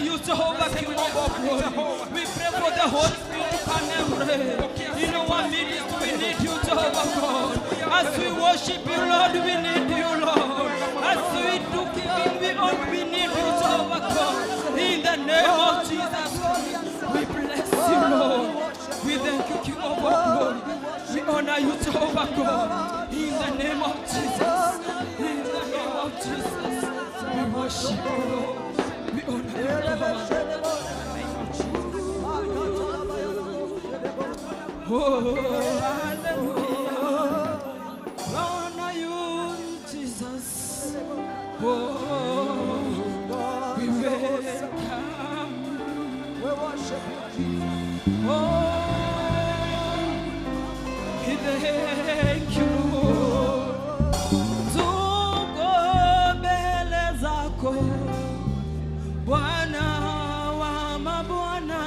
you, Jehovah, King of all glory. We pray for the Holy Spirit to come and pray. In our midst, we need you, Jehovah God. As we worship you, Lord, we need you, Lord. As we do giving, we need you, Jehovah God. In the name of Jesus, we bless you, Lord. We thank you, King of all glory. We honor you, Jehovah God. In the name of Jesus. In the name of Jesus. We worship you, Lord. We honor you, Lord. Oh, hallelujah. Honor you, Jesus. Oh, we welcome you. We worship you, Jesus. Oh, we thank you, Lord. Tuko mbele zako, Bwana wa mabwana,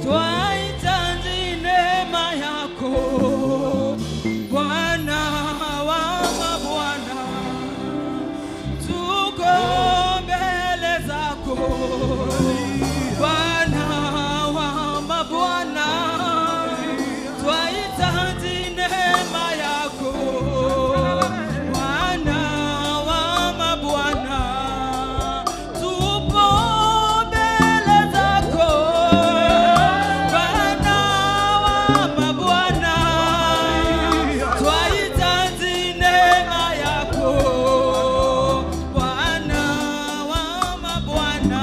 twahitaji neema yako, Bwana wa mabwana, tuko mbele zako, Bwana wa mabwana, twahitaji neema yako, Bwana wa mabwana, tupo mbele zako, Bwana wa mabwana, twahitaji neema yako, Bwana wa mabwana,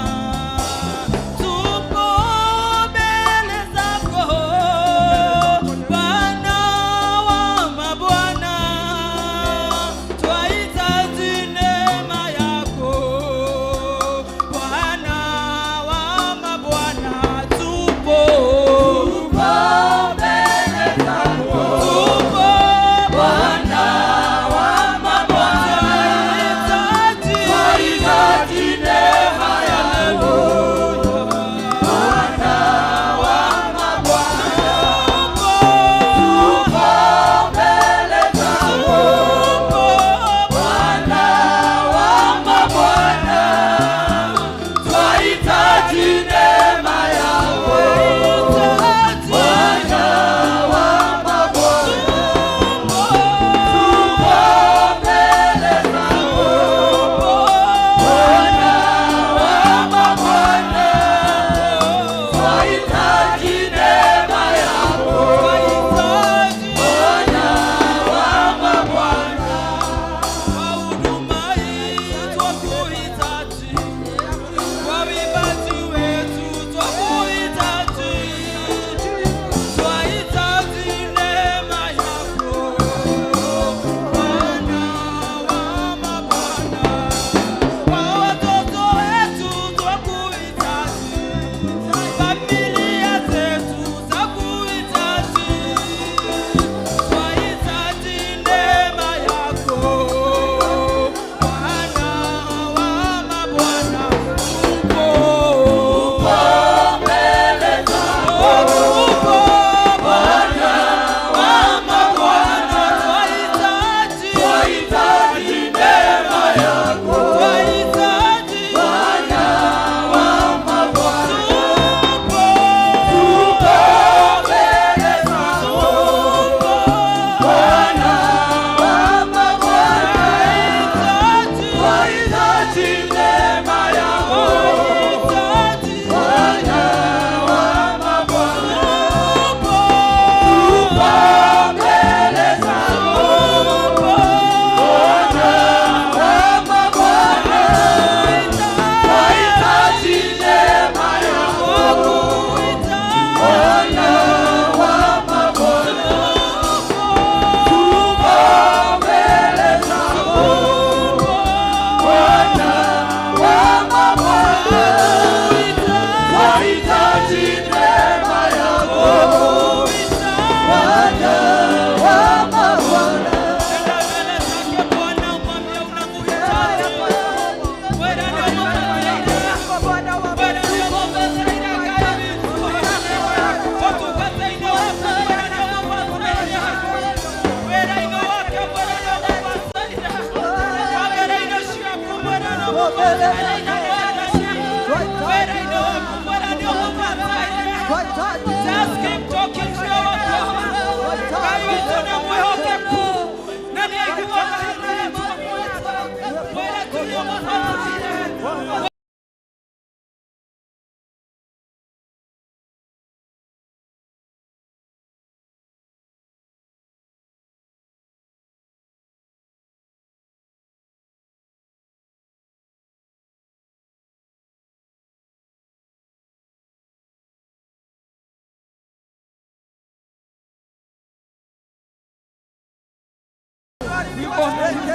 We honor you,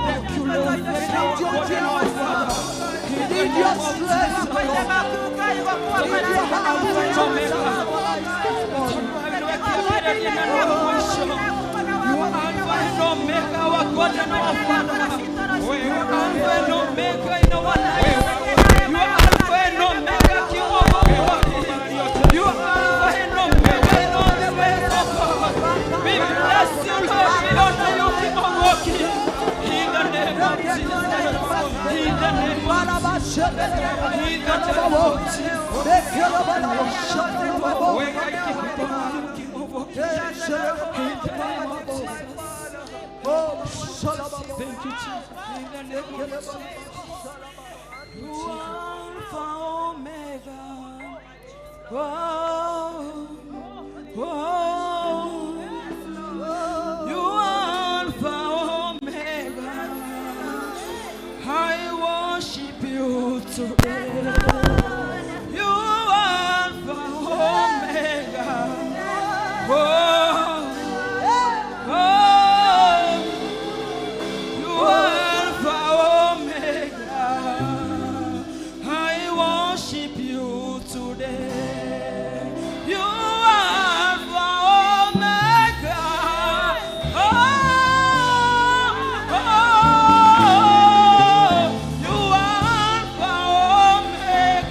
thank you, Lord. We need your strength, Lord. We need your You are Alpha and Omega, our God and our Father. You are Alpha and Omega in our life. You are Alpha and Omega, King of all glory. You are Alpha and Omega in all the ways of God. We bless you, Lord. We honor you, King of all kings. In the name of Jesus. In the name of Jesus. In the name of Jesus. King of all kings. In the name of Jesus. Thank you, Jesus. In the name of Jesus. You are Alpha Omega. Oh, oh. You are Alpha Omega. I worship you today. You are Alpha Omega. Oh, oh. You are Alpha Omega. I worship you today. You are Alpha Omega. Oh, oh. You are Alpha Omega.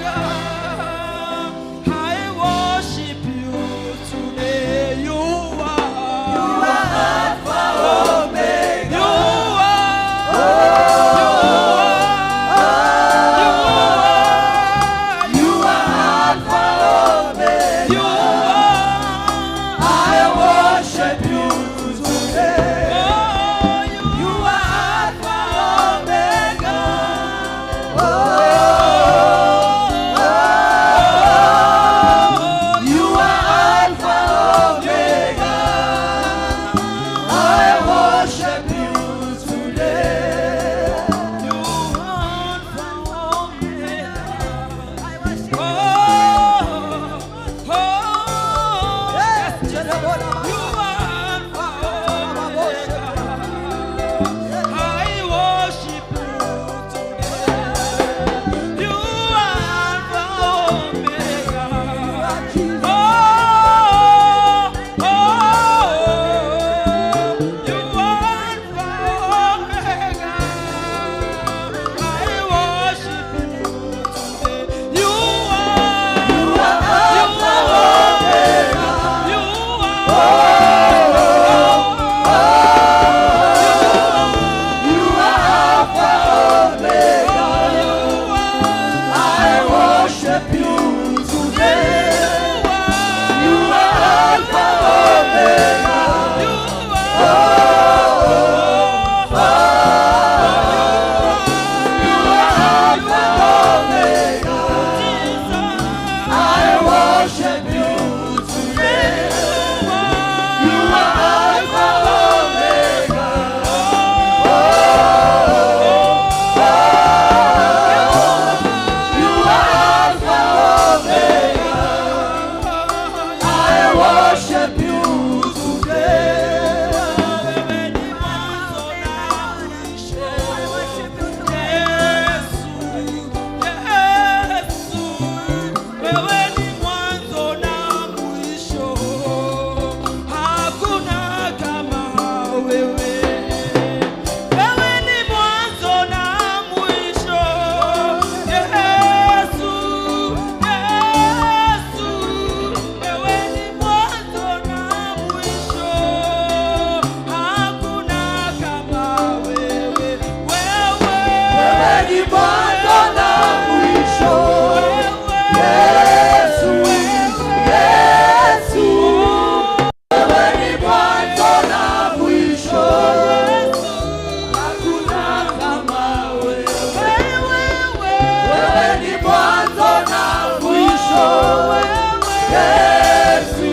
Yesu,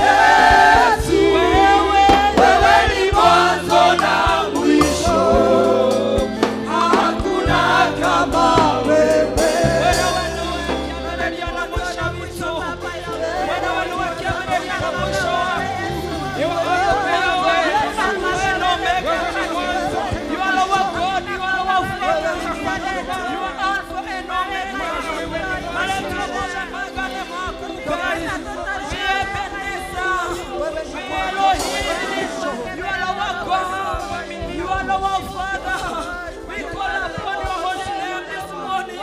Yesu, wewe ni mwanzo na mwisho, hakuna kama wewe. You are our God, you are our Father, you are Alpha and Omega. You are our God, you are our Father. We call upon your holy name this morning.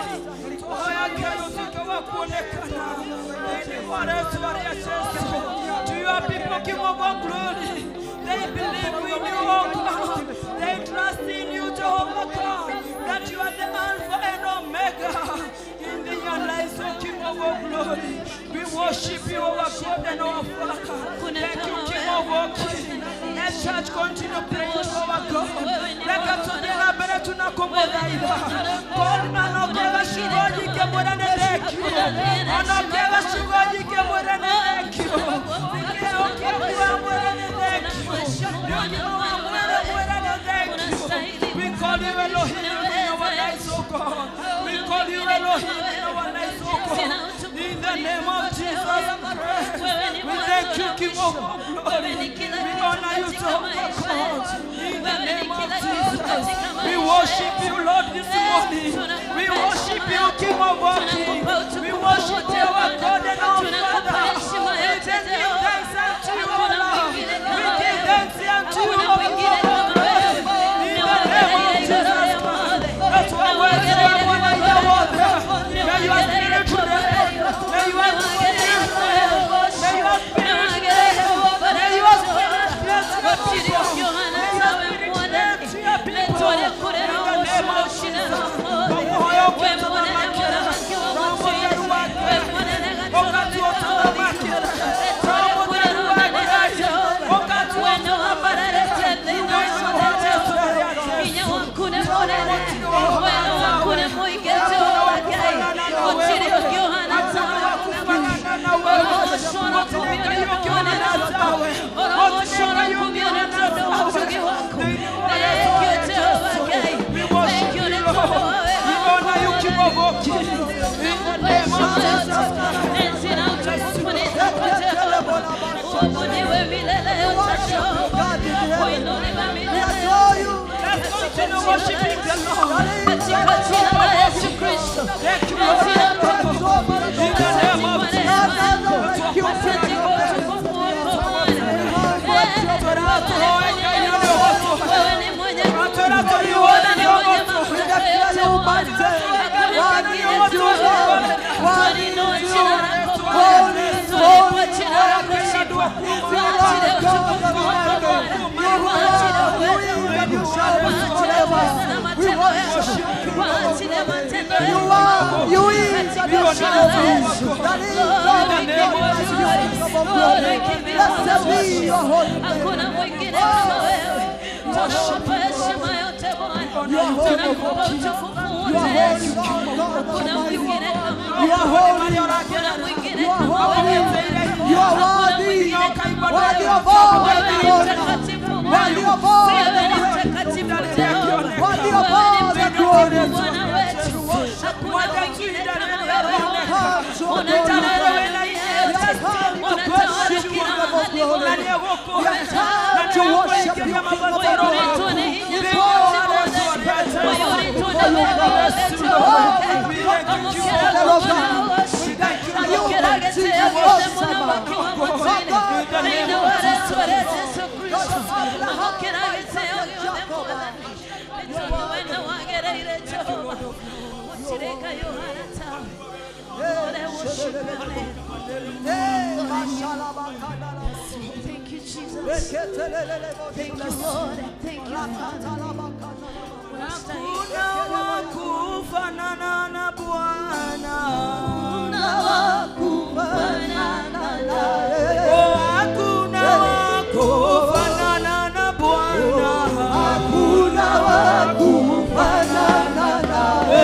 To your people, King of all glory, they believe in you, O God. They trust in you, Jehovah God, that you are the Alpha and Omega in their lives, O King of all glory. We worship you, our God and our Father. Thank you, King of all kings. Let church continue praying to our God. Let us We call you Elohim in our lives, O God. We call you Elohim in our lives, O God. In the name of Jesus Christ, we thank you, King of all glory. We honor you, Jehovah God. In the name of Jesus, we worship you, Lord, this morning. We worship you, King of all kings. We worship you, our God and our Father. We give thanks unto you, O Lord. We give thanks unto you, O Lord. In the name of Jesus Christ, that's why we're here. May your spirit today. May your spirit today. May your spirit today. May your spirit bless your people. May your spirit bless your people. In the name of Jesus. We worship you, Lord. We honor you, King of all kings. In the name of Jesus. Let's continue worshiping the Lord. Thank you, Lord. In the name of Jesus. You are holy. You are holy. You are worthy. Worthy of all the honor. Worthy of all the praise. Worthy of all the glory. We have come to worship you, King of glory. We pour our spirits before you, God. Oh, we come together, oh God. You mighty and awesome. Oh God, God of Abraham, Isaac, and Jacob. Thank you, Jesus. Thank you, Lord. Thank you, Father. Hakuna wa kufanana na Bwana. Oh, hakuna wa kufanana na Bwana. Hakuna wa kufanana nawe.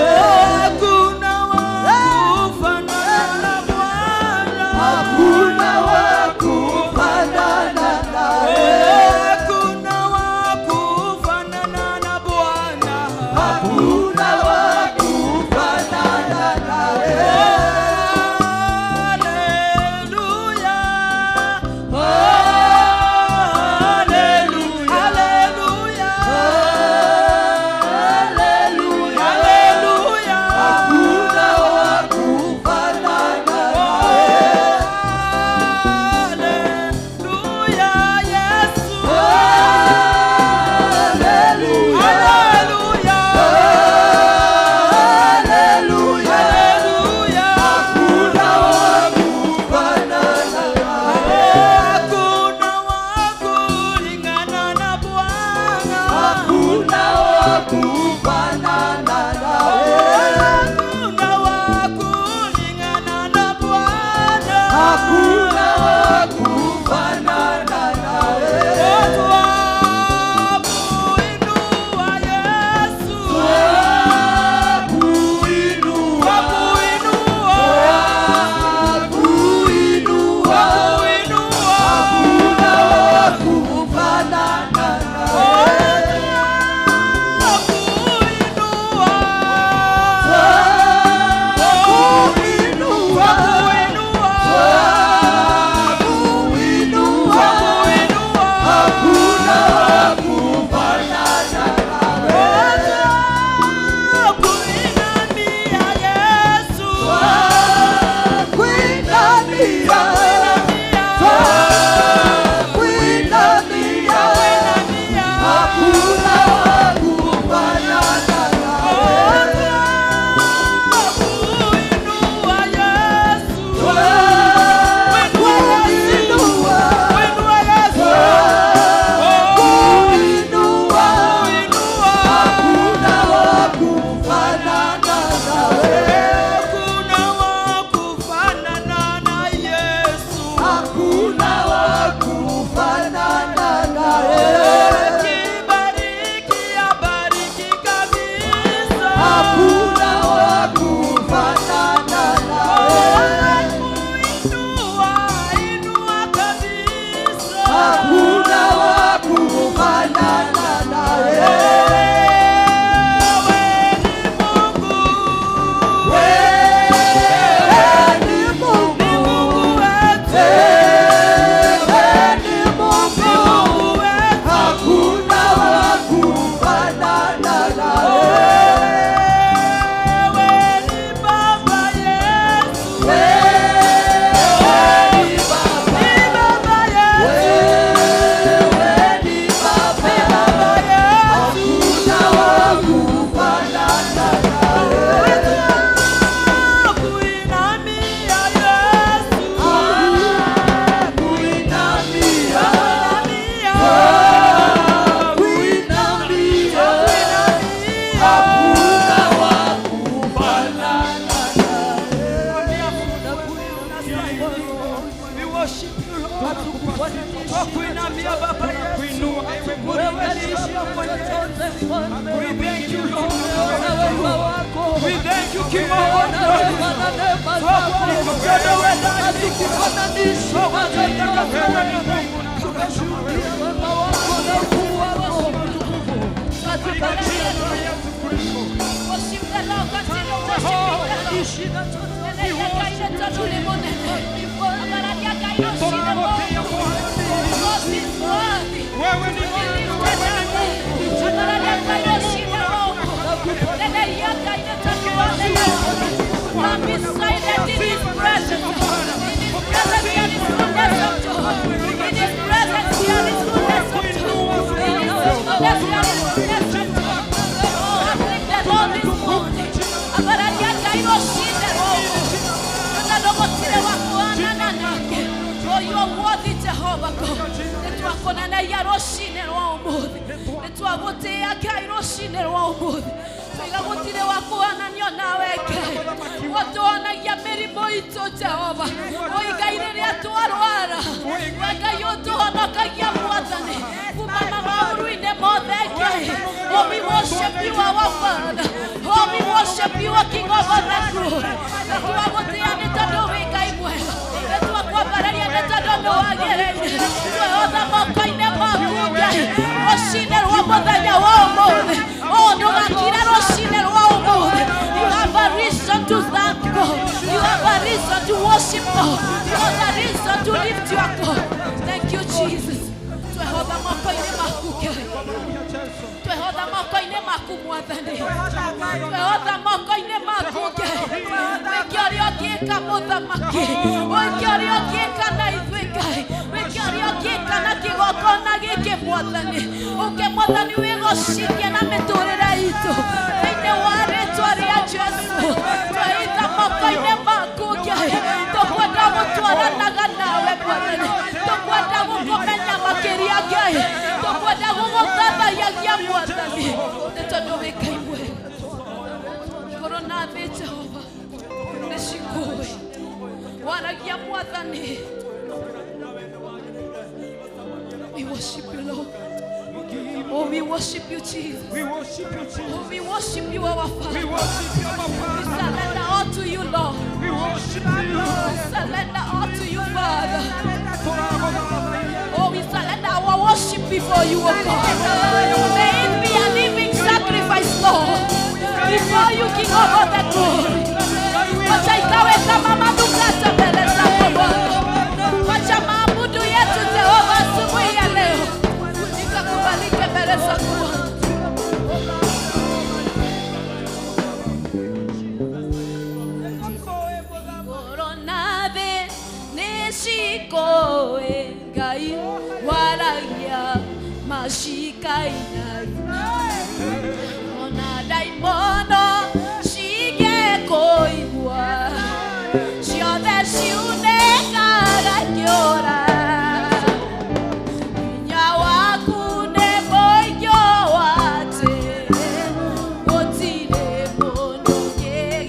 Hakuna wa kufanana na Bwana. nawe. Hakuna wa kufanana na Yesu. Hakuna wa kufanana naye. Akibariki abariki kabisa. Hakuna wa kufanana naye. Inua, inua kabisa. Hakuna wa kufanana naye. Wewe ni Mungu. Wewe ni Ni Mungu. Mungu wetu. Wewe ni Mungu. Ni Mungu wetu. Hakuna wa kufanana naye. Wewe ni Baba Yesu. Wewe ni Baba. Ni Baba Yesu. Wewe ni Baba. Ni Baba Yesu. Hakuna wa kufanana naye. Kuinamia Yesu. Kuinamia, Kuinamia. kuinamia. Kuinamia. Hakuna wa kufanana naye. We worship you, Lord. Twakuinamia Baba Yesu. Wewe ni Baba mwenyezi. We thank you, Lord. We thank you, King of all glory. Twakuabudu wewe ndani. Twakutakasa wewe ni Mungu. Worship the Lord, continue worshiping the Lord. Wewe ni Mungu, wewe ni Mungu. Oh, you are worthy, Jehovah God. Nĩtwakonana rũcinĩ rwa ũmũthĩ nĩtwagũtĩĩa Ngai rũcinĩ rwa ũmũthĩ tũiga gũtirĩ wa kũhananio nawe Ngai ũtũhonagia mĩrimũ itũ Jehova oi Ngai rĩrĩa twarwara we Ngai ũtũhonokagia Mwathani kuma maũru-inĩ mothe Ngai. Oh, we worship you, our Father. Oh, we worship you, our King of all the glory. Nĩtwagũtĩĩa nĩ tondũ wĩ Ngai mwega nĩtwakwambararia nĩ tondũ nĩwagĩrĩire twĩhotha moko-inĩ maku Ngai rũcinĩ rwa mũthenya wa ũmũthĩ oh ndũgakire rũcinĩ rwa ũmũthĩ. You have a reason to thank God. You have a reason to worship God. You have a reason to lift your God. Thank you, Jesus. Twehotha moko-inĩ maku Ngai twehotha moko-inĩ maku Mwathani twehotha moko-inĩ maku Ngai wĩke ũrĩa ũngĩka mũthamaki wĩke ũrĩa ũngĩka na ithuĩ Ngai wĩke ũrĩa ũngĩka na kĩgongona gĩkĩ Mwathani ũke Mwathani wĩgocithie na mĩtũrĩre itũ thĩinĩ wa rĩtwa rĩa Jesũ twehitha moko-inĩ maku Ngai tũkwenda gũtwaranaga nawe Mwathani tũkwenda gũkũmenya makĩria Ngai tũkwenda gũgũthathayagia Mwathani nĩ tondũ wĩ Ngai mwega igũrũ na thĩ Jehova nĩcikũĩ waragia Mwathani. We worship you, Lord. Oh, we worship you, Jesus. We worship you, Jesus. Oh, we worship you, our We Father. worship you, our We Father. surrender all to you, Lord. We worship you. We surrender all to you, Father. Oh, we surrender our worship before you, O God. May it be a living sacrifice, Lord, before you, King of all the glory. Wacha ikawe kama manukato mbele zako Bwana. Wacha maabudu yetu Jehova asubuhi ya leo ikakubalike mbele zako Bwana. Koronabe nishikoe Ngai waragia mashikainaina ona daimono cigĩkũigua ciothe ciunĩkaga ikĩũra hinya waku nĩ mũingĩ watĩ gũtirĩ mũndũ ũngĩ.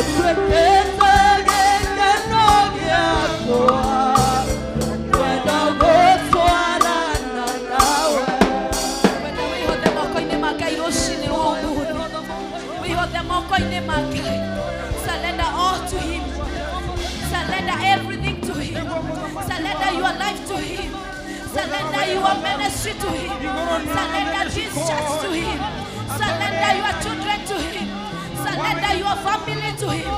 Gĩtuĩkĩte gĩkeno gĩakwa, kwenda gũtwarana nawe. Wenda wĩhothe moko-inĩ ma Ngai rũcinĩ rwa ũmũthĩ. Wĩhothe moko-inĩ ma Ngai. Surrender all to him. Surrender everything to him. Surrender your life to him. Surrender your ministry to him. Surrender this church to him. Surrender your children to him. Surrender your family to him.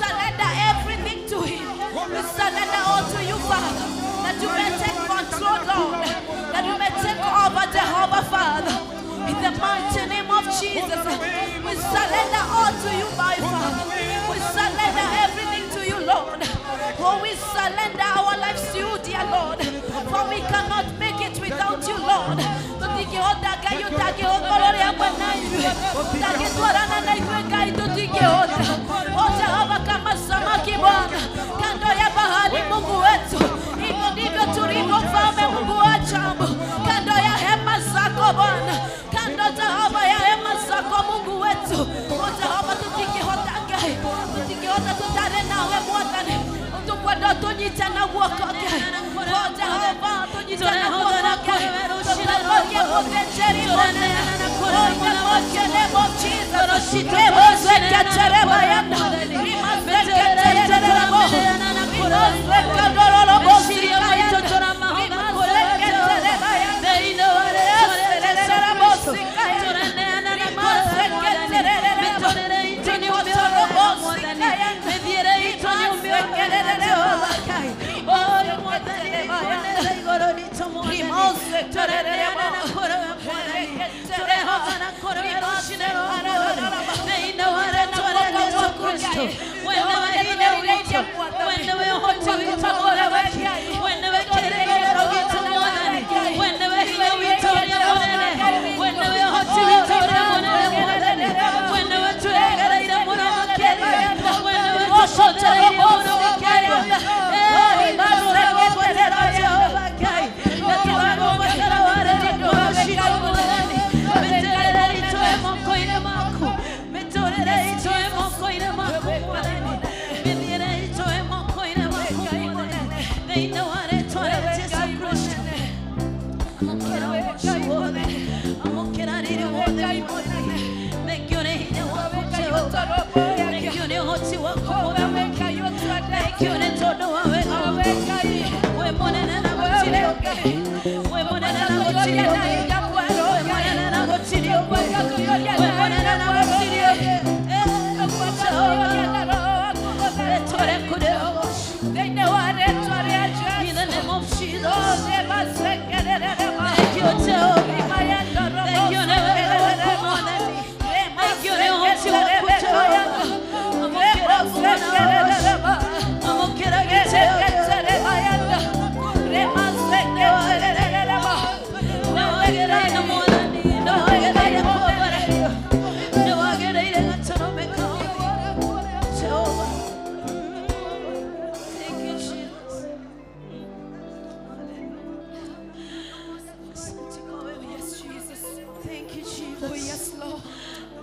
Surrender everything to him. We surrender all to you, Father, that you may take control, Lord. That you may take over, Jehovah, Father. In the mighty name of Jesus, we surrender all to you, my Father. We surrender everything to you, Lord. Oh, we surrender our lives to you, dear Lord. For we cannot make it without you, Lord. Tũtingĩhota Ngai ũtangĩgũkorwo ũrĩ hamwe na ithuĩ. Ũtangĩtwarana na ithuĩ Ngai tũtingĩhota. O Jehova, kama samaki Bwana kando ya bahari, Mungu wetu, hivyo ndivyo tulivyo, Mfalme Mungu wa ajabu, kando ya hema zako Bwana, kando Jehova ya hema zako Mungu wetu. O Jehova, tũtingĩhota Ngai, tũtingĩhota tũtarĩ nawe Mwathani. Tũkwenda tũnyite na guoko Ngai. O Jehova, tũnyite na guoko Ngai. Tũtanokie mũthĩnjĩri mũnene. Oh, in the mighty name of Jesus. Rebozeketerebayana. Rimazeketererebo. Rimazekadorolobosikayana. Rimazeketerebayana. Esererebosikayana. Rimazeketererebo. Rikotorobosikayana. In the name of Jesus. Thank you, Jehovah. Thank you, Thank you, Jesus. Yes, Jesus. Thank you, Jesus. Oh, yes, Lord.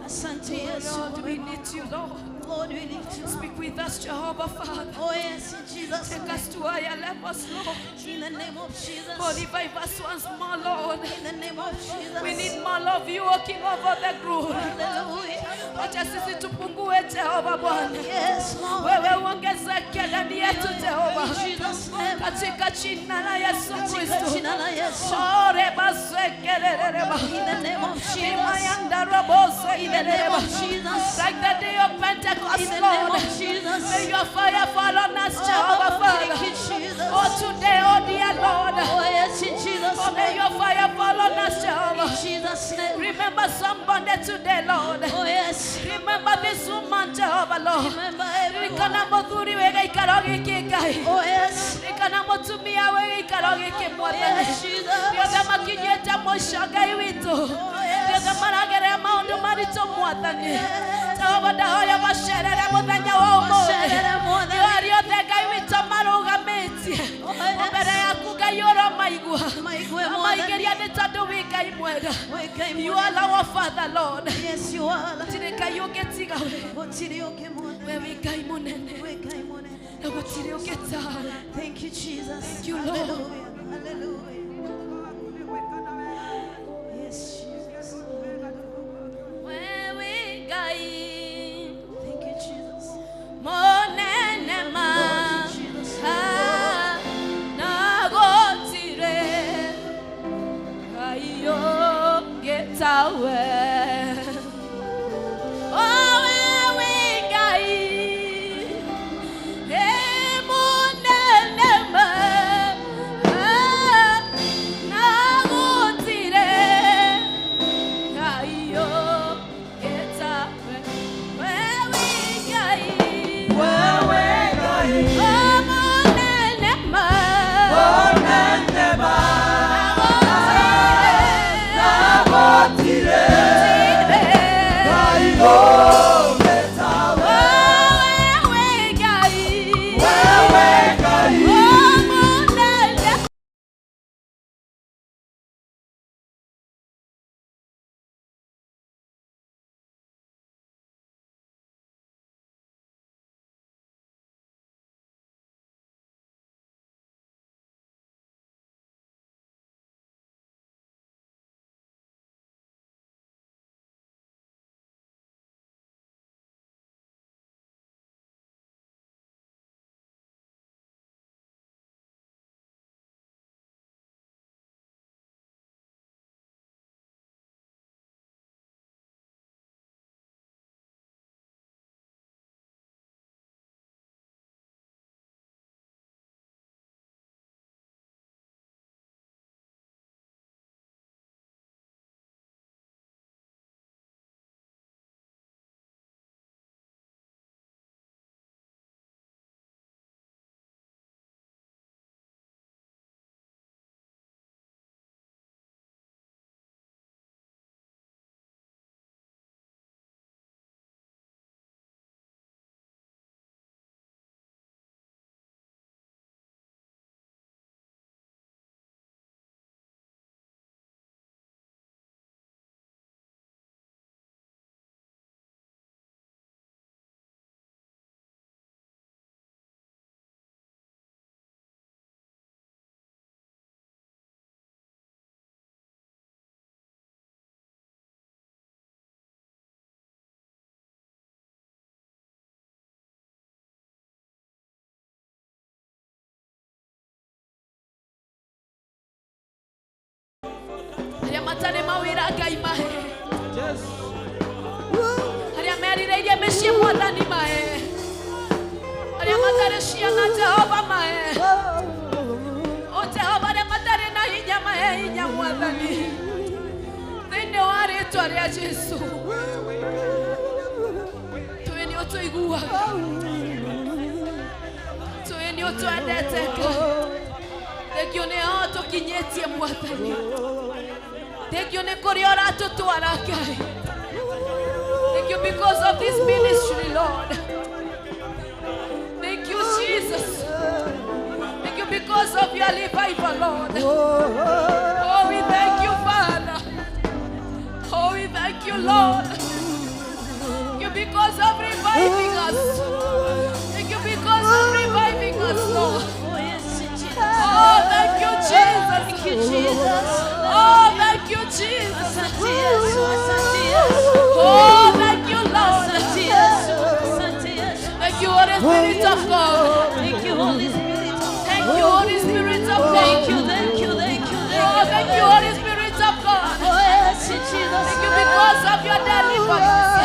Asante Yesu. Lord, we need you, Lord. Lord, we lift you up. Speak with us, Jehovah Father. Oh, yes, in Jesus' Take name. us to higher levels, Lord. In the name of Jesus. Oh, revive us once more, Lord. In the name of Jesus. We need more of you, O King of all the glory. Hallelujah. Wacha sisi tupungue, Jehova Bwana. Yes, Lord. Wewe uongezeke ndani yetu, Jehova. In Jesus' name. Katika jina la Yesu Katika Kristo. jina la Yesu. Oh, rebasekeleleleba. In the name of Jesus. In the name of Jesus. Like the day of Pentecost, In the name Lord. of Jesus. May your fire fall on us, Jehovah Oh, Father. thank you, Jesus. Oh, today, oh dear Lord. Oh, yes, in Jesus' Oh, may name. your fire fall on us, Jehovah. In Jesus' name. Remember somebody today, Lord. Oh, yes. Remember this woman, Jehovah, Lord. Remember everyone. Ririkana mũthuri wĩ gĩikaro gĩkĩ Ngai. Oh, yes. Ririkana mũtumia wĩ gĩikaro gĩkĩ Mwathani. Yes, Jesus. Rĩothe makinyĩte mũico Ngai witũ. Oh, yes. Rĩothe maragerera maũndũ maritũ Mwathani. Jehova ndahoya macerere mũthenya wa ũmũthĩ. Macerere Mwathani. Arĩa othe Ngai witũ marũgamĩtie. Oh, yes. Mbere yaku Ngai ũromaigua. Maigue, Mwathani. Maingĩria nĩ tondũ wĩ Ngai mwega. Wĩ Ngai You mwega. are our Father, Lord. Yes, you are. Gũtirĩ Ngai ũngĩtiga we. Gũtirĩ ũngĩ Mwathani. We wĩ Ngai Ũngĩtawe. Thank you, Jesus. Thank you, Lord. Hallelujah. Hallelujah. Yes, Jesus. Wewe Ngai Thank you, Jesus. Monene ma Jesus. ha na gotire Ngai ũngĩtawe. Oh, wewe Ngai monene ma ha na gotire Ngai ũngĩtawe. Wewe Ngai Wewe Ngai monene ma monene ma na gotire gotire Ngai ũngĩtawe. Wewe Ngai Wewe Ngai monene Arĩa matarĩ mawĩra Ngai mahe. Arĩa merirĩirie mĩciĩ Mwathani mahe. Arĩa matarĩ ciana Jehova mahe. O Jehova arĩa matarĩ na hinya mahe hinya Mwathani. Thĩinĩ wa rĩtwa rĩa Jesũ. Tũĩ nĩ ũtũiguaga. Tũĩ nĩ ũtwendete Ngai. Thengiũ nĩ ho tũkinyĩtie Mwathani. Thank you nĩ kũrĩa ũratũtwara Ngai. Thank you because of this ministry, Lord. Thank you, Jesus. Thank you because of your revival, Lord. Oh, we thank you, Father. Oh, we thank you, Lord. Thank you because of reviving us. Thank you because of reviving us, Lord. Oh, yes, Jesus. Oh, thank you, Jesus. Thank you, Jesus. Oh, thank you, Jesus. Asante Yesu. Asante Yesu. Oh, thank you, Lord. Asante Yesu. Asante Yesu. Thank you, Holy Spirit of God. Thank you, Holy Spirit. Thank you, Holy Spirit of God. Thank you, thank you, thank you, thank Oh, you. thank you, Holy Spirit of God. Oh, yes, Jesus. Thank you because of your deliverance.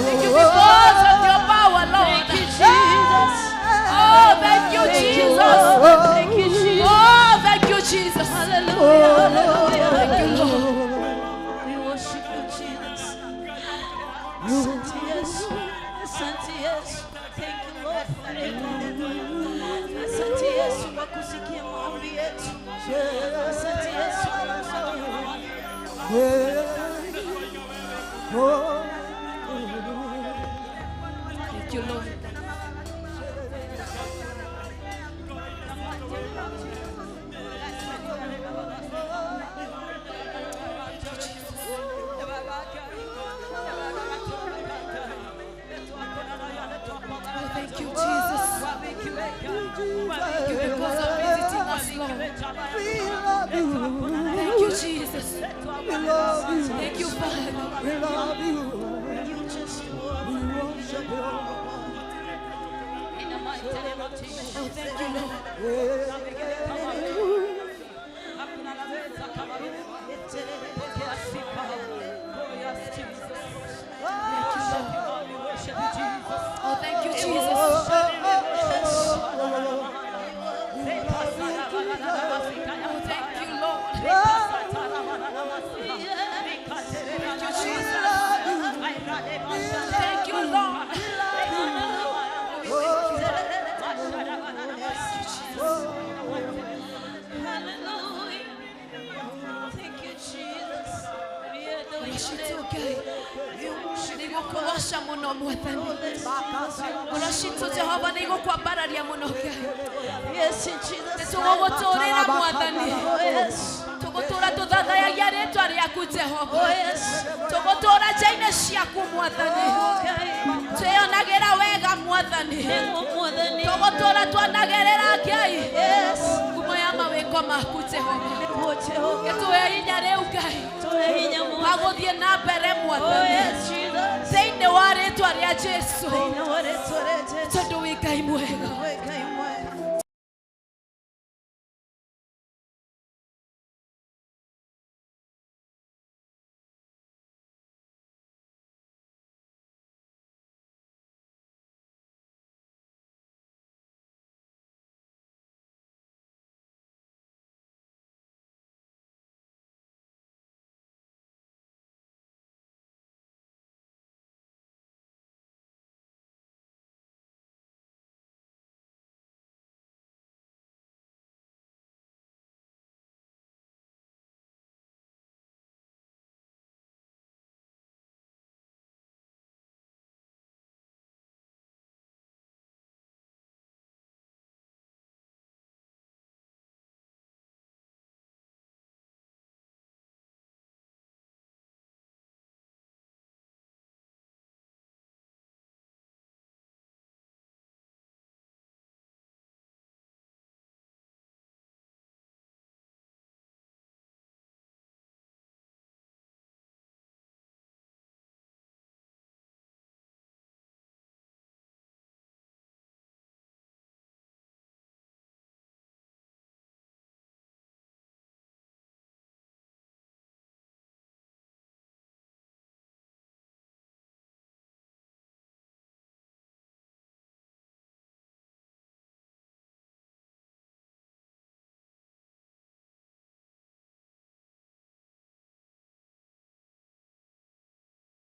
Thank you because of your power, Lord. Thank you, Jesus. Oh, thank you, Thank you, Jesus. Lord. Thank you, Jesus. Oh, thank you, Jesus. Hallelujah, hallelujah, Thank you, hallelujah. Lord. We worship you, Jesus. Asante Yesu. Asante Yesu. Thank you, Lord, for everything. Asante Yesu kwa kusikia maombi yetu. Asante Yesu kwa kusikia maombi Thank you, Lord. Oh, thank you, Jesus. Lord. We love you. Thank you, Jesus. We love you. Thank you, Father. We love you. We worship you. In the mighty name of Jesus. Oh, thank you, Lord. Oh, thank you, Jesus. Oh, thank you, Lord. Thank you, Jesus. Thank you, Lord. Hallelujah. Thank you, Jesus. Nĩgũkũgoca mũno Mwathani. Ngoro citũ Jehova nĩigũkwambararia mũno Ngai. Yes, in Jesus' Nĩtũgũgũtũũrĩra Mwathani. Oh, yes. Tũgũtũũra tũthathayagia rĩtwa rĩaku Jehova. Oh, yes. Tũgũtũũra nja-inĩ ciaku Mwathani. Twĩonagĩra wega Mwathani. Tũgũtũũra tuonagĩrĩra Ngai. Yes. Ngumo ya mawĩko maku Jehova. Oh, Jehovah. Gĩtũhe hinya rĩu Ngai. Tuhe hinya Mwathani. Wa gũthiĩ na mbere Oh, Mwathani. yes, Jesus. Thĩinĩ wa rĩtwa rĩa Jesũ. Thĩinĩ wa rĩtwa rĩa Jesũ. Tondũ wĩ Ngai mwega. Wĩ Ngai mwega.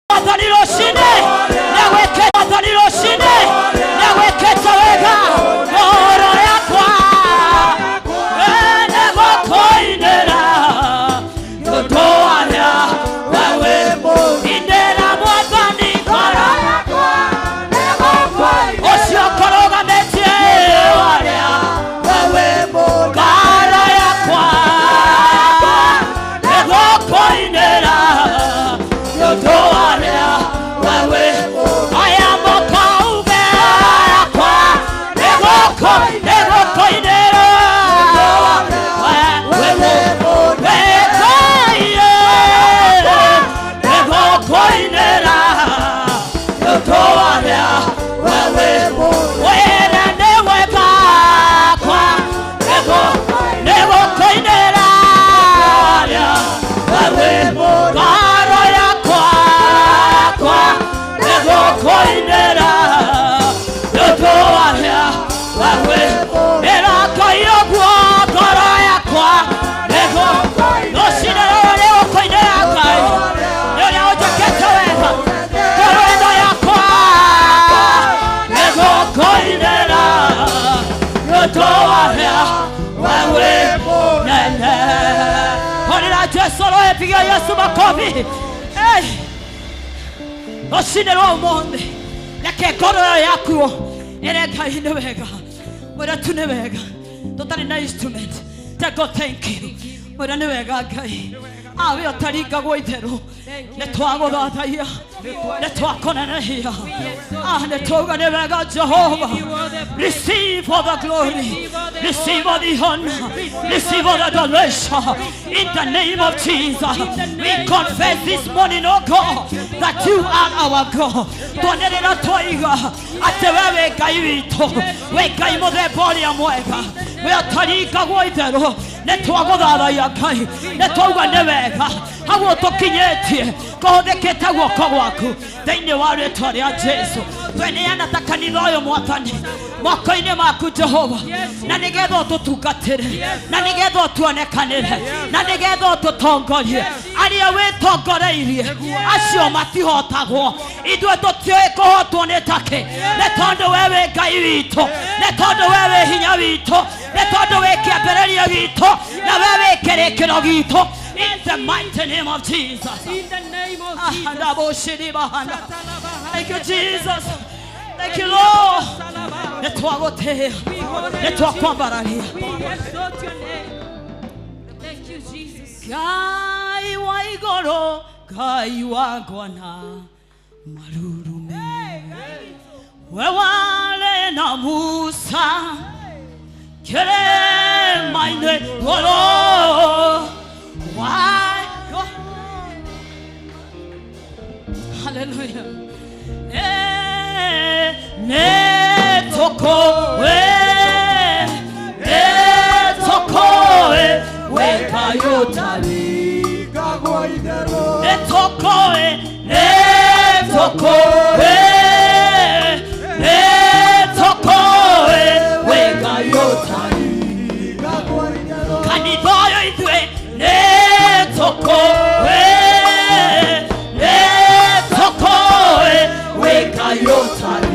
Mwathani rũcinĩ nĩgwĩkĩte Mwathani rũcinĩ nĩgwĩkĩte wega ngoro yakwa nĩgũkũinĩra tondũ arĩa wewe inĩra Mwathani ngoro yakwa ũcio kũrũgamĩtie arĩa wewe ngoro yakwa nĩgũkũinĩra tondũ arĩa wewe aya mokauge yakwa nĩgũkũinĩra wewe nĩgũkũinĩra tondũ arĩa wewe wĩra nĩ wega kwa nĩgũkũinĩra arĩa wewe ngoro yakwa kwa nĩgũkũinĩra tondũ arĩa wewe ĩrakoire ũguo ngoro yakwa rũcinĩ rũrũ nĩgũkũinĩra Ngai nĩ ũrĩa ũnjĩkĩte wega ngoro ĩno yakwa nĩgũkũinĩra tondũ arĩa wewe nene. Hũrĩra Jesũ rũĩ, pigia Yesu makofi. Hey! Rũcinĩ rwa ũmũthĩ reke ngoro ĩyo yakuo ĩre Ngai nĩ wega mwĩre tu nĩ wega tũtarĩ na instrument. Tell God thank you. Mwĩre nĩ wega Ngai Awe ũtaringagwo itherũ nĩ twagũthathaia nĩ twakonanehia nĩ twauga nĩ wega Jehova. Receive all the glory, receive all the honor, receive all the adoration in the name of Jesus. We confess this morning, oh God, that you are our God. Twanĩrĩra twaiga atĩ we wĩ Ngai witũ, wĩ Ngai mũthemba ũrĩa mwega, we ũtaringagwo itherũ nĩ twagũthathaia Ngai, nĩ twauga nĩ wega hau ũtũkinyĩtie kũhũthĩkĩte guoko gwaku thĩinĩ wa rĩtwa rĩa Jesu. Tweneana ta kanitha ũyũ Mwathani moko-inĩ maku Jehova, na nĩgetha ũtũtungatĩre, na nĩgetha ũtuonekanĩre, na nĩgetha ũtũtongorie. Arĩa wĩtongoreirie acio matihotagwo, ithuĩ tũtiũĩ kũhotwo nĩ takĩ, nĩ tondũ we wĩ Ngai witũ, nĩ tondũ we wĩ hinya witũ, nĩ tondũ wĩ kĩambĩrĩria gitũ, na we wĩ kĩrĩkĩro gitũ. In the mighty name of Jesus. In the name of Jesus. Thank you, Jesus. Thank you, Lord. Nĩ twagũtĩĩa, nĩ twakwambararia. We exalt your name. Thank you, Jesus. Ngai wa igũrũ, Ngai wa ngwana marurume, we warĩ na Musa kĩrĩma-inĩ igũrũ. Hallelujah. Netokoe, netokoe, wekayotari. Netokoe, netokoe, netokoe, wekayotari. Kanitha ithwe, netokoe, netokoe, wekayotari.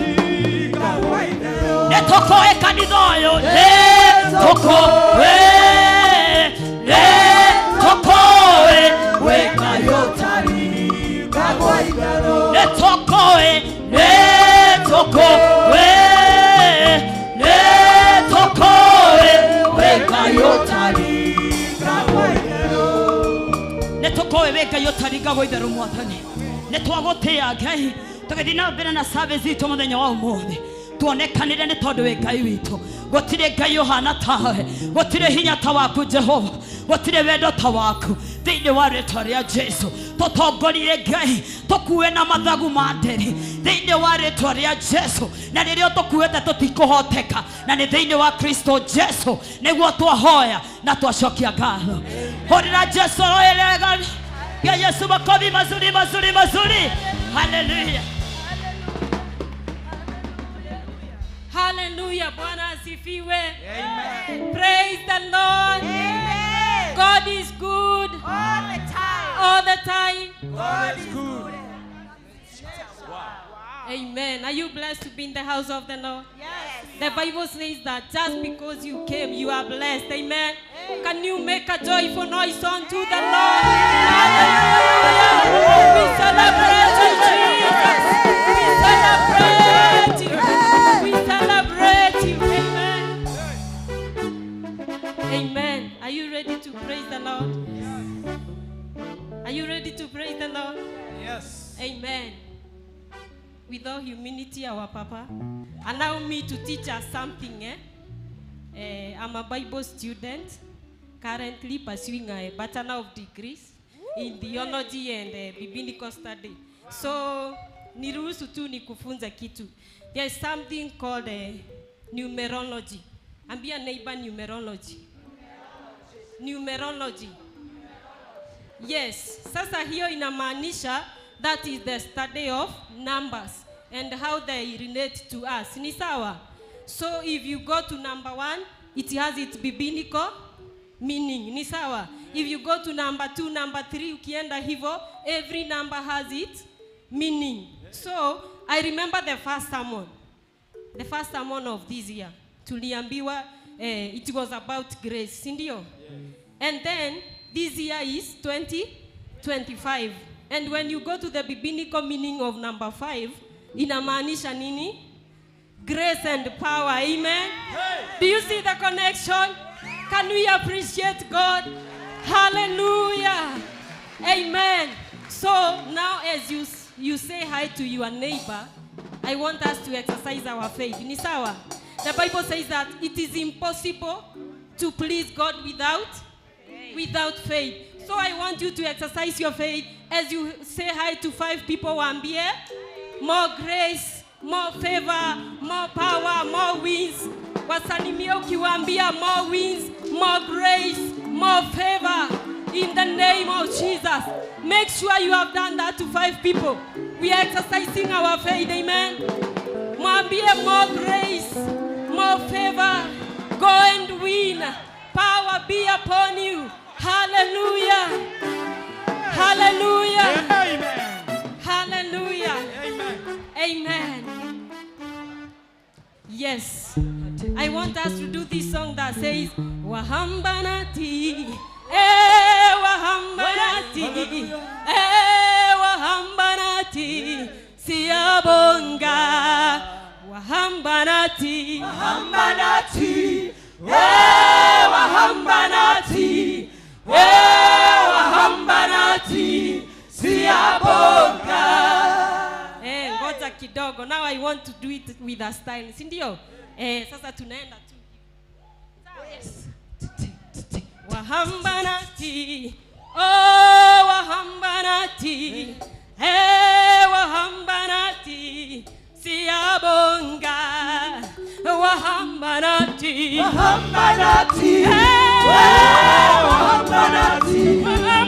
Netokoe kanitha ũyũ, netokoe, netokoe, wekayotari. Netokoe, netokoe, netokoe, wekayotari. Netokoe wekayotari ngagwo itherũ Mwathani. Nĩ twagũtĩĩa Ngai, tũgĩthiĩ na mbere na service itũ mũthenya wa ũmũthĩ. Tuonekanĩre nĩ tondũ wĩ Ngai witũ. Gũtirĩ Ngai ũhana tawe, gũtirĩ hinya ta waku Jehova, gũtirĩ wendo ta waku. Thĩinĩ wa rĩtwa rĩa Jesu tũtongorie Ngai, tũkue na mathagu ma nderi thĩinĩ wa rĩtwa rĩa Jesu. Na rĩrĩa tũkuĩte tũtikũhoteka, na nĩ thĩinĩ wa Kristo Jesu nĩguo twahoya na twacokia ngatho. Hũrĩra Jesu roerega ya Yesu makofi mazuri mazuri mazuri. Hallelujah. Hallelujah. Bwana asifiwe. Amen. Praise the Lord. Amen. God is good. All the time. All the time. God is good. Wow. Amen. Are you blessed to be in the house of the Lord? Yes. The Bible says that just because you came, you are blessed. Amen. Amen. Can you make a joyful noise unto the Lord? Hallelujah. We celebrate you, Jesus. We celebrate you. We celebrate you. Amen. Amen. Are you ready to praise the Lord? Yes. Are you ready to praise the Lord? Yes. Amen. With all humility, our Papa, allow me to teach us something. I'm a Bible student, currently pursuing a Bachelor of Degrees in Theology and Biblical Study. So, niruhusu tu nikufunza kitu. There is something called numerology. Ambia neighbor numerology. Numerology. Yes. Sasa hiyo inamaanisha that is the study of numbers and how they relate to us. Ni sawa? So if you go to number 1, it has its biblical meaning. Ni sawa? If you go to number 2, number 3, ukienda hivo, every number has its meaning. So I remember the first sermon. The first sermon of this year. Tuliambiwa, it was about grace, si ndio? And then this year is 2025. And when you go to the biblical meaning of number 5, inamaanisha nini? Grace and power. Amen. Hey. Do you see the connection? Can we appreciate God? Hallelujah. Amen. So now as you say hi to your neighbor, I want us to exercise our faith. Ni sawa? The Bible says that it is impossible to please God without faith. So I want you to exercise your faith as you say hi to 5 people. Waambie more grace, more favor, more power, more wins. Wasalimie ukiwaambia more wins, more grace, more favor in the name of Jesus. Make sure you have done that to 5 people. We are exercising our faith, amen. Mwambie more grace, more favor. Go and win. Power be upon you. Hallelujah. Hallelujah. Amen. Hallelujah. Amen. Amen. Yes. I want us to do this song that says, Wahambanati, eh, Wahambanati, eh, Wahambanati, Siyabonga, Wahambanati, Wahambanati, eh, Wahambanati, eh, Wahambanati, Siyabonga. Eh, ngoja kidogo. Now I want to do it with a style, si ndio? Eh, sasa tunaenda tu. Yes. Wahambanati, oh Wahambanati, eh Wahambanati, siyabonga. Wahambanati, Wahambanati, eh Wahambanati,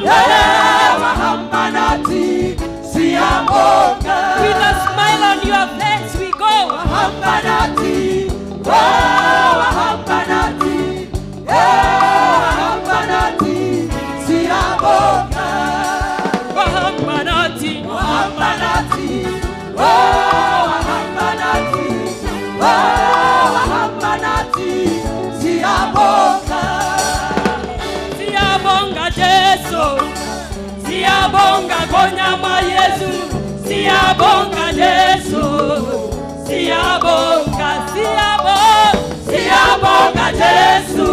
eh Wahambanati, siyabonga. With a smile on your face we go. Wahambanati, oh Wahambanati, eh Wahambanati, siyabonga. Wahambanati, Wahambanati, oh Wahambanati, oh Wahambanati, siyabonga. Siyabonga Jesu, siyabonga konyama Yesu, siyabonga Jesu, siyabonga, siyabonga, siyabonga Jesu,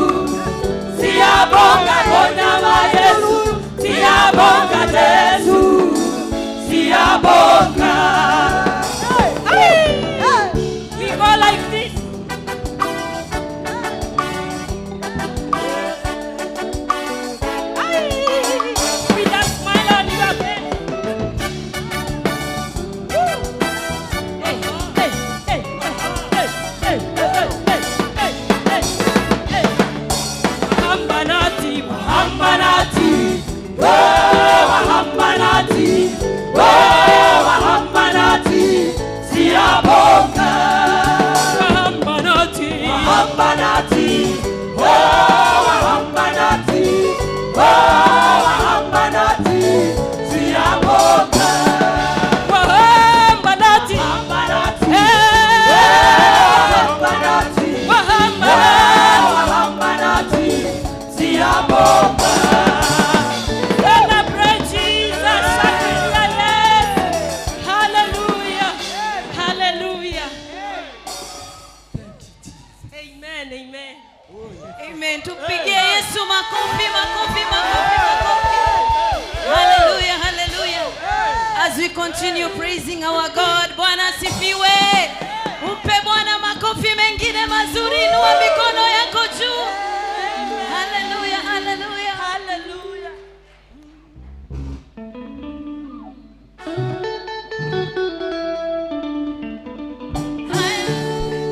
siyabonga konyama Yesu, siyabonga Jesu, siyabonga. We go like this. With a smile on your face. Hey, hey, hey, hey, hey, hey, hey, hey, hey, hey. Wahambanati, Wahambanati, oh Wahambanati, oh Wahambanati, siyabonga. Wahambanati, Wahambanati, oh Wahambanati, oh Wahambanati, siyabonga. Wahambanati, Wahambanati, hey, Wahambanati, Wahambanati. Wahambanati, siyabonga. Celebrate Jesus. Hallelujah. Yes. Hallelujah. Hallelujah. Amen. Amen. Amen. Tupigie Yesu makofi, makofi, makofi, makofi. Hallelujah, hallelujah. As we continue praising our God, Bwana asifiwe. Mpe Bwana makofi mengine mazuri, inua mikono yako juu. Hallelujah, hallelujah, hallelujah. Hallelujah.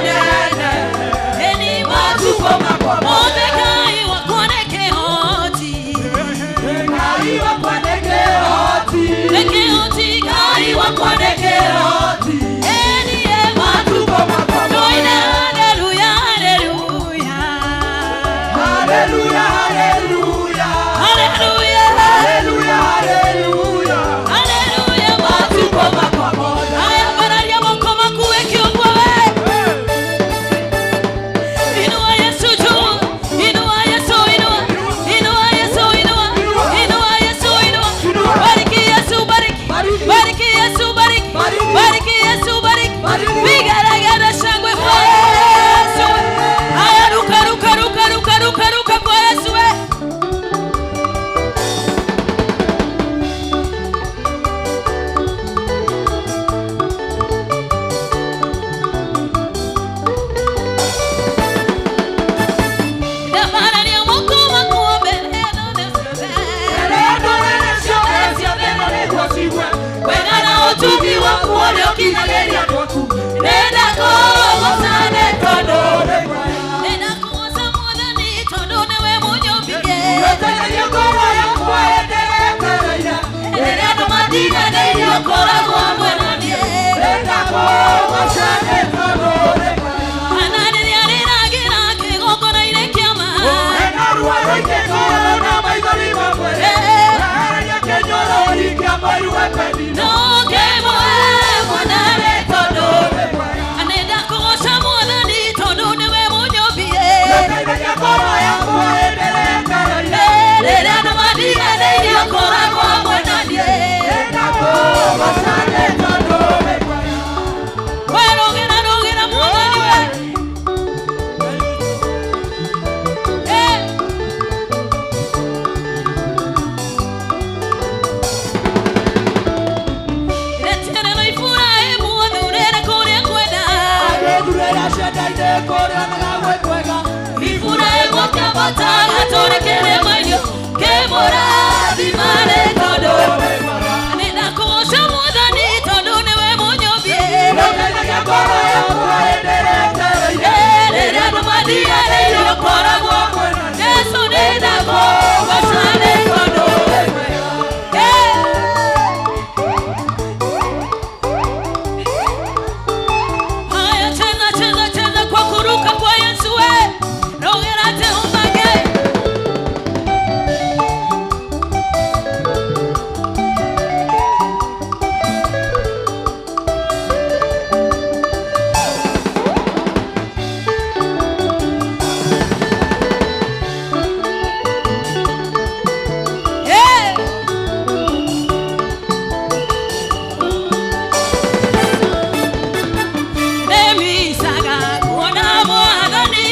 Mũnene Eni matuko makwa mothe Ngai wakwa nĩ kĩhoti Ngai wakwa nĩ kĩhoti Nĩ kĩhoti Ngai wakwa nĩ kĩhoti Eni matuko makwa Toina haleluya haleluya Haleluya haleluya Haleluya Haleluya haleluya Haleluya matuko makwa mothe Haya bararia moko maku weke ũguo we Inua Yesu juu, inua Yesu, inua, inua Yesu, inua, inua Yesu, inua. Bariki Yesu, bariki, bariki Yesu, bariki, bariki Yesu, bariki. Vigelegele shangwe kwa Yesu. Haya, ruka, ruka, ruka, ruka, ruka, ruka kwa Yesu we. Ndamararia moko maku mbere no nĩ Wega na ũtugi waku ũrĩa ũkinyagĩria Nenda kũgooca nĩ tondũ Nenda kũgooca Mwathani tondũ nĩwe mũnyũmbire Rĩrĩa andũ matiganĩirie ũkoragwo hamwe na niĩ Kana rĩrĩa rĩragĩra kĩgongona-inĩ kĩa ma No kĩmwe Mwathani tondũ Nenda kũgooca Mwathani tondũ nĩwe mũnyũmbire Rĩrĩa andũ matiganĩirie ũkoragwo hamwe na niĩ We rũgĩra rũgĩra Mwathani we Eh. Reterero Iburahĩmu athuurĩre kũrĩa kwenda Iburahĩmu akĩambata agatũũre kĩrĩma-inĩ kĩmũrathimane tondũ nĩndakũgooca Mwathani tondũ nĩwe mũnyũmbie Rĩrĩa andũ mathianĩirie ũkoragwo Jesũ nĩndakũgooca nĩ tondũ Haya, cheza cheza cheza kwa kuruka kwa Yesu we rogera Jehova Ngai. Hey! Nemisaga kuona Mwathani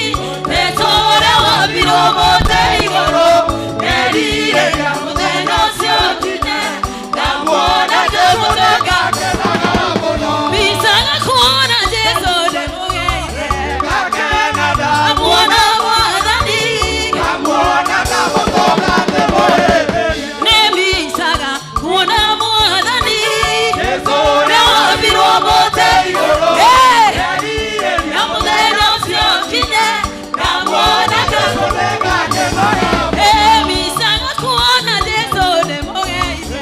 nĩtũũre wambirwo mũtĩ igũrũ nderirĩria mũthenya ũcio ũkinye ndamuona ngĩmũtheka Misaga kuona Jesũ ndĩmũgeithie ndamuona Mwathani nĩmisaga kuona Mwathani nĩwambirwo mũtĩ igũrũ Hey! Na mũthenya ũcio ũkinye ndamuona Emisaga kuona Jesũ ndĩmũgeithie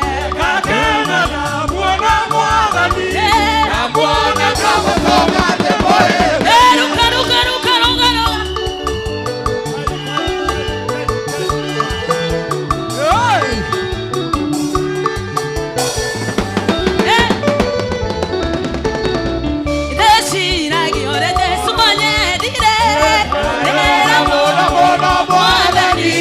Eh, ruka ruka ruka ruka ruka Eh. Ndeciragia ũrĩa Jesũ anyendire Ndĩra Mwathani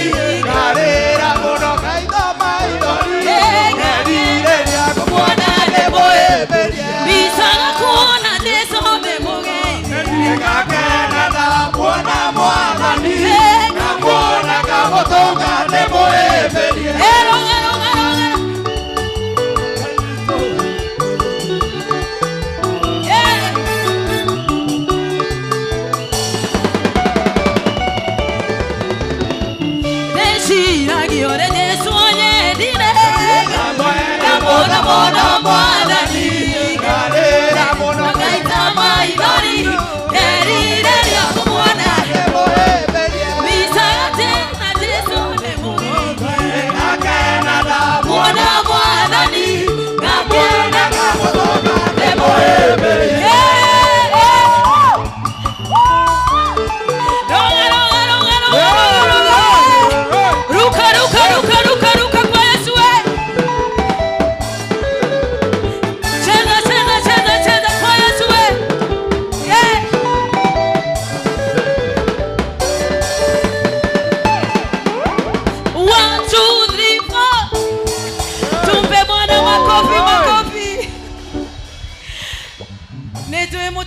Misaga kuona Jesũ ndĩmũgeithie Eh, ruka ruka ruka Eh. Ndeciragia ũrĩa Jesũ anyendire Ndamwona mwona Mwathani Ngaita maithori.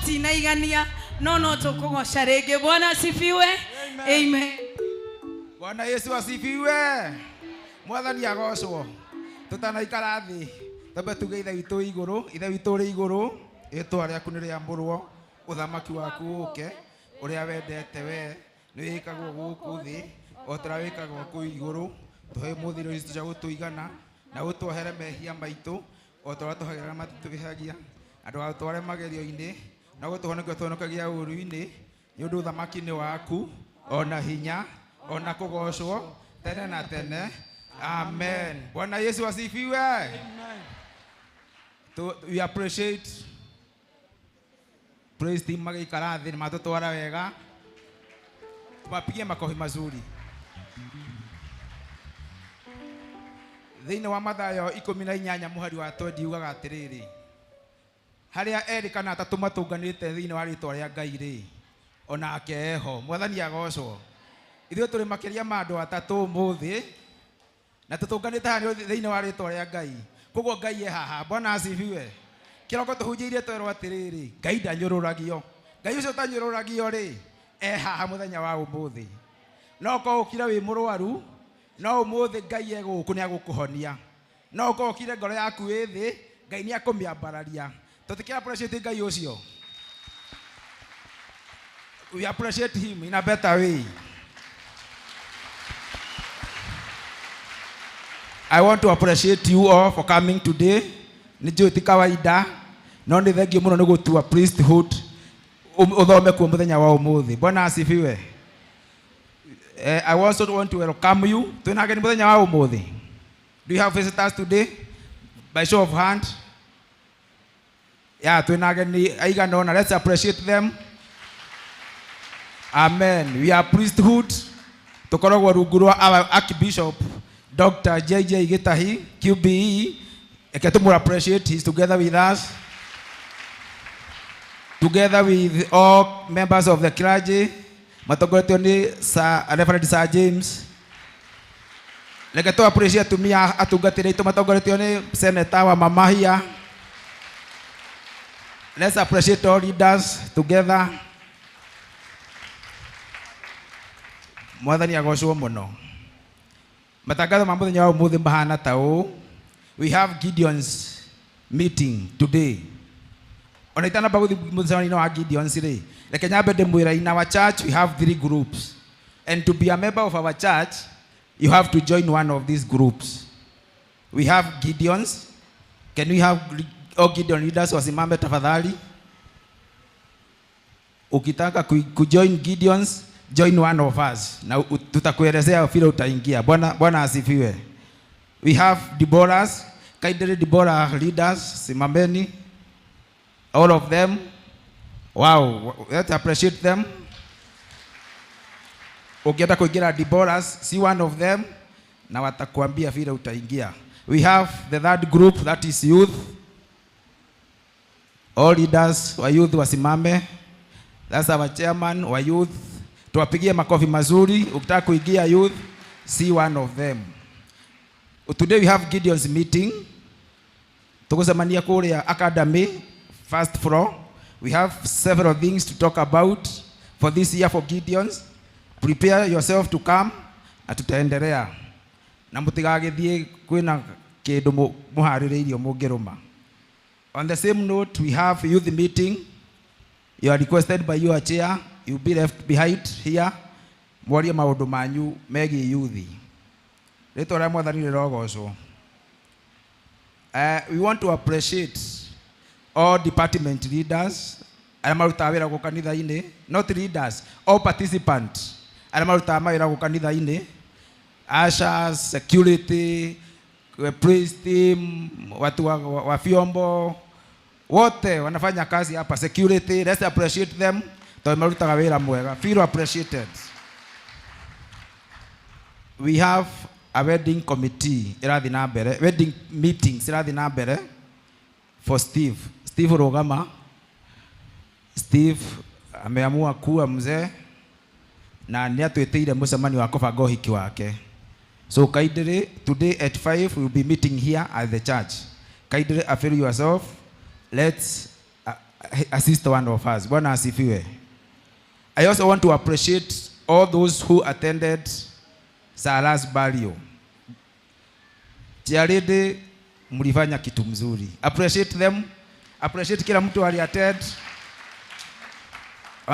Tũtinaigania no no tũkũgoca rĩngĩ. Bwana asifiwe. Amen. Bwana Yesu asifiwe. Mwathani agocwo. Tutanaikara thĩ twambe tuge Ithe witũ wĩ igũrũ, Ithe witũ ũrĩ igũrũ, rĩtwa rĩaku nĩ rĩamũrwo, ũthamaki waku ũke, ũrĩa wendete we nĩ wĩkagwo gũkũ thĩ o ta ũrĩa wĩkagwo kũu igũrũ. Tũhe ũmũthĩ irio ici cia gũtũigana, na ũtuohere mehia maitũ o ta ũrĩa tũhagĩra arĩa matũhĩhagia, na ndũgatũtware magerio-inĩ, no gũtũhonokia ũtũhonokagia ũũru-inĩ, nĩ ũndũ ũthamaki nĩ waku, ona hinya, ona kũgocwo tene na tene. Amen. Bwana Yesu asifiwe. Amen. We appreciate praise team magĩikara thĩ nĩ matũtwara wega. Tuwapigie makofi mazuri. Thĩinĩ wa Mathayo 18 mũhari wa 20 yugaga atĩrĩrĩ, harĩa erĩ kana atatũ matũnganĩte thĩinĩ wa rĩtwa rĩa Ngai rĩ, onake eho. Mwathani agocwo. Ithuĩ tũrĩ makĩria ma andũ atatũ ũmũthĩ, na tũtũnganĩte haha thĩinĩ wa rĩtwa rĩa Ngai. Koguo Ngai e haha. Bwana asifiwe. Kĩroko tũhunjĩirie twerwo atĩrĩrĩ, Ngai ndanyũrũragio. Ngai ũcio ũtanyũrũragio rĩ, e haha mũthenya wa ũmũthĩ. No ũkorwo ũkire wĩ mũrwaru, no ũmũthĩ Ngai e gũkũ nĩ agũkũhonia. No ũkorwo ũkire ngoro yaku ĩ thĩ, Ngai nĩ akũmĩambararia. Tũtikĩ appreciate Ngai ũcio. We appreciate him in a better way. I want to appreciate you all for coming today. Nĩ njũĩ ti kawaida, no nĩ thengiũ mũno nĩ gũtua priesthood ũthome kuo mũthenya wa ũmũthĩ. Bwana asifiwe. I also want to welcome you. Twĩna ageni mũthenya wa ũmũthĩ. Do you have visitors today? By show of hand. Yeah, twĩna ageni aigana ũna. Let's appreciate them. Amen. We are priesthood. Tũkoragwo rungu rwa our Archbishop Dr. JJ Gitahi, QBE. Reke tũmũ appreciate. He's together with us. Together with all members of the clergy. Matongoretio nĩ Sir Reverend Sir James. Reke tũ appreciate atumia atungatĩri aitũ matongoretio nĩ Senator wa Mamahia. Let's appreciate all leaders together. Mwathani agocwo mũno. Matangatho ma mũthenya wa ũmũthĩ mahana ta ũũ. We have Gideon's meeting today. Ona itanamba gũthiĩ mũcemanio-inĩ wa Gideon's rĩ, reke nyambe ndĩmwĩre, in our church we have 3 groups. And to be a member of our church, you have to join one of these groups. We have Gideon's. Can we have all Gideon leaders wasimame tafadhali? Ukitaka kujoin Gideon's, join one of us. Na tutakuelezea vile utaingia. Bwana asifiwe. We have Deborahs, kindly Deborah leaders, simameni. All of them. Wow, let's appreciate them. Ukienda kuingira Deborahs, see one of them, na watakuambia vile utaingia. We have the third group, that is youth. All leaders wa youth wasimame. That's our chairman wa youth. Tuwapigie makofi mazuri. Ukitaka kuingia youth, see one of them. Today we have Gideon's meeting. Tugucemania kuria academy, first floor. We have several things to talk about for this year for Gideon's. Prepare yourself to come na tutaendelea. Na mutigagithie kwina kindu muhaririirio mungiruma. On the same note, we have youth meeting. You are requested by your chair. You'll be left behind here. Mwarie maundu manyu megie youth. Rĩtwa rĩa Mwathani rĩrogocwo. We want to appreciate all department leaders arĩa marutaga wĩra gũkũ kanitha-inĩ, not leaders, all participants arĩa marutaga mawĩra gũkũ kanitha-inĩ, ushers, security, praise team, watu wa vyombo, wote wanafanya kazi hapa. Security, let's appreciate them tondũ marutaga wĩra mwega. Feel appreciated. We have a wedding committee ĩrathiĩ na mbere, wedding meetings ĩrathiĩ na mbere for Steve. Steve Rugama. Steve ameamua kuwa mzee na nĩ atwĩtĩire mũcemanio wa kũbanga ũhiki wake. So kindly today at 5 we will be meeting here at the church. Kindly avail yourself. Let's assist one of us. Bwana asifiwe. I also want to appreciate all those who attended Sarah's burial. Chiarede, mlifanya kitu mzuri. Appreciate them. Appreciate kila mtu aliattend.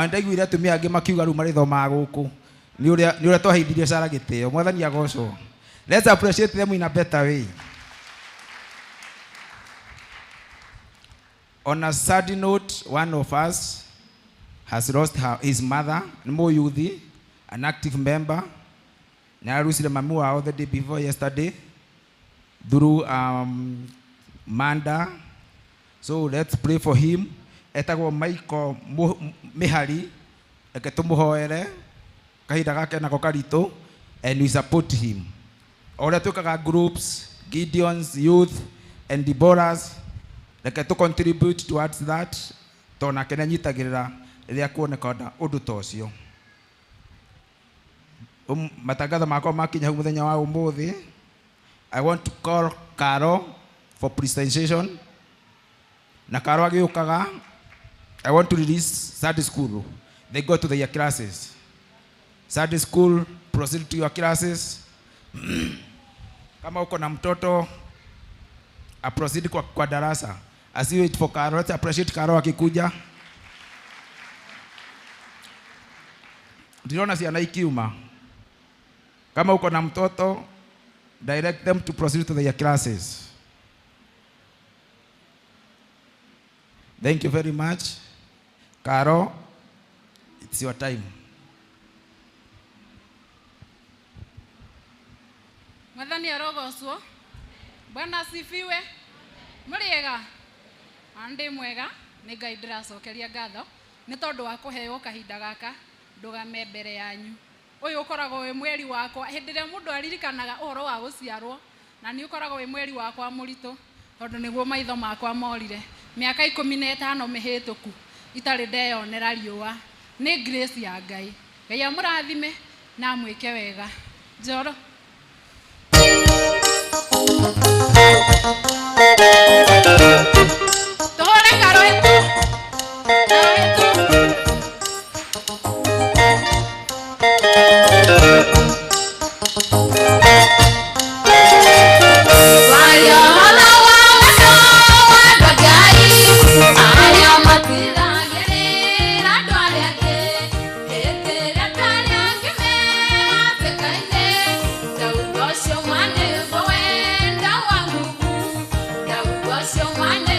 Ndaiguire atumia angĩ makiuga rĩu marĩthomaga gũkũ. Nĩ ũrĩa twaheithirie Sarah gĩtĩo. Mwathani agocwo. Let's appreciate them in a better way. On a sad note, one of us has lost his mother, Nimo Yuthi, an active member. Nĩ mami wao the day before yesterday through Manda. So let's pray for him. Etagwo Michael Mihari, reke tũmũhoere kahinda gake nako karitũ, and we support him. O ũrĩa twĩkaga groups, Gideons, youth, and Deborahs, reke tũ contribute towards that, tondũ nake nĩanyitagĩrĩra rĩrĩa kuoneka ũndũ ta ũcio. Matangatho makwa makinya hau mũthenya wa ũmũthĩ. I want to call Caro for presentation. Na Caro agĩũkaga, I want to release Sunday school. They go to their classes. Sunday school, proceed to your classes. Kama uko na mtoto, a proceed kwa darasa. As you wait for Caro, let's appreciate Caro akikuja. Ndiriona ciana ikiuma. Kama uko na mtoto, direct them to proceed to their classes. Thank you very much. Caro, it's your time. Mwathani arogocwo. Bwana asifiwe. Mũrĩega? Ndĩ mwega, nĩ Ngai ndĩracokeria ngatho nĩ tondũ wa kũheo kahinda gaka ndũgame mbere yanyu. Ũyũ ũkoragwo wĩ mweri wakwa hĩndĩ ĩrĩa mũndũ aririkanaga ũhoro wa gũciarwo, na nĩ ũkoragwo wĩ mweri wakwa mũritũ tondũ nĩguo maitho makwa morire. Mĩaka 15 mĩhĩtũku itarĩ ndeyonera riũa. Nĩ grace ya Ngai. Ngai amũrathime na amwĩke wega. Njoro. Tũhũre karoetu. Karoetu. Show my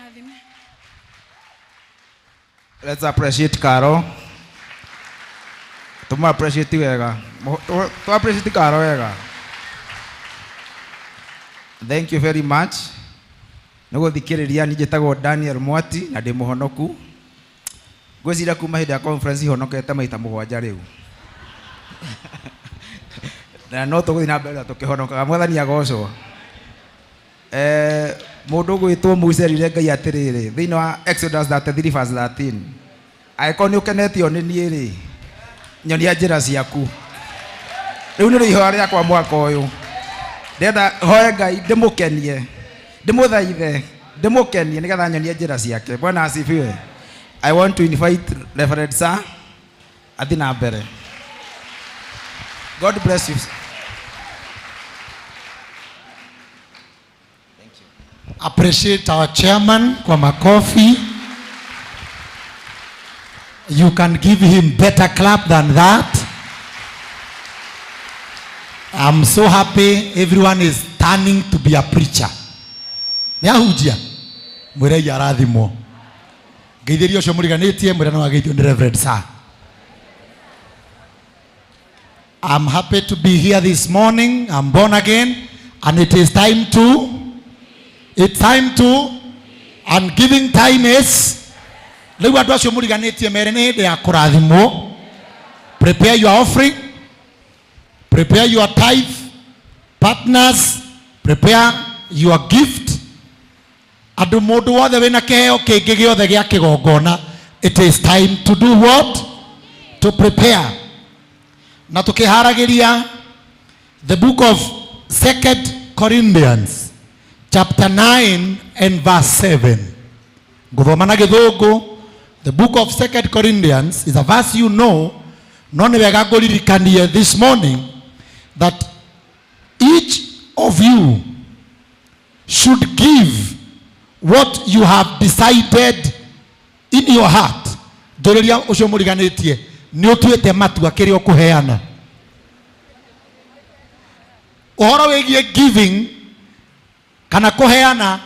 amũrathime. Let's appreciate Caro. Tũmũ appreciate wega. Tu appreciate Caro wega. Thank you very much. Nĩ gũthikĩrĩria niĩ njĩtagwo Daniel Mwati na ndĩ mũhonoku. Ngwĩciria kuma hĩndĩ ya conference honokete maita 7 rĩu. Na no tũgũthiĩ na mbere na tũkĩhonokaga. Mwathani agocwo. Mũndũ ũgwĩtwo Musa erire Ngai atĩrĩrĩ, thĩinĩ wa Exodus 33 verse 13, angĩkorwo nĩ ũkenetio nĩ niĩ rĩ, nyonia njĩra ciaku. Rĩu nĩrĩo ihoya rĩakwa mwaka ũyũ. Ndĩrenda hoe Ngai ndĩmũkenie, ndĩmũthaithe, ndĩmũkenie nĩgetha nyonie njĩra ciake. Bwana asifiwe. I want to invite Reverend Sir athiĩ na mbere. God bless you. Appreciate our chairman kwa makofi. You can give him better clap than that. I'm so happy everyone is turning to be a preacher. Nĩ ahunjia mwĩrei arathimwo. Ngeithĩria ũcio mũriganĩtie mwĩra no ageithio nĩ Reverend Sir. I'm happy to be here this morning. I'm born again and it is time to, it's time to, and giving time is, rĩu andũ acio mũriganĩtie mere nĩ hĩndĩ ya kũrathimwo. Prepare your offering, prepare your tithe, partners, prepare your gift. Andũ mũndũ wothe wĩna kĩheo kĩngĩ gĩothe gĩa kĩgongona, it is time to do what? To prepare. Na tũkĩharagĩria the book of 2 Corinthians chapter 9 and verse 7. Ngũthoma na gĩthũngũ. The book of 2 Corinthians is a verse you know, no nĩ wega ngũririkanie this morning that each of you should give what you have decided in your heart. Njũrĩria ũcio mũriganĩtie, nĩ ũtuĩte matua kĩrĩa ũkũheana. Ũhoro wĩgiĩ giving kana kũheana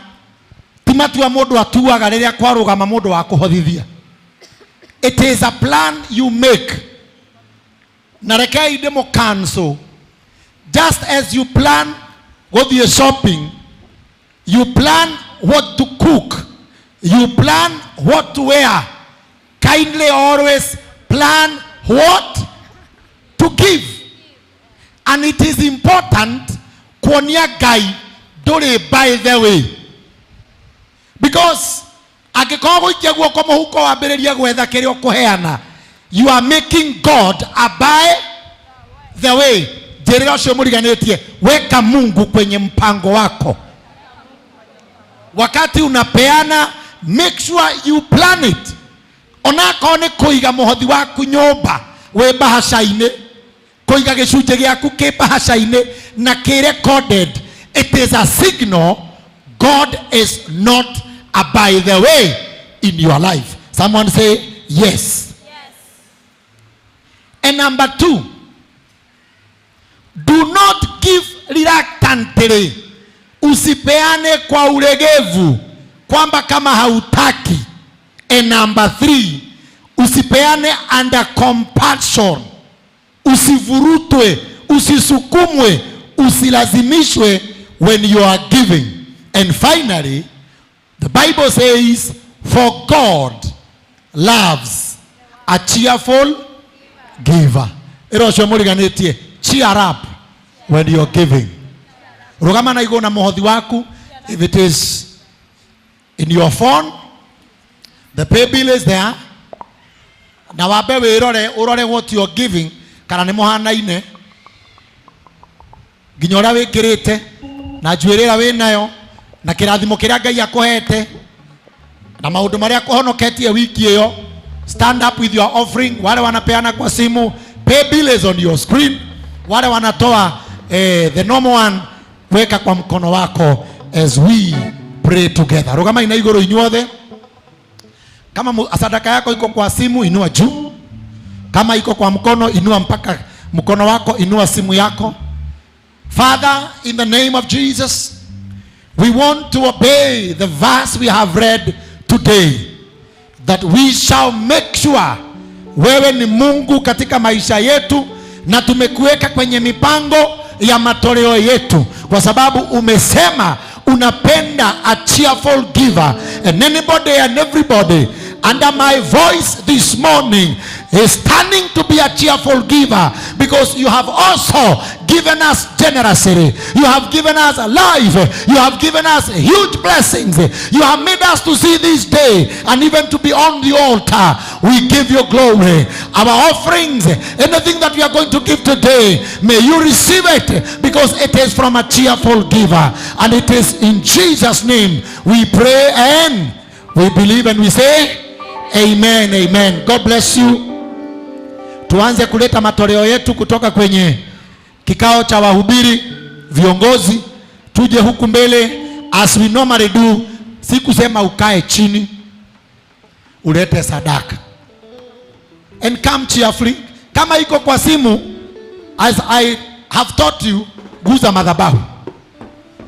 ti matua mũndũ atuaga rĩrĩa kwarũgama mũndũ wa kũhothithia. It is a plan you make. Na rekei ndĩmũ cancel. Just as you plan gũthiĩ shopping, you plan what to cook, you plan what to wear. Kindly always plan what to give. And it is important kuonia Ngai ndũrĩ by the way. Because angĩkorwo gũikia guoko mũhuko wambĩrĩrie gwetha kĩrĩa ũkũheana, you are making God a by the way. Njĩrĩra ũcio mũriganĩtie, weka Mungu kwenye mpango wako. Wakati unapeana, make sure you plan it. Onakorwo nĩ kũiga mũhothi waku nyũmba wĩ mbahaca-inĩ, kũiga gĩcunjĩ gĩaku kĩ mbahaca-inĩ na kĩ recorded, it is a signal God is not a by the way in your life. Someone say yes. And number 2, do not give reluctantly. Usipeane kwa ulegevu kwamba kama hautaki. And number 3, usipeane under compulsion. Usivurutwe, usisukumwe, usilazimishwe when you are giving. And finally, the Bible says, for God loves a cheerful giver. Ĩro ũcio mũriganĩtie, cheer up when you are giving. Rũgama na igũrũ na mũhothi waku. If it is in your phone, the pay bill is there. Na wambe wĩrore, ũrore what you are giving, kana nĩ mũhanaine nginya ũrĩa wĩkĩrĩte na njuĩrĩ ĩrĩa wĩnayo na kĩrathimo kĩrĩa Ngai akũhete na maũndũ marĩa akũhonoketie wiki ĩyo. Stand up with your offering. Wale wanapeana kwa simu, pay bill is on your screen. Wale wanatoa the normal one, weka kwa mkono wako as we pray together. Rũgama ina igũrũ inyuothe. Kama sadaka yako iko kwa simu, inua juu. Kama iko kwa mkono, inua mpaka mkono wako, inua simu yako. Father, in the name of Jesus, We want to obey the verse we have read today, that we shall make sure wewe ni Mungu katika maisha yetu na tumekuweka kwenye mipango ya matoleo yetu, kwa sababu umesema unapenda a cheerful giver. And anybody and everybody under my voice this morning is standing to be a cheerful giver, because you have also given us generosity. You have given us a life. You have given us huge blessings. You have made us to see this day and even to be on the altar. We give you glory. Our offerings, anything that we are going to give today, may you receive it, because it is from a cheerful giver. And it is in Jesus' name we pray and we believe and we say amen, amen. God bless you. Tuanze kuleta matoleo yetu kutoka kwenye kikao cha wahubiri, viongozi, tuje huku mbele as we normally do. Si kusema ukae chini, ulete sadaka and come cheerfully. Kama iko kwa simu, as I have taught you, guza madhabahu.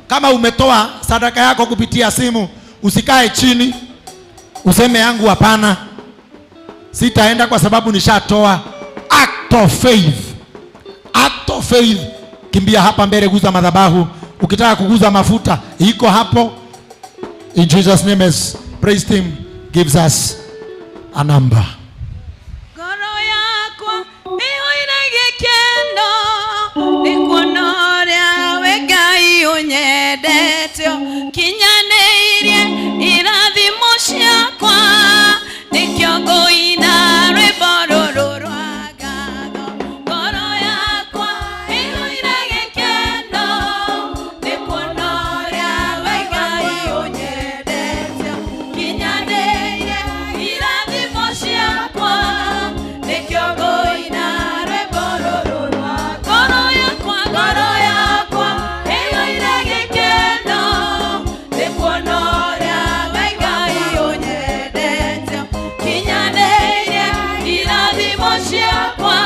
Kama umetoa sadaka yako kupitia simu, usikae chini useme yangu hapana, sitaenda kwa sababu nishatoa. Act of faith, act of faith. Kimbia hapa mbele, guza madhabahu. Ukitaka kuguza mafuta iko hapo. In Jesus' name, as praise team gives us a number. Ngoro yakwa ĩihũire gĩkeno nĩ kuona ũrĩa we Ngai ũnyendete, kinyanĩirie irathimo ciakwa, nĩkĩo ngũina rwĩmbo rũrũ rwa ngatho. Ngoro yakwa ĩihũire gĩkeno nĩ kuona ũrĩa we Ngai ũnyendete, kinyanĩirie irathimo ciakwa, nĩkĩo ngũina rwĩmbo rũrũ rwa. Ngoro yakwa, ngoro yakwa ĩihũire gĩkeno nĩ kuona ũrĩa we Ngai ũnyendete, kinyanĩirie irathimo ciakwa,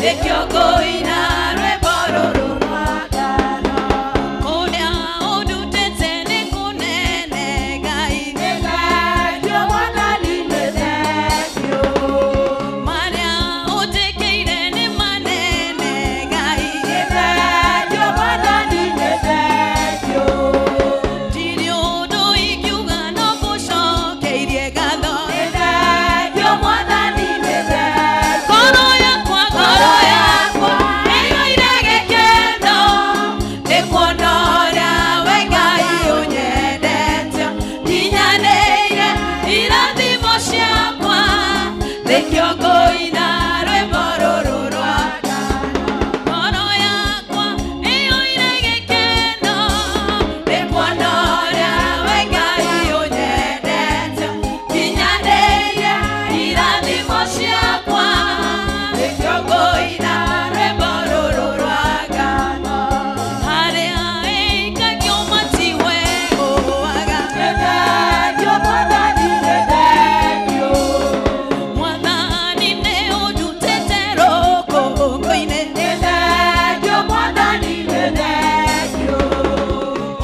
nĩkĩo ngũina rwĩmbo rũrũ rwa ngatho. Kũrĩa ũndutĩte nĩ kũnene, Ngai. Nĩ Mwathani, nĩ thengiũ. Marĩa ũnjĩkĩire nĩ manene, Ngai. Nĩ thengiũ, Mwathani, nĩ thengiũ. Ndirĩ ũndũ ingiuga no ngũcokeirie ngatho. Nĩ thengiũ, Mwathani, nĩ thengiũ. Ngoro yakwa, ngoro yakwa ĩihũire gĩkeno nĩ kuona ũrĩa we Ngai ũnyendete, kinyanĩire irathimo ciakwa, nĩkĩo ngũina rwĩmbo rũrũ rwa ngatho. Ngoro yakwa ĩihũire gĩkeno nĩ kuona ũrĩa we Ngai ũnyendete, kinyanĩire irathimo ciakwa, nĩkĩo ngũina rwĩmbo rũrũ rwa ngatho. Harĩa ĩikagio matiwe gũaga. Nĩ thengiũ, Mwathani, nĩ thengiũ. Mwathani, nĩ ũndutĩte rũkũngũ-inĩ. Nĩ thengiũ, Mwathani, nĩ thengiũ.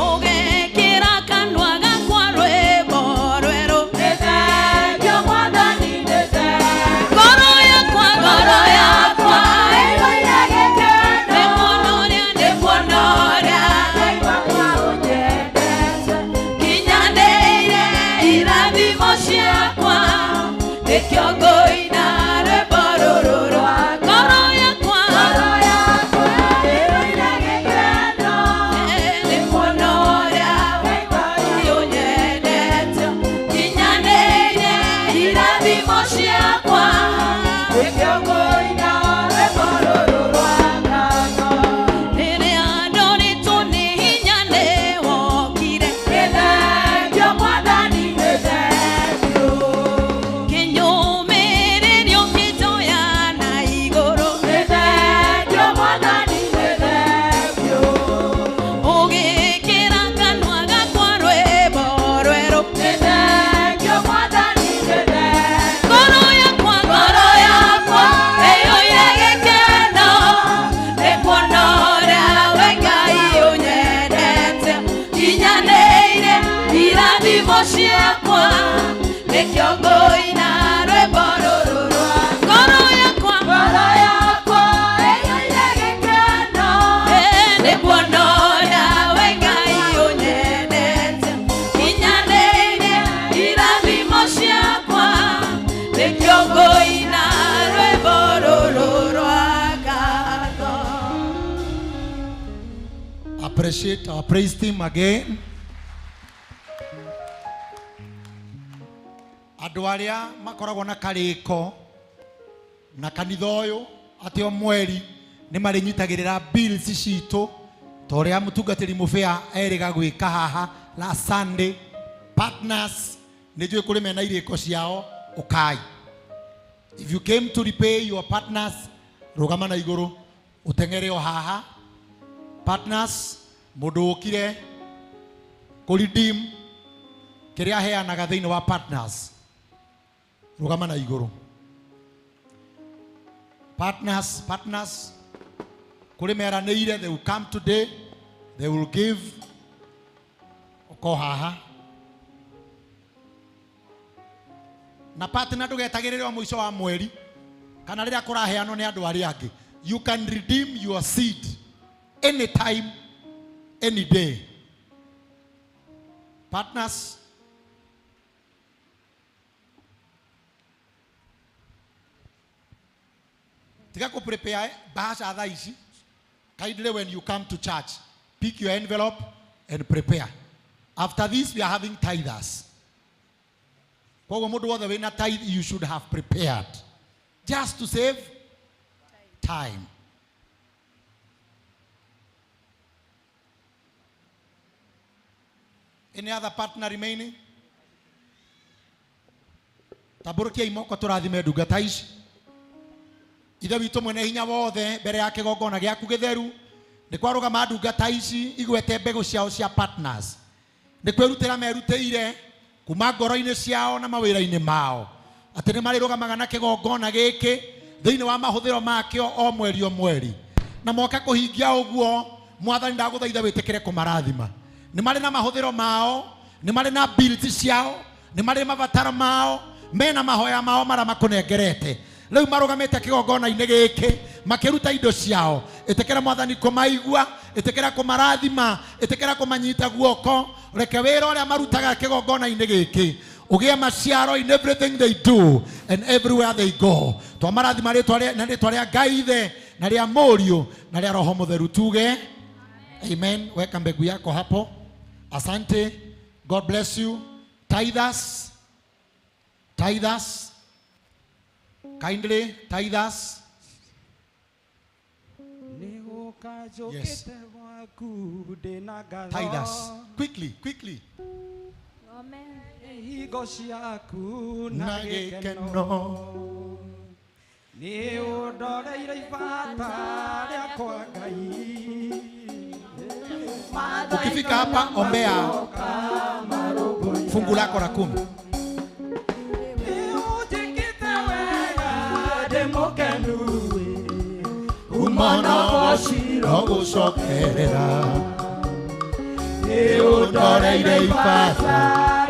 Ũgekĩra kanua gakwa rwĩmbo rwerũ. Nĩ thengiũ, Mwathani, nĩ thengiũ. Ngoro yakwa, ngoro yakwa ĩihũire gĩkeno nĩ kuona ũrĩa, nĩ kuona ũrĩa Ngai wakwa ũnyendete, kinyanĩire irathimo ciakwa, nĩkĩo ngũina rwĩmbo rũrũ rwa. Ngoro yakwa, ngoro yakwa ĩihũire gĩkeno nĩ kuona ũrĩa Ngai ũnyendete, kinyanĩire irathimo ciakwa, nĩkĩo ngũina rwĩmbo rũrũ rwa ngatho. Rĩrĩa ndoritwo nĩ hinya nĩ wokire. Nĩ thengiũ, Mwathani, nĩ thengiũ. Kĩnyũmĩrĩria. Appreciate our praise team again. Andũ arĩa makoragwo na karĩko na kanitha ũyũ atĩ o mweri nĩ marĩnyitagĩrĩra bills citũ ta ũrĩa mũtungatĩri mũbĩa erĩga gwĩka haha last Sunday. Partners nĩ njũĩ kũrĩ mena irĩko ciao ũkai. If you came to repay your partners, rũgama na igũrũ ũteng'ere o haha. Partners, mũndũ ũkire kũ redeem kĩrĩa aheanaga thĩinĩ wa partners, rũgama na igũrũ. Partners, partners, kũrĩ meranĩire, they will come today, they will give. Ũko haha na partner ndũgetagĩrĩre o mũico wa mweri kana rĩrĩa kũraheanwo nĩ andũ arĩa angĩ. You can redeem your seed anytime, any day. Partners, tiga kũ prepare bahasha thaa ici. Kindly, when you come to church, pick your envelope and prepare. After this, we are having tithers. Koguo mũndũ wothe wĩna tithe, you should have prepared just to save time. Any other partner remaining? Tambũrũkiai moko tũrathime ndungata ici. Ithe witũ mwene hinya wothe, mbere ya kĩgongona gĩaku gĩtheru nĩ kwarũgama ndungata ici igwete mbegũ ciao cia partners. Nĩ kwĩrutĩra merutĩire kuma ngoro-inĩ ciao na mawĩra-inĩ mao atĩ nĩ marĩrũgamaga na kĩgongona gĩkĩ thĩinĩ wa mahũthĩro makĩo o mweri o mweri, na moka kũhingia ũguo. Mwathani, ndagũthaitha wĩtĩkĩre kũmarathima. Nĩ marĩ na mahũthĩro mao, nĩ marĩ na bills ciao, nĩ marĩ mabataro mao, mena mahoya mao marĩa makũnengerete. Rĩu marũgamĩte kĩgongona-inĩ gĩkĩ makĩruta indo ciao. Ĩtĩkĩra Mwathani kũmaigua, ĩtĩkĩra kũmarathima, ĩtĩkĩra kũmanyita guoko. Reke wĩra ũrĩa marutaga kĩgongona-inĩ gĩkĩ ũgĩe maciaro in everything they do and everywhere they go. Twamarathima rĩtwa na rĩtwa rĩa Ngai Ithe na rĩa Mũriũ na rĩa Roho Mũtheru, tuge amen. Weka mbegu yako hapo. Asante. God bless you. Tithers, tithers, kindly, tithers. Yes. Tithers, quickly, quickly. Hingo ciaku na na gĩkeno. Gĩkeno nĩ ũndoreire ibata rĩakwa Ngai. Ukifika hapa, ombea fungu lako la 10. Ũnjĩkĩte wega ndĩ mũkenu. Umana waciro gũcokerera nĩ ũndoreire ibata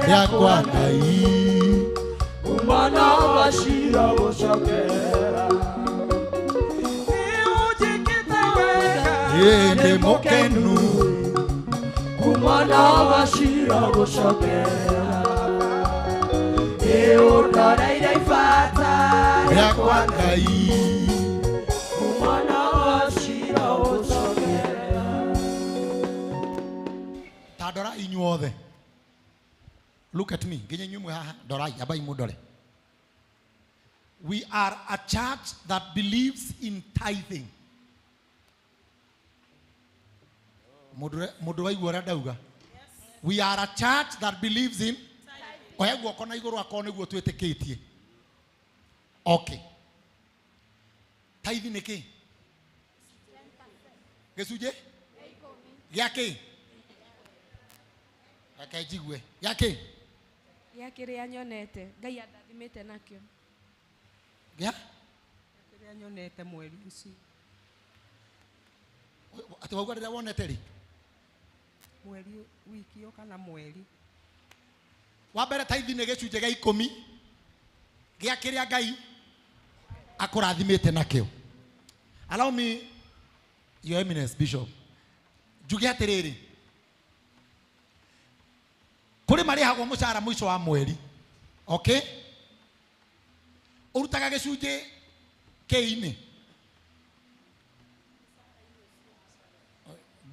rĩakwa Ngai. Umana waciro gũcokerera nĩ ũnjĩkĩte wega Ĩ, ndĩ mũkenu. Umana waciro gũcokerera nĩ ũndoreire ibata rĩakwa Ngai. Umana waciro gũcokerera. Ta ndora inyuothe, look at me, nginya inyuĩ mwĩ haha, ndorai, ambai mũndore. We are a church that believes in tithing. Mũndũ waigua ũrĩa ndauga? We are a church that believes in, oya guoko na igũrũ akorwo nĩguo twĩtĩkĩtie. Okay, tithe nĩ kĩ? Gĩcunjĩ gĩa kĩ? Reke njigue, gĩa kĩ? Gĩa kĩrĩa nyonete Ngai andathimĩte nakĩo. Gĩa kĩrĩa nyonete mweri ũcio. Atĩ wauga rĩrĩa wonete rĩ? Mweri wiki ĩyo kana mweri. Wa mbere, tithe nĩ gĩcunjĩ gĩa 10 gĩa kĩrĩa Ngai akũrathimĩte nakĩo. Allow me, Your Eminence Bishop, njuge atĩrĩrĩ, kũrĩ marĩhagwo mũcara mũico wa mweri, okay, ũrutaga gĩcunjĩ kĩ-inĩ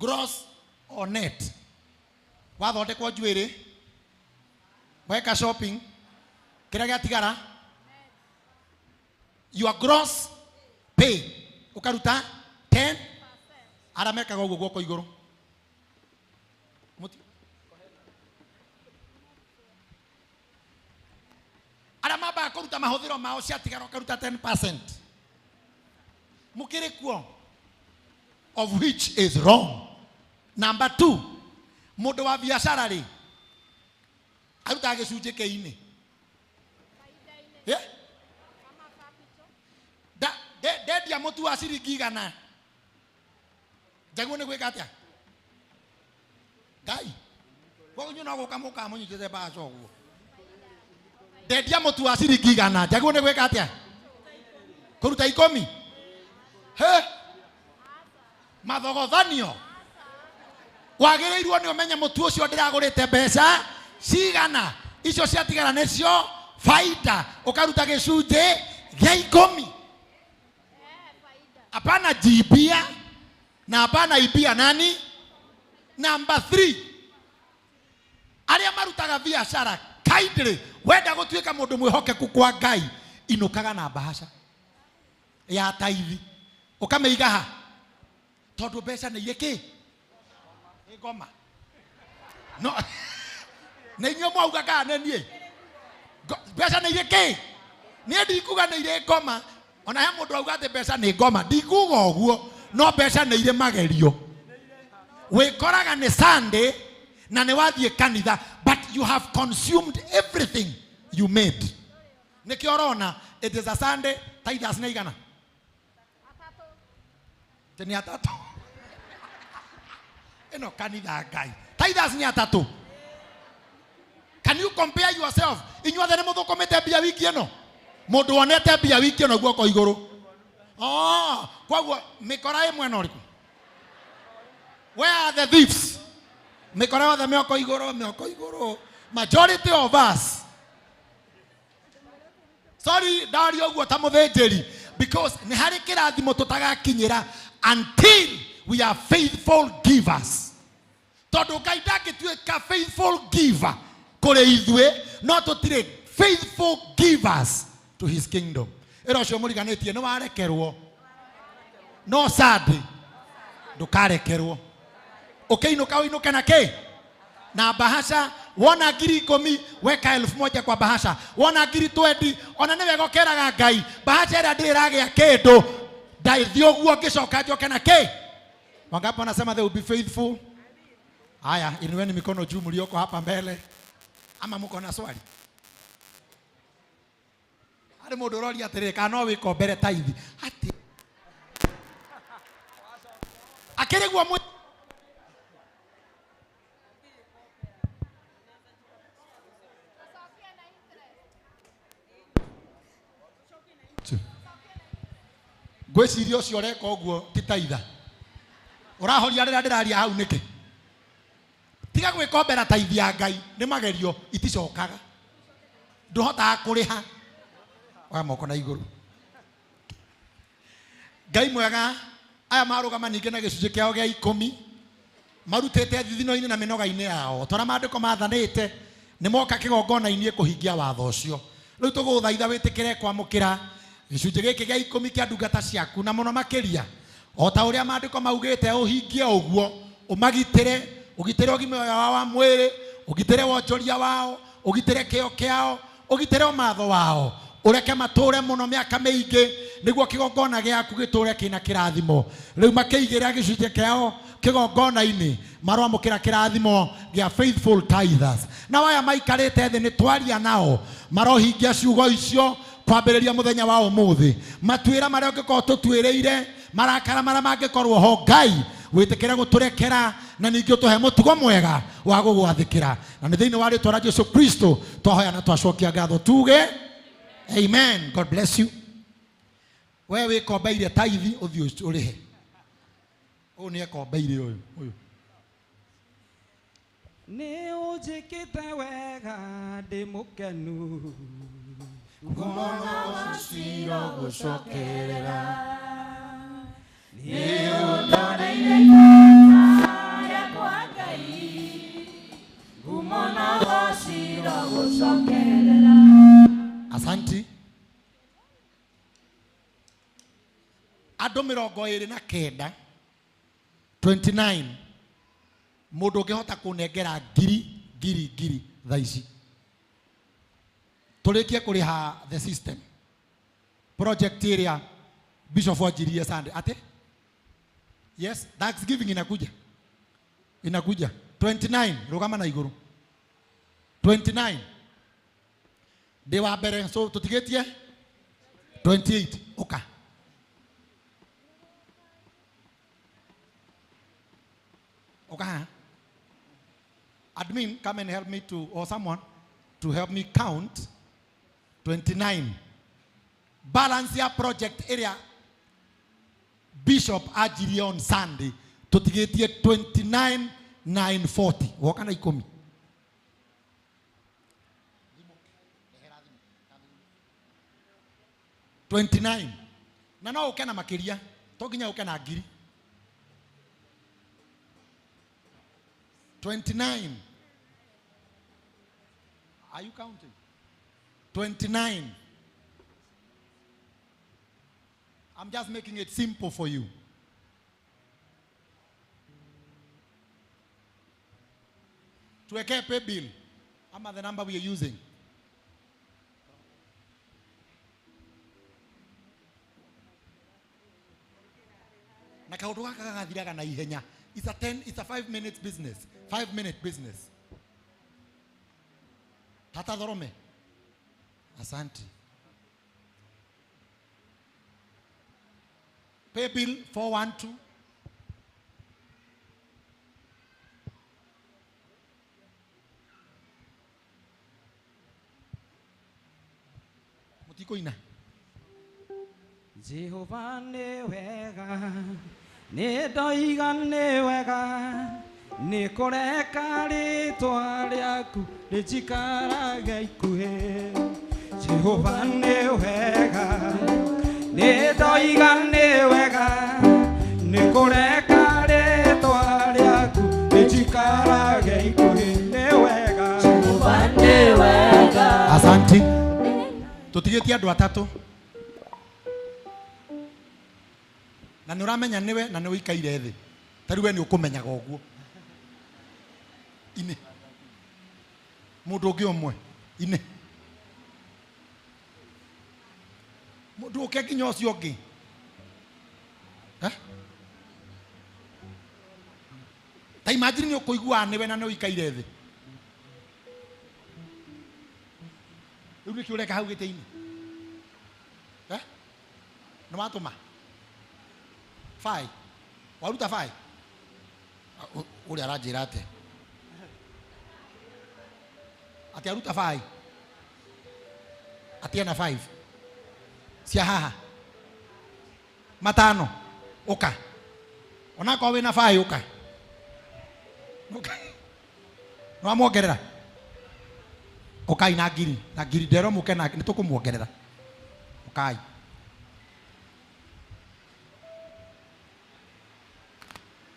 gross O net. Wathondekwo njuĩrĩ, weka shopping, kĩrĩa gĩatigara your gross pay ũkaruta 10. Arĩa mekaga ũguo guoko igũrũ. Arĩa mambaga kũruta mahũthĩro mao, ciatigara ũkaruta 10%. Mũkĩrĩ kuo? Of which is wrong. Number 2, mũndũ wa biacara rĩ, arutaga gĩcunjĩ kĩ-inĩ. Yeah? Ndendia mũtu wa ciringi 100, njagwo nĩ gwĩka atĩa? Ngai, koguo inyuĩ no gũka mũkaga mũnyitĩte mbaca ũguo. Ndendia mũtu wa ciringi 100, njagwo nĩ gwĩka atĩa? Kũruta 10. He mathogothanio. Wagĩrĩirwo nĩ ũmenye mũtu ũcio ndĩragũrĩte mbeca cigana, icio ciatigara nĩcio faida, ũkaruta gĩcunjĩ gĩa 10. Hapana jibia na hapana ibia nani. Number 3, arĩa marutaga biacara kindly, wenda gũtuĩka mũndũ mwĩhokeku kwa Ngai, inũkaga na bahasha ya taithi ũkamĩiga ha, tondũ mbeca nĩ irĩ kĩ? Nĩ ngoma. No nĩ inyuĩ mwauga kana nĩ niĩ? Mbeca nĩ irĩ kĩ? Niĩ ndikuga nĩ irĩ ngoma. Ona he mũndũ auga atĩ mbeca nĩ ngoma, ndikuga ũguo, no mbeca nĩ irĩ magerio. Wĩkoraga nĩ Sunday na nĩ wathiĩ kanitha, but you have consumed everything you made. Nĩkĩo ũrona it is a Sunday. Tithers nĩ igana? Atĩ nĩ atatũ. Ĩno kanitha Ngai, tithers nĩ atatũ. Can you compare yourself? Inyuothe nĩ mũthũkũmĩte mbia wiki ĩno? Mũndũ wonete mbia wiki ĩno guoko igũrũ. Oh, koguo mĩkora ĩ mwena ũrĩkũ? Where are the thieves? Mĩkora yothe mĩoko igũrũ, mĩoko igũrũ. Majority of us. Sorry, ndaria ũguo ta mũthĩnjĩri, because nĩ harĩ kĩrathimo tũtagakinyĩra until we are faithful givers. Tondũ Ngai ndangĩtuĩka faithful giver kũrĩ ithuĩ no tũtirĩ faithful givers to his kingdom. Ĩra ũcio mũriganĩtie, nĩ warekerwo, no Sunday ndũkarekerwo. Ũkĩinũka ũinũke na kĩ? Na bahasha. Wona 10,000, weka 1,000 kwa bahasha. Wona 20,000, ona nĩ wega ũkeraga Ngai, bahasha ĩrĩa ndĩrĩ ĩragĩa kĩndũ, ndathiĩ ũguo ngĩcoka njoke na kĩ? Wangapi wanasema they will be faithful? Haya, inueni mikono juu mlioko hapa mbele, ama mko na swali? Harĩ mũndũ ũroria atĩrĩrĩ, kana no wĩkombere taithi atĩ akĩrĩ guo mwĩ ngwĩciria ũcio ũreka ũguo ti taitha ũrahoria rĩrĩa ndĩraria hau nĩkĩ? Tiga gwĩkombera taithi ya Ngai, nĩ magerio, iticokaga, ndũhotaga kũrĩha. Oya moko na igũrũ. Ngai mwega, aya marũgama ningĩ na gĩcunjĩ kĩao gĩa 10 marutĩte thithino-inĩ na mĩnoga-inĩ yao, tondũ maandĩko mathanĩte nĩ moka kĩgongona-inĩ kũhingia watho ũcio. Rĩu tũgũthaitha wĩtĩkĩre kwamũkĩra gĩcunjĩ gĩkĩ gĩa 10 kĩa ndungata ciaku, na mũno makĩria o ta ũrĩa maandĩko maugĩte ũhingie ũguo, ũmagitĩre, ũgitĩre ũgima wao wa mwĩrĩ, ũgitĩre wonjoria wao, ũgitĩre kĩo kĩao, ũgitĩre ũmatho wao, ũreke matũre mũno mĩaka mĩingĩ, nĩguo kĩgongona gĩaku gĩtũre kĩna kĩrathimo. Rĩu makĩigĩrĩra gĩcunjĩ kĩao kĩgongona-inĩ, maroamũkĩra kĩrathimo gĩa faithful tithers. Nao aya maikarĩte thĩ nĩ twaria nao, marohingia ciugo icio kwambĩrĩria mũthenya wa ũmũthĩ. Matuĩra marĩa ũngĩkorwo tũtuĩrĩire, marakara marĩa mangĩkorwo ho, Ngai wĩtĩkĩre gũtũrekera, na ningĩ ũtũhe mũtugo mwega wa gũgwathĩkĩra. Na nĩ thĩinĩ wa rĩtwa rĩa Jesu Kristo twahoya na twacokia ngatho, tuge amen. God bless you. We wĩkombeire taithi, ũthiĩ ũrĩhe. Ũyũ nĩ ekombeire ũyũ ũyũ. Nĩ ũnjĩkĩte wega, ndĩ mũkenu. Kuona ũcio gũcokerera, nĩ ũndoneire rĩakwa. Mũno cira gũcokerera. Asanti. Andũ 29, 29, mũndũ ũngĩhota kũnengera ngiri ngiri ngiri thaa ici tũrĩkie kũrĩha the system project ĩrĩa Bishop wanjirie Sunday ate. Yes, Thanksgiving inakuja, inakuja. 29, rũgama na igũrũ. 29 ndĩ wa mbere, so tũtigĩtie 28. Ũka. Ũka haha. Admin, come and help me to, or someone to help me count 29. Balance ya project area Bishop ajirie on Sunday tutigetie 29,940. Woka na ikumi. 29. Na no uke na makiria, to nginya uke na ngiri. 29. Are you counting? 29. I'm just making it simple for you. Tuwekee pay bill ama the number we are using. Na kaundu gaka gagathiraga na ihenya. It's a 10, it's a 5 minutes business. 5 minute business. Tata Dhorome. Asante. Pay bill 412. Mutiko ina. Jehova nĩ wega, nĩ ndoiga nĩ wega, nĩ kũreka rĩtwa rĩaku rĩnjikarage ikuhĩ. Jehova nĩ wega, nĩ ndoiga nĩ wega, nĩ kũreka rĩtwa rĩaku rĩnjikarage ikuhĩ. Nĩ wega. Jehova nĩ wega. Asante. Tũtigĩtie andũ atatũ. Na nĩ ũramenya nĩwe na nĩ ũikaire thĩ. Ta rĩu we nĩ ũkũmenyaga ũguo. Ine. Mũndũ ũngĩ ũmwe. Ine. Mũndũ ũke nginya ũcio ũngĩ. Eh? Ta imagine nĩ ũkũiguaga nĩwe na nĩ ũikaire thĩ. Rĩu nĩkĩ ũreka hau gĩtĩ-inĩ? Eh? Nĩ watũma? Fai. Waruta fai? Ũrĩa aranjĩra atĩa? Atĩ aruta fai? Atĩ ena 5? Cia haha? Matano? Ũka. Onakorwo wĩna fai ũka. Ũka. Nĩ wamwongerera? Ũkai na ngiri. Na ngiri nderwo mũke na nĩ tũkũmuongerera. Ũkai.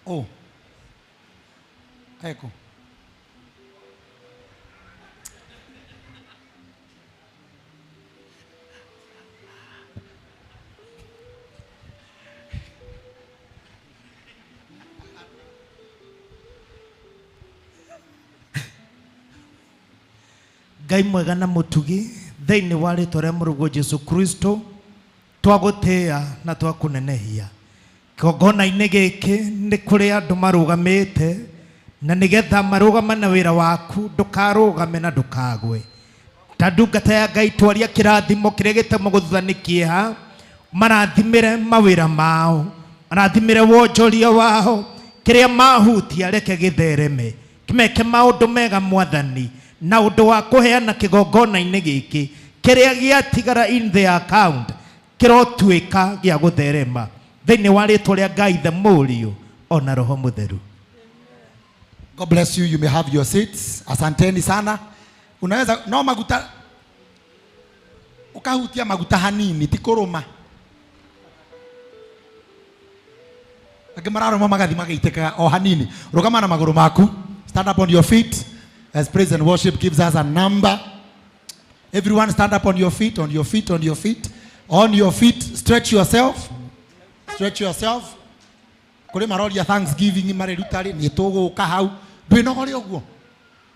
Oh. Eko. Ngai mwega na mutugi thiini wa ritwa ria Mũrũguo Jesu Kristo twagũtĩĩa na twakũnenehia. Kĩgongona-inĩ gĩkĩ nĩ kũrĩ andũ marũgamĩte na nĩgetha marũgame na wĩra waku ndũkarũgame na ndũkagwe. Ta ndungata ya Ngai twaria kĩrathimo kĩrĩa gĩtagwo thutha nĩ kĩeha, marathimĩre mawĩra mao, marathimĩre wonjoria wao, kĩrĩa mahutia reke gĩthereme, kĩmeke maũndũ mega Mwathani, na ũndũ wa kũheana kĩgongona-inĩ gĩkĩ kĩrĩa gĩatigara in the account kĩrotuĩka gĩa gũtherema thĩinĩ wa rĩtwa rĩa Ngai the Mũriũ ona Roho Mũtheru. God bless you. You may have your seats. Asanteni sana. Unaweza no maguta ukahutia maguta hanini ti kũrũma. Angĩ mararũma magathi magĩitĩkaga o hanini. Rũgama na magũrũ maku. Stand up on your feet. As praise and worship gives us a number. Everyone stand up on your feet, on your feet, on your feet, on your feet. Stretch yourself. Stretch yourself. Kuri maroria Thanksgiving mareruta ri ni tuguka hau. Ndwinogore uguo.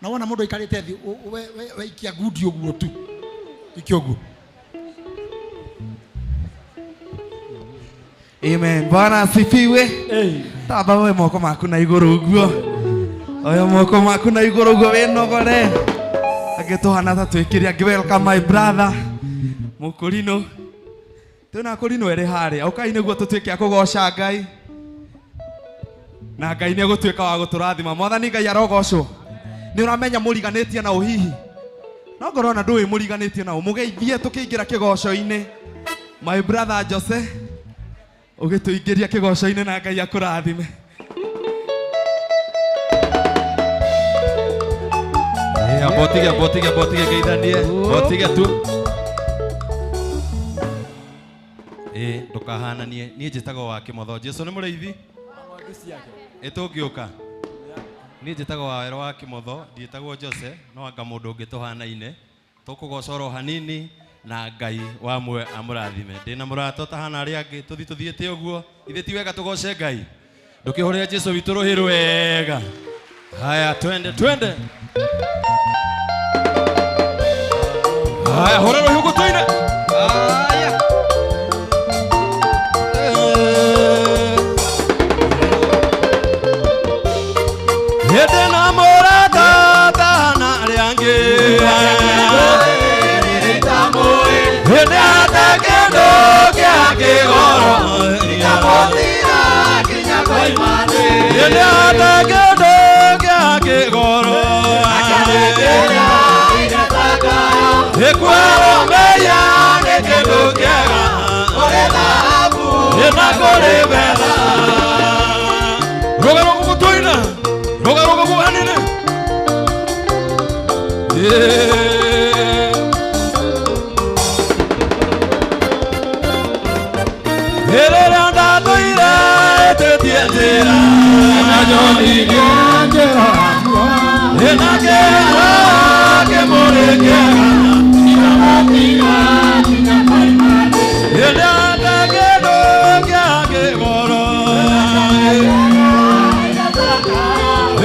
Na wona mundu aikarite thi we ikia ngundi uguo tu. Ikia uguo. Amen. Bwana asifiwe. Tamba we moko maku na iguru uguo. Oya moko maku na iguru uguo winogore. Angĩ tũhana ta twĩkĩre angĩ welcome my brother Mũkũrinũ. Twĩna akũrinũ erĩ harĩa. Ũkai nĩguo tũtuĩke a kũgoca Ngai. Na Ngai nĩ egũtuĩka wa gũtũrathima. Mwathani Ngai arogocwo. Nĩ ũramenya mũriganĩtie na ũhihi. No ngorwo na ndũĩ mũriganĩtie na ũ. Mũgeithie tũkĩingĩra kĩgoco-inĩ. My brother Jose ũgĩtũingĩria kĩgoco-inĩ na Ngai akũrathime. Botige, botige, botige geithanie, botige tu. Ndukahananie. Niĩ njĩtagwo wa Kĩmotho. Jesũ nĩ mũrĩithi? Ĩ tũngĩũka. Niĩ njĩtagwo wa Wero wa Kĩmotho, ndiĩtagwo Jose, no anga mũndũ ũngĩ tũhanaine. Tũkũgoca oro hanini na Ngai wa muoyo amũrathime. Ndĩna mũrata ũtahana arĩa angĩ, tũthiĩ tũthiĩte ũguo. Ithuĩ ti wega tũgoce Ngai. Ndũkĩhũrĩre Jesũ witũ rũhĩ rwega. Haya, twende, twende. Haya, hũra rũhĩ ũguo tũine. Haya. Hĩndĩ na mũrata ũtahana arĩa angĩ. Hĩndĩ ata kĩndũ kĩa kĩgoro. Hĩndĩ ata kĩndũ kĩa kĩgoro. Ĩkwarũmĩria nĩ kĩndũ kĩega. Ĩna kũrĩ betha. Rũga rũga tũine. Rũga rũga hanene. Rĩrĩa ndatũire ĩtĩtie njĩra. Ĩna kĩara kĩmũrĩ kĩega. Hĩndĩ ata kĩndũ kĩa kĩgoro.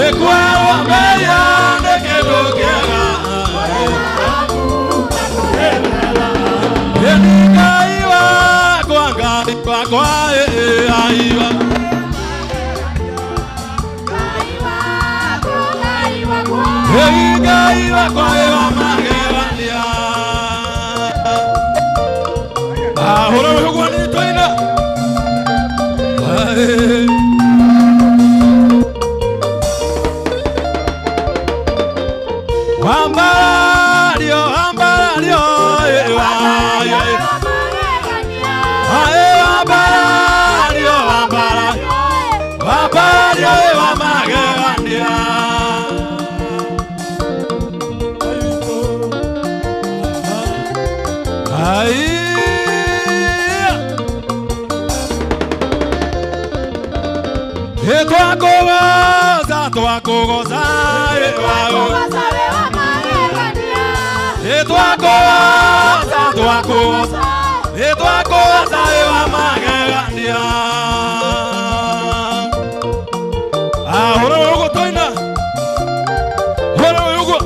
Ĩkwarũmĩria nĩ kĩndũ kĩega. Hĩndĩ Ngai wakwa, Ngai wakwa, aiwa. Ngai wakwa wa magegania. Hũra rũhĩ ũguo nĩ tũine. Wambarario, wambarario, wambarario, wambarario, wa magegania. Twakugoca, twakugoca, twakugoca, twakugoca, twakugoca wa magegania. Hũra ũguo tũina. Hũra ũguo.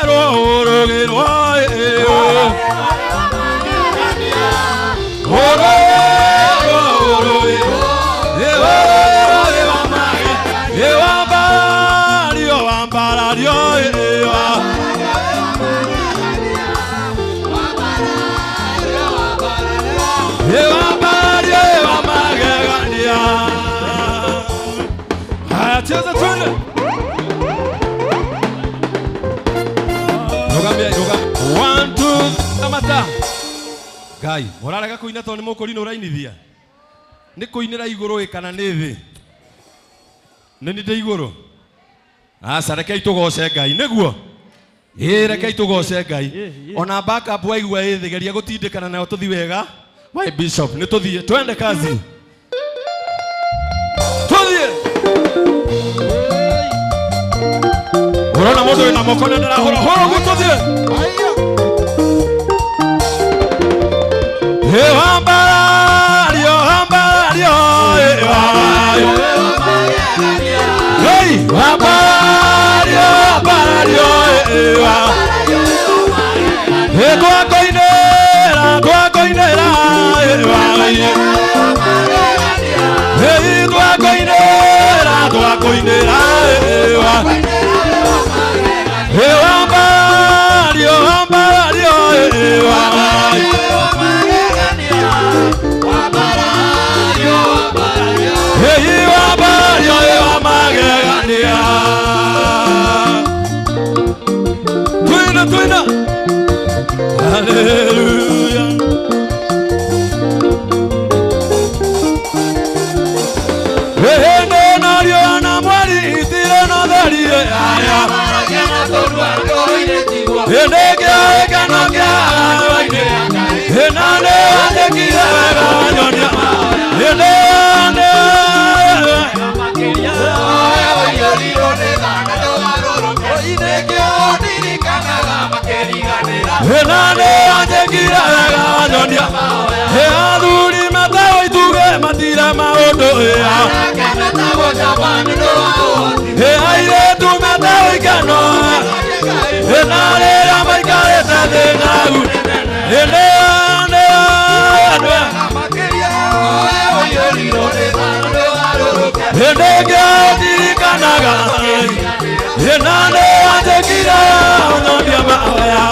Rũgĩrwo, rũgĩrwo, Cheza twende. Rũgamia, rũgamia. 1 2 tamata. Ngai, mũrarega kũina tondũ nĩ mũkũrinũ ũrainithia. Nĩ kũinĩra igũrũ ĩ kana nĩ thĩ? Nĩ nĩ ndĩ igũrũ. Aca rekei tũgoce Ngai nĩguo. Ĩ rekei tũgoce Ngai. Ona backup waigua ĩ thĩ geria gũtindĩkana nayo tũthi wega. My bishop nĩ tũthiĩ twende kazi. Mundu wina moko na ndarahura horo gututhie. Wambarario, wambarario, hey, wambarario, wambarario, hey, twakoinera, twakoinera, hey, twakoinera, twakoinera, hey, wambarario, wambarario, hey, wambarario, wamagegania. Twina, twina. Hallelujah. Hey, nario na mwari itire na tharie aya. Hey, kya kana kya waine. Hey, nane andekire wega nyonia. Hey, nane nane andekire wega nyonia. Hey, athuri matawo ituge matira maundu ya. Hey, airetu matawo ikano. Hey, narĩrĩa maikarĩte thĩ ng'aragu. Hey, nane ndirikanaga. Hey, nane anjĩkire nyonia mahoya.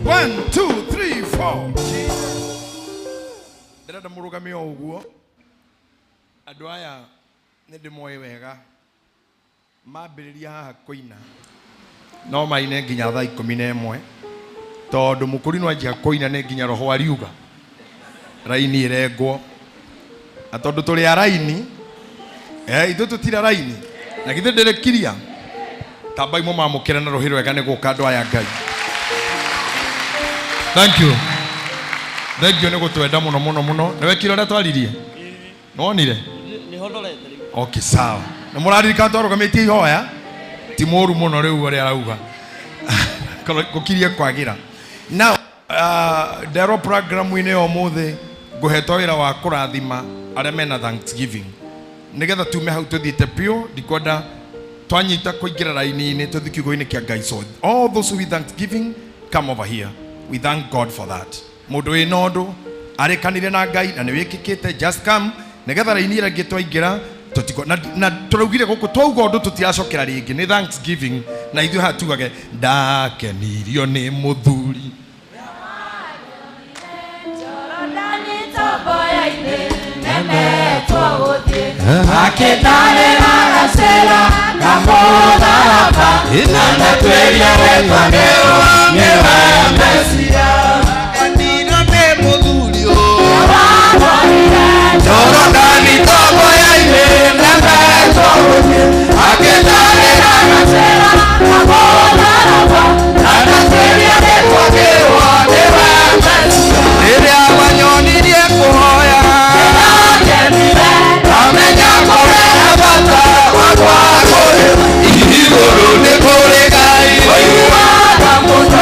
One, two, three, four. Ndĩrenda mũrũgame o ũguo. Andũ aya nĩ ndĩmoĩ wega. Mambĩrĩria haha kũina no maine nginya thaa 11 tondũ mũkũri no anjia kũina nĩ nginya roho ariuga raini ĩrengwo na tondũ tũrĩ a raini ithuĩ tũtira raini na githĩ ndĩrĩkiria tambai mũmamũkĩre na rũhĩ rwega nĩ gũka andũ aya Ngai. Thank you. Thank you nĩ gũtwenda mũno mũno mũno. Nĩ wekire ũrĩa twaririe? Nĩwonire? Okay, sawa. Na mũraririkana twarũgamĩtie ihoya ti mũru mũno rĩu ũrĩa arauga. Gũkirie kwagĩra. Now, nderwo programu-inĩ ya ũmũthĩ ngũhetwo wĩra wa kũrathima arĩa mena Thanksgiving. Nĩgetha tume hau tũthiĩte biũ, ndikwenda twanyita kũingĩra raini-inĩ tũthiĩ kiugo-inĩ kĩa Ngai. So all those with Thanksgiving, come over here. We thank God for that. Mũndũ wĩna ũndũ arĩkanire na Ngai na nĩ wĩkĩkĩte, just come nĩgetha raini ĩrĩa ĩngĩ twaingĩra tũtiko na tũraugire gũkũ twauga ũndũ tũtiracokera rĩngĩ nĩ Thanksgiving na ithuĩ haha tugage ndakenirio nĩ mũthuri. Akĩndarĩra gacĩra na mũtharaba na ndatuĩria rĩtwa nĩwe Mesia. Ndakenirio nĩ mũthuri Jorodani tomboya-inĩ nemetwo gũthiĩ akĩndarĩra gacĩra na mũtharaba na ndatuĩria rĩtwa nĩwe Mesia. Rĩrĩa wanyonirie kũhoya amenya kũrehe bata wakwa kũrĩ igũrũ nĩ kũrĩ Ngai ũiguaga mũno.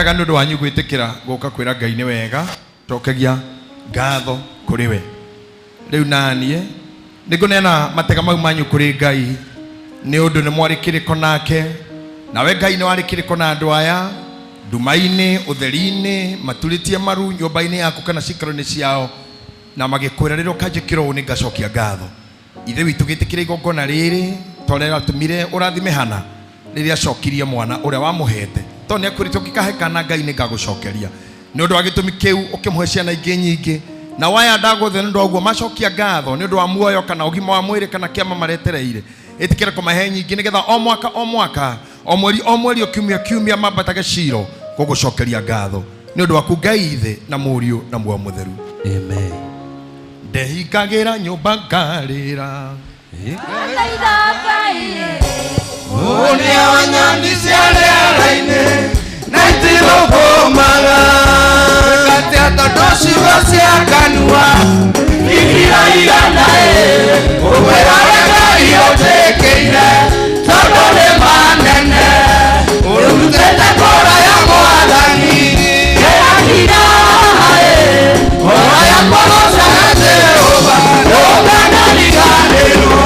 Wega nĩ ũndũ wanyu gwĩtĩkĩra gũka kwĩra Ngai nĩ wega, cokegia ngatho kũrĩ we. Rĩu naniĩ nĩngũneana matega mau manyu kũrĩ Ngai nĩ ũndũ nĩ mwarĩ kĩrĩko nake, nawe Ngai nĩ warĩ kĩrĩko na andũ aya nduma-inĩ, ũtheri-inĩ, maturĩtie maru nyũmba-inĩ yaku kana cikaro-inĩ ciao, na magĩkwĩra rĩrĩa ũkanjĩkĩra ũũ nĩngacokia ngatho. Ithe witũ gĩtĩkĩra igongona rĩrĩ ta ũrĩa ratũmire ũrathime Hana rĩrĩa acokirie mwana ũrĩa wamũhete, tondũ nĩ akwĩrĩte ũngĩkahe kana Ngai nĩngagũcokeria. Nĩ ũndũ wa gĩtũmi kĩu ũkĩmũhe ciana ingĩ nyingĩ, na waya ndagũthe nĩ ũndũ wa ũguo macokia ngatho nĩ ũndũ wa muoyo kana ũgima wa mwĩrĩ kana kĩama maretereire. Ĩtĩkĩra kũmahe nyingĩ nĩgetha o mwaka o mwaka, o mweri o mweri, o kiumia kiumia mambatage Shilo gũgũcokeria ngatho nĩ ũndũ waku Ngai Ithe na Mũriũ na Muoyo Mũtheru. Amen. Ndehingagĩra nyũmba ngarĩra. Ũrĩa wa nyoni cia rĩera-inĩ na itirũkũmaga. Katia tondũ ciugo cia kanua ikiraigana ĩ, ũkwĩra ũrĩa Ngai ũnjĩkĩire tondũ nĩ manene. Ũrutĩte kũraya Mwathani kĩrakinya ĩ, ngoro yakwa gocaga Jehova ndũkanariganĩrwo.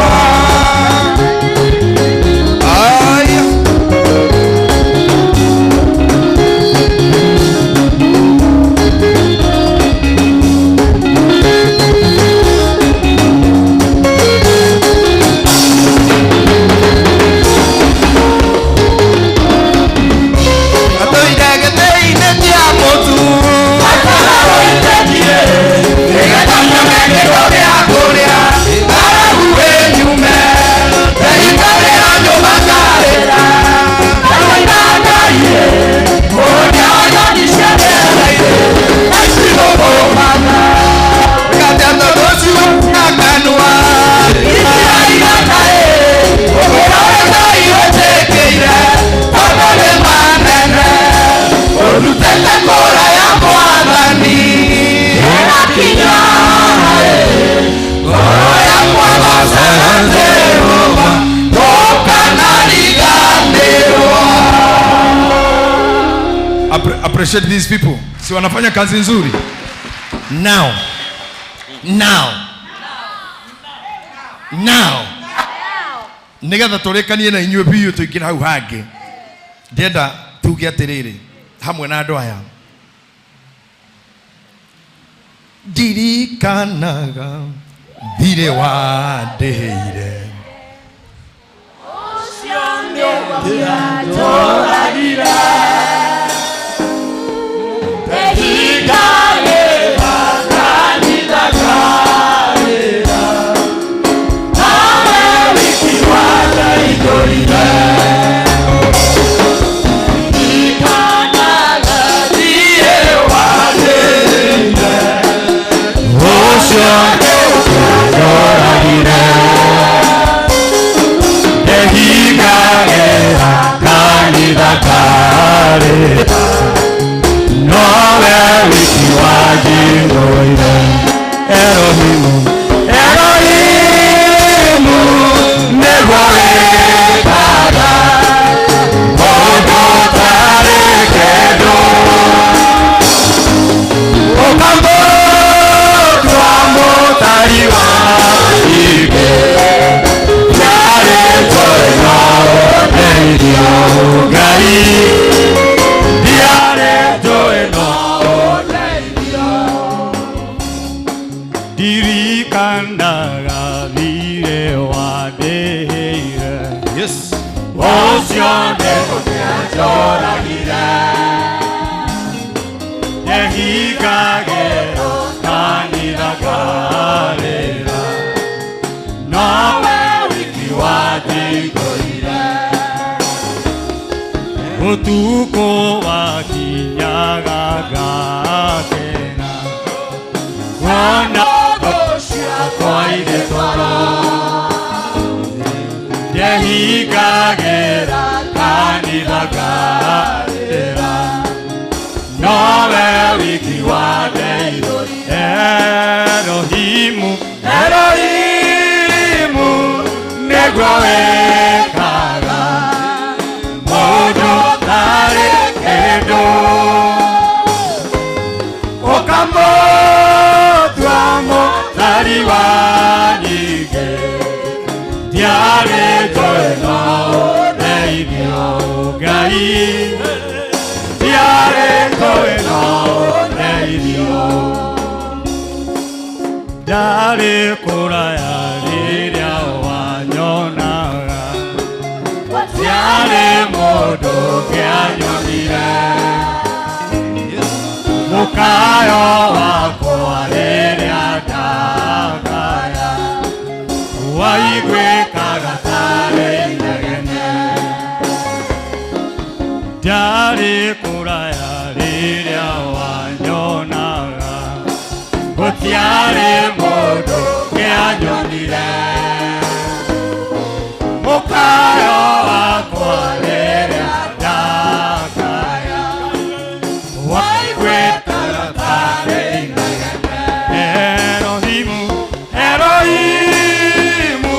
Aya. Atũire gĩtĩ-inĩ kĩa mũtu. Nĩgetha nyone kĩndũ gĩa kũrĩa, ng'aragu ĩnyume. Ndehingagĩra nyũmba ngarĩra, ndarũina Ngai ĩ, ũrĩa wa nyoni cia rĩera-inĩ na itirũkũmaga. Katia tondũ ciugo cia kanua Ikiraigana ĩ, ũkwĩra ũrĩa Ngai ũnjĩkĩire tondũ nĩ manene. Ũrutĩte kũraya Mwathani kĩrakinya ĩ, ngoro yakwa gocaga Jehova ndũkanariganĩrwo. Appreciate these people. Si wanafanya kazi nzuri. Now. Now. Now. Nĩgetha tũrĩkanie na inyuĩ biũ tũingĩre hau hangĩ. Ndĩrenda tuge atĩrĩrĩ hamwe na andũ aya. Ndirikanaga thirĩ wandĩhĩire. Ndirikanaga thirĩ wandĩhĩire. Yes. Ũcio nĩũnjoragire. Ndehingagĩra kanitha ngarĩra, nowe wiki wanjihingũrire. Ũtukũ wakinyaga ngakena, kuona thũ ciakwa irĩ toro. Ndehingagĩra kanitha ngarĩra, nowe wiki wandeithũrire. Erohimu, Erohimu, nĩguo wĩkaga mũndũ ũtarĩ kĩndũ. nyingĩ ndiarĩ njũĩ no ũndeithio Ngai ndiarĩ njũĩ no ũndeithio ndarĩ kũraya rĩrĩa wanyonaga gũtiarĩ mũndũ ũngĩanyonire mũkayo wakwa rĩrĩa ndakaya waiguĩkaga tarĩ inegene ndarĩ kũraya rĩrĩa wanyonaga gũtiarĩ mũndũ ũngĩanyonire mũkayo wakwa rĩrĩa ndakaya waiguĩkaga tarĩ inegene Erohimu Erohimu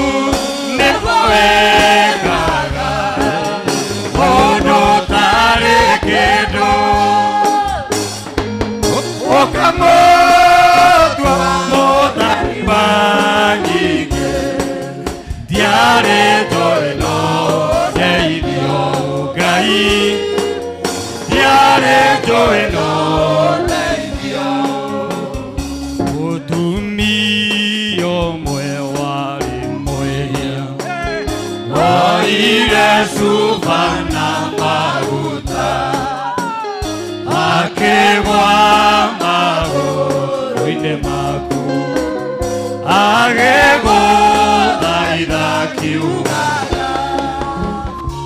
nĩguo wekaga mũndũ ũtarĩ kĩndũ ũkamũtua mũthemba nyingĩ ndiarĩ njũĩ no ũndeithio Ngai ndiarĩ njũĩ no ũndeithio mũtumia ũmwe warĩ mwĩhia woire cuba na maguta akĩgwa magũrũ-inĩ maku agĩgũthaitha akiugaga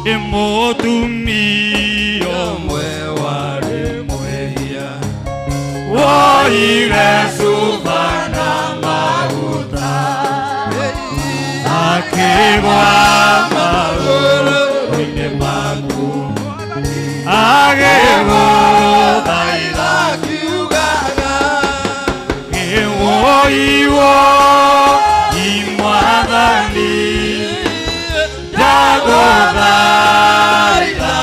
nĩ mũtumia ũmwe warĩ mwĩhia woire cuba na maguta akĩgwa magũrũ-inĩ maku agĩgũthaitha akiugaga ĩwũiwo imwathani ndagũthaitha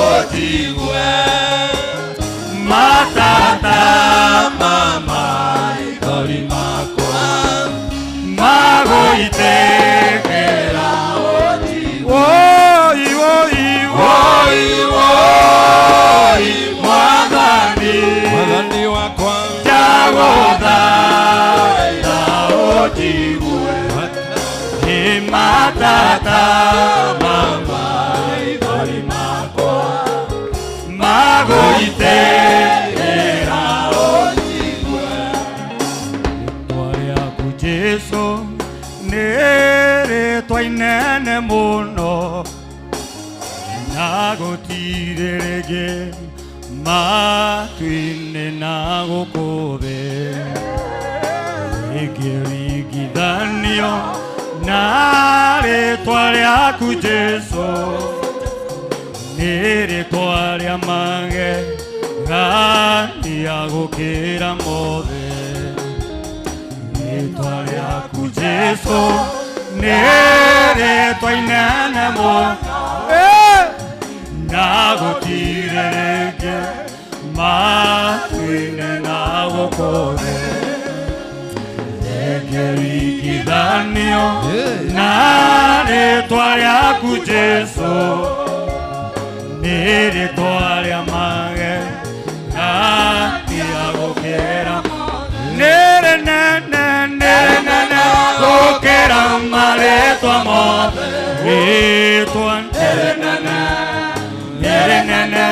ũnjigue matata ma maithori makwa magũitĩkĩra woi woi woi woi mwathani Mwathani wakwa ndagũthaitha ũnjigue nĩ matata ma maithori makwa magũitĩkĩra ũnjigue rĩtwa rĩaku Jesũ nĩ rĩtwa inene mũno na gũtirĩ rĩngĩ matu-inĩ na gũkũ thĩ rĩngĩringithanio na rĩtwa rĩaku Jesũ nĩ rĩtwa rĩa magegania gũkĩra mothe rĩtwa rĩaku Jesũ nĩ rĩtwa inene mũno na gũtirĩ rĩngĩ matu-inĩ na gũkũ thĩ rĩngĩringithanio na rĩtwa rĩaku Jesũ nĩ rĩtwa rĩa magegania gũkĩra nĩ rĩnene nĩ rĩnene gũkĩra marĩtwa mothe rĩtwa nĩ rĩnene nĩ rĩnene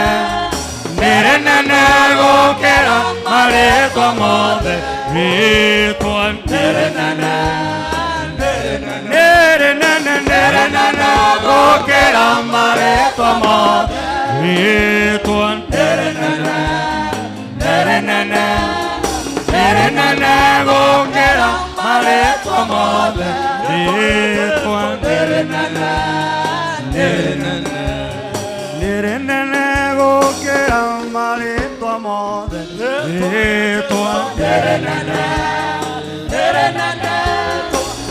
nĩ rĩnene gũkĩra marĩtwa mothe rĩtwa nĩ rĩnene nĩ rĩnene nĩ rĩnene gũkĩra marĩtwa mothe rĩtwa nĩ rĩnene nĩ rĩnene nĩ rĩnene gũkĩra marĩtwa mothe rĩtwa nĩ rĩnene nĩ rĩnene nĩ rĩnene gũkĩra marĩtwa mothe rĩtwa nĩ rĩnene nĩ rĩnene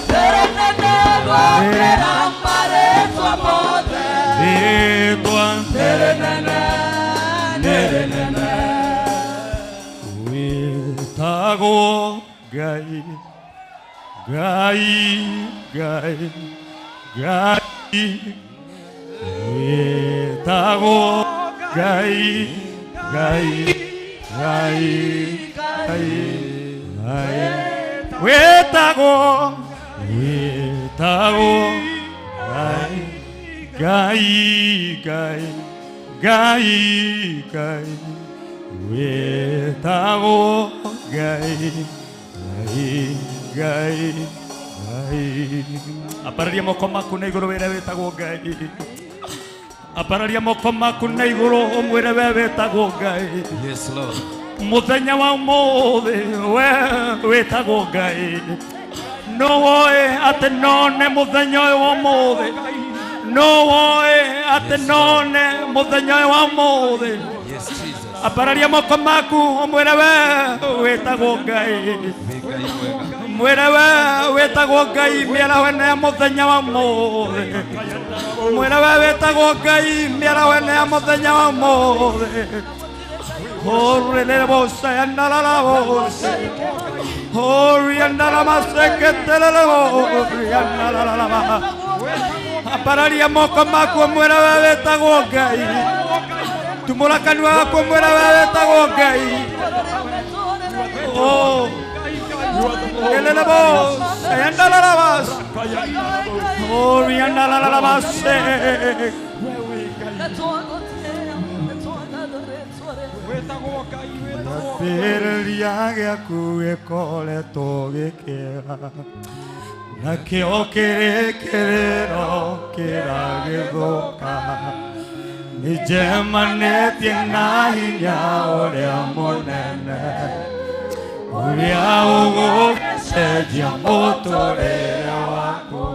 nĩ rĩnene gũkĩra marĩtwa mothe rĩtwa nĩ rĩnene nĩ rĩnene wĩtagwo Ngai Ngai Ngai Ngai wĩtagwo Ngai Ngai Ngai Ngai Ngai wĩtagwo wĩtagwo Ngai Ngai Ngai Ngai Ngai wĩtagwo Ngai Ngai Ngai Ngai. Apararia moko maku na igũrũ wĩre wĩtagwo Ngai. Apararia moko maku na igũrũ ũmwĩre we wĩtagwo Ngai. Yes, Lord. Mũthenya wa ũmũthĩ we wĩtagwo Ngai. No woe atĩ none mũthenya ũyũ wa ũmũthĩ. No woe atĩ none mũthenya ũyũ wa ũmũthĩ. Yes, Jesus. Apararia moko maku ũmwĩre we wĩtagwo Ngai. Mwĩre we wĩtagwo Ngai mĩaraho ĩno ya mũthenya wa ũmũthĩ. Mwĩre we wĩtagwo Ngai mĩaraho ĩno ya mũthenya wa ũmũthĩ. Apararia moko maku mwĩre we wĩtagwo Ngai. Tumũra kanua gaku mwĩre we wĩtagwo Ngai. Oh. Kĩambĩrĩria gĩaku gĩkoretwo gĩkĩega nakĩo kĩrĩkĩrĩro kĩragĩthũka nĩnjemanĩtie na hinya ũrĩa mũnene ũrĩa ũgũcenjia mũtũrĩre waku.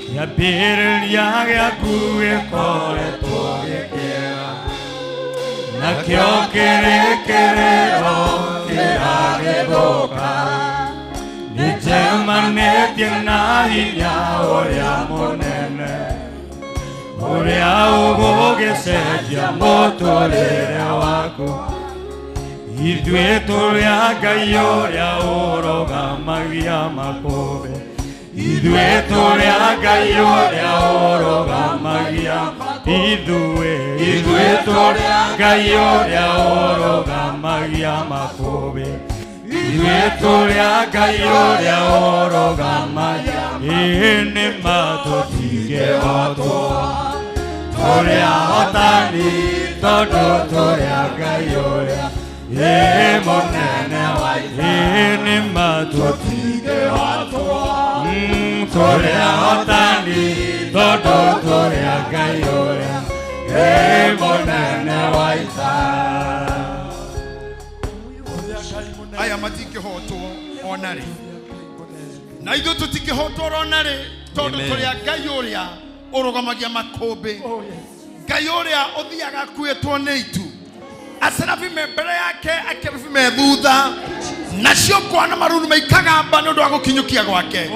Kĩambĩrĩria gĩaku gĩkoretwo gĩkĩega nakĩo kĩrĩkĩrĩro kĩragĩthũka nĩnjemanĩtie na hinya ũrĩa mũnene ũrĩa ũgũgĩcenjia mũtũrĩre waku. Ithuĩ tũrĩ a Ngai ũrĩa ũrũgamagia makũmbĩ. Ithuĩ tũrĩ a Ngai ũrĩa ũrũgamagia. Ithuĩ ithuĩ tũrĩ a Ngai ũrĩa ũrũgamagia makũmbĩ. Ithuĩ tũrĩ a Ngai ũrĩa ũrũgamagia. Ĩĩ nĩ ma tũtingĩhotwo. Tũrĩ ahotani tondũ tũrĩ a Ngai ũrĩa ĩ mũnene wa ĩ nĩ ma tũtingĩhotwo. Tũrĩ ahotani tondũ tũrĩ a Ngai ũrĩa ĩ mũnene wa ita. Aya matingĩhotwo ona rĩ na ithuĩ tũtingĩhotwo ona rĩ tondũ tũrĩ a Ngai ũrĩa ũrũgamagia makũmbĩ. Ngai ũrĩa ũthiaga akuĩtwo nĩ itu. Aserafi me mbere yake, akerubi me thutha, nacio ngwa na marurumĩ ikagamba nĩ ũndũ wa gũkinyũkia gwake.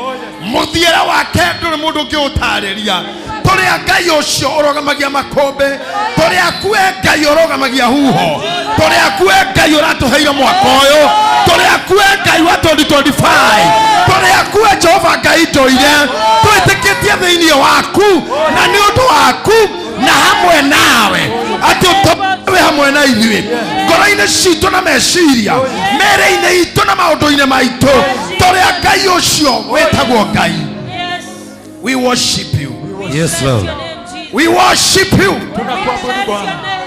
Mũthiĩre wake ndũrĩ mũndũ ũngĩũtarĩria. Tũrĩ a Ngai ũcio ũrũgamagia makũmbĩ, tũrĩ akue Ngai ũrũgamagia huho, tũrĩ akue Ngai ũratũheire mwaka ũyũ, tũrĩ akue Ngai wa 2025, tũrĩ akue Jehova Ngai ndũire, twĩtĩkĩtie thĩinĩ waku na nĩ ũndũ waku na hamwe nawe atĩ ũtũwe hamwe na ithuĩ ngoro-inĩ citũ na meciria mĩĩrĩ-inĩ itũ na maũndũ-inĩ maitũ. Tũrĩ a Ngai ũcio wĩtagwo Ngai. We worship you. Yes, Lord. We worship you.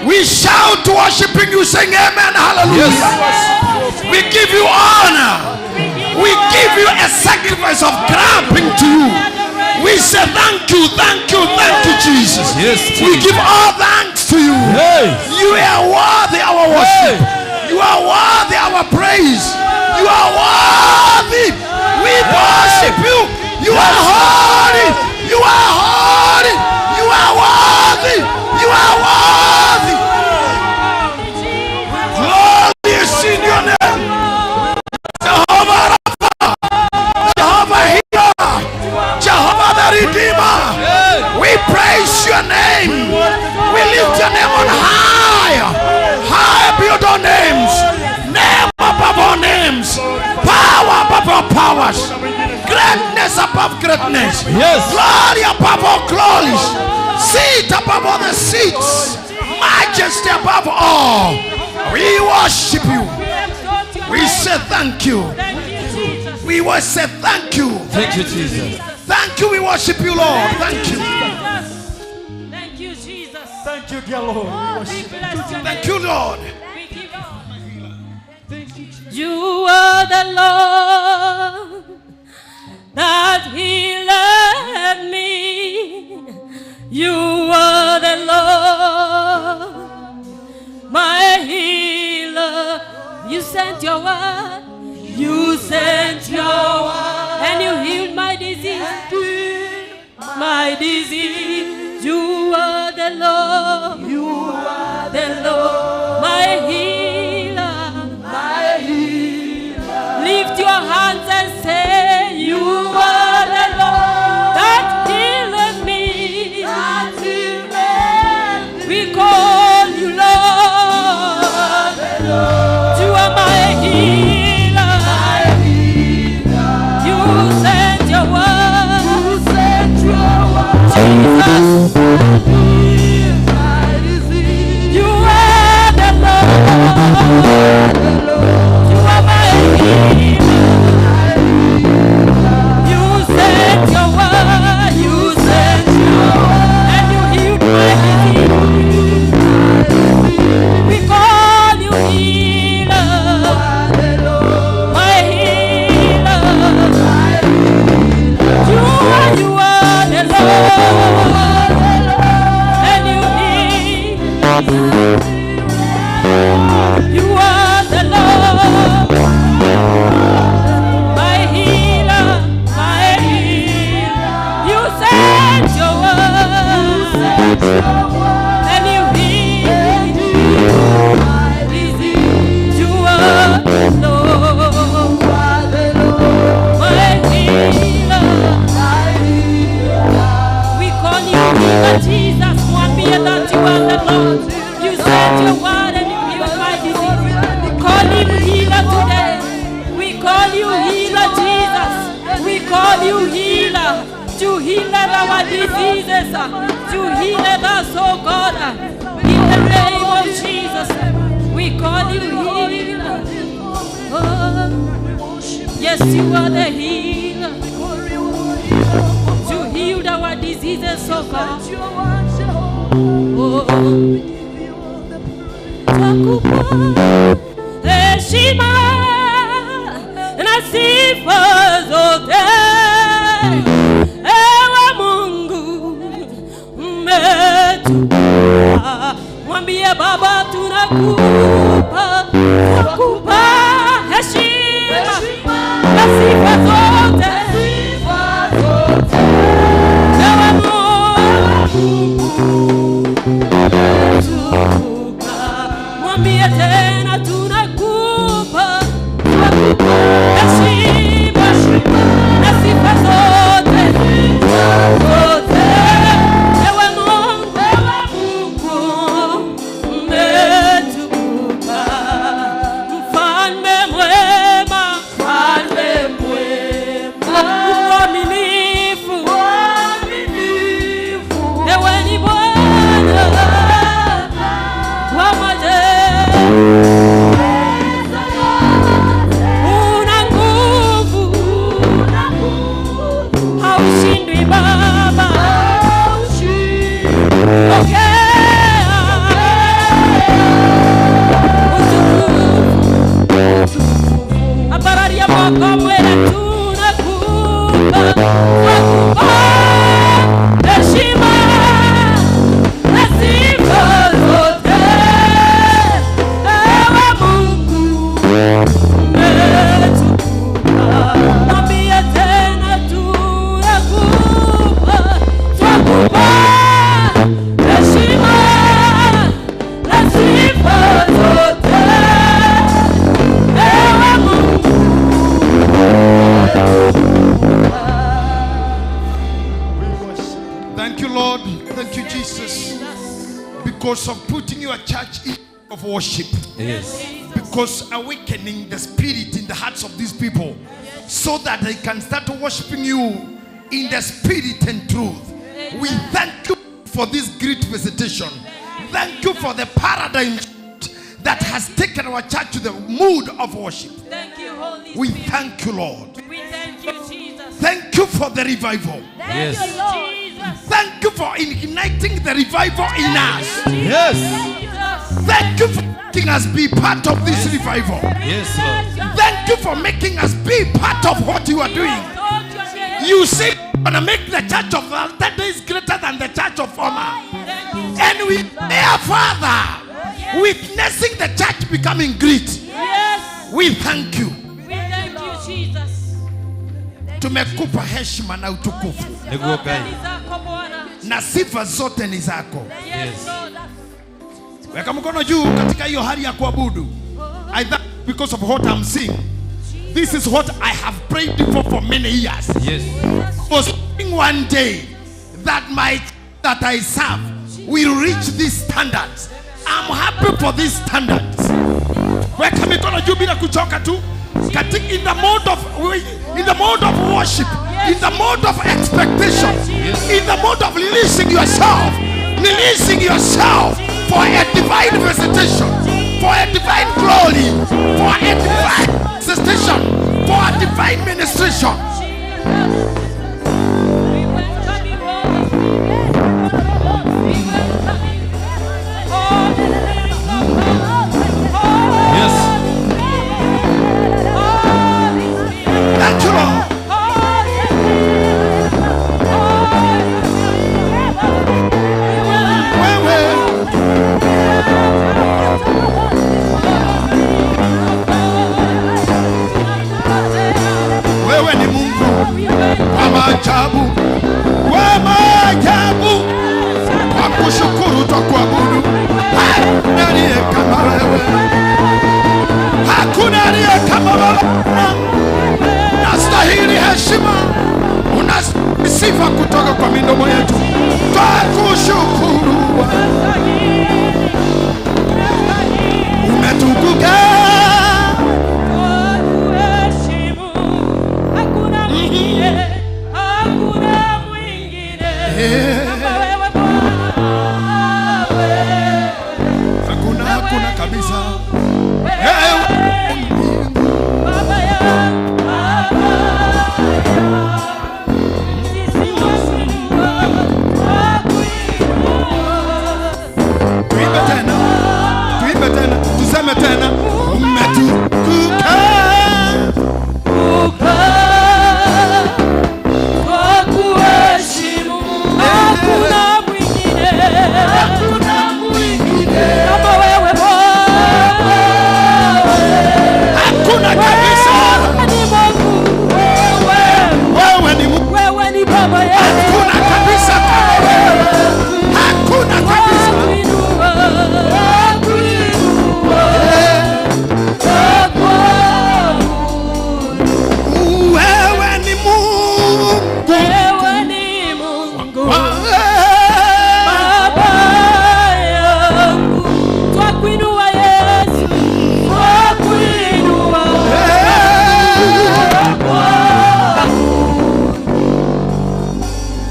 We shout worshiping you, saying amen, hallelujah. Yes. We give you honor. We give you a sacrifice of clapping to you. We say thank you, thank you, thank you, Jesus. Yes, We give all thanks to you. Yes. You are worthy our worship. You are worthy our praise. You are worthy. We worship you. You are holy. You are holy. You are worthy. You are worthy. Glory is in your name. Jehovah Rapha, Jehovah Healer, Jehovah the Redeemer. We praise your name. We lift your name on high. High beyond all names. Name above all names. Power above all powers. above greatness. Yes. Glory above all glories. Seat above all the seats. Majesty above all. We worship you. We say thank you. We will say thank you. Thank you, Jesus. Thank you. We worship you, Lord. Thank you. Thank you, Jesus. Thank you, dear Lord. We bless your Thank you, Lord. We give you. You are the Lord that healed me. You are the Lord, my healer. You sent your word. You sent your word. And you healed my disease. My disease. You are the Lord. You are the Lord, my healer. My healer. Lift your hands and say, you are the Lord that healed me. That healed me. We call you Lord. You are my healer. You sent your word. You sent your word. Jesus. You are the Lord. You are my healer. You sent your word. You sent your word. And you healed my disease. We call you healer. My healer. You are the Lord. And you heal. You are the Lord, my healer, my healer. You sent your word, and you healed my disease. You are the Lord, my healer. We call you healer, Jesus. Mwambie that you are the Lord. You sent your word and you healed my disease. Call him healer today. We call you healer, Jesus. We call you healer. To heal our diseases. To heal us, oh God. In the name of Jesus. We call you healer. Oh. Yes, you are the healer. You healed our diseases, oh God. Oh. Twakupa heshima na sifa zote, ewe Mungu umetupa. Mwambie Baba tunakupa, twakupa heshima na sifa zote, ewe Mungu umetupa. Mwambie tena tunakupa heshima na sifa zote, zote. Ewe Mungu umetukuka, mfalme mwema, mfalme mwema, mwaminifu, mwaminifu. Ewe ni Bwana wa majeshi. Una nguvu, haushindwi Baba. Pokea utukufu. Habari ya mwaka mwema tunakupa, twakupa heshima na sifa zote, ewe Mungu umetukuka. Mwambie tena tunakupa, twakupa heshima na sifa zote, ewe Mungu. Thank you, Lord. Thank you, Jesus. Because of putting your church in of worship. Yes. Because awakening the spirit in the hearts of these people so that they can start worshiping you in the spirit and truth. We thank you for this great visitation. Thank you for the paradigm that has taken our church to the mood of worship. Thank you, Holy We Spirit. thank you, Lord. We thank you, Jesus. Thank you for the revival. Thank you, Jesus. Thank you for igniting the revival in us. Yes. Thank you for making us be part of this revival. Yes, Lord. Thank you for making us be part of what you are doing. You say you're gonna make the church of that days greater than the church of former. And we there, Father, witnessing the church becoming great. Yes. We thank you. We thank you, Jesus. Tumekupa heshima na utukufu Nĩguo Ngai. Zako Bwana. na sifa zote ni zako. Yes, Lord. Weka mkono juu katika hiyo hali ya kuabudu. I thank you because of what I'm seeing. This is what I have prayed for many years. Yes. Was hoping one day that my that I serve will reach these standards. I'm happy for these standards. Weka mikono juu bila kuchoka tu. Katika in the mode of worship, in the mode of expectation, in the mode of releasing yourself for a divine visitation, for a divine glory, for a divine visitation, for a divine ministration. Yes. Thank you, Lord. Wewe wewe ni Mungu wa maajabu, wa maajabu, kwa kushukuru twakuabudu. Hakuna aliye kama wewe, hakuna aliye kama wewe. Nastahili heshima, una sifa kutoka kwa midomo yetu. Twakushukuru, umetukuka. Hakuna mwingine, hakuna mwingine kama wewe Bwana. Hakuna, hakuna kabisa. Baba yangu, Baba yangu, sisi wakuinua, wakuinua. Tuimbe tena, tuimbe tena, tuseme tena, umetukuka. Kwa kuheshimu, hakuna mwingine, hakuna mwingine kama wewe Bwana. Hakuna kabisa. Wewe ni Mungu, wewe, Wewe ni Mungu. wewe ni Baba yetu. Hakuna kabisa kama wewe. Hakuna kabisa. Wakuinua, wakuinua, wakuabudu. Wewe ni Mungu. Wewe ni Mungu. Baba yangu, twakuinua Yesu, twakuinua.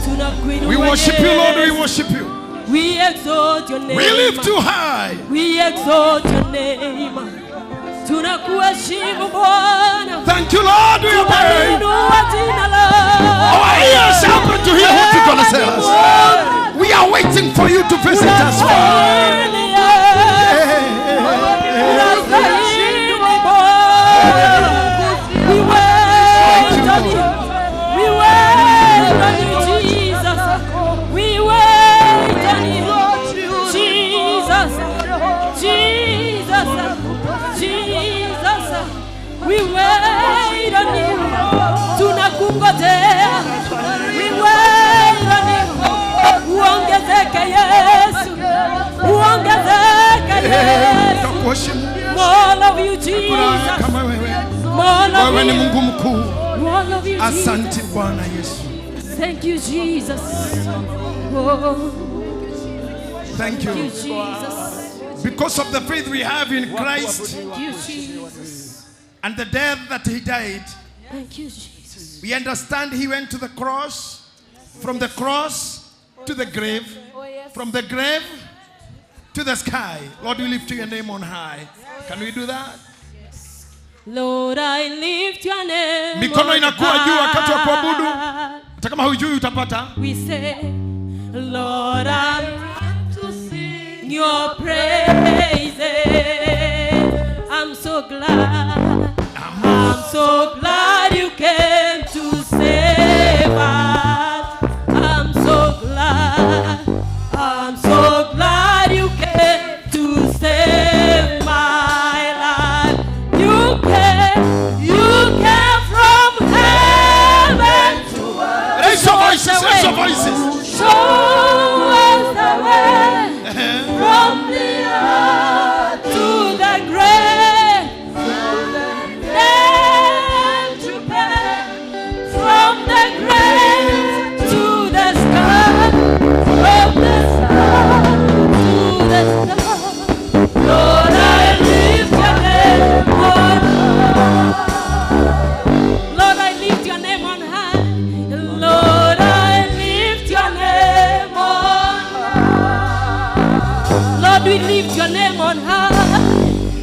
Tunakuinua We worship you, Lord. We Yesu. worship you. We exalt your name. We lift you high. We exalt your name. Tunakuheshimu Bwana. Thank you, Lord. We obey. Tunainua jina lako. Our ears are open to hear what you're going to say us. We are waiting for you to visit us, Father. Unastahili Bwana. We wait on you. We wait on you, Jesus. We wait on you. Jesus. Jesus. Jesus. We wait on you. Tunakungojea. We wait on you. Uongezeke Yesu. Uongezeke Yesu. Tunakuheshimu. More of you, Jesus. Kama wewe. More of Wewe ni you. Mungu mkuu. More of you, Asante Jesus. Bwana Yesu. Thank you, Jesus. Oh, Thank thank you, you. Jesus. Because of the faith we have in Christ Thank you, Jesus. and the death that he died, Thank you, Jesus. we understand he went to the cross, from the cross to the grave, from the grave to the sky. Lord, we lift your name on high. Can we do that? Lord, I lift your name. Mikono on inakuwa juu wakati wa kuabudu. high. Hata kama hujui utapata. We say, Lord, I want to sing your praises. I'm so glad. I'm so glad you came to save us. I'm so glad. I'm so glad you came to save my life. You came from heaven to earth. Raise your voices, raise your voices. Show us the way from the earth to the grave, from the death to pay, from the grave to the sky, from the sky to the sky. Lord, I lift your name on high. Lord, I lift your name on high. Lord, I lift your name on high. Lord, we lift your name on high.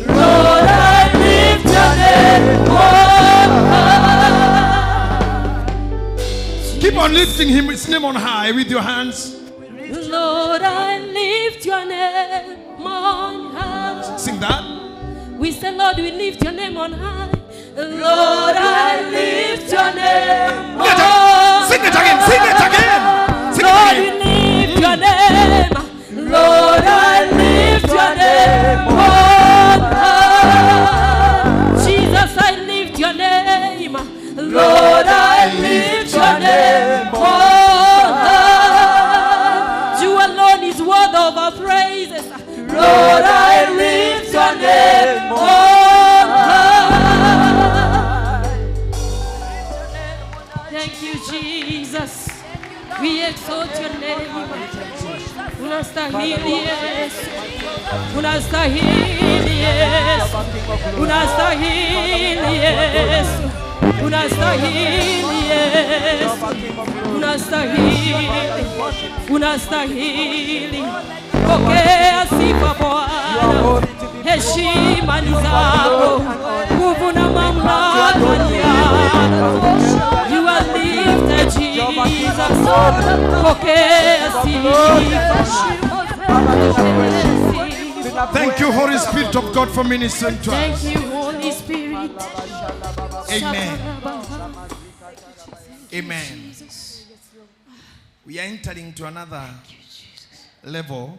Lord, I lift your name on high. Keep on lifting him, his name on high with your hands. Lord, I lift your name on high. Sing that. We say, Lord, we lift your name on high. Lord, I lift your name on high. Sing it again, sing it again. Sing it Lord, again. we lift your name. Lord, I lift your name on high. Jesus, I lift your name. Lord, I lift your name on high. You alone is worth of our praises. Lord, I lift your name on high. Thank you, Jesus. We exalt your name. Unastahili Yesu. Unastahili Yesu. Unastahili Yesu. Unastahili Yesu. Unastahili. Unastahili. Pokea sifa Bwana. Heshima ni zako. Nguvu na mamlaka ni yako. You are lifted, Jesus. Pokea sifa. Thank you, Holy Spirit of God, for ministering to us. Thank you, Holy Spirit. Amen. Amen. We are entering to another level.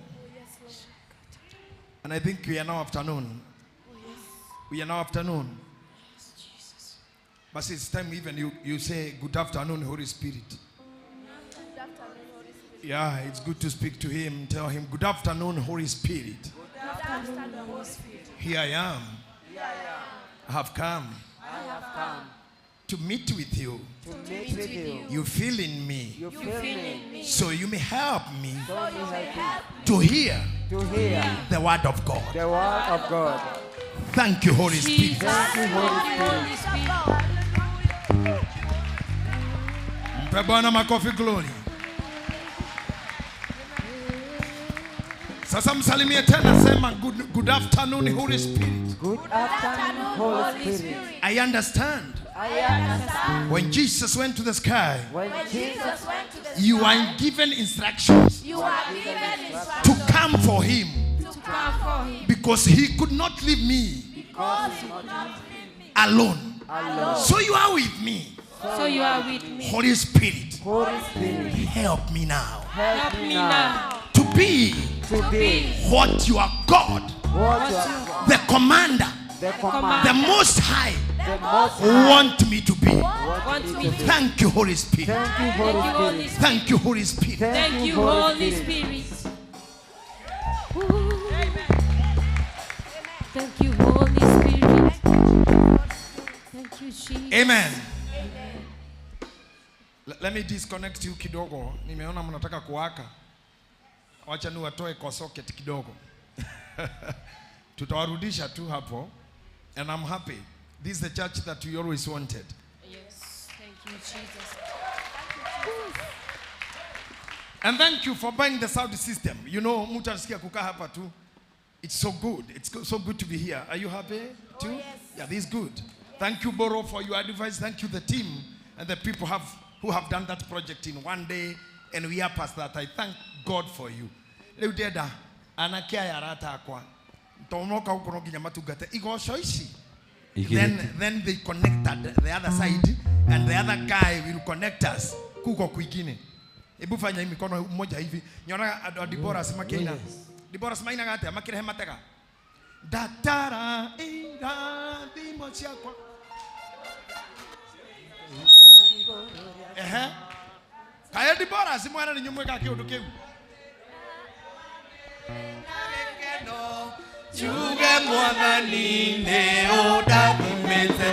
And I think we are now afternoon. We are now afternoon. But it's time even you say, good afternoon, Holy Spirit. Yeah, it's good to speak to him. Tell him, good afternoon, Holy Spirit. Here I am. I have come to meet with you. You feel in me. So you may help me to hear the word of God. The word of God. Thank you, Holy Spirit. Thank you, Holy Spirit. Mpe Bwana makofi glory. Sasa msalimie tena, sema good afternoon, Holy Spirit. Good afternoon, Holy Spirit. I understand. I understand. When Jesus went to the sky, When Jesus went to the you are given instructions You are given instructions to come for him, to come for him because he could not leave me because he could not leave me alone. alone. So you are with me. So you are with me. Holy Spirit, Holy Spirit, help me now help me now to be to be what you are God, what you are, the commander, the commander, the Most High, the Most High want me to be. Want me to be. Thank you, Holy Spirit. Thank you, Holy Spirit. Thank you, Holy Spirit. Thank you, Holy Spirit. Thank you, Holy Spirit. Thank you, Jesus. Amen. Let me disconnect you kidogo. Nimeona mnataka kuwaka. Wacha niwatoe kwa socket kidogo. Tutawarudisha tu hapo, and I'm happy. This is the church that we always wanted. Yes, thank you, Jesus. And thank you for buying the sound system. You know, mtu anasikia kukaa hapa tu. It's so good. It's so good to be here. Are you happy too? Oh, yes. Yeah, this is good. Thank you, Boro, for your advice. Thank you, the team and the people who have done that project in one day, and we are past that. I thank God for you. Rĩu ndĩrenda anake aya arata akwa tomoka huko no nginya matungate igoco ici. Then they connected the other side, and the other guy will connect us kuko kwingine. Hebu fanya hii mikono mmoja hivi. Nyonaga andũ a Deborah simakĩina. Deborah simainaga atĩa makĩrehe matega. Ndatara irathimo ciakwa. Ehe. Kaya Deborah simwana nĩ nyumwĩkaga kĩũndũ kĩu. Juge mwathani nĩ ũndathimĩte.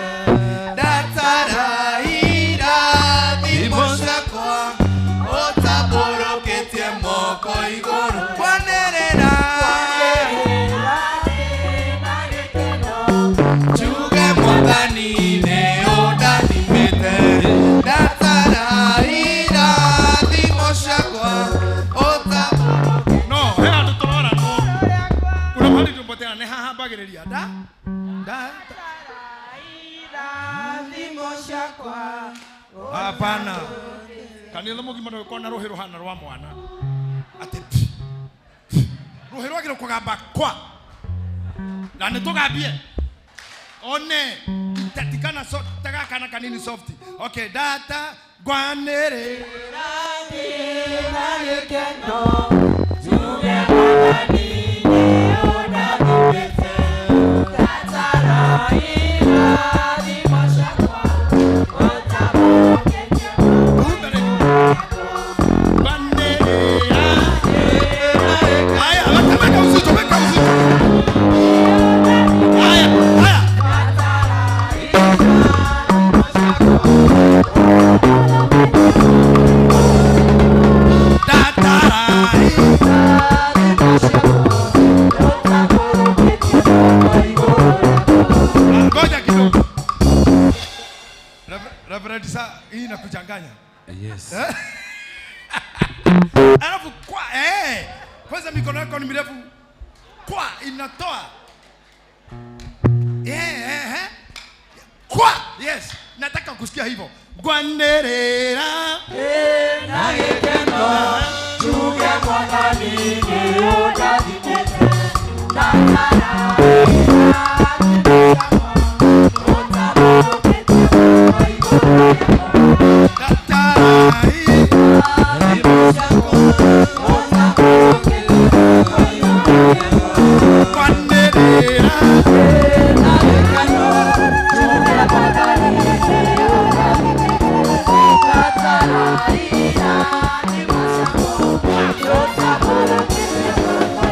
Ndatara irathimo ciakwa ũtambũrũkĩtie moko igũrũ. Kwanĩrĩra. Juge mwathani nĩ ũndathimĩte. Ndatara irathimo ciakwa ũtambũrũkĩtie. No, he handũ tũroranwo. Kuna mahali tumpotea nĩ haha mbagĩrĩria. Da da. Hapana. Kanitha mũgima ndũgĩkorwo na rũhĩ rũhana rwa mwana. Atĩ rũhĩ rwagĩrĩirwo kũgamba kwa. Na nĩ tũgambie. One tikana so taga kana kanini soft. Okay, data ngwanĩrĩra. Haya, weka uzito, weka uzito. Haya, haya. Ngoja kidogo. Reverend sa hii inakuchanganya. Yes. Alafu kwa kwanza mikono yako ni mirefu. Kwa inatoa. Kwa yes, nataka kusikia hivyo. Gwanderera na gĩkeno njuge mwathani nĩ ũndathimĩte. Ndatara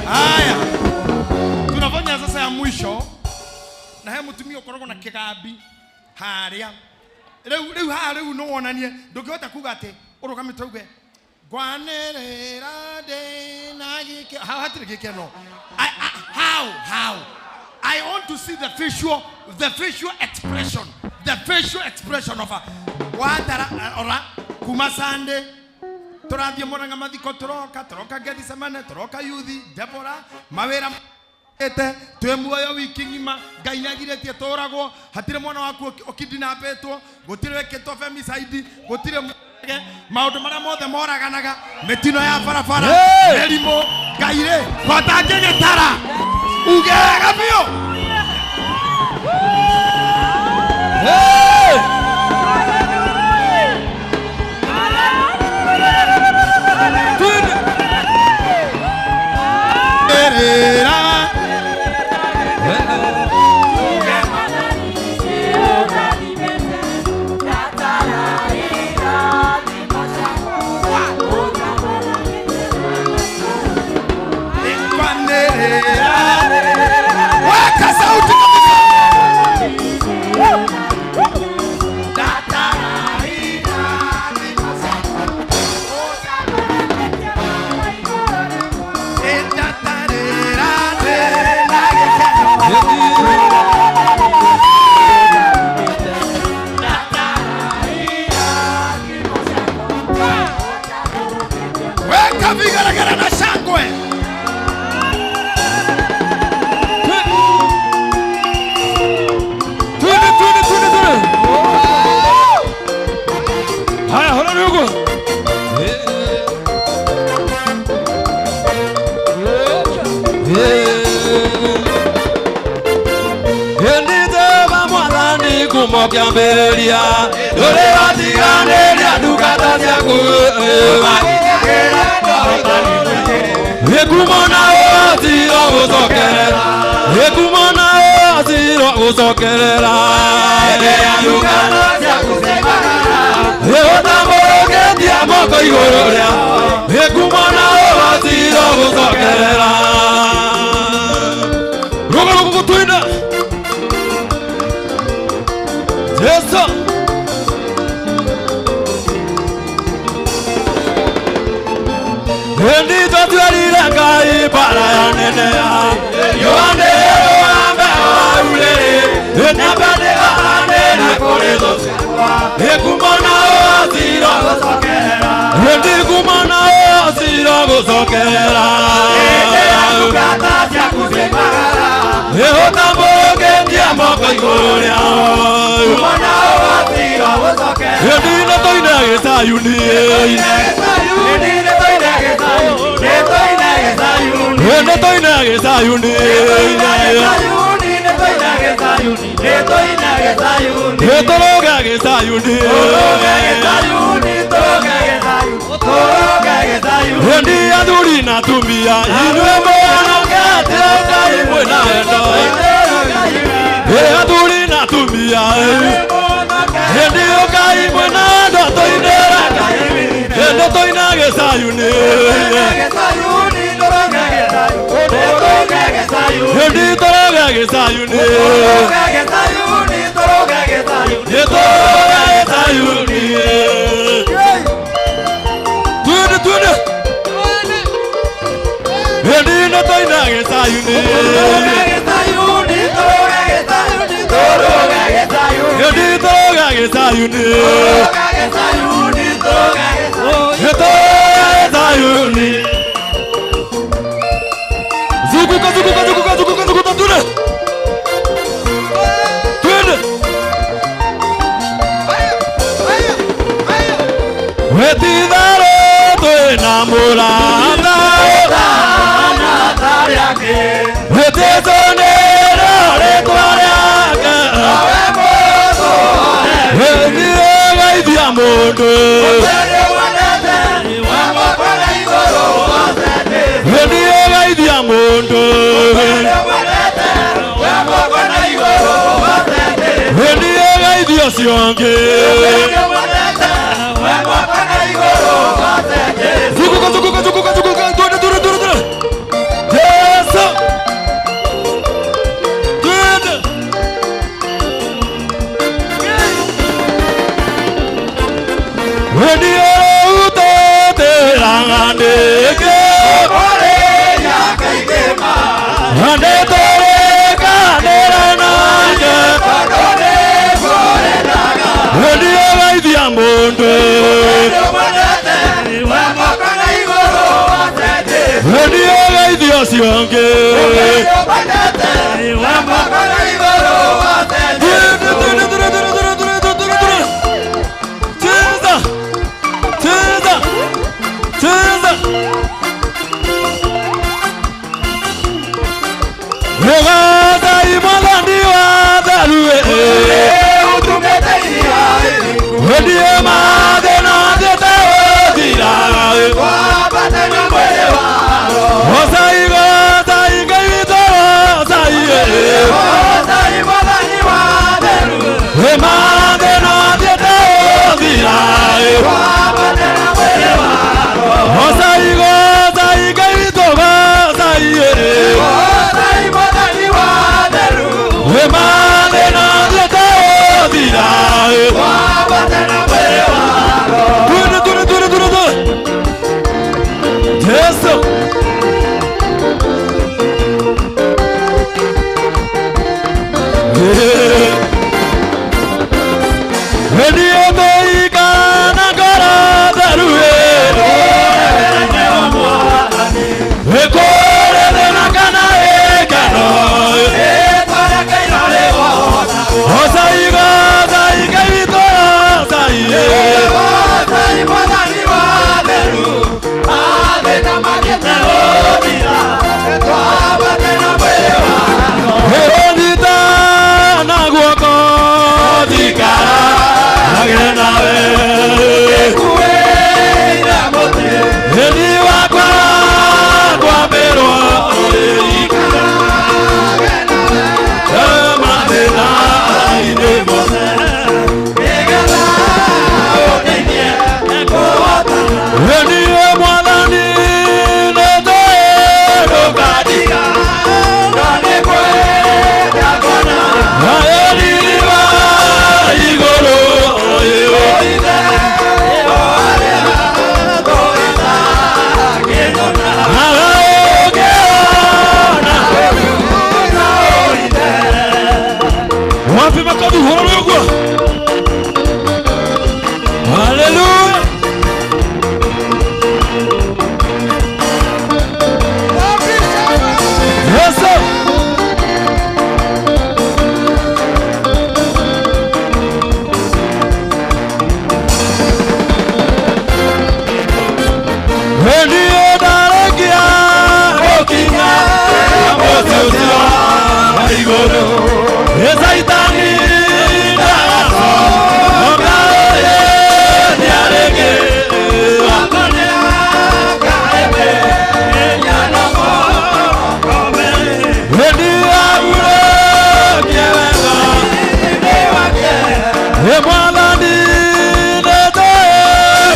Haya. Tunafanya sasa ya mwisho. Na he mutumia ukoragwo na kĩgambi harĩa. Rĩu rĩu haha rĩu no wonanie ndũngĩhota kuga atĩ ũrũgamĩte uge ngwanĩrĩra ndĩ na gĩkeno. Hau hatirĩ gĩkeno. How? I want to see the facial expression. The facial expression of a watara ora kuma Sunday tũrathiĩ Murang'a mathiko tũroka tũroka Gethsemane tũroka yuthi Deborah mawĩra ete twĩ muoyo wiki ng'ima Ngai nĩagirĩtie tũragwo hatirĩ mwana waku ũkidinapĩtwo gũtirĩ wĩkĩtwo femicide gũtirĩ maũndũ marĩa mothe moraganaga mĩtino ya barabara mĩrimũ Ngai rĩ kotangĩgĩtara uge wega biũ. Weka sauti kabisa. Weka vigeregere na shangwe. Twende, twende, twende, twende. Haya, hora ndugu. Kumokyambĩrĩria rũrĩ watiganĩria ndungata ciaku ĩkumo na ũtiro gũcokerera ĩkumo na ũtiro gũcokerera ĩũtambũrũkĩtie moko igũrũ rĩa ĩkumo na ũtiro gũcokerera rũga rũgũ gũtwina Yesu. Endi twatwarire Ngai mbara ya nene ya Yohane wambe waurĩrĩ Namba ndĩgahanĩre kũrĩ thũ ciakwa Ĩkumo na ũciro gũcokerera Endi kumo na ũciro gũcokerera Ĩũtambũrũkĩtie moko igũrũ rĩao Endi na toine gĩcayuni Endi toine gĩcayuni Tũrũge gĩcayuni Endi athuri na atumia inyuĩ mũhonokete Ngai mwĩna wendo Athuri na atumia Endi ũkai mwĩna wendo tũinĩre Ngai Endi tũine gĩcayuni Endi tũrũge gĩcayuni Tũrũge gĩcayuni Twende twende Endi na toina gĩcayuni Endi tũrũge gĩcayuni Tũrũge gĩcayuni Zuguka zuguka zuguka zuguka zuguka twende Twende Wetitharo twĩna mũrata Wetĩtwo nĩrĩo rĩtwa rĩake Wethiĩ mũndũ Wethiĩ geithia mũndũ Wethiĩ geithia ũcio ũngĩ Zuguka zuguka zuguka zuguka twende twende twende twende Yesu twende Wendio utetera ng'andĩke Andĩtũrĩkanĩra nake Wendio geithia mũndũ Wendio geithia ũcio ũngĩ Twende twende twende twende twende twende twende Cheza cheza cheza Rogaza imwathani wa tharue Wendie mathĩna thiĩte gũthira Gocai gocai Ngai witũ gocai Mathĩna thiĩte gũthira Gocai gocai Ngai witũ gocai Mathĩna thiĩte gũthira Eni wakwa kwambĩrwo mathĩna-inĩ mothe Eni mwathani nĩnjũĩ ndũkandiga na nĩngwenda kuona riri wa igũrũ Wapi makofi horo ũguo? Hallelujah. Yes, sir. Niĩ ndarekia gũkinya mũciĩ ũcio wa igũrũ. Ĩ Caitani ndagacoka ĩ nĩarĩngĩ. Ĩ ndiagurũkie wega. Ĩ Mwathani nĩnjũĩ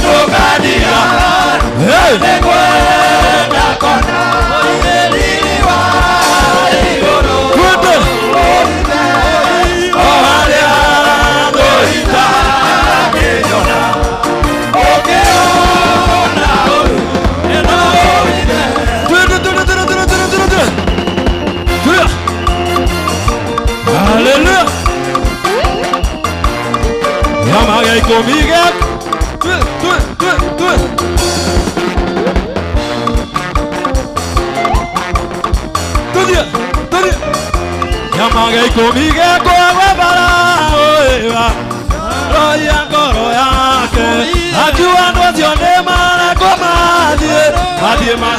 ndũkandiga. Hey! Twende. O harĩa tũitangĩnyona. Twende, twende, twende, twende, twende, twende, twende. Tulia. Hallelujah. Kĩama gĩa ikũmi gĩa twe, twe, twe, twe. Tuthiĩ, tuthiĩ. Kĩama gĩa ikũmi gĩakwa gwa Farao ĩwa roia ngoro yake akiuga andũ acio nĩ marekwo mathiĩ mathiĩ ma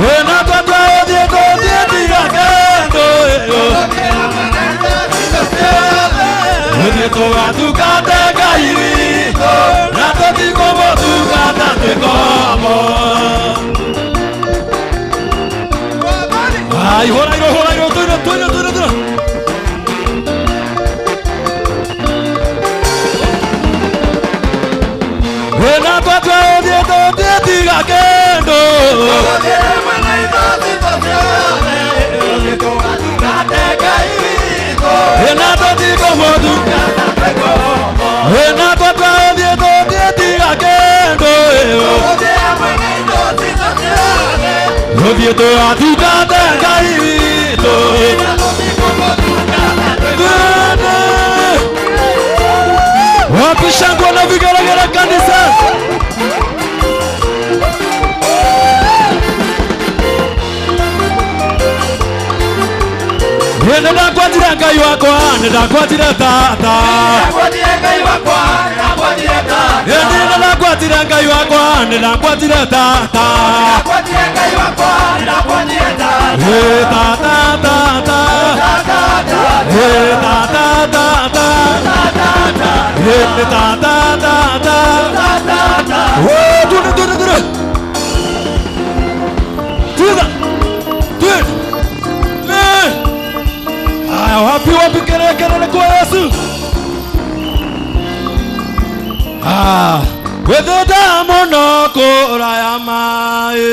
wĩna twatwa ũthiĩ tũthiĩ tiga kĩndũ ĩyo Ũthiĩ tũgatungate Ngai witũ na tũtikũmũtungata twĩ ngombo. Ai, hũra igũrũ, hũra igũrũ, tũine, tũine, tũine, tũine. Wĩna twatwa ũthiĩ tũthiĩ tiga kĩndũ. Wĩna tũtikũmũtungata Wĩna twatwa ũthiĩ tũthiĩ tiga kĩndũ Ũthiĩ tũgatungate Ngai witũ. Twende. Wapi shangwe na vigelegele kanisa? Nĩ ndakwatire Ngai wakwa, nĩ ndakwatire tata. Ĩ nĩ ndakwatire Ngai wakwa, nĩ ndakwatire tata. Ĩ tata tata. Ĩ tata tata. Ĩ tata tata. Oh, twende, twende, twende. Twende. Twende. Twende. Haya, wapi wapi kelele kelele kwa Yesu. Ah, wethe mũno kũraya maĩ.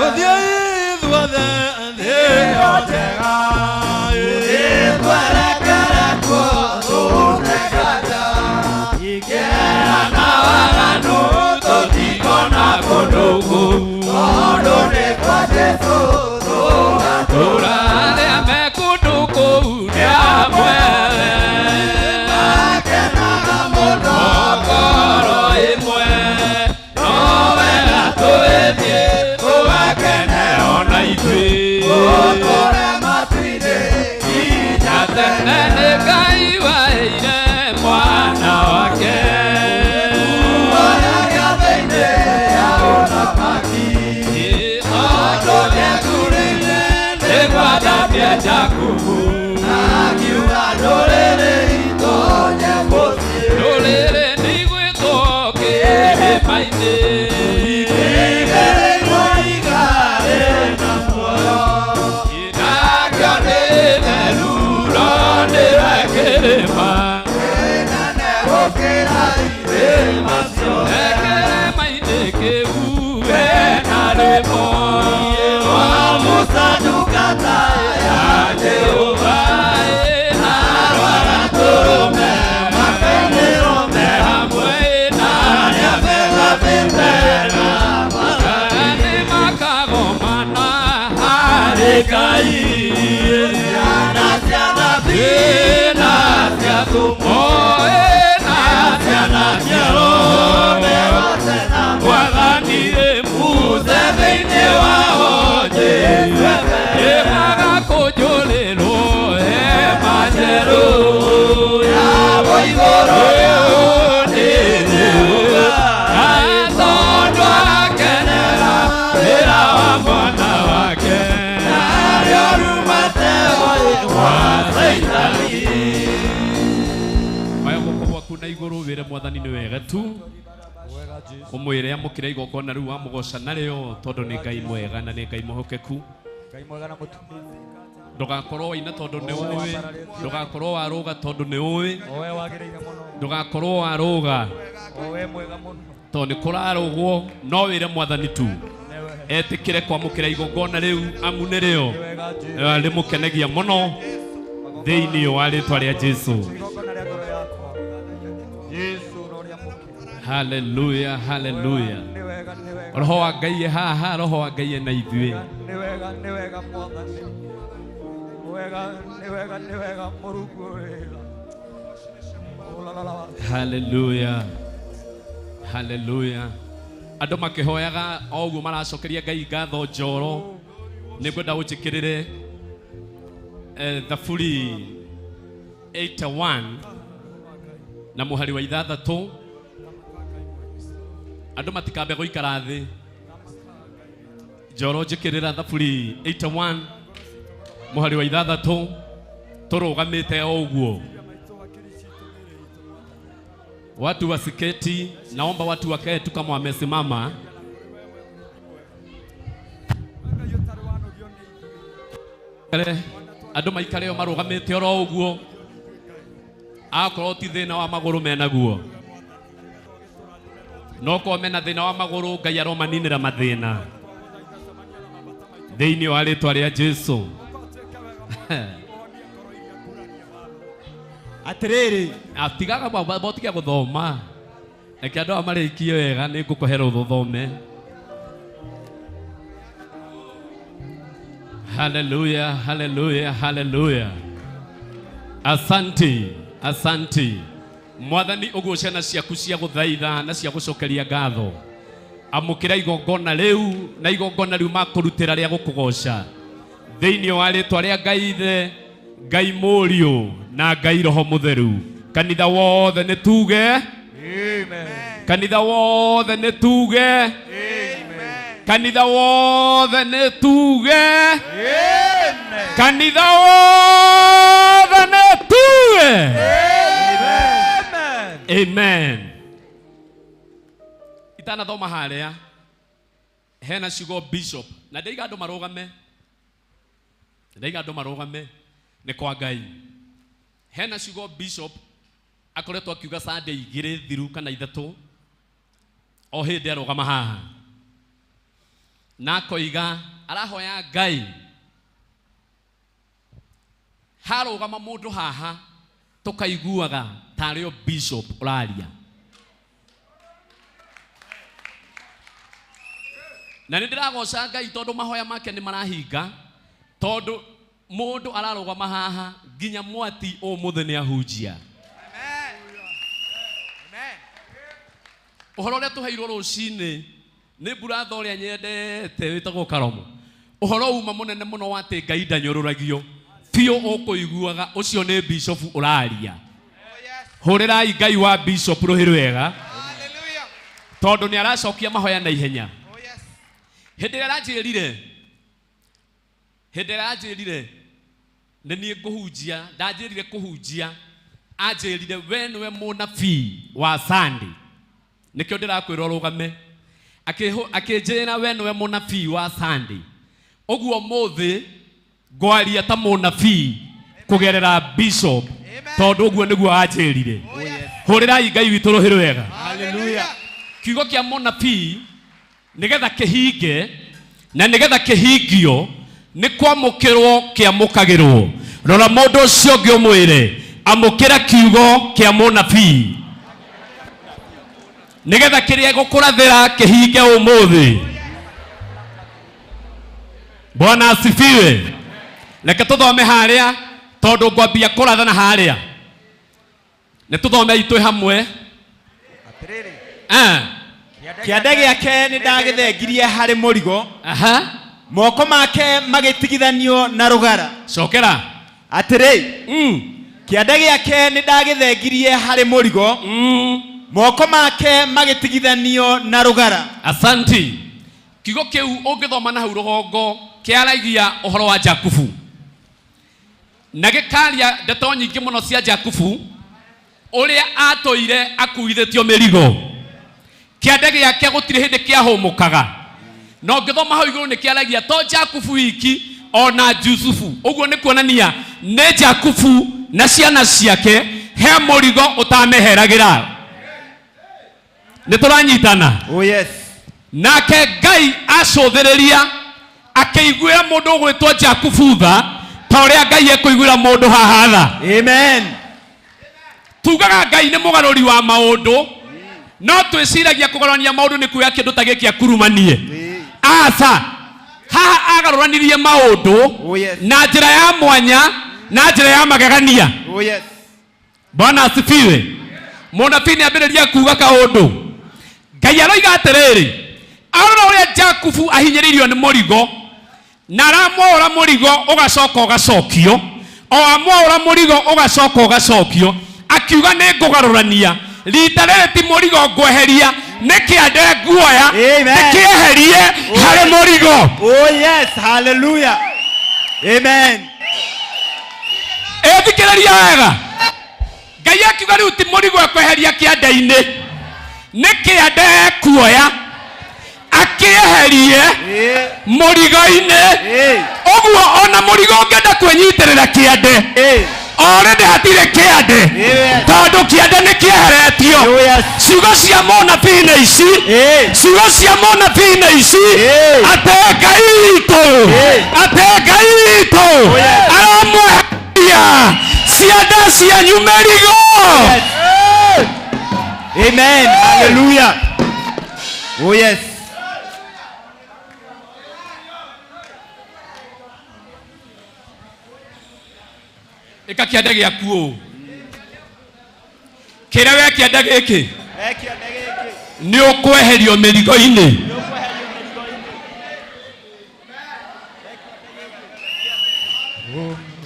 Ũthiĩ ithuothe thĩ ĩyo njega Tũrarĩa me kũndũ kũu nĩ amwe. Ngoro ĩmwe no wega tũĩthiĩ tũgakene ona ithuĩ. Nginya tene nĩ Ngai waheire mwana wake. Jakubu akiuga ndũrĩrĩ itonye mũciĩ ndũrĩrĩ nĩigwĩtwo kĩrĩma-inĩ igĩrĩirwo igarĩ na muoyo inakĩo nĩ theru no nĩwe kĩrĩma kĩnene gũkĩra irĩma ciothe kĩrĩma-inĩ kĩu hena rwĩmbo rwa Musa ndungata ya Jehova na rwa Gatũrũme makainĩrwo me hamwe na arĩa megabĩte na nĩ makagomana harĩ Ngai ciana cia nabii na cia atũmwo na ciana cia arũme Mwathani Musa thĩinĩ wao Jesũ ĩmagakũnjũrĩrwo hema njerũ yabo igũrũ nĩ Jehova tondũ akenera wĩra wa mwana wake narĩo rumate wa Caitani. Oya guoko gwaku na igũrũ wĩre Mwathani nĩ wega tu umwire amũkĩre igongona rĩu wamũgoca narĩo tondũ nĩ Ngai mwega na nĩ Ngai mwĩhokeku. Ngai mwega na mũtugi. Ndũgakorwo waina tondũ nĩ ũĩ, ndũgakorwo warũga tondũ nĩ ũĩ, Owe wagĩrĩire mũno. ndũgakorwo warũga Owe mwega mũno. tondũ nĩ kũrarũgwo no wĩre Mwathani tu etĩkĩre kwamũkĩra igongona rĩu amu nĩrĩo rĩmũkenagia mũno thĩinĩ wa rĩtwa rĩa Jesũ. Igongona rĩa ngoro yakwa. Jesũ no rĩamũkĩre. Haleluya, haleluya. Nĩ wega, nĩ wega. Roho wa Ngai e haha, Roho wa Ngai e na ithuĩ. Nĩ wega, nĩ wega Mwathani. Nĩ wega, nĩ wega, nĩ wega Mũrungu wega. Haleluya, haleluya. Andũ makĩhoyaga o ũguo maracokeria Ngai ngatho njoro, nĩ ngwenda ũnjĩkĩrĩre Thaburi 81 na mũhari wa 6. Andũ matikambe gũikara thĩ. Njoro njĩkĩrĩra Thaburi 81 mũhari wa 6 tũrũgamĩte o ũguo. Watu wasiketi, naomba watu wakae tu kama wamesimama. Andũ maikare o marũgamĩte oro ũguo, akorwo ti thĩna wa magũrũ menaguo, no korwo mena thĩna wa magũrũ Ngai aromaninĩra mathĩna thĩinĩ wa rĩtwa rĩa Jesũ. Atĩrĩrĩ, atigaga botiga gũthoma, reke andũ aya marĩkie wega, nĩ ngũkũhe rũtha ũthome. Haleluya, haleluya, haleluya. Asante, asante Mwathani, ũguo ciana ciaku cia gũthaitha na cia gũcokeria ngatho, amũkĩra igongona rĩu na igongona rĩu makũrutĩra rĩa gũkũgoca thĩinĩ wa rĩtwa rĩa Ngai Ithe, Ngai Mũriũ na Ngai Roho Mũtheru. Kanitha wothe nĩ tuge Amen. Kanitha wothe nĩ tuge Amen. Kanitha wothe nĩ tuge Amen. Kanitha wothe nĩ tuge Amen. Amen. Itanathoma harĩa hena ciugo bishop na ndaiga andũ marũgame, ndaiga andũ marũgame nĩ kwa Ngai. Hena ciugo bishop akoretwo akiuga Sunday 2 thiru kana 3 o hĩndĩ arũgama haha na akoiga arahoya Ngai harũgama mũndũ haha tũkaiguaga tarĩ o bishop ũraria. Na nĩ ndĩragoca Ngai tondũ mahoya make nĩ marahinga, tondũ mũndũ ararũgama haha nginya mwati ũmũthĩ nĩ ahunjia. Ũhoro ũrĩa tũheirwo rũcinĩ nĩ mburatha ũrĩa nyendete wĩtagwo Karomo, ũhoro uma mũnene mũno wa atĩ Ngai ndanyũrũragio biũ, ũkũiguaga ũcio nĩ bishop ũraria. Hũrĩrai Ngai wa bishop rũhĩ rwega, tondũ nĩ aracokia mahoya na ihenya. Hĩndĩ ĩrĩa aranjĩrire, hĩndĩ ĩrĩa aranjĩrire Nĩ niĩ ngũhunjia, ndanjĩrire kũhunjia, anjĩrire we nĩwe mũnabii wa Sunday. Nĩkĩo ndĩrakwĩra ũrũgame. Akĩnjĩra we nĩwe mũnabii wa Sunday. Ũguo mũthĩ ngwaria ta mũnabii kũgerera bishop tondũ ũguo nĩguo anjĩrire. Hũrĩrai Ngai witũ rũhĩ rwega. Hallelujah. Kiugo kĩa mũnabii nĩgetha kĩhinge na nĩgetha kĩhingio nĩ kwamũkĩrwo kĩamũkagĩrwo. Rora mũndũ ũcio ũngĩ ũmwĩre amũkĩra kiugo kĩa mũnabii nĩgetha kĩrĩa gũkũrathĩra kĩhinge ũmũthĩ. Bwana asifiwe. Reke tũthome harĩa tondũ ngwambia kũrathana harĩa. Nĩ tũthome itwĩ hamwe. Eh. Kĩande gĩake nĩ ndagĩthengirie harĩ mũrigo. Moko make magĩtigithanio na rũgara. Cokera. Atĩrĩ. Kĩande gĩake nĩ ndagĩthengirie harĩ mũrigo. Moko make magĩtigithanio na rũgara. Asanti. Kiugo kĩu ũngĩthoma na hau rũgongo kĩaragia ũhoro wa Jakubu na gĩkaria ndeto nyingĩ mũno cia Jakubu ũrĩa atũire akuithĩtio mĩrigo. Kĩande gĩake gũtirĩ hĩndĩ kĩahũmũkaga, na ũngĩthoma hau igũrũ nĩ kĩaragia to Jakubu wiki ona Jusufu. Ũguo nĩ kuonania nĩ Jakubu na ciana ciake he mũrigo ũtameheragĩra. Nĩ tũranyitana? Oh yes. Nake Ngai acũthĩrĩria akĩiguĩra mũndũ ũgwĩtwo Jakubu tha ta ũrĩa Ngai ekũiguĩra mũndũ haha tha. Amen. Tugaga Ngai nĩ mũgarũri wa maũndũ, no twĩciragia kũgarũrania maũndũ nĩ kuoya kĩndũ ta gĩkĩ akurumanie. Aca, haha agarũranirie maũndũ na njĩra ya mwanya na njĩra ya magegania. Oh yes. Bwana asifiwe. Mũnabii nĩ ambĩrĩria kuga kaũndũ. Ngai aroiga atĩrĩrĩ, arora ũrĩa Jakubu ahinyĩrĩirio nĩ mũrigo na aramwaũra mũrigo ũgacoka ũgacokio, o amwaũra mũrigo ũgacoka ũgacokio, akiuga nĩ ngũgarũrania rita rĩrĩ ti mũrigo ngweheria, nĩ kĩande nguoya ndĩkĩeherie harĩ mũrigo. Oh yes. Hallelujah. Amen. Ĩthikĩrĩria wega. Ngai akiuga rĩu ti mũrigo ekweheria kĩande-inĩ, nĩ kĩande ekuoya akĩeherie mũrigo-inĩ. Ũguo ona mũrigo ũngĩenda kwĩnyitĩrĩra kĩande, already hatirĩ kĩande tondũ kĩande nĩ kĩeheretio. Ciugo cia mũnabii nĩ ici, ciugo cia mũnabii nĩ ici, atĩ Ngai witũ, atĩ Ngai witũ aramweheria ciande cianyu mĩrigo. Amen. Hallelujah. Oh yes. Ĩka kĩande gĩaku ũũ, kĩrĩa we kĩande gĩkĩ nĩ ũkweherio mĩrigo-inĩ.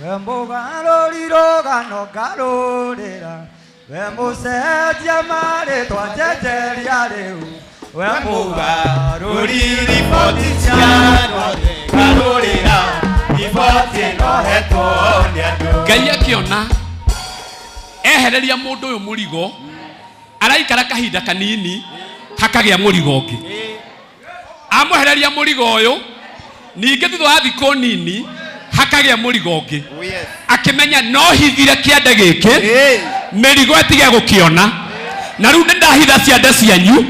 We mũgarũri rũgano ngarũrĩra, we mũcenjia marĩtwa njenjeria rĩu, we mũgarũri riboti cia andũ othe ngarũrĩra, riboti ĩno hetwo nĩ andũ. Ngai akĩona ehereria mũndũ ũyũ mũrigo, araikara kahinda kanini hakagĩa mũrigo ũngĩ. Amwehereria mũrigo ũyũ, ningĩ thutha wa thikũ nini hakagĩa mũrigo ũngĩ. Akĩmenya no hithire kĩande gĩkĩ mĩrigo ĩtige gũkĩona, na rĩu nĩ ndahitha ciande cianyu,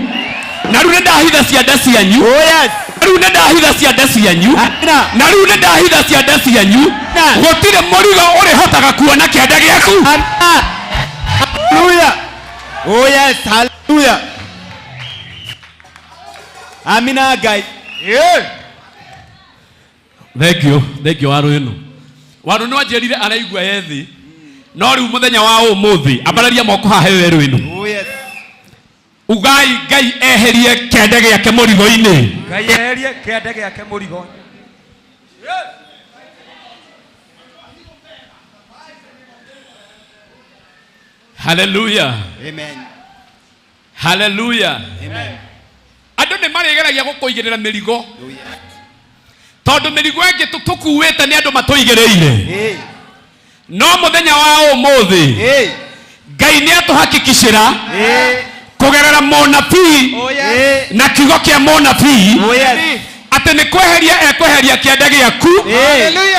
na rĩu nĩ ndahitha ciande cianyu, na rĩu nĩ ndahitha ciande cianyu, na rĩu nĩ ndahitha ciande cianyu. Gũtirĩ mũrigo ũrĩhotaga kuona kĩande gĩaku. Hallelujah. Oh yes. Hallelujah. Amina Ngai. Thank you, thank you waru ĩno. Waru nĩ wanjĩrire araigua ethĩ, no rĩu mũthenya wa ũmũthĩ ambararia moko haha he werũ ĩno. Oh yes. Ugai Ngai eherie kĩande gĩake mũrigo-inĩ. Ngai eherie kĩande gĩake mũrigo. Hallelujah. Amen. Hallelujah. Amen. Andũ nĩ marĩgeragia gũkũigĩrĩra mĩrigo tondũ mĩrigo ĩngĩ tũkuĩte nĩ andũ matũigĩrĩire. No mũthenya wa ũmũthĩ Ngai nĩ atũhakikicĩra kũgerera mũnabii na kiugo kĩa mũnabii atĩ nĩ kweheria ekweheria kĩande gĩaku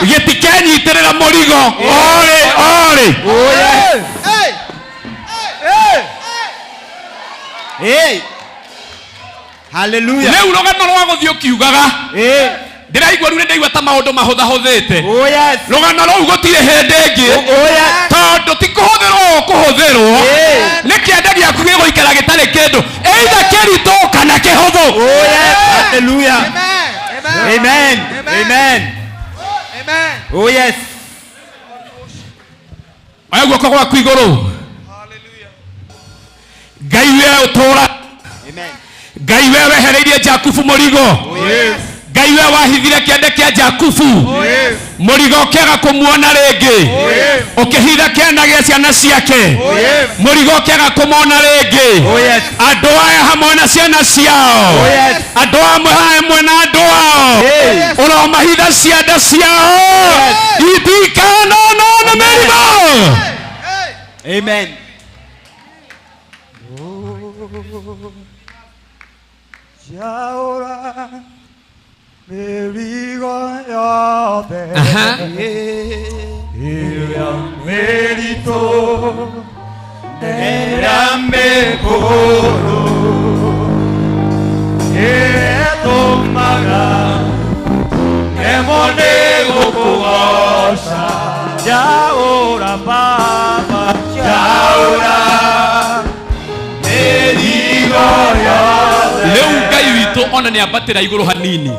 gĩtikenyitĩrĩra mũrigo orĩ orĩ. Hey. Hallelujah. Rĩu rũgano rwa gũthiĩ ũkiugaga ndĩraigua rĩu nĩndaigua ta maũndũ mahũthahũthĩte. Rũgano rũu gũtirĩ hĩndĩ ĩngĩ, tondũ ti kũhũthĩrwo ũkũhũthĩrwo, nĩ kĩande gĩaku gĩgũikara gĩtarĩ kĩndũ, either kĩritũ kana kĩhũthũ. Hallelujah. Amen. Amen. Oh yes. Oya guoko gwaku igũrũ. Ngai we ũtũũra, Ngai we wehereirie Jakubu mũrigo, Ngai we wahithire kĩande kĩa Jakubu mũrigo ũkĩaga kũmuona rĩngĩ, ũkĩhitha kĩana gĩa ciana ciake mũrigo ũkĩaga kũmona rĩngĩ, andũ aya hamwe na ciana ciao, andũ amwe hamwe na andũ ao, ũromahitha cianda ciao itikanonwo nĩ mĩrimũ. Amen. Jaura mĩrigo yothe ĩrĩa mĩritũ ĩrĩa mĩkũrũ ĩtũmaga nemwo nĩ gũkũgoca. Jaura Baba, jaura mĩrigo yothe. Rĩu Ngai witũ ona nĩ ambatĩra igũrũ hanini.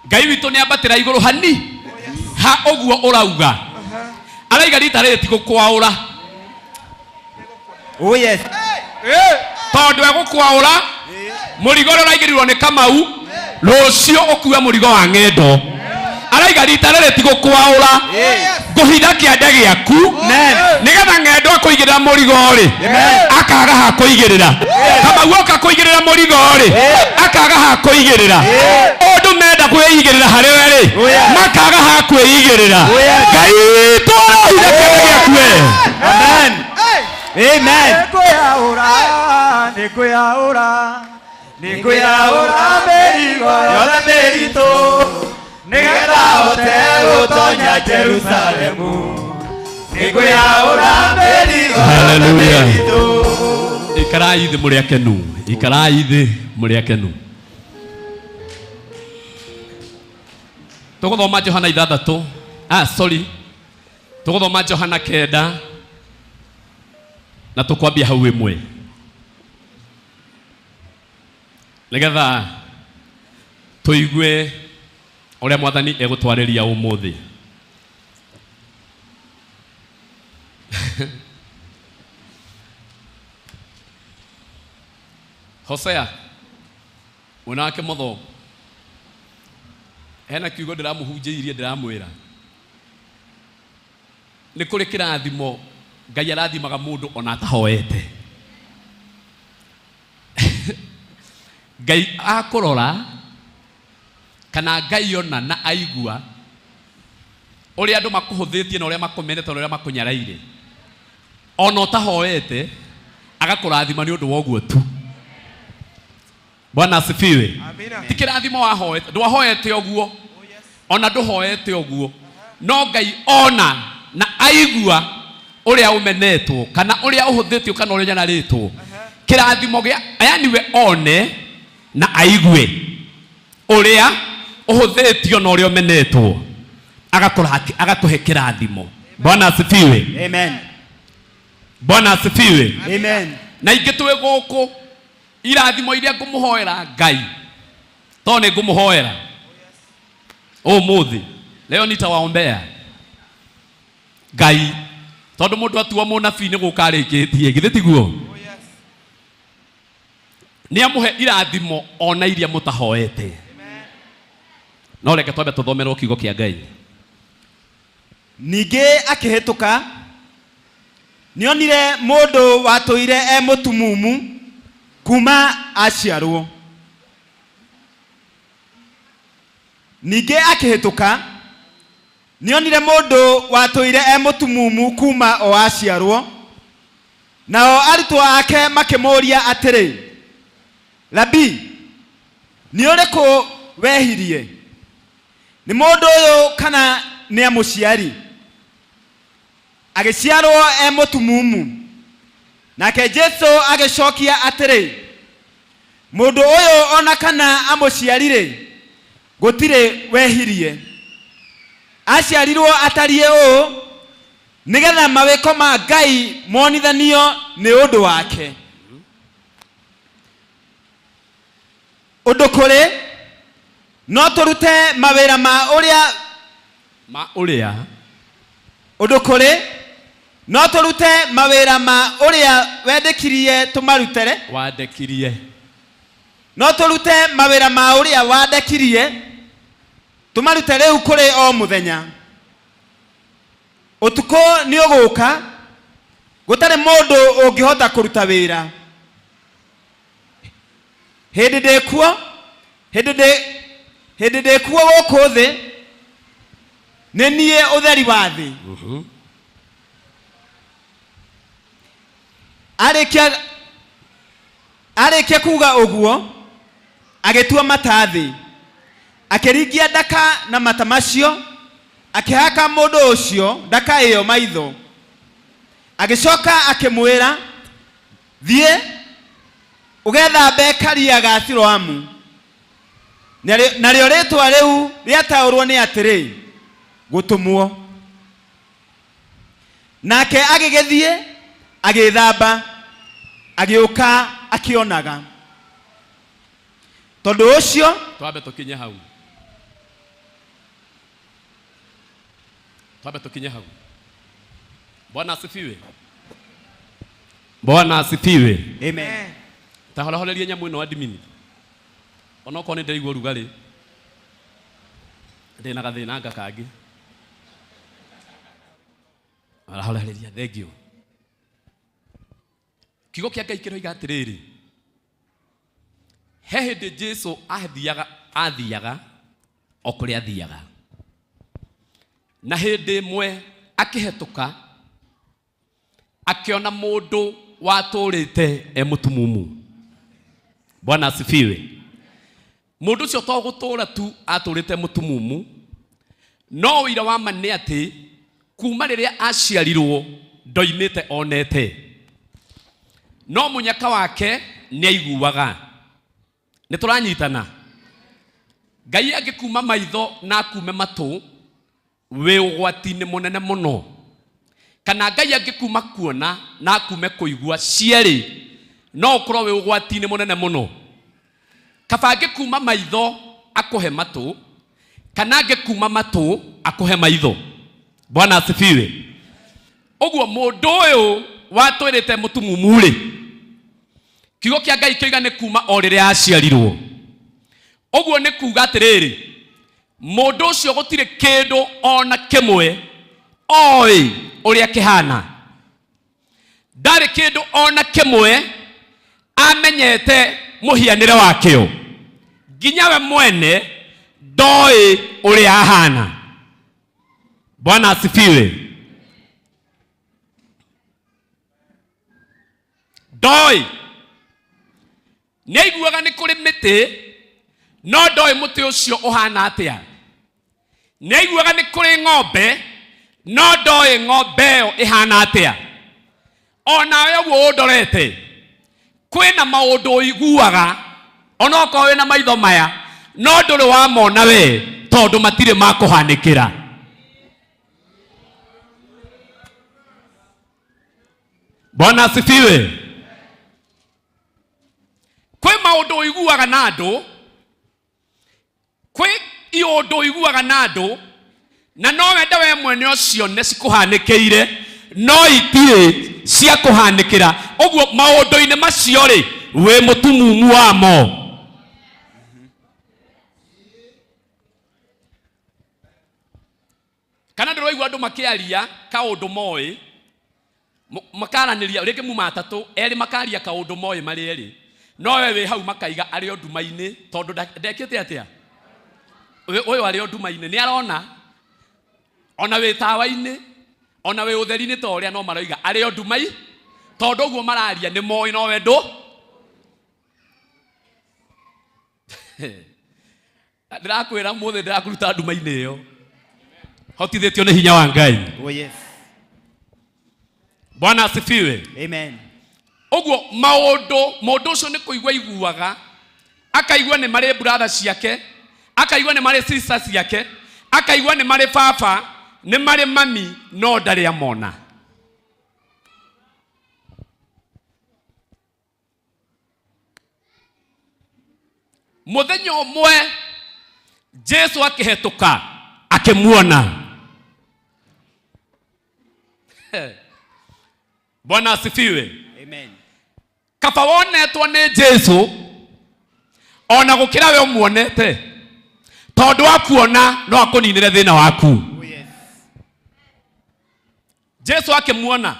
Ngai witũ nĩ ambatĩra igũrũ hani ha ũguo ũrauga, araiga rita rĩrĩ ti gũkwaũra. Oh yes. Tondũ egũkwaũra mũrigo ũrĩa ũraigĩrĩirwo nĩ Kamau, rũciũ ũkue mũrigo wa ng'endo. Araiga rita rĩrĩ ti gũkwaũra, ngũhitha kĩande gĩaku nĩgetha ng'endo akũigĩrĩra mũrigo rĩ akaga ha kũigĩrĩra. Kamau oka kũigĩrĩra mũrigo rĩ akaga ha kũigĩrĩra. Ũndũ menda kwĩigĩrĩra harĩ we rĩ makaga ha kwĩigĩrĩra. Ngai witũ arahitha kĩande gĩaku we. Amen. Amen. Nĩngwĩyaũra, nĩngwĩyaũra, nĩngwĩyaũra mĩrigo yothe mĩritũ nĩgetha hote gũtonya Jerusalemu. Nĩngwĩyaũra mĩrigo yothe Hallelujah. mĩritũ. Ikarai thĩ mũrĩ akenu, ikarai thĩ mũrĩ akenu. Tũgũthoma Johana 6, sorry, tũgũthoma Johana 9 na tũkwambia hau ĩmwe nĩgetha tũigue ũrĩa Mwathani egũtwarĩria ũmũthĩ. Hosea mwena wake mũtho hena kiugo ndĩramũhunjĩirie, ndĩramwĩra nĩ kũrĩ kĩrathimo Ngai arathimaga mũndũ ona atahoete. Ngai akũrora kana Ngai ona na aigua ũrĩa andũ makũhũthĩtie na ũrĩa makũmenete na ũrĩa makũnyaraire, ona ũtahoete agakũrathima nĩ ũndũ wa ũguo tu. Bwana asifiwe. Ti kĩrathimo wahoete, ndwahoete ũguo, ona ndũhoete ũguo, no Ngai ona na aigua ũrĩa ũmenetwo kana ũrĩa ũhũthĩtio kana ũrĩa ũnyararĩtwo, kĩrathimo gĩa yani we one na aigue ũrĩa ũhũthĩtio na ũrĩa ũmenetwo, agakũhe kĩrathimo. Bwana asifiwe. Amen. Bwana asifiwe. Amen. Na ingĩ twĩ gũkũ irathimo iria ngũmũhoera Ngai, tondũ nĩ ngũmũhoera ũmũthĩ, leo nitawaombea Ngai, tondũ mũndũ atua mũnabii nĩ gũka arĩkĩtie, githĩ tiguo? Nĩ amũhe irathimo ona iria mũtahoete. No reke twambe tũthomerwo kiugo kĩa Ngai. Ningĩ akĩhĩtũka nĩonire mũndũ watũire e mũtumumu kuma aciarwo. Ningĩ akĩhĩtũka Nĩonire mũndũ watũire e mũtumumu kuma o aciarwo. Nao arutwo ake makĩmũũria atĩrĩ, Rabi, nĩ ũrĩkũ wehirie, nĩ mũndũ ũyũ kana nĩ amũciari, agĩciarwo e mũtumumu? Nake Jesu agĩcokia atĩrĩ, Mũndũ ũyũ o na kana amũciari-rĩ, gũtirĩ wehirie. Aciarirwo atariĩ ũũ nĩgetha mawĩko ma Ngai monithanio nĩ ũndũ wake. Ũndũ kũrĩ, no tũrute mawĩra ma ũrĩa Ma ũrĩa. Ũndũ kũrĩ, no tũrute mawĩra ma ũrĩa wendekirie tũmarutere. Wandekirie. No tũrute mawĩra ma ũrĩa wandekirie tũmarute rĩu kũrĩ o mũthenya. Ũtukũ nĩ ũgũũka, gũtarĩ mũndũ ũngĩhota kũruta wĩra. Hĩndĩ ndĩ kuo, hĩndĩ ndĩ hĩndĩ ndĩ kuo gũkũ thĩ, nĩ niĩ ũtheri wa thĩ. Arĩkia arĩkia kuuga ũguo, agĩtua mata thĩ, akĩringia ndaka na mata macio, akĩhaka mũndũ ũcio ndaka ĩyo maitho. Agĩcoka akĩmwĩra, Thiĩ ũgethambe karia ga Siloamu. Narĩo rĩĩtwa rĩu rĩataũrwo nĩ atĩrĩ, Gũtũmwo. Nake agĩgĩthiĩ agĩĩthamba, agĩũka akĩonaga. Tondũ ũcio. Twambe tũkinye hau. Twambe tũkinye hau. Bwana asifiwe. Bwana asifiwe. Amen. Ta horahoreria nyamũ ĩno admin. Onokorwo nĩ ndĩraigua ũrugarĩ. Ndĩna gathĩna anga kangĩ. Horahoreria, thank you. Kiugo kĩa Ngai kĩroiga atĩrĩrĩ, he hĩndĩ Jesu athiaga athiaga o kũrĩa athiaga, na hĩndĩ ĩmwe akĩhetũka akĩona mũndũ watũrĩte e mũtumumu. Bwana asifiwe. Mũndũ ũcio to gũtũra tu atũrĩte mũtumumu, no ũira wa ma nĩ atĩ kuma rĩrĩa aciarirwo ndoimĩte onete, no mũnyaka wake nĩ aiguaga. Nĩ tũranyitana? Ngai angĩkuma maitho na akume matũ, wĩ ũgwati-inĩ mũnene mũno. Kana Ngai angĩkuma kuona na akume kũigua, cierĩ no ũkorwo wĩ ũgwati-inĩ mũnene mũno. Kaba angĩkuma maitho akũhe matũ, kana angĩkuma matũ akũhe maitho. Bwana asifiwe. Ũguo mũndũ ũyũ watwĩrĩte mũtumumu-rĩ, kiugo kĩa Ngai kĩoiga nĩ kuma o rĩrĩa aciarirwo. Ũguo nĩ kuga atĩrĩrĩ, mũndũ ũcio gũtirĩ kĩndũ ona kĩmwe oĩ ũrĩa kĩhana. Ndarĩ kĩndũ ona kĩmwe amenyete mũhianĩre wakĩo, nginya we mwene ndoĩ ũrĩa ahana. Bwana asifiwe. Ndoĩ nĩ aiguaga nĩ kũrĩ mĩtĩ no ndoĩ mũtĩ ũcio ũhana atĩa. Nĩ aiguaga nĩ kũrĩ ng'ombe no ndoĩ ng'ombe ĩyo ĩhana atĩa. O nawe ũguo ũndorete, kwĩna maũndũ ũiguaga onokorwo wĩna maitho maya no ndũrĩ wamona we tondũ matirĩ makũhanĩkĩra. Bwana asifiwe. Kwĩ maũndũ ũiguaga na andũ, kwĩ iũndũ ũiguaga na andũ na no wende we mwene ũcione cikũhanĩkĩire no itirĩ cia kũhanĩkĩra. Ũguo maũndũ-inĩ macio rĩ, wĩ mũtumumu wamo. Kana ndũraigua andũ makĩaria kaũndũ moĩ, makaranĩria rĩngĩ muma atatũ, erĩ makaria kaũndũ moĩ marĩ erĩ, no we wĩ hau makaiga arĩ o nduma-inĩ tondũ ndekĩte atĩa? Ũyũ arĩ o nduma-inĩ, nĩ arona. Ona wĩ tawa-inĩ, ona wĩ ũtheri-inĩ ta ũrĩa no maroiga arĩ o ndumai, tondũ ũguo mararia nĩ moĩ nowe ndũ. Ndĩrakwĩra mũthĩ ndĩrakũruta nduma-inĩ ĩyo. Hotithĩtio nĩ hinya wa Ngai. Oh yes. Bwana asifiwe. Amen. Ũguo maũndũ mũndũ ũcio nĩ kũigua aiguaga, akaigua nĩ marĩ brother ciake, akaigua nĩ marĩ sister ciake, akaigua nĩ marĩ baba, nĩ marĩ mami, no ndarĩ amona. Mũthenya ũmwe Jesu akĩhetũka akĩmuona. Bwana asifiwe. Amen. Kaba wonetwo nĩ Jesu ona gũkĩra we ũmuonete, tondũ akuona no akũninĩre thĩna waku. Oh yes. Jesu akĩmuona,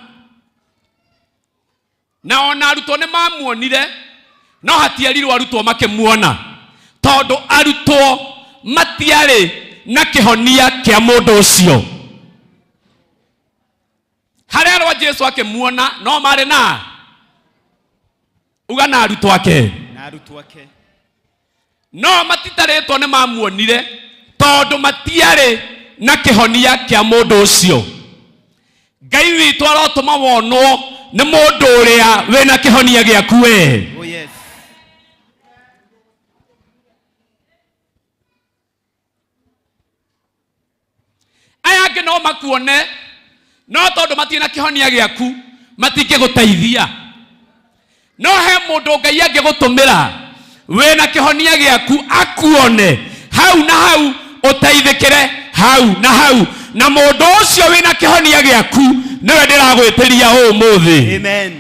na ona arutwo nĩ mamuonire, no hatierirwo arutwo makĩmuona, tondũ arutwo matiarĩ na kĩhonia kĩa mũndũ ũcio. Harĩa rwa Jesu akĩmuona no marĩ na uga na arutwo ake, Na arutwo ake. no matitarĩtwo nĩ mamuonire, tondũ matiarĩ na kĩhonia kĩa mũndũ ũcio. Ngai witũ arotũma wonwo nĩ mũndũ ũrĩa wĩna kĩhonia gĩaku we. Oh yes. Aya angĩ no makuone, no tondũ matirĩ na kĩhonia gĩaku matingĩgũteithia. No he mũndũ Ngai angĩgũtũmĩra wĩna kĩhonia gĩaku akuone hau na hau, ũteithĩkĩre hau na hau, na mũndũ ũcio wĩna kĩhonia gĩaku nĩwe ndĩragwĩtĩria ũmũthĩ. Amen.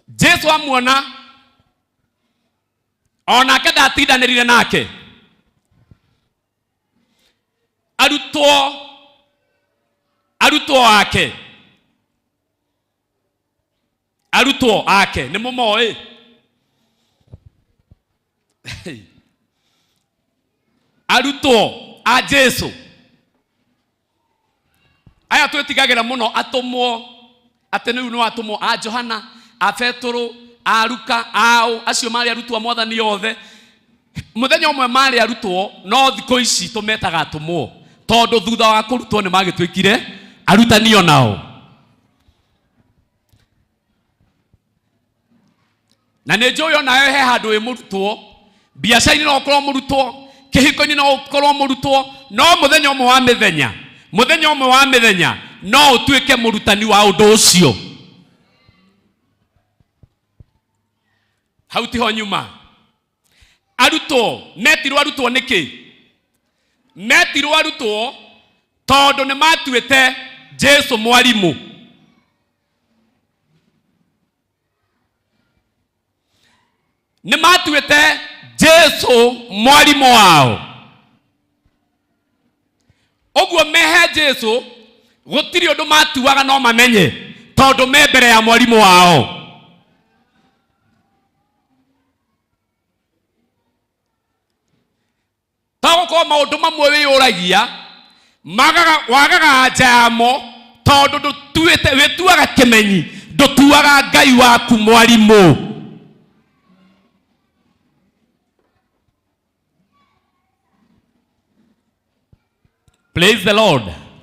Jesu amuona onake ndatindanĩrire nake. Arutwo ake nĩ mũmoĩ. Arutwo a Jesu aya twĩtigagĩra mũno atũmwo, atĩ rĩu nĩ atũmwo a Johana, a Petũrũ, a Luka, ao acio marĩ arutwo a mwathani othe. Mũthenya ũmwe marĩ arutwo, no thikũ ici tũmetaga atũmwo, tondũ thutha wa kũrutwo nĩ magĩtuĩkire arutani onao. Na nĩ njũĩ onawe he handũ wĩ mũrutwo, biacara-inĩ no ũkorwo mũrutwo, kĩhiko-inĩ no ũkorwo mũrutwo, no mũthenya ũmwe wa mĩthenya, mũthenya ũmwe wa mĩthenya no ũtuĩke mũrutani wa ũndũ ũcio. Hau tiho nyuma. Arutwo metirwo arutwo nĩkĩ? Metirwo arutwo tondũ nĩ matuĩte Jesu mwarimũ. Nĩ matuĩte Jesu mwarimũ wao. Ũguo mehe Jesu gũtirĩ ũndũ matuaga no mamenye, tondũ me mbere ya mwarimũ wao. Togũkorwo maũndũ mamwe wĩyũragia wagaga anja yamo, tondũ ndũtuĩte, wĩtuaga kĩmenyi, ndũtuaga Ngai waku mwarimũ. Praise the Lord.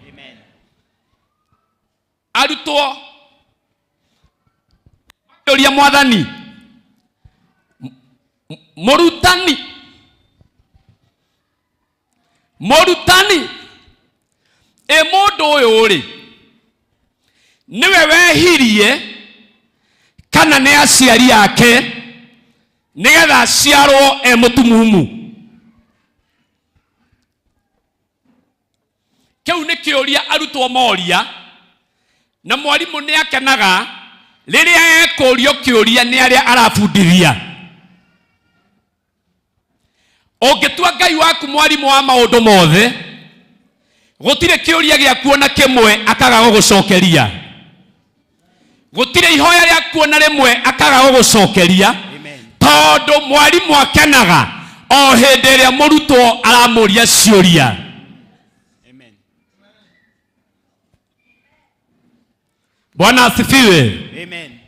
Amen. Arutwo makĩũria mwathani, mũrutani, mũrutani, ĩ mũndũ ũyũ rĩ nĩwe wehirie kana nĩ aciari ake nĩgetha aciarwo e mũtumumu? Kĩu nĩ kĩũria arutwo moria, na mwarimũ nĩ akenaga rĩrĩa ekũrio kĩũria nĩ arĩa arabundithia. Ũngĩtua Ngai waku mwarimũ wa maũndũ mothe, gũtirĩ kĩũria gĩaku ona kĩmwe akaga gũgũcokeria. Gũtirĩ ihoya rĩaku ona rĩmwe akaga gũgũcokeria, tondũ mwarimũ akenaga O hĩndĩ ĩrĩa mũrutwo aramũria ciũria. Bwana asifiwe. Amen.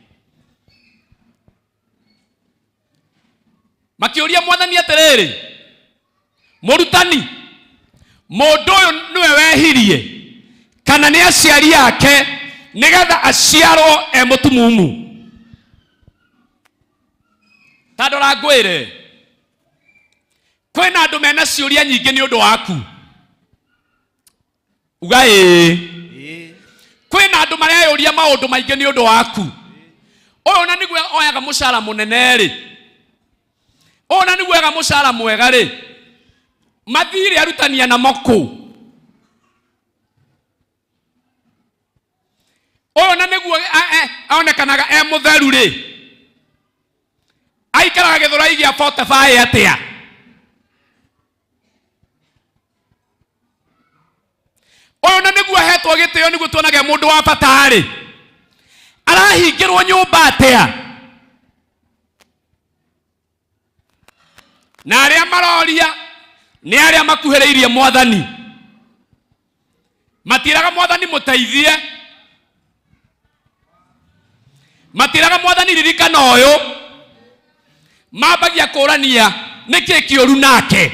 Makĩũria mwathani atĩrĩrĩ, mũrutani, mũndũ ũyũ nĩwe wehirie kana nĩ aciari ake nĩgetha aciarwo e mũtumumu? Ta ndora ngwĩre, kwĩna andũ mena ciũria nyingĩ nĩ ũndũ waku. Uga ĩĩ. Kwĩna andũ mareyũria maũndũ maingĩ nĩ ũndũ waku. Ũyũ na nĩguo oyaga mũcara mũnene rĩ, ũyũ na nĩguo oyaga mũcara mwega rĩ, mathirĩ arutania namo kũ? Ũyũ na nĩguo onekanaga e mũtheru rĩ, aikaraga gĩthũrai gĩa 45 atĩa? Ũyũ na nĩguo ahetwo gĩtĩo nĩguo tuonage mũndũ wa bata rĩ, arahingĩrwo nyũmba atĩa? Na arĩa maroria nĩ arĩa makuhĩrĩirie mwathani, matiraga mwathani mũteithie, matiraga mwathani ririkana ũyũ, mambagia kũrania nĩkĩ kĩũru nake.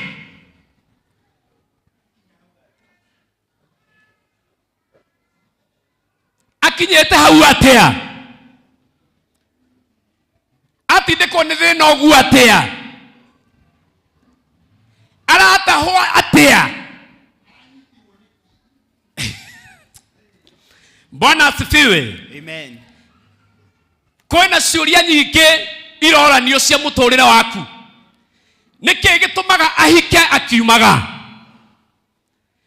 Akinyĩte hau atĩa? Atindĩkwo nĩ thĩna ũguo atĩa? Aratahwo atĩa? Bwana asifiwe. Amen. Kwĩna ciũria nyingĩ iroranio cia mũtũrĩre waku. Nĩkĩ gĩtũmaga ahike akiumaga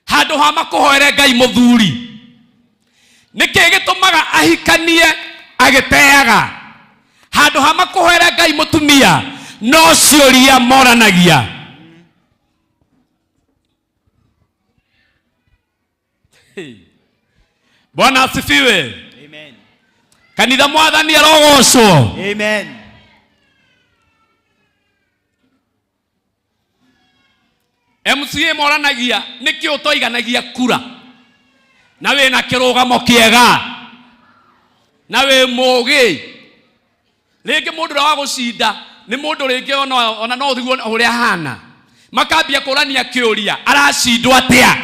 handũ ha makũhoere Ngai mũthuri? Nĩkĩ gĩtũmaga ahikanie agĩteaga handũ ha makũhoere Ngai mũtumia? No ciũria moranagia. Bwana asifiwe. Amen. Kanitha mwathani arogocwo. Amen. MCA moranagia nĩkĩ ũtoiganagia kura na wĩna kĩrũgamo kĩega na wĩ mũgĩ. Rĩngĩ mũndũ ũrĩa wa gũcinda nĩ mũndũ rĩngĩ ona no ũthiguo ũrĩa ahana, makambia kũrania kĩũria aracindwo atĩa?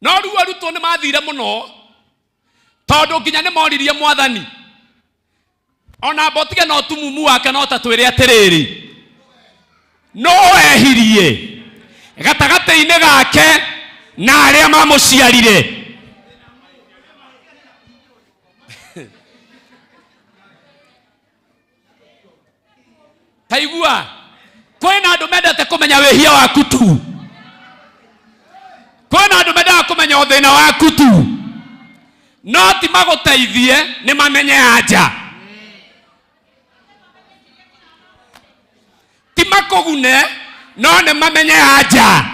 No rĩu arutwo nĩ mathire mũno, tondũ nginya nĩ moririe mwathani ona mbotige no tumumu wake no ta twĩre atĩrĩrĩ, no ehirie gatagatĩ-inĩ gake na arĩa mamũciarire. Taigua, kwĩna andũ mendete kũmenya wĩhia waku tu, kwĩna andũ mendaga kũmenya ũthĩna waku tu, no ti magũteithie nĩ mamenye anja, ti makũgune no nĩ mamenye anja.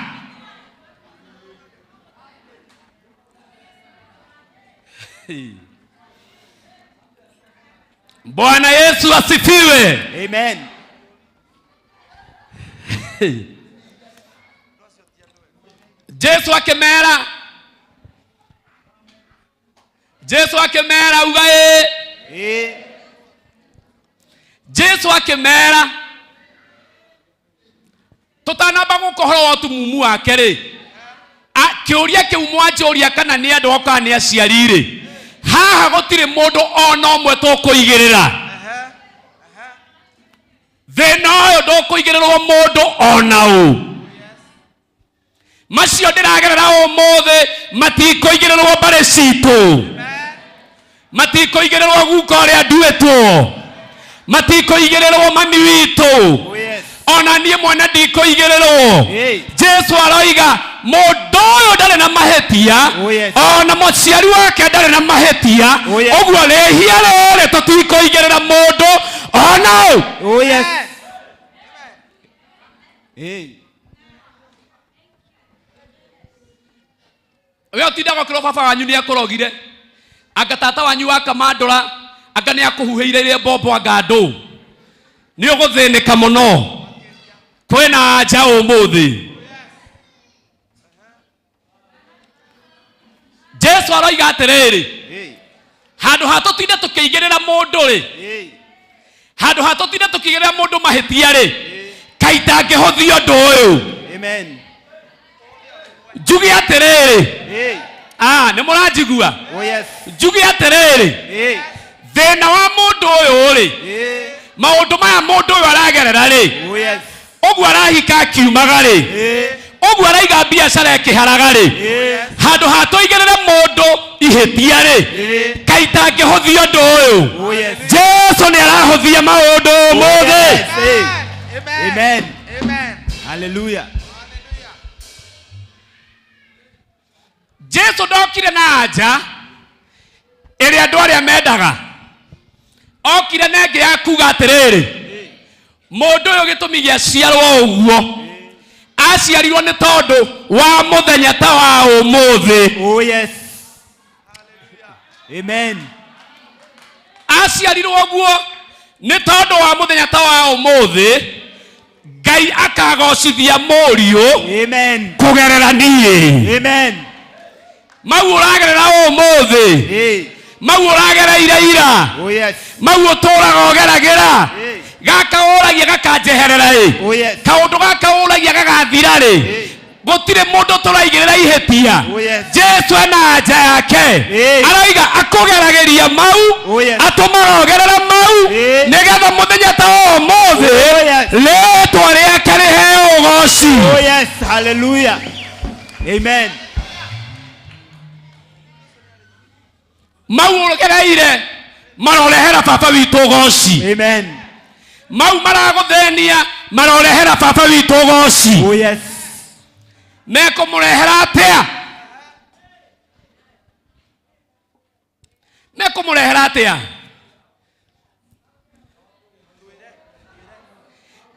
Bwana Yesu asifiwe. Amen. Jesu akĩmera, Jesu akĩmera uga ĩ. Jesu akĩmera tũtanamba gũka ũhoro wa ũtumumu wake rĩ, kĩũria kĩu mwanjũria kana nĩ andũ ao kana nĩ aciari rĩ, haha gũtirĩ mũndũ ona ũmwe tũkũigĩrĩra. Thĩna ũyũ ndũkũigĩrĩrwo mũndũ ona ũ. Macio ndĩragerera ũmũthĩ matikũigĩrĩrwo mbarĩ citũ, matikũigĩrĩrwo guka ũrĩa nduĩtwo, matikũigĩrĩrwo mami witũ, ona niĩ mwene ndikũigĩrĩrwo. Jesu aroiga mũndũ ũyũ ndarĩ na mahĩtia, ona mũciari wake ndarĩ na mahĩtia, ũguo rĩhia rĩrĩ tũtikũigĩrĩra mũndũ ona ũ. We ũtindaga ũkĩrwo baba wanyu nĩ akũrogire, anga tata wanyu wa kamandũra Anga nĩ akũhuhĩire iria mbombo anga ndũ. Nĩ ũgũthĩnĩka mũno. Kwĩna anja ũmũthĩ. Jesu aroiga atĩrĩrĩ, handũ ha tũtinde tũkĩigĩrĩra mũndũ rĩ, handũ ha tũtinde tũkĩigĩrĩra mũndũ mahĩtia rĩ, kaĩ itangĩhũthia ũndũ ũyũ. Amen. Njuge atĩrĩrĩ, Hey. ah, nĩ mũranjigua? Oh yes. Njuge atĩrĩrĩ, Hey. thĩna wa mũndũ ũyũ rĩ, maũndũ maya mũndũ ũyũ aragerera rĩ, Oh yes. ũguo arahika akiumaga rĩ, ũguo araiga biacara ĩkĩharaga rĩ, handũ ha tũigĩrĩre mũndũ ihĩtia rĩ, kaĩ itangĩhũthia ũndũ ũyũ. Oh yes. Jesu nĩ arahũthia maũndũ ũmũthĩ. Hey. Amen. Amen. Hallelujah. Jesu ndokire na anja ĩrĩa andũ arĩa mendaga, okire na ĩngĩ ya kuga atĩrĩrĩ, mũndũ ũyũ gĩtũmi gĩa ciarwo ũguo aciarirwo nĩ tondũ wa mũthenya ta wa ũmũthĩ. Oh yes. Amen. Aciarirwo ũguo nĩ tondũ wa mũthenya ta wa ũmũthĩ, Ngai akagocithia mũriũ. Amen. Kũgerera niĩ. Amen. Mau ũragerera ũmũthĩ, mau ũragereire ira, Oh yes. mau ũtũraga ũgeragĩra, gaka ũragia gakanjeherera ĩ, Oh yes. kaũndũ gaka ũragia gagathira rĩ, gũtirĩ mũndũ tũraigĩrĩra ihĩtia. Oh yes. Jesu ena anja yake, araiga akũgeragĩria mau, Oh yes. atũmaga ũgerere mau, nĩgetha mũthenya ta wa ũmũthĩ Oh yes. rĩtwa rĩake rĩheo ũgoci. Oh yes. Hallelujah. Amen. Mau ũgereire marorehera baba witũ ũgoci. Amen. Mau maragũthĩnia marorehera baba witũ ũgoci. Oh yes. Mekũmũrehera atĩa? Mekũmũrehera atĩa?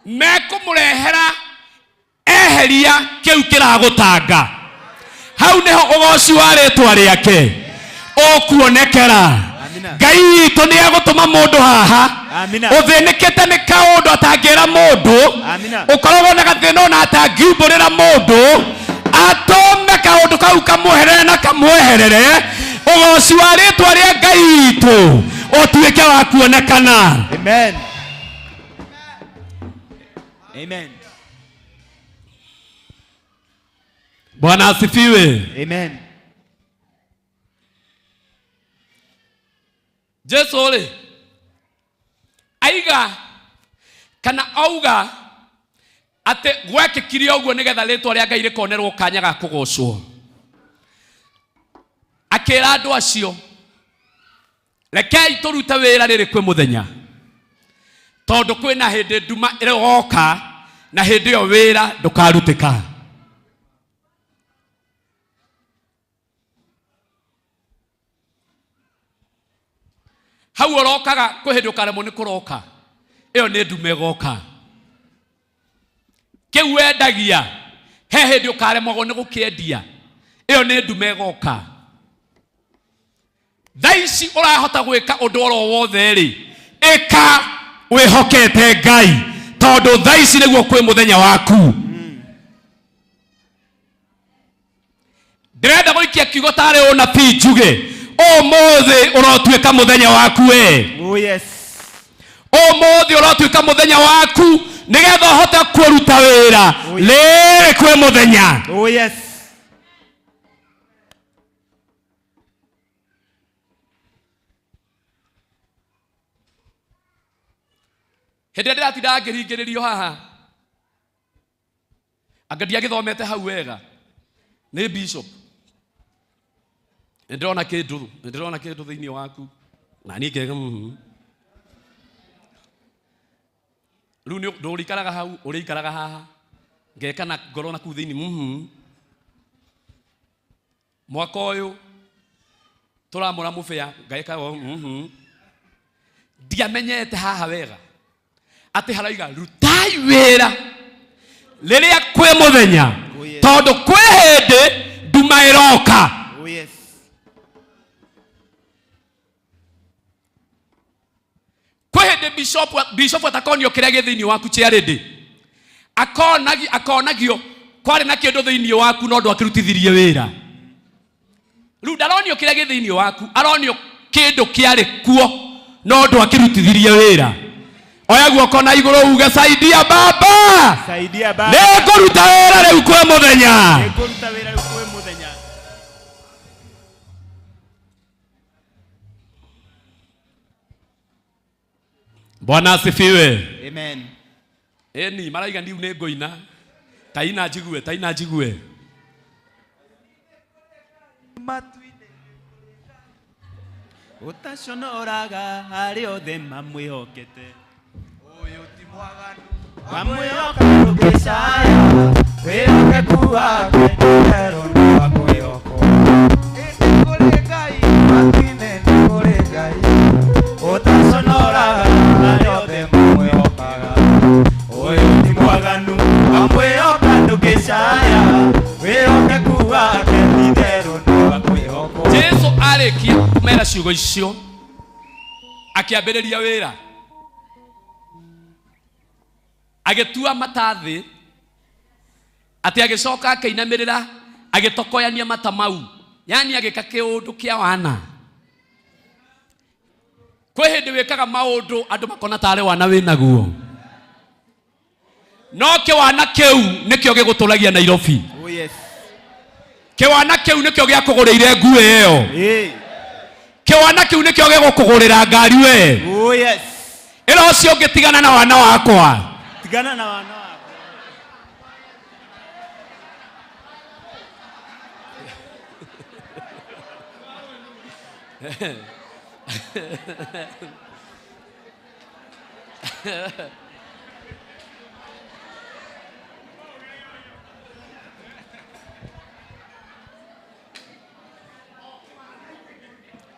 Mekũmũrehera eheria kĩu kĩragũtanga. Hau nĩho ũgoci wa rĩtwa rĩake ũkuonekera. Ngai witũ nĩ egũtũma mũndũ haha Amina. ũthĩnĩkĩte nĩ kaũndũ atangĩra mũndũ, Amina. ũkoragwo na gathĩna ona atangiumbũrĩra mũndũ, atũme kaũndũ kau kamweherere na kamweherere, ũgoci wa rĩtwa rĩa Ngai witũ ũtuĩke wa kuonekana. Amen. Amen. Bwana asifiwe. Amen. Jesu rĩ aiga kana auga atĩ gwekĩkire ũguo nĩgetha rĩtwa rĩa Ngai rĩkonerwo kanya ga kũgocwo. Akĩra andũ acio, rekei tũrute wĩra rĩrĩ kwĩ mũthenya, tondũ kwĩna hĩndĩ nduma ĩroka na hĩndĩ ĩyo wĩra ndũkarutĩka. Hau ũrokaga kwĩ hĩndĩ ũkaremwo nĩ kũroka, ĩyo nĩ nduma ĩgoka. Kĩu wendagia he hĩndĩ ũkaremagwo nĩ gũkĩendia, ĩyo nĩ nduma ĩgoka. Thaa ici ũrahota gwĩka ũndũ oro wothe rĩ, ĩka wĩhokete Ngai, tondũ thaa ici nĩguo kwĩ mũthenya waku. Ndĩrenda gũikia kiugo tarĩ ũnabii njuge, ũmũthĩ ũrotuĩka mũthenya waku we. Oh yes. Ũmũthĩ ũrotuĩka mũthenya waku nĩgetha ũhote kũruta wĩra rĩrĩ kwĩ mũthenya. Oh yes. Hĩndĩ ĩrĩa ndĩratinda ngĩringĩrĩrio haha, anga ndiagĩthomete hau wega nĩ bishop, nĩndĩrona kĩndũ, nĩndĩrona kĩndũ thĩinĩ waku, na niĩ ngega Rĩu nĩ ndũrĩikaraga hau, ũrĩikaraga haha, ngeka na ngoro na kũu thĩinĩ Mwaka ũyũ tũramũra mũbĩa, ngeka Ndiamenyete haha wega atĩ haraiga rutai wĩra rĩrĩa kwĩ mũthenya, tondũ kwĩ hĩndĩ nduma ĩroka. Oh yes. Hĩndĩ bishop bishop atakonio kĩrĩa gĩ thĩinĩ waku charity. Akonagi akonagio kwarĩ na kĩndũ thĩinĩ waku no ndwakĩrutithirie wĩra. Rĩu ndaronio kĩrĩa gĩ thĩinĩ waku, aronio kĩndũ kĩarĩ kuo no ndwakĩrutithirie wĩra. Oya guoko na igũrũ uge saidia baba. Saidia baba. Nĩngũruta wĩra rĩu kwĩ mũthenya. Nĩngũruta wĩra rĩu kwĩ mũthenya. Bwana asifiwe. Amen. Eni maraiga ndiu nĩ ngũina. Taina njigue, taina njigue. Ũtaconoraga arĩa othe mamwĩhokete. Wamwĩhoka ndũngĩcaya, wĩhokeku wake nĩ nĩ wa kwĩhokwo. Ĩndĩ kũrĩ Ngai, matu-inĩ nĩ kũrĩ Ngai, ũtaconoraga arĩa othe mamwĩhokaga. Ũyũ ti mwaganu, wamwĩhoka ndũngĩcaya, wĩhokeku wake ti-itherũ nĩ wa kwĩhokwo. Jesu arĩkia kũmera ciugo icio akĩambĩrĩria wĩra agĩtua mata thĩ atĩ agĩcoka akĩinamĩrĩra agĩtokoyania mata mau yani agĩka kĩũndũ kĩa wana. Kwĩ hĩndĩ wĩkaga maũndũ andũ makona tarĩ wana wĩnaguo, no kĩwana kĩu nĩkĩo gĩgũtũragia Nairobi. Oh yes. Kĩwana kĩu nĩkĩo gĩakũgũrĩire nguo ĩyo. Kĩwana kĩu nĩkĩo gĩgũkũgũrĩra ngari we. Oh yes. Ĩra ũcio ũngĩ tigana na wana wakwa. Tigana na wana wakwa.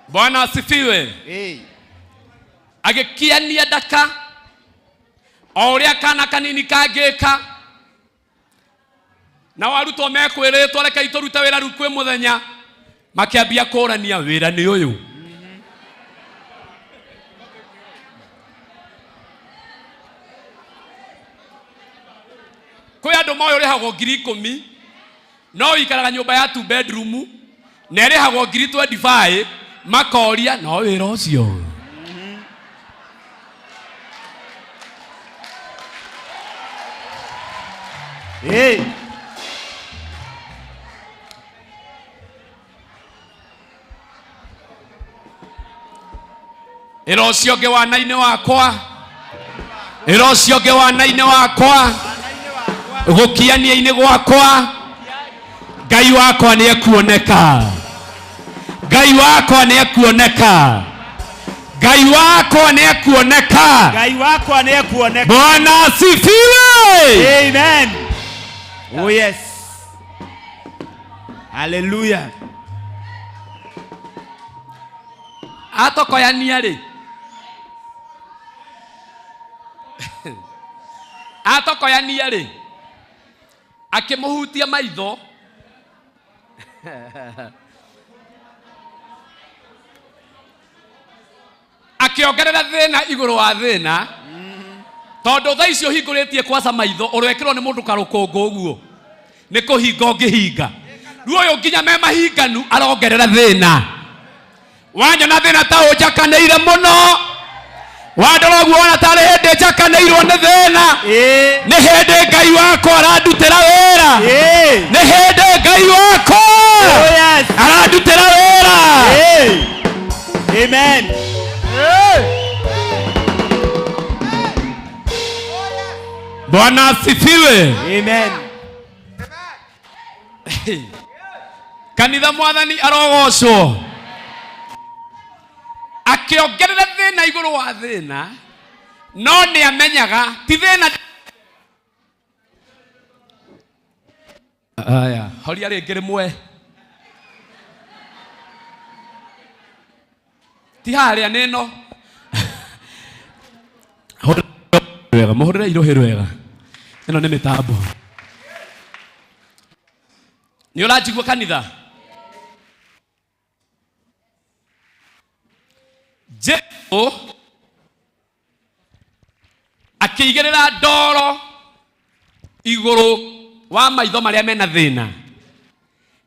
Bwana asifiwe. Hey. Agĩkiania ndaka o ũrĩa kana kanini kangĩka, nao arutwo mekwĩrĩtwo rekei tũrute wĩra rĩu kwĩ mũthenya, makĩambia kũrania wĩra nĩ ũyũ. Kwĩ andũ moĩ ũrĩhagwo 10,000 no ũikaraga nyũmba ya 2 bedroom na ĩrĩhagwo 25,000, makoria no wĩra ũcio. Hey. Ĩra ũcio ũngĩ wana-inĩ wakwa, ĩra ũcio ũngĩ wana-inĩ wakwa, gũkiania-inĩ gwakwa, Ngai wakwa nĩ ekuoneka. Ngai wakwa nĩ ekuoneka. Ngai wakwa nĩ ekuoneka. Ngai wakwa nĩ ekuoneka. Bwana asifiwe. Amen. Oh yes. Hallelujah. Atokoyania rĩ, atokoyania rĩ, akĩmũhutia maitho akĩongerera thĩna igũrũ wa thĩna, tondũ thaa icio ũhingũrĩtie kwaca maitho ũrekĩrwo nĩ mũndũ karũkũngũ ũguo nĩ kũhinga ũngĩhinga. Rĩu ũyũ nginya me mahinganu arongerera thĩna. Wanyona thĩna ta ũnjakanĩire mũno, wandora ũguo wona tarĩ hĩndĩ njakanĩirwo nĩ thĩna, nĩ hĩndĩ Ngai wakwa arandutĩra wĩra, nĩ hĩndĩ Ngai wakwa arandutĩra wĩra. Amen. Bwana asifiwe. Amen. Kanitha mwathani arogocwo. Akĩongerera thĩna igũrũ wa thĩna, no nĩ amenyaga ti thĩna. Aya, horia rĩngĩ rĩmwe. Ti harĩa nĩ ĩno. Wega, mũhũrĩre irũhĩ rwega. Ĩno nĩ mĩtambo. Nĩ ũranjigua kanitha? Jesu Akĩigĩrĩra ndoro igũrũ wa maitho marĩa mena thĩna.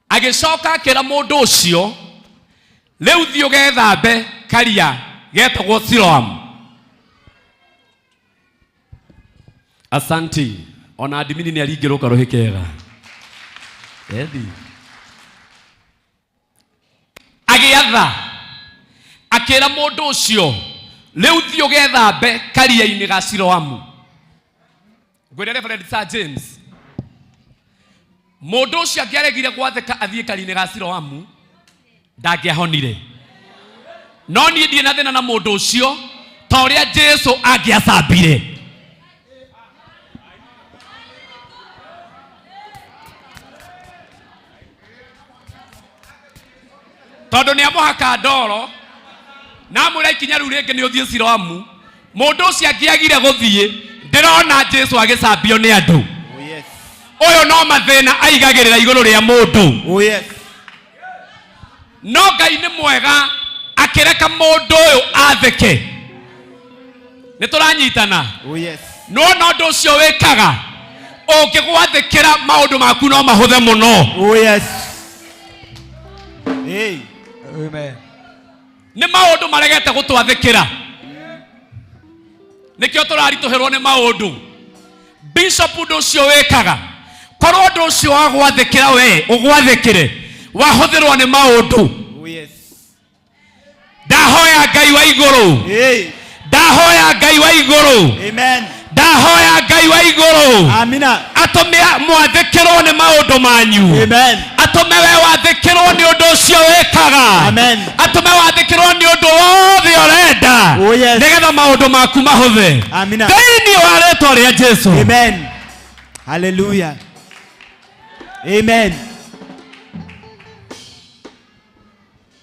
Agĩcoka akĩra mũndũ ũcio, rĩu thiĩ ũgethambe karia getagwo Siloam. Asanti. Ona adimini nĩ aringĩrwo karũhĩ kega. Ethi. Agĩatha akĩra mũndũ ũcio, rĩu thiĩ ũgethambe karia-inĩ ga Siloamu. Ngwĩre Reverend Sir James, mũndũ ũcio angĩaregire gwathĩka athiĩ karia-inĩ ga Siloamu, ndangĩahonire. No niĩ ndirĩ na thĩna na mũndũ ũcio ta ũrĩa Jesu angĩacambire. Tondũ nĩ amũhaka ndoro na amwĩra ikinya rĩu rĩngĩ nĩ ũthiĩ Siloamu, mũndũ ũcio angĩagire gũthiĩ, ndĩrona Jesu agĩcambio nĩ andũ. Ũyũ no mathĩna aigagĩrĩra igũrũ rĩa mũndũ. No Ngai nĩ mwega akĩreka mũndũ ũyũ athĩke. Nĩ tũranyitana? Nĩwona ũndũ ũcio wĩkaga, ũngĩgwathĩkĩra maũndũ maku no mahũthe mũno. Amen. Nĩ maũndũ maregete gũtwathĩkĩra, nĩkĩo tũraritũhĩrwo nĩ maũndũ. Bishop, ũndũ ũcio wĩkaga, korwo ũndũ ũcio wa gwathĩkĩra we ũgwathĩkĩre wahũthĩrwo nĩ maũndũ. Ndahoya Ngai wa igũrũ, ndahoya Ngai wa igũrũ, ndahoya Ngai wa igũrũ atũme mwathĩkĩrwo nĩ maũndũ manyu, atũme we wathĩkĩrwo nĩ ũndũ ũcio wĩkaga, atũme wathĩkĩrwo nĩ ũndũ wothe ũrenda, nĩgetha maũndũ maku mahũthe thĩinĩ wa rĩtwa rĩa Jesu. Amen. Hallelujah. Amen.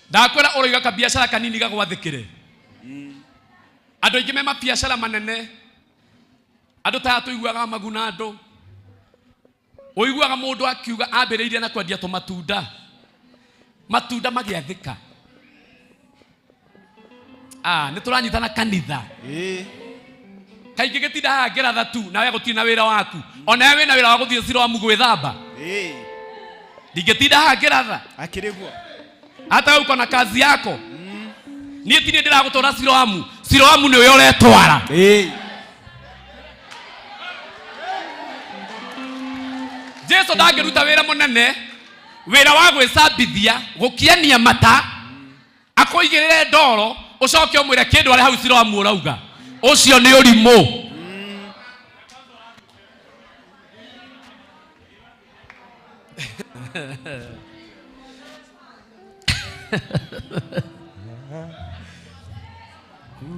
Ndakwĩra ũroiga kabiacara kanini gagwathĩkĩre. Andũ aingĩ me mabiacara manene, andũ ta aya tũiguaga maguna andũ, ũiguaga mũndũ akiuga ambĩrĩirie na kwendia tũmatunda, matunda magĩathĩka. Ah, nĩ tũranyitana kanitha. Kaingĩ gĩtinda haha ngĩratha tu, nawe gũtirĩ na wĩra waku. Onawe wĩna wĩra wa gũthiĩ Siloamu gwĩthamba. Ndingĩtinda haha ngĩratha. Akĩrĩ guo. Hata wewe uko na kazi yako. Niĩ ti niĩ ndĩragũtwara Siloamu. Siloamu nĩwe ũretwara. Jesu ndangĩruta wĩra mũnene, wĩra wa gwĩcambithia, gũkiania mata, akũigĩrĩre ndoro, ũcoke ũmwĩre kĩndũ arĩ hau Siloamu ũrauga. Ũcio nĩ ũrimũ.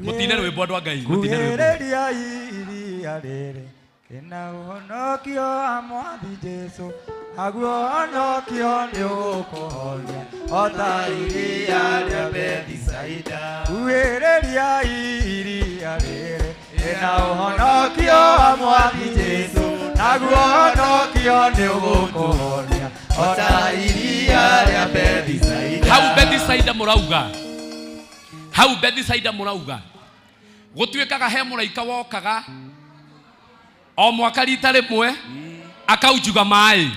Mũtine rwĩmbo andũ a Ngai, mũtine rwĩmbo. Kuhĩrĩria iria rĩrĩ rĩna ũhonokio wa Mwathi Jesu, naguo ũhonokio nĩ ũkũhonia o ta iria rĩa Bethisaida. Kuhĩrĩria iria rĩrĩ rĩna ũhonokio wa Mwathi Jesu, naguo ũhonokio nĩ ũgũkũhonia o ta iria rĩa Bethisaida. Hau Bethisaida mũrauga, hau Bethisaida mũrauga gũtuĩkaga he mũraika wokaga o mwaka rita rĩmwe akaunjuga maĩ.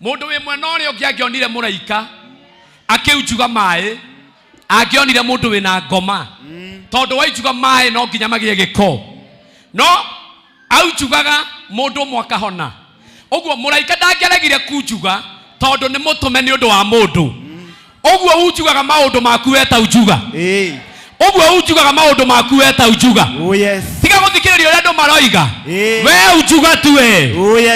Mũndũ wĩ mwena ũrĩa ũngĩ angĩonire mũraika akĩunjuga maĩ, angĩonire mũndũ wĩna ngoma, tondũ wainjuga maĩ no nginya magĩe gĩko, no aunjugaga mũndũ ũmwe akahona. Ũguo mũraika ndangĩaregire kunjuga tondũ nĩ mũtũme nĩ ũndũ wa mũndũ. Ũguo unjugaga maũndũ maku we ta unjuga. Ũguo unjugaga maũndũ maku we ta unjuga. Tiga gũthikĩrĩria ũrĩa andũ maroiga. We unjuga tu we.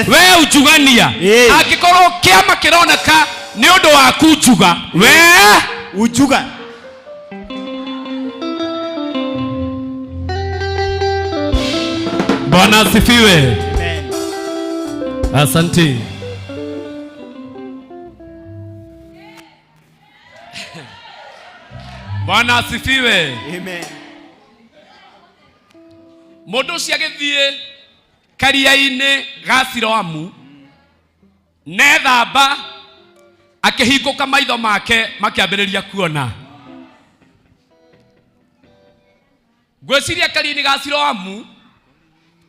We unjugania. Angĩkorwo kĩama kĩroneka nĩ ũndũ wa kunjuga, we unjuga. Bwana asifiwe. Asante. Bwana asifiwe. Amen. Mũndũ ũcio agĩthiĩ karia-inĩ ga Siloamu nethamba, akĩhingũka maitho make makĩambĩrĩria kuona. Ngwĩciria karia-inĩ ga Siloamu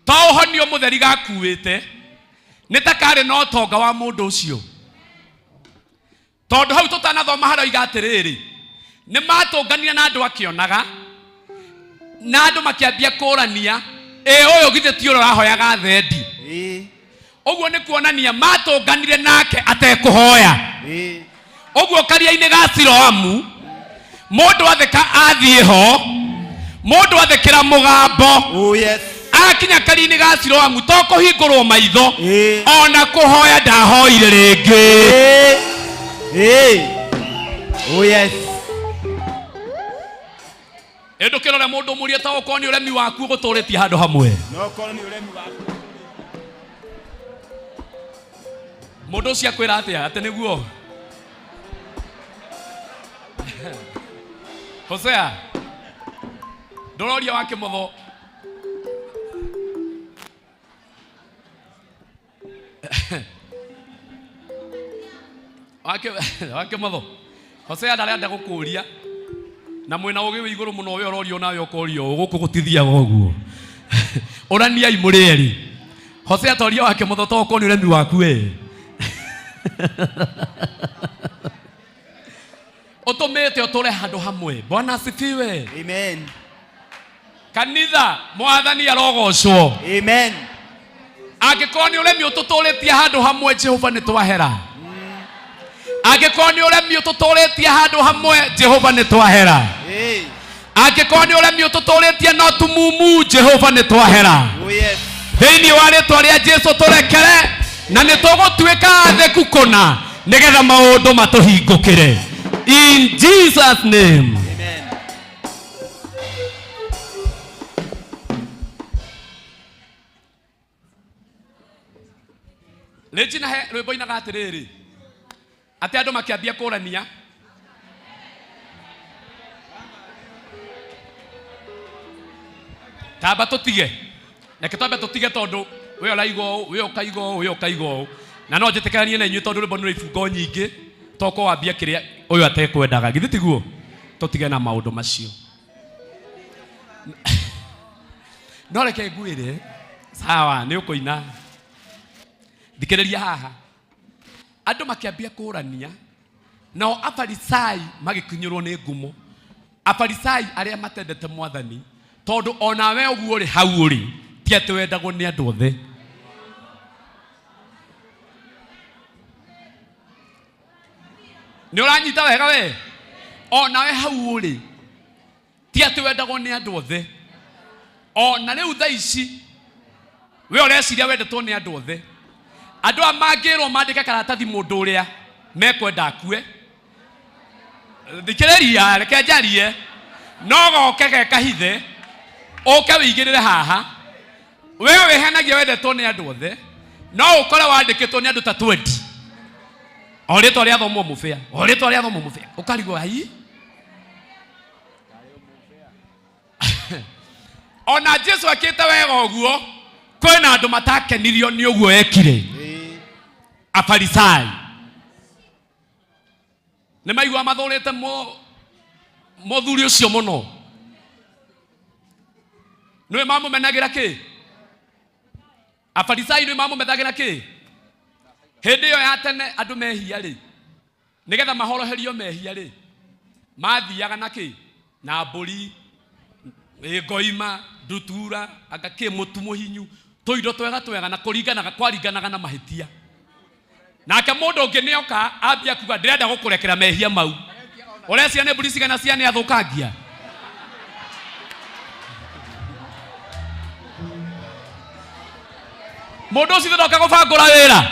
To ũhonio mũtheri gakuĩte nĩ ta karĩ na ũtonga wa mũndũ ũcio. Tondũ hau tũtanathoma haroiga atĩrĩrĩ, nĩ matũnganire na andũ akĩonaga, na andũ makĩambia kũrania, ĩ ũyũ githĩ ti ũrĩa ũrahoyaga thendi? Ũguo nĩ kuonania matũnganire nake atekũhoya. Ũguo karia-inĩ ga Siloamu mũndũ athĩka athiĩ ho, mũndũ athĩkĩra mũgambo. Oh, yes. Akinya karia-inĩ ga Siloamu to kũhingũrwo maitho, ona kũhoya ndahoire rĩngĩ. Oh, yes. Ĩ ndũkĩrore mũndũ ũmũrie ta ũkorwo nĩ ũremi waku ũgũtũrĩtie handũ hamwe. No korwo nĩ ũremi waku. Mũndũ ũcio akwĩra atĩa atĩ nĩguo? Hosea, ndũroria wa kĩmotho. Wa kĩmotho. Hosea ndarenda gũkũria na mwĩna ũgĩ wĩ igũrũ mũno, we ũrorio nawe ũkorio ũũ, gũkũ gũtithiaga ũguo. Ũraniai mũrĩ erĩ. Hosea toria wa kĩmotho to ũkorwo nĩ ũremi waku we. Ũtũmĩte ũtũre handũ hamwe. Bwana asifiwe. Amen. Kanitha, mwathani arogocwo. Amen. Angĩkorwo nĩ ũremi ũtũtũrĩtie handũ hamwe, Jehova nĩ twahera. Angĩkorwo nĩ ũremi ũtũtũrĩtie handũ hamwe, Jehova nĩ twahera. Angĩkorwo nĩ ũremi ũtũtũrĩtie no tumumu, Jehova nĩ twahera. Oh, yes. Thĩinĩ wa rĩtwa rĩa Jesu tũrekere, na nĩ tũgũtuĩka athĩku kũna nĩgetha maũndũ matũhingũkĩre. In Jesus name. Amen. Rĩnjina he rwĩmbo inaga atĩrĩrĩ, atĩ andũ makĩambia kũrania tamba tũtige, reke twambe tũtige, tondũ we ũraiga ũũ, we ũkaiga ũũ, we ũkaiga ũũ, na no njĩtĩkanie na inyuĩ tondũ rwĩmbo nĩ rwa ibungo nyingĩ, toko wambia kĩrĩa ũyũ atekwendaga, githĩ tiguo? Tũtige na maũndũ macio. No reke ngwĩre, sawa, nĩ ũkũina. Thikĩrĩria haha, andũ makĩambia kũrania, nao Afarisai magĩkinyĩrwo nĩ ngumo. Afarisai arĩa matendete mwathani, tondũ onawe ũguo ũrĩ hau ũrĩ, ti atĩ wendagwo nĩ andũ othe. Nĩ ũranyita wega we? Onawe hau ũrĩ, ti atĩ wendagwo nĩ andũ othe. Ona rĩu thaa ici we ũreciria wendetwo nĩ andũ othe. Andũ aya mangĩrwo mandĩke karatathi mũndũ ũrĩa mekwenda akue, thikĩrĩria, reke njarie, no goke ge kahithe, ũke wĩigĩrĩre haha. We wĩhenagia wendetwo nĩ andũ othe, no ũkore wandĩkĩtwo nĩ andũ ta 20. O rĩtwa rĩathomwo mũbĩa, o rĩtwa rĩathomwo mũbĩa, ũkarigwo ai. Ona Jesu ekĩte wega ũguo, kwĩna andũ matakenirio nĩ ũguo ekire. Afarisai nĩ maigua mathũrĩte mũthuri ũcio mũno. Nĩwe mamũmenagĩra kĩ? Afarisai nĩwe mamũmenagĩra kĩ? Hĩndĩ ĩyo ya tene andũ mehia rĩ, nĩgetha mahoroherio mehia rĩ, mathiaga na kĩ? Na mbũri, ngoima, ndutura, anga kĩ, mũtu mũhinyu, tũindo twega twega, na kũringanaga, kwaringanaga na mahĩtia. Nake mũndũ ũngĩ nĩoka ambia kuga ndĩrenda gũkũrekera mehia mau. Ũreciria nĩ mbũri cigana cia nĩ athũkangia? Mũndũ ũcio ndoka gũbangũra wĩra.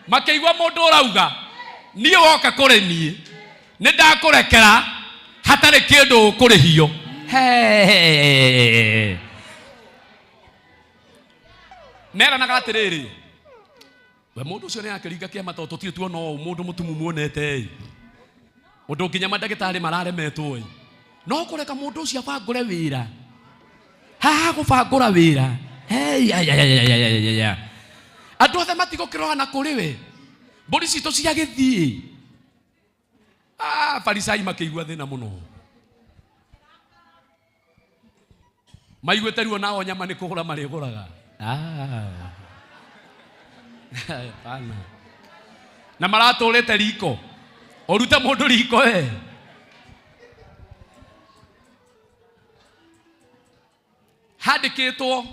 Makĩigua mũndũ ũrauga niĩ woka kũrĩ niĩ nĩ ndakũrekera hatarĩ kĩndũ ũkũrĩhio. Hey. Meranaga atĩrĩrĩ, we mũndũ ũcio nĩ akĩringa kĩama tondũ tũtirĩ tuona ũũ mũndũ mũtumumu onete ĩ, ũndũ nginya mandagĩtarĩ mararemetwo ĩ, no kũreka mũndũ ũcio abangũre wĩra haha, gũbangũra wĩra. Hey, ay, ay, ay, ay, ay, ay, ay. Andũ othe matigũkĩroha na kũrĩ we, mbũri citũ cia gĩthiĩ. Ah, farisai makĩigua thĩna mũno maiguĩte ruo nao nyama nĩ kũgũra marĩgũraga. Ah. Hapana. Na maratũrĩte riko ũrute mũndũ riko e handĩkĩtwo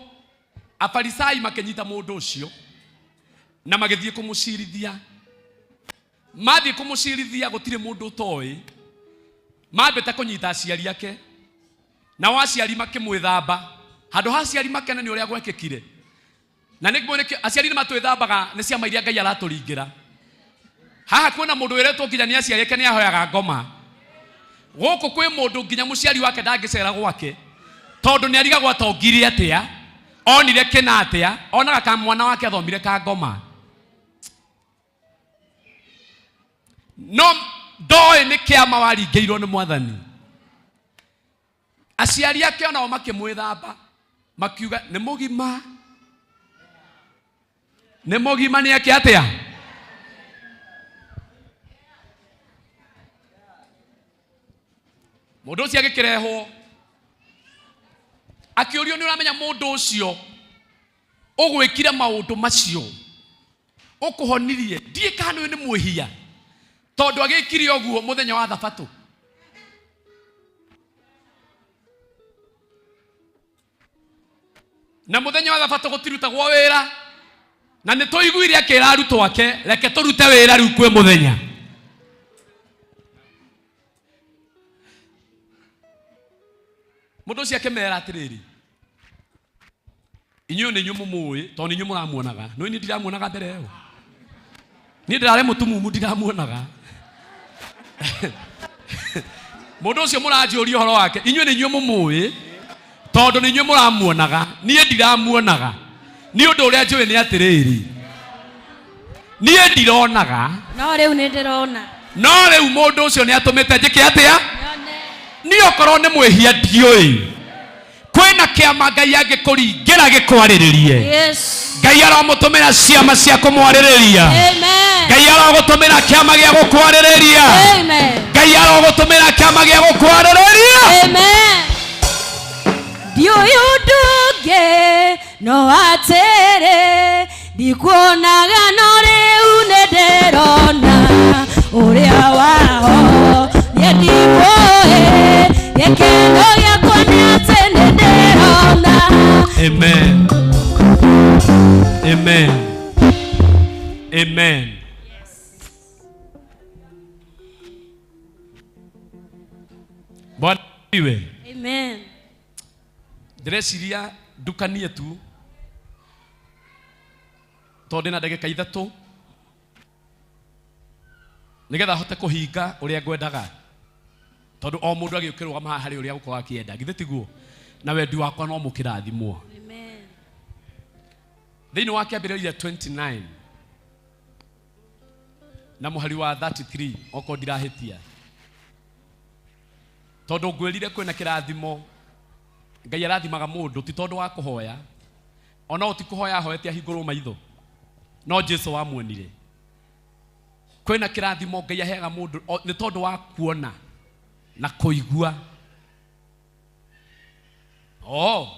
afarisai makĩnyita mũndũ ũcio na magĩthiĩ kũmũcirithia. Mathiĩ kũmũcirithia gũtirĩ mũndũ ũtoĩ, mambĩte kũnyita aciari ake, nao aciari makĩmwĩthamba. Handũ ha aciari makene nĩ ũrĩa gwekĩkire, na nĩ nĩkĩo aciari nĩ matwĩthambaga nĩ ciama iria Ngai aratũringĩra. Haha kwĩna mũndũ wĩrĩtwo nginya nĩ aciari ake nĩ ahoyaga ngoma. Gũkũ kwĩ mũndũ nginya mũciari wake ndangĩcera gwake tondũ nĩ arigagwo atongire atĩa, onire kĩna atĩa, onaga ka mwana wake athomire ka ngoma. No ndoĩ nĩ kĩama waringĩirwo nĩ mwathani. Aciari ake onao makĩmwĩthamba makiuga nĩ mũgima, nĩ mũgima nĩ eke atĩa? Mũndũ ũcio agĩkĩrehwo akĩũrio nĩ ũramenya mũndũ ũcio ũgwĩkire maũndũ macio ũkũhonirie ndiĩ kana ũyũ nĩ mwĩhia tondũ agĩkire ũguo mũthenya wa thabatũ. Na mũthenya wa thabatũ gũtirutagwo wĩra, na nĩ tũiguire akĩra arutwo ake reke tũrute wĩra rĩu kwĩ mũthenya. Mũndũ ũcio akĩmera atĩrĩrĩ, inyuĩ nĩ inyuĩ mũmũĩ tondũ nĩ inyuĩ mũramuonaga, no niĩ ndiramuonaga mbere ĩyo, niĩ ndĩrarĩ mũtumumu ndiramuonaga. Mũndũ ũcio mũranjũria ũhoro wake, inyuĩ nĩ inyuĩ mũmũĩ tondũ nĩ inyuĩ mũramuonaga, niĩ ndiramuonaga. Nĩ ũndũ ũrĩa njũĩ nĩ atĩrĩrĩ, niĩ ndironaga, no rĩu nĩ ndĩrona. No rĩu mũndũ ũcio nĩ atũmĩte njĩke atĩa? Niĩ okorwo nĩ mwĩhia ndiũĩ, kwĩna kĩama Ngai angĩkũringĩra gĩkwarĩrĩrie. Yes. Ngai aromũtũmĩra ciama cia kũmwarĩrĩria. Amen. Ngai arogũtũmĩra kĩama gĩa gũkwarĩrĩria. Amen. Ngai arogũtũmĩra kĩama gĩa gũkwarĩrĩria. Amen. Ndiũĩ ũndũ ũngĩ no atĩrĩ, ndikuonaga no rĩu nĩ ndĩrona ũrĩa waho niĩ ndikũĩ, gĩkeno gĩakwa nĩ atĩ nĩ ndĩrona. Amen. Amen. Amen. Bwana asifiwe. Amen. Ndĩreciria ndukanie tu tondũ ndĩna ndagĩka ithatũ nĩgetha hote kũhinga ũrĩa ngwendaga, tondũ o mũndũ agĩũkĩrũgama haha harĩ ũrĩa gũkorwo akĩenda, githĩ tiguo? Na wendi wakwa no mũkĩrathimwo. Thĩinĩ wa kĩambĩrĩria 29 na mũhari wa 33 okorwo ndirahĩtia, tondũ ngwĩrire kwĩna kĩrathimo Ngai arathimaga mũndũ ti tondũ wa kũhoya, ona ti kũhoya ahoete ahingũrwo maitho, no Jesu wamuonire. Kwĩna kĩrathimo Ngai aheaga mũndũ nĩ tondũ wa kuona na kũigua. Oh,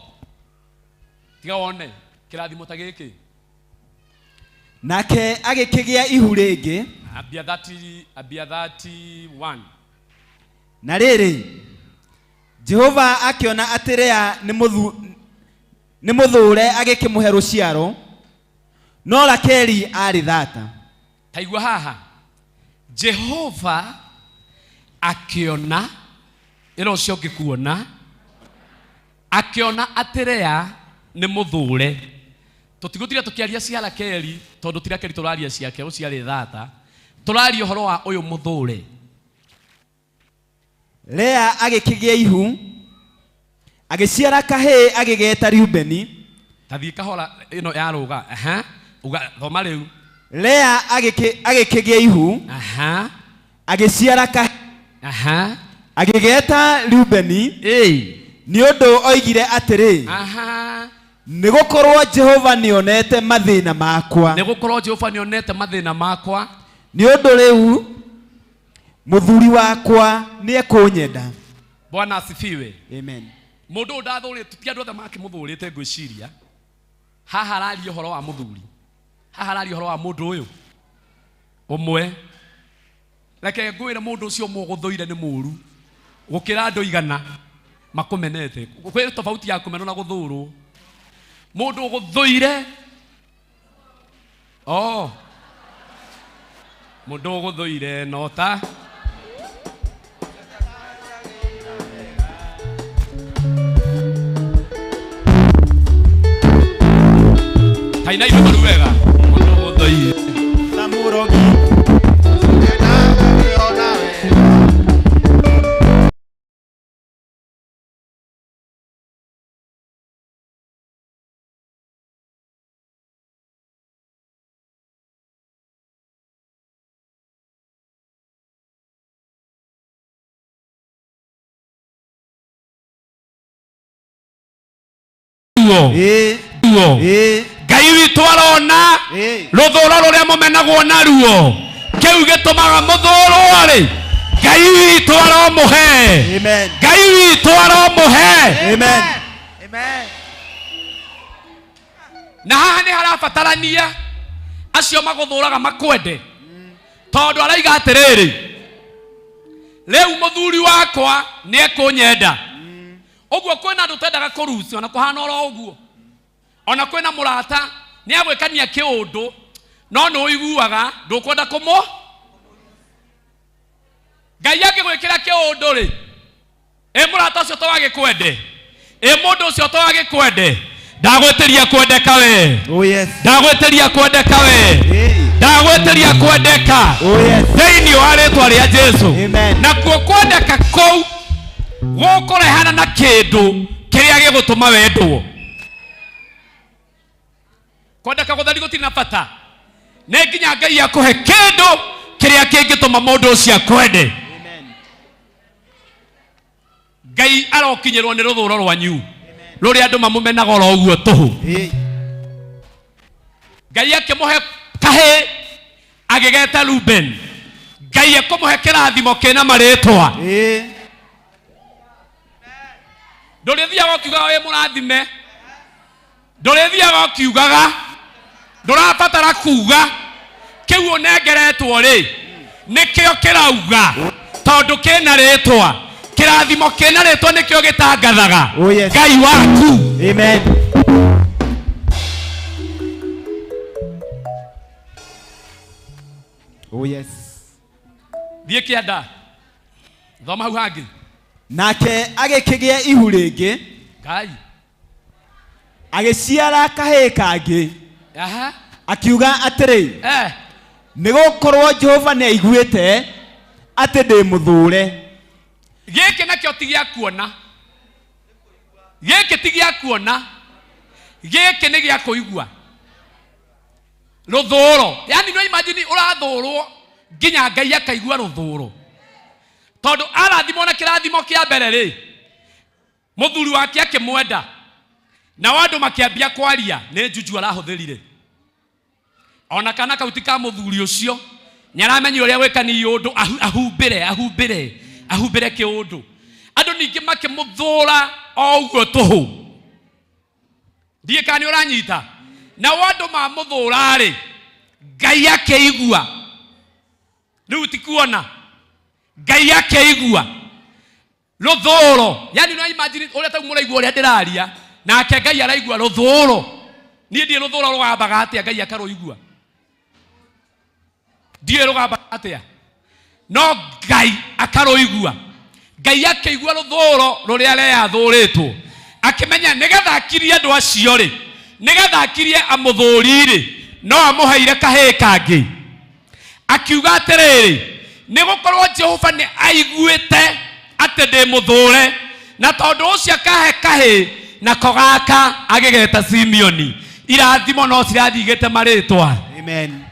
tiga wone kĩrathimo ta gĩkĩ. Nake agĩkĩgĩa ihu rĩngĩ. Ambia 30, ambia 31. Na rĩrĩ, Jehova akĩona atĩ Lea nĩ mũthũre agĩkĩmũhe rũciaro, no Rakeli aarĩ thata. Taigua haha, Jehova akĩona ĩra ũcio ũngĩ kuona, akĩona atĩ Lea nĩ mũthũre. Tũtigũtira tũkĩaria cia Rakeli tondũ ti Rakeli tũraria ciake, ũcio arĩ thata. Tũraria ũhoro wa ũyũ mũthũre. Lea agĩkĩgĩa ihu, agĩciara kahĩĩ agĩgeta Reubeni. Tathiĩ kahora ĩno yarũga. Aha. Uga thoma rĩu. Lea agĩkĩgĩa ihu. Aha. Agĩciara kahĩĩ. Aha. Agĩgeta Reubeni. Nĩ ũndũ oigire atĩrĩ, Aha. nĩ gũkorwo Jehova nĩonete mathĩna makwa. Nĩ gũkorwo Jehova nĩonete mathĩna makwa. Nĩ ũndũ rĩu Mũthuri wakwa nĩ ekũnyenda. Bwana asifiwe. Amen. Mũndũ ũyũ ndathũrĩte, ti andũ othe makĩmũthũrĩte ngwĩciria. Haha araria ũhoro wa mũthuri, haha araria ũhoro wa mũndũ ũyũ ũmwe. Reke ngwĩre, mũndũ ũcio ũmwe ũgũthũire nĩ mũru gũkĩra andũ igana makũmenete. Kwĩ tofauti ya kũmenwo na gũthũrwo. Mũndũ ũgũthũire, oh, mũndũ ũgũthũire no ta kaina indo maru wega. Mũndũ ũgũthũire ta mũrogi. Ruo Ngai witũ arona rũthũro rũrĩa mũmenagwo naruo, kĩu gĩtũmaga mũthũrwo rĩ, Ngai witũ aromũhe. Ngai witũ aromũhe. Na haha nĩ harabatarania acio magũthũraga makwende, tondũ araiga atĩrĩrĩ, rĩu mũthuri wakwa nĩ ekũnyenda. Ũguo kwĩna andũ twendaga kũrucia ona kũhana oro ũguo, ona kwĩna mũrata nĩ agwĩkania kĩũndũ, no nĩ ũiguaga ndũkwenda kũmũ. Ngai angĩgwĩkĩra kĩũndũ rĩ, ĩ mũrata ũcio to agĩkwende, ĩ mũndũ ũcio to agĩkwende. Ndagwĩtĩria kwendeka we. Oh yes. Ndagwĩtĩria kwendeka we. Ndagwĩtĩria kwendeka. Oh yes. Thĩinĩ wa rĩtwa rĩa Jesu. Nakuo kwendeka kũu gũkũrehana na kĩndũ kĩrĩa gĩgũtũma wendwo. Kwendeka gũtheri gũtirĩ na bata, nĩ nginya Ngai akũhe kĩndũ kĩrĩa kĩngĩtũma mũndũ ũcio akwende. Ngai arokinyĩrwo nĩ rũthũro rwanyu rũrĩa andũ mamũmenaga oro ũguo tũhũ. Ngai akĩmũhe kahĩ agĩgeta Ruben. Ngai akũmũhe kĩrathimo kĩna marĩtwa. Ndũrĩthiaga ũkiugaga wĩ mũrathime, ndũrĩthiaga ũkiugaga, ndũrabatara kuga. Kĩu ũnengeretwo rĩ, nĩkĩo kĩrauga, tondũ kĩna rĩtwa. Kĩrathimo kĩna rĩtwa nĩkĩo gĩtangathaga Ngai waku. Amen. Oh yes. Thiĩ kĩanda, thoma hau hangĩ. Nake agĩkĩgĩa ihu rĩngĩ. Ngai. Agĩciara kahĩĩ kangĩ. Aha. Akiuga atĩrĩ, Eh. nĩ gũkorwo Jehova nĩ aiguĩte atĩ ndĩ mũthũre. Gĩkĩ nakĩo ti gĩa kuona, gĩkĩ ti gĩa kuona, gĩkĩ nĩ gĩa kũigua. Rũthũro, yani no imagine ũrathũrwo nginya Ngai akaigua rũthũro, tondũ arathimwo na kĩrathimo kĩa mbere rĩ, mũthuri wake akĩmwenda, nao andũ makĩambia kwaria nĩ juju arahũthĩrire. Ona kana kau ti ka mũthuri ũcio, nĩaramenyire ũrĩa gwĩkania ũndũ, ahumbĩre, ahumbĩre, ahumbĩre kĩũndũ. Andũ ningĩ makĩmũthũra o ũguo tũhũ. Ndiĩ kana nĩ ũranyita. Nao andũ mamũthũra rĩ, Ngai akĩigua. Rĩu ti kuona, Ngai akĩigua rũthũro. Yani no imagine ũrĩa tau mũraigua ũrĩa ndĩraria, nake Ngai araigua rũthũro. Niĩ ndiĩ rũthũro rũgambaga atĩa, Ngai akarũigua. Ndiĩ rũgambaga atĩa, no Ngai akarũigua. Ngai akĩigua rũthũro rũrĩa Lea athũrĩtwo, akĩmenya nĩgetha akirie andũ acio rĩ, nĩgetha akirie amũthũri rĩ, no amũheire kahĩĩ kangĩ. Akiuga atĩrĩrĩ, nĩ gũkorwo Jehova nĩ aiguĩte atĩ ndĩ mũthũre, na tondũ ũcio akahe kahĩĩ, nako gaka agĩgeta Simeoni. Irathimo no cirathiĩ igĩte marĩtwa. Amen.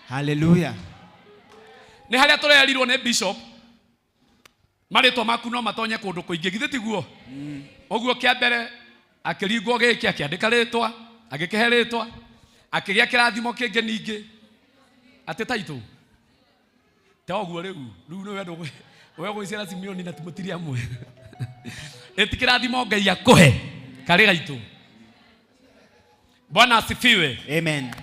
Hallelujah. Nĩ harĩa tũrerirwo nĩ bishop, marĩtwa maku no matonye kũndũ kũingĩ, githĩ tiguo? Ũguo kĩa mbere akĩringwo gĩkĩ, akĩandĩka rĩtwa, agĩkĩhe rĩtwa, akĩgĩa kĩrathimo kĩngĩ ningĩ atĩ taitũ. Ta ũguo rĩu rĩu nĩwe ndũ we gwĩciara Simeoni na timũtiri amwe. Ĩtikĩrathimo Ngai akũhe karĩ gaitũ. Bwana asifiwe. Amen.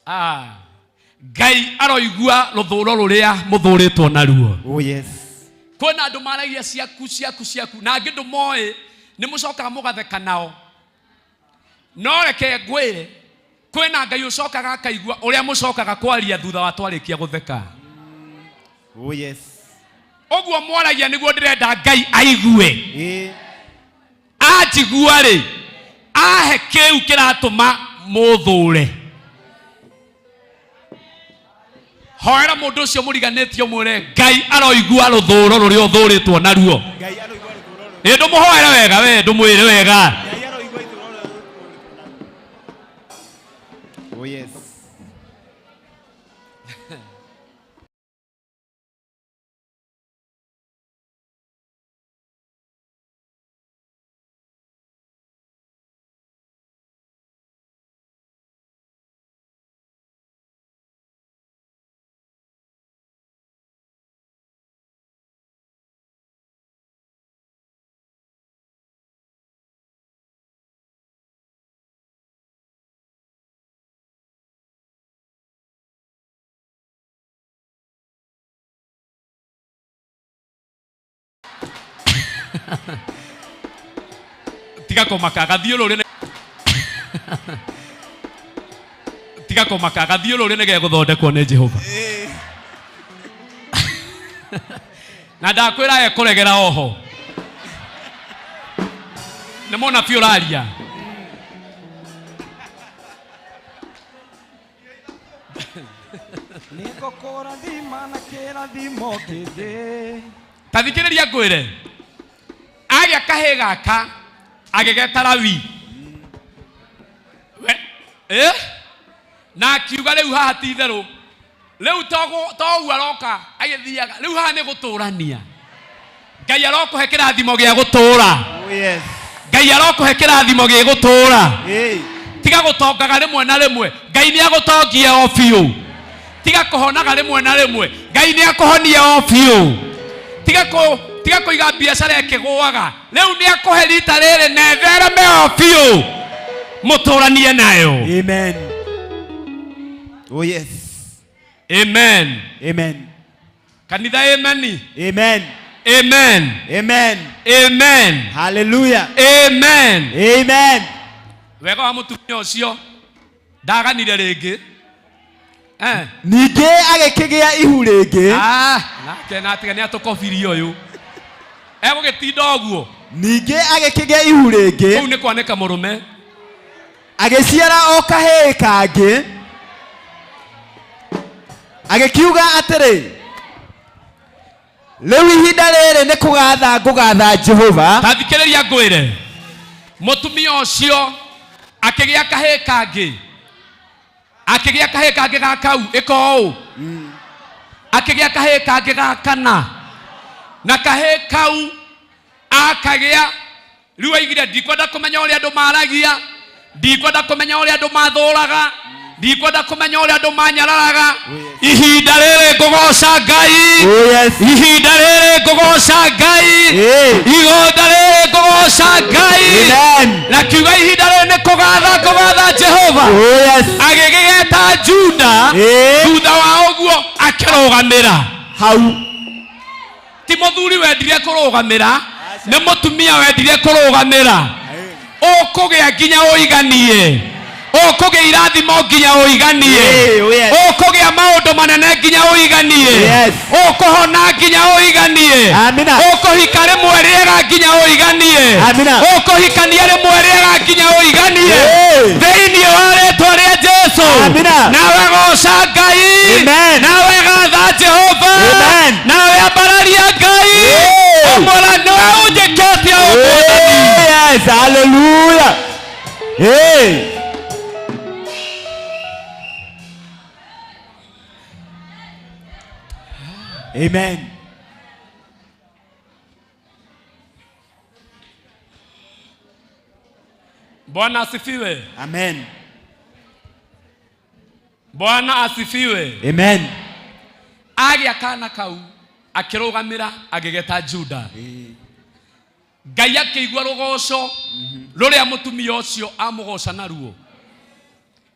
Ah, Ngai aroigua rũthũro rũrĩa mũthũrĩtwo naruo. Oh yes. Kwĩna andũ maragia ciaku ciaku ciaku na angĩ ndũmoĩ nĩ mũcokaga mũgatheka nao. No reke ngwĩre kwĩna Ngai ũcokaga akaigua ũrĩa mũcokaga kwaria thutha wa twarĩkia gũtheka. Oh yes. Ũguo mwaragia nĩguo ndĩrenda Ngai aigue. Anjigua rĩ ahe kĩu kĩratũma mũthũre. Hoera mũndũ ũcio mũriganĩtio mwĩre Ngai aroigua rũthũro rũrĩa ũthũrĩtwo naruo. Ĩ ndũmũhoere wega we ndũmwĩre wega. Oh yes. Tiga kũmaka gathiũrũrĩ nĩ tiga kũmaka gathiũrũrĩ nĩ gegũthondekwo nĩ Jehova. Na ndakwĩra ekũregera oho. Nĩ mũnabii ũraria. Nĩngũkũrathima na kĩrathimo kĩngĩ. Ta thikĩrĩria ngwĩre. Agĩa kahĩĩ gaka agĩgeta Lawi. We, eh? Na akiuga rĩu haha ti itherũ. Rĩu to ũguo aroka agĩthiaga. Rĩu haha nĩ gũtũrania. Ngai arokũhe kĩrathimo gĩa gũtũra. Oh yes. Ngai arokũhe kĩrathimo gĩa gũtũra. Tiga gũtongaga rĩmwe na rĩmwe. Ngai nĩ agũtongie o biũ. Tiga kũhonaga rĩmwe na rĩmwe. Ngai nĩ akũhonie o biũ. Tiga kũiga biacara ĩkĩgũaga. Rĩu nĩ akũhe rita rĩrĩ na ĩthereme o biũ. Mũtũranie nayo. Amen. Oh yes. Amen. Amen. Kanitha amen. Amen. Amen. Amen. Amen. Hallelujah. Amen. Amen. Wega wa mũtumia ũcio ndaganire rĩngĩ. Ningĩ agĩkĩgĩa ihu rĩngĩ. Ah, nake natiga nĩ atũkobirie ũyũ. Egũgĩtinda ũguo. Ningĩ agĩkĩgĩa ihu rĩngĩ. Kũu nĩ kwanĩka mũrũme. Agĩciara o kahĩĩ kangĩ. Agĩkiuga atĩrĩ, rĩu ihinda rĩrĩ nĩ kũgatha ngũgatha Jehova. Ta thikĩrĩria ngwĩre. Mũtumia ũcio akĩgĩa kahĩĩ kangĩ. Akĩgĩa kahĩĩ kangĩ ga kau, ĩka ũũ. Akĩgĩa kahĩĩ kangĩ ga kana. Na kahĩĩ kau akagĩa, rĩu aigire ndikwenda kũmenya ũrĩa andũ maragia, ndikwenda kũmenya ũrĩa andũ mathũraga, ndikwenda kũmenya ũrĩa andũ manyararaga. Ihinda rĩrĩ ngũgoca Ngai. Oh yes. Ihinda rĩrĩ ngũgoca Ngai. Ihinda rĩrĩ ngũgoca Ngai. Amen. Na kiuga ihinda rĩrĩ nĩ kũgatha ngũgatha Jehova. Oh yes. Agĩgĩgeta Juda. Thutha wa ũguo akĩrũgamĩra. Hau. Ti mũthuri wendire kũrũgamĩra, nĩ mũtumia wendire kũrũgamĩra. Ũkũgĩa nginya ũiganie. Ũkũgĩa irathimo nginya ũiganie. Ũkũgĩa maũndũ manene nginya ũiganie. Yes. Ũkũhona nginya ũiganie. Amina. Ũkũhika rĩmwe rĩega nginya ũiganie. Amina. Ũkũhikania rĩmwe rĩega nginya ũiganie. Thĩinĩ wa rĩtwa rĩa Jesu. Amina. Nawe goca Ngai. Amen. Nawe gatha Jehova. Amen. Nawe ambararia Ngai. Ũmwĩra nĩwe ũnjĩkĩte ũguo. Yes, hallelujah. Hey. Amen. Bwana asifiwe. Amen. Bwana asifiwe. Amen. Agĩa kana kau akĩrũgamĩra agĩgeta Juda. Ngai akĩigua rũgoco rũrĩa mũtumia ũcio amũgoca naruo.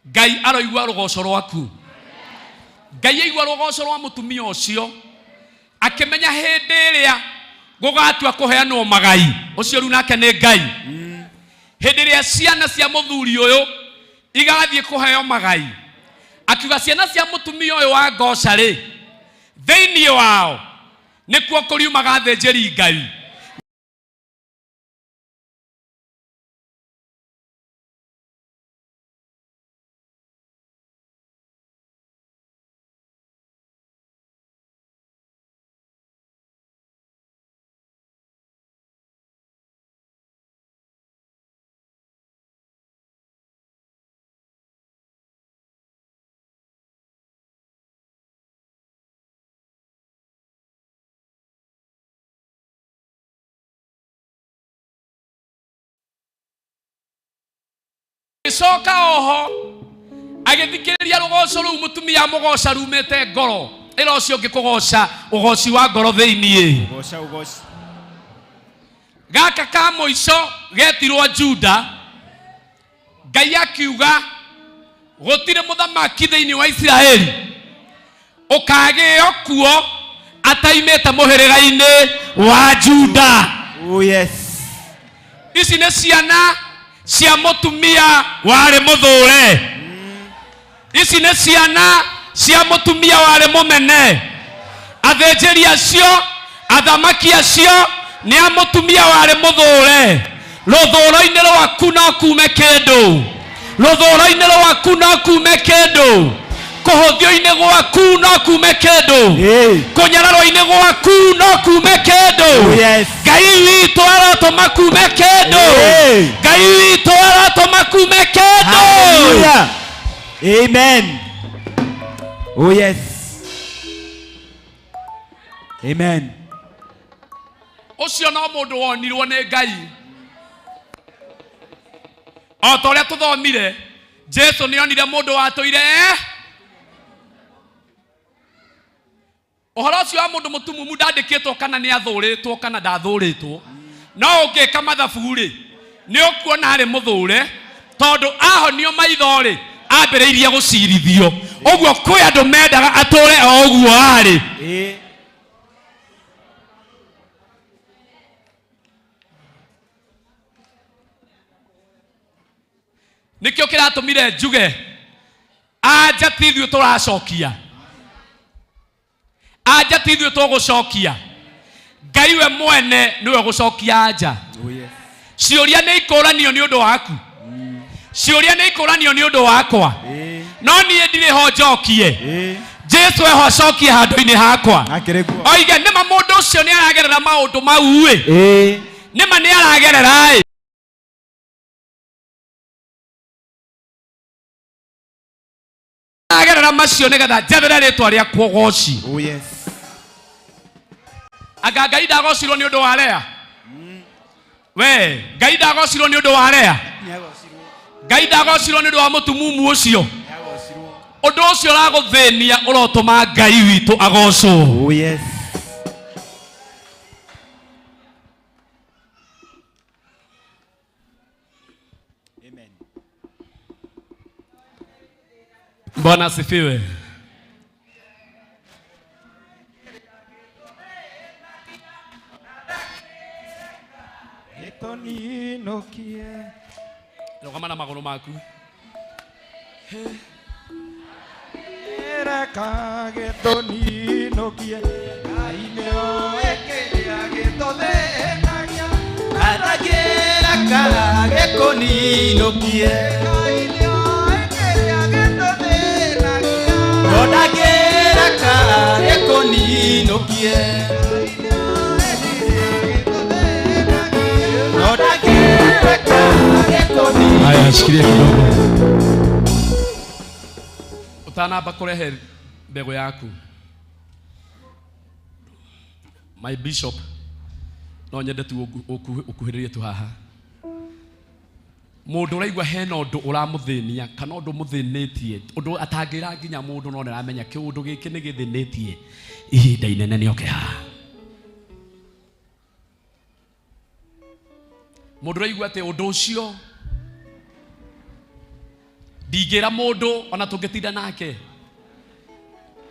Ngai aroigua rũgoco rwaku. Ngai aigua rũgoco rwa mũtumia ũcio akĩmenya hĩndĩ ĩrĩa gũgatua kũheanwo magai ũcio rĩu nake nĩ Ngai. Hĩndĩ ĩrĩa ciana cia mũthuri ũyũ igathiĩ kũheo magai, akiuga ciana cia mũtumia ũyũ wa ngoca rĩ, thĩinĩ wao nĩkuo kũriumaga athĩnjĩri Ngai. Gĩcoka oho agĩthikĩrĩria rũgoco rũu mũtumia amũgoca rumĩte ngoro ĩra ũcio ũngĩ kũgoca ũgoci wa ngoro thĩiniĩ. Ugoca ugoci. Gaka ka mũico getirwo Juda. Ngai akiuga gũtirĩ mũthamaki thĩinĩ wa Isiraeli ũkagĩo kuo ataimĩte mũhĩrĩga-inĩ wa Juda. Oh yes. Ici nĩ ciana cia mũtumia warĩ mũthũre. Ici nĩ ciana cia mũtumia warĩ mũmene. Athĩnjĩri acio, athamaki acio nĩ a mũtumia warĩ mũthũre. Rũthũro-inĩ rwaku no kume kĩndũ. Rũthũro-inĩ rwaku no kume kĩndũ. Kũhũthio-inĩ gwaku no kume kĩndũ. Kũnyararwo-inĩ gwaku no kume kĩndũ. Ngai witũ arotũma kume kĩndũ. Ngai witũ arotũma kume kĩndũ. Hallelujah. Amen. Oh yes. Amen. Ũcio no mũndũ wonirwo nĩ Ngai. O ta ũrĩa tũthomire, Jesu nĩ onire mũndũ watũire ũhoro ũcio wa mũndũ mũtumumu ndandĩkĩtwo kana nĩ athũrĩtwo kana ndathũrĩtwo. No ũngĩka mathabu rĩ, nĩ ũkuona arĩ mũthũre tondũ ahonio maitho rĩ, ambĩrĩirie gũcirithio. Ũguo kwĩ andũ mendaga atũre o ũguo arĩ. Nĩkĩo kĩratũmire njuge anja ti ithuĩ tũracokia, anja ti ithuĩ tũgũcokia. Ngai we mwene nĩwe ũgũcokia anja. Ciũria nĩ ikũranio nĩ ũndũ waku, ciũria nĩ ikũranio nĩ ũndũ wakwa, no niĩ ndirĩ ho njokie. Jesu eho acokie handũ-inĩ hakwa. Oige nĩma mũndũ ũcio nĩ aragerera maũndũ mau ĩ, nĩma nĩ aragerera ĩ. Agerera macio nĩgetha njathĩre rĩtwa rĩakwa ũgoci. Oh yes. Anga Ngai ndagocirwo nĩ ũndũ wa Lea? We, Ngai ndagocirwo nĩ ũndũ wa Lea? Ngai ndagocirwo nĩ ũndũ wa mũtumumu ũcio? Ũndũ ũcio ũragũthĩnia ũrotũma Ngai witũ agocwo. Oh yes. Amen. Bwana asifiwe. Rũgama na magũrũ maku. Haya, shikilia kidogo. Utanamba kurehe mbegu yaku. My bishop, no nyende tu ukuhĩrĩrie tu haha. Mũndũ ũraigua hena ũndũ ũramũthĩnia kana ũndũ mũthĩnĩtie, ũndũ atangĩra nginya mũndũ no nĩaramenya kĩũndũ gĩkĩ nĩ gĩthĩnĩtie ihinda inene nĩoke haha. Mũndũ ũraigua atĩ ũndũ ũcio ndingĩra mũndũ ona tũngĩtinda nake,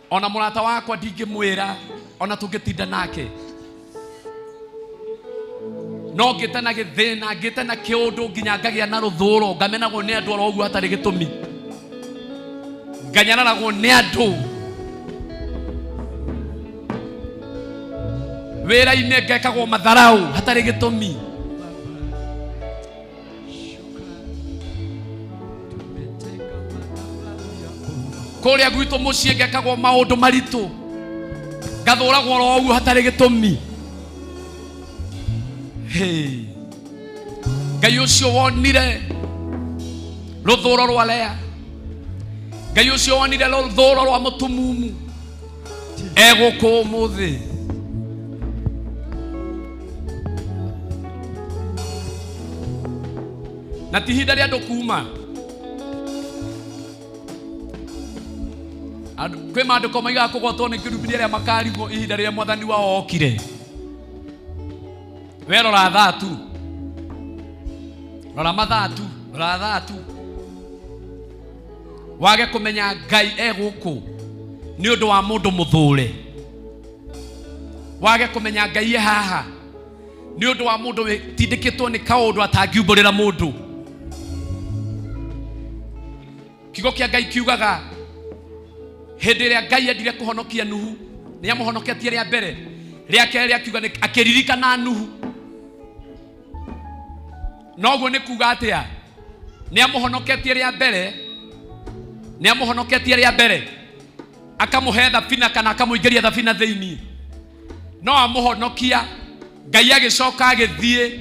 ona mũrata wakwa ndingĩmwĩra ona tũngĩtinda nake, no ngĩte na gĩthĩna, ngĩte na kĩũndũ nginya ngagĩa na rũthũro, ngamenagwo nĩ andũ oro ũguo hatarĩ gĩtũmi, nganyararagwo nĩ andũ wĩra-inĩ, ngekagwo matharau hatarĩ gĩtũmi. Kũrĩa gwitũ mũciĩ ngekagwo maũndũ maritũ, ngathũragwo oro ũguo hatarĩ gĩtũmi. Hey. Ngai ũcio wonire rũthũro rwa Lea, Ngai ũcio wonire rũthũro rwa mũtumumu egũkũ ũmũthĩ. Na ti ihinda rĩa andũ kuma. Kwĩ maandĩko maigaga kũgwatwo nĩ kĩrumi nĩ arĩa makarigwo ihinda rĩrĩa mwathani wao okire. We rora thaa tu, rora mathaa tu, rora thaa tu, wage kũmenya Ngai e gũkũ nĩ ũndũ wa mũndũ mũthũre, wage kũmenya Ngai e haha nĩ ũndũ wa mũndũ wĩtindĩkĩtwo nĩ kaũndũ atangiumbũrĩra mũndũ. Kiugo kĩa Ngai kiugaga hĩndĩ ĩrĩa Ngai endire kũhonokia Nuhu, nĩ amũhonoketie rĩa mbere, rĩa kerĩ akiuga nĩ akĩririkana Nuhu. Noguo nĩ kuga atĩa? Nĩ amũhonoketie rĩa mbere, nĩ amũhonoketie rĩa mbere, akamũhe thabina kana akamũingĩria thabina thĩinĩ, no amũhonokia. Ngai agĩcoka agĩthiĩ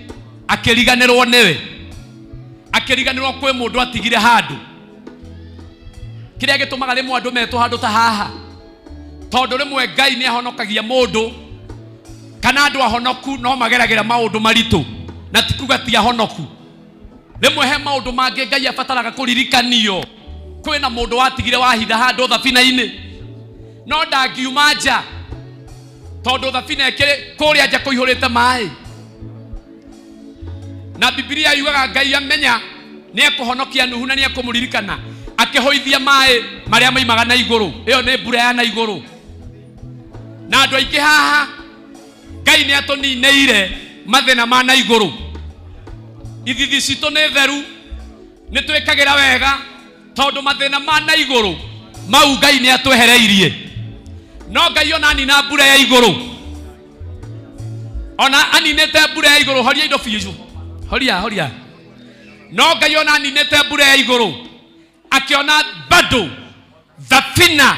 akĩriganĩrwo nĩwe, akĩriganĩrwo kwĩ mũndũ atigire handũ. Kĩrĩa gĩtũmaga rĩmwe andũ metwo handũ ta haha, tondũ rĩmwe Ngai nĩ ahonokagia mũndũ kana andũ ahonoku no mageragĩra maũndũ maritũ, na ti kuga ti ahonoku. Rĩmwe he maũndũ mangĩ Ngai abataraga kũririkanio. Kwĩna mũndũ watigire wahitha handũ thabina-inĩ, no ndangiuma nja tondũ thabina ĩkĩrĩ kũrĩa nja kũihũrĩte maĩ. Na Bibilia yugaga Ngai amenya nĩ ekũhonokia Nuhu na nĩ ekũmũririkana, akĩhũithia maĩ marĩa maimaga na igũrũ. Ĩyo nĩ mbura ya na igũrũ. Na andũ aingĩ haha Ngai nĩ atũninĩire mathĩna ma na igũrũ. Ithithi citũ nĩ theru, nĩ twĩkagĩra wega, tondũ mathĩna ma na igũrũ mau Ngai nĩ atwehereirie. No Ngai ona anina mbura ya igũrũ, ona aninĩte mbura ya igũrũ, horia indo biũ, horia horia. No Ngai ona aninĩte mbura ya igũrũ, akĩona bado thabina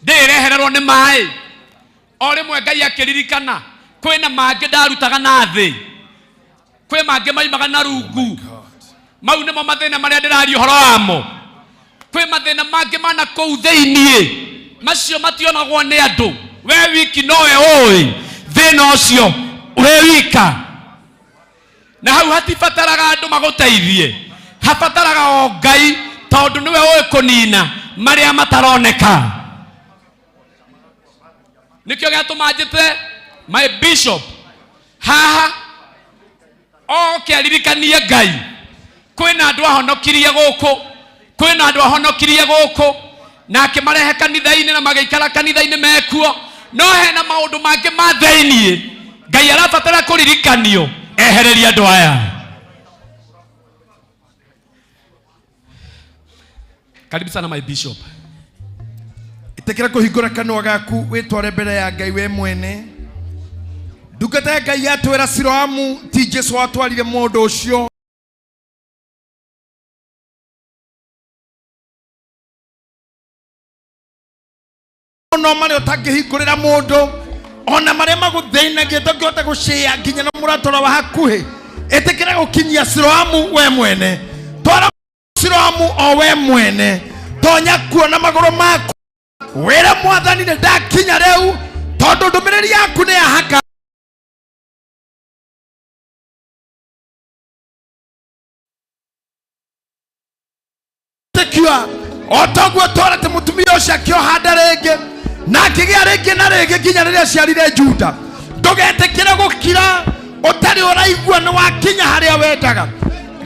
ndĩrehererwo nĩ maĩ. O rĩmwe Ngai akĩririkana kwĩna mangĩ ndarutaga na thĩ, kwĩ mangĩ maimaga na rungu. Mau nĩmo mathĩna marĩa ndĩraria ũhoro wamo. Kwĩ mathĩna mangĩ mana kũu thĩiniĩ, macio mationagwo nĩ andũ. We wiki nowe ũĩ thĩna ũcio wĩ wika, na hau hatibataraga andũ magũteithie, habataraga o Ngai, tondũ nĩwe ũĩ kũnina marĩa mataroneka. Nĩkĩo gĩatũma njĩte my bishop haha oke aririkanie Ngai kwĩna andũ ahonokirie gũkũ, kwĩna andũ ahonokirie gũkũ na akĩmarehe kanitha-inĩ na magĩikara kanitha-inĩ mekuo, no hena maũndũ mangĩ ma thĩiniĩ Ngai arabatara kũririkanio ehererie andũ aya. Karibu sana my bishop. Ĩtĩkĩra kũhingũra kanua gaku wĩtware mbere ya Ngai we mwene. Ndungata ya Ngai yatwĩra Siloamu ti Jesu watwarire mũndũ ũcio. No marĩa ũtangĩhingũrĩra mũndũ, ona marĩa magũthĩnagia ũtangĩhota gũcĩa nginya na mũrata ũrĩa wa hakuhĩ. Ĩtĩkĩra gũkinyia Siloamu we mwene. Twara Siloamu o we mwene, tonya kuo na magũrũ maku, wĩre Mwathani nĩ ndakinya rĩu, tondũ ndũmĩrĩri yaku nĩ yahaka. Wĩtĩkio o toguo twarĩte mũtumia ũcio akĩoha nda rĩngĩ na akĩgĩa rĩngĩ na rĩngĩ nginya rĩrĩa aciarire Juda. Ndũgetĩkĩre gũkira ũtarĩ ũraigua nĩ wakinya harĩa wendaga.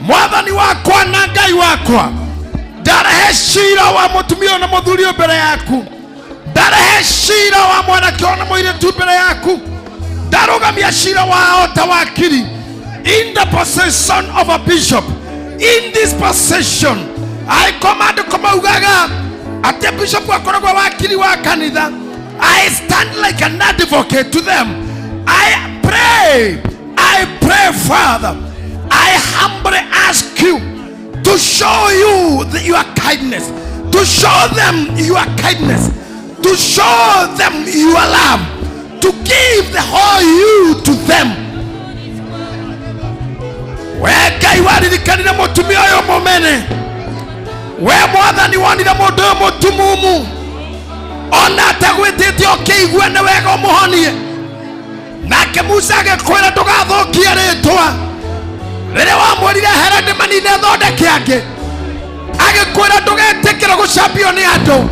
Mwathani wakwa na Ngai wakwa, ndarehe cira wa mũtumia ũyũ na mũthuri ũyũ mbere yaku, ndarehe cira wa mwanake ũyũ na mũirĩtu mbere yaku, ndarũgamia cira wao ta wakiri in the possession of a bishop. In this possession I command kũmaugaga atĩ bishop akoragwo wakiri wa kanitha. I stand like an advocate to them. I pray, Father, I humbly ask you to show you your kindness, to show them your kindness, to show them your love, to give the whole you to them. We Ngai waririkanire mũtumia ũyũ mũmene, we Mwathani wonire mũndũ ũyũ mũtumumu ona atagwĩtĩte ũkĩigua nĩ wega ũmũhonie. Nake Musa agĩkwĩra ndũgathũkie rĩtwa rĩrĩa wamwĩrire Herode manine thondeke angĩ, agĩkwĩra ndũgetĩkĩre gũcambio nĩ andũ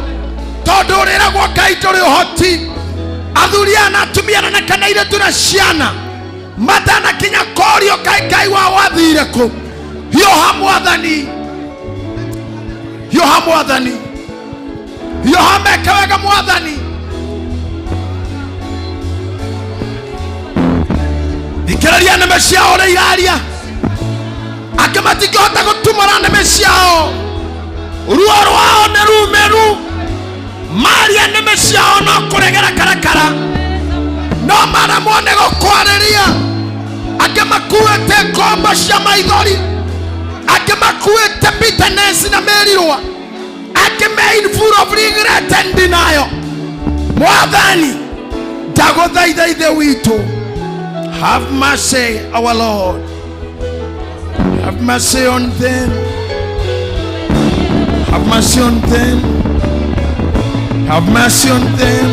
tondũ ũrĩragwo Ngai ndũrĩ ũhoti. Athuri aya na atumia na kana airĩtu na ciana matanakinya korio kaĩ Ngai wao athire kũ. Hiũha Mwathani, hiũha Mwathani, hiũha meke wega Mwathani. Thikĩrĩria nĩme ciao ũrĩa iraria, angĩ matingĩhota gũtumũra nĩme ciao, ruo rwao nĩ rumĩru, maria nĩme ciao no kũregera karakara, no maremwo nĩ gũkwarĩria. Angĩ makuĩte ngombo cia maithori, angĩ makuĩte bitterness na mĩrirwa, angĩ me in full of regret and denial. Mwathani, ndagũthaitha Ithe witũ, have mercy, our Lord. Have mercy on them. Have mercy on them. Have mercy on them.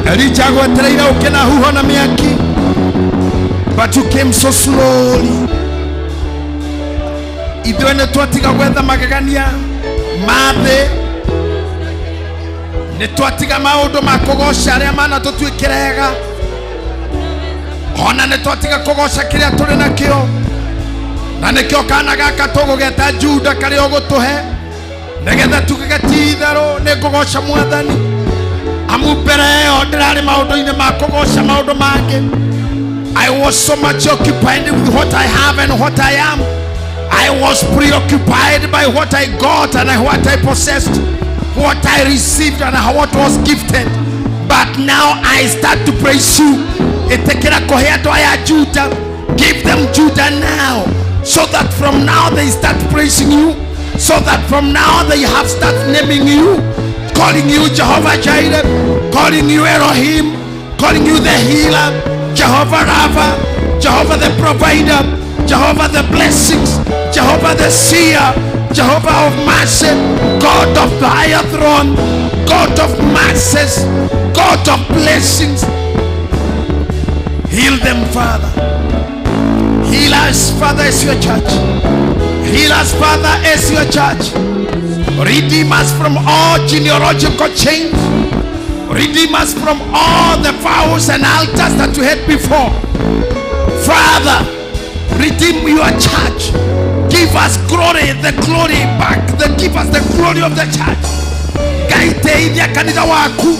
Elijah agwetereire ũke na huho na mĩaki, but you came so slowly. Ithuĩ nĩ twatiga gwetha magegania ma thĩ, nĩ twatiga maũndũ ma kũgoca arĩa manatũtuĩkĩra ega, ona nĩ twatiga kũgoca kĩrĩa tũrĩ nakĩo, na nĩkĩo kana gaka tũgũgeta Juda karĩa ũgũtũhe nĩgetha tuge ti itherũ nĩ ngũgoca Mwathani. Amu mbere ĩyo ndĩrarĩ maũndũ-inĩ ma kũgoca maũndũ mangĩ. I was so much occupied with what I have and what I am. I was preoccupied by what I got and what I possessed, what I received and what was gifted. But now I start to praise you. Ĩtĩkĩra kũhe andũ aya Juda. Give them Judah now, so that from now they start praising you, so that from now they have start naming you, calling you Jehovah Jireh, calling you Elohim, calling you the healer, Jehovah Rapha, Jehovah the provider, Jehovah the blessings, Jehovah the seer, Jehovah of mercy, God of the higher throne, God of mercies, God of blessings. Heal them, Father. Heal us, Father, as your church. Heal us, Father, as your church. Redeem us from all genealogical chains. Redeem us from all the vows and altars that you had before. Father, redeem your church. Give us glory, the glory back. Give us the glory of the church. Ngai teithia kanitha waku,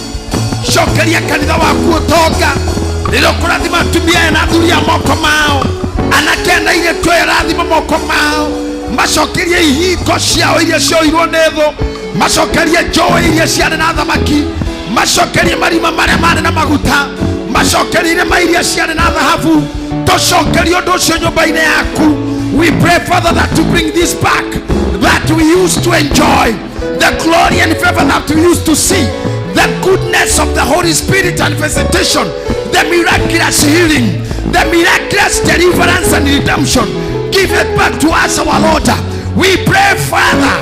cokeria kanitha waku ũtonga. Rĩrĩa ũkũrathima atumia aya na athuri a moko mao, anake na airĩtu aya rathima moko mao, macokerie ihingo ciao iria cioirwo nĩ thũ, macokerie njũĩ iria ciarĩ na thamaki, macokerie marima marĩa marĩ na maguta, macokerie irĩma iria ciarĩ na thahabu. Tũcokerie ũndũ ũcio nyũmba-inĩ yaku. We pray, Father, that to bring this back that we used to enjoy, the glory and favor that we used to see, the goodness of the Holy Spirit and visitation, the miraculous healing, the miraculous deliverance and redemption. Give it back to us, our Lord. We pray, Father,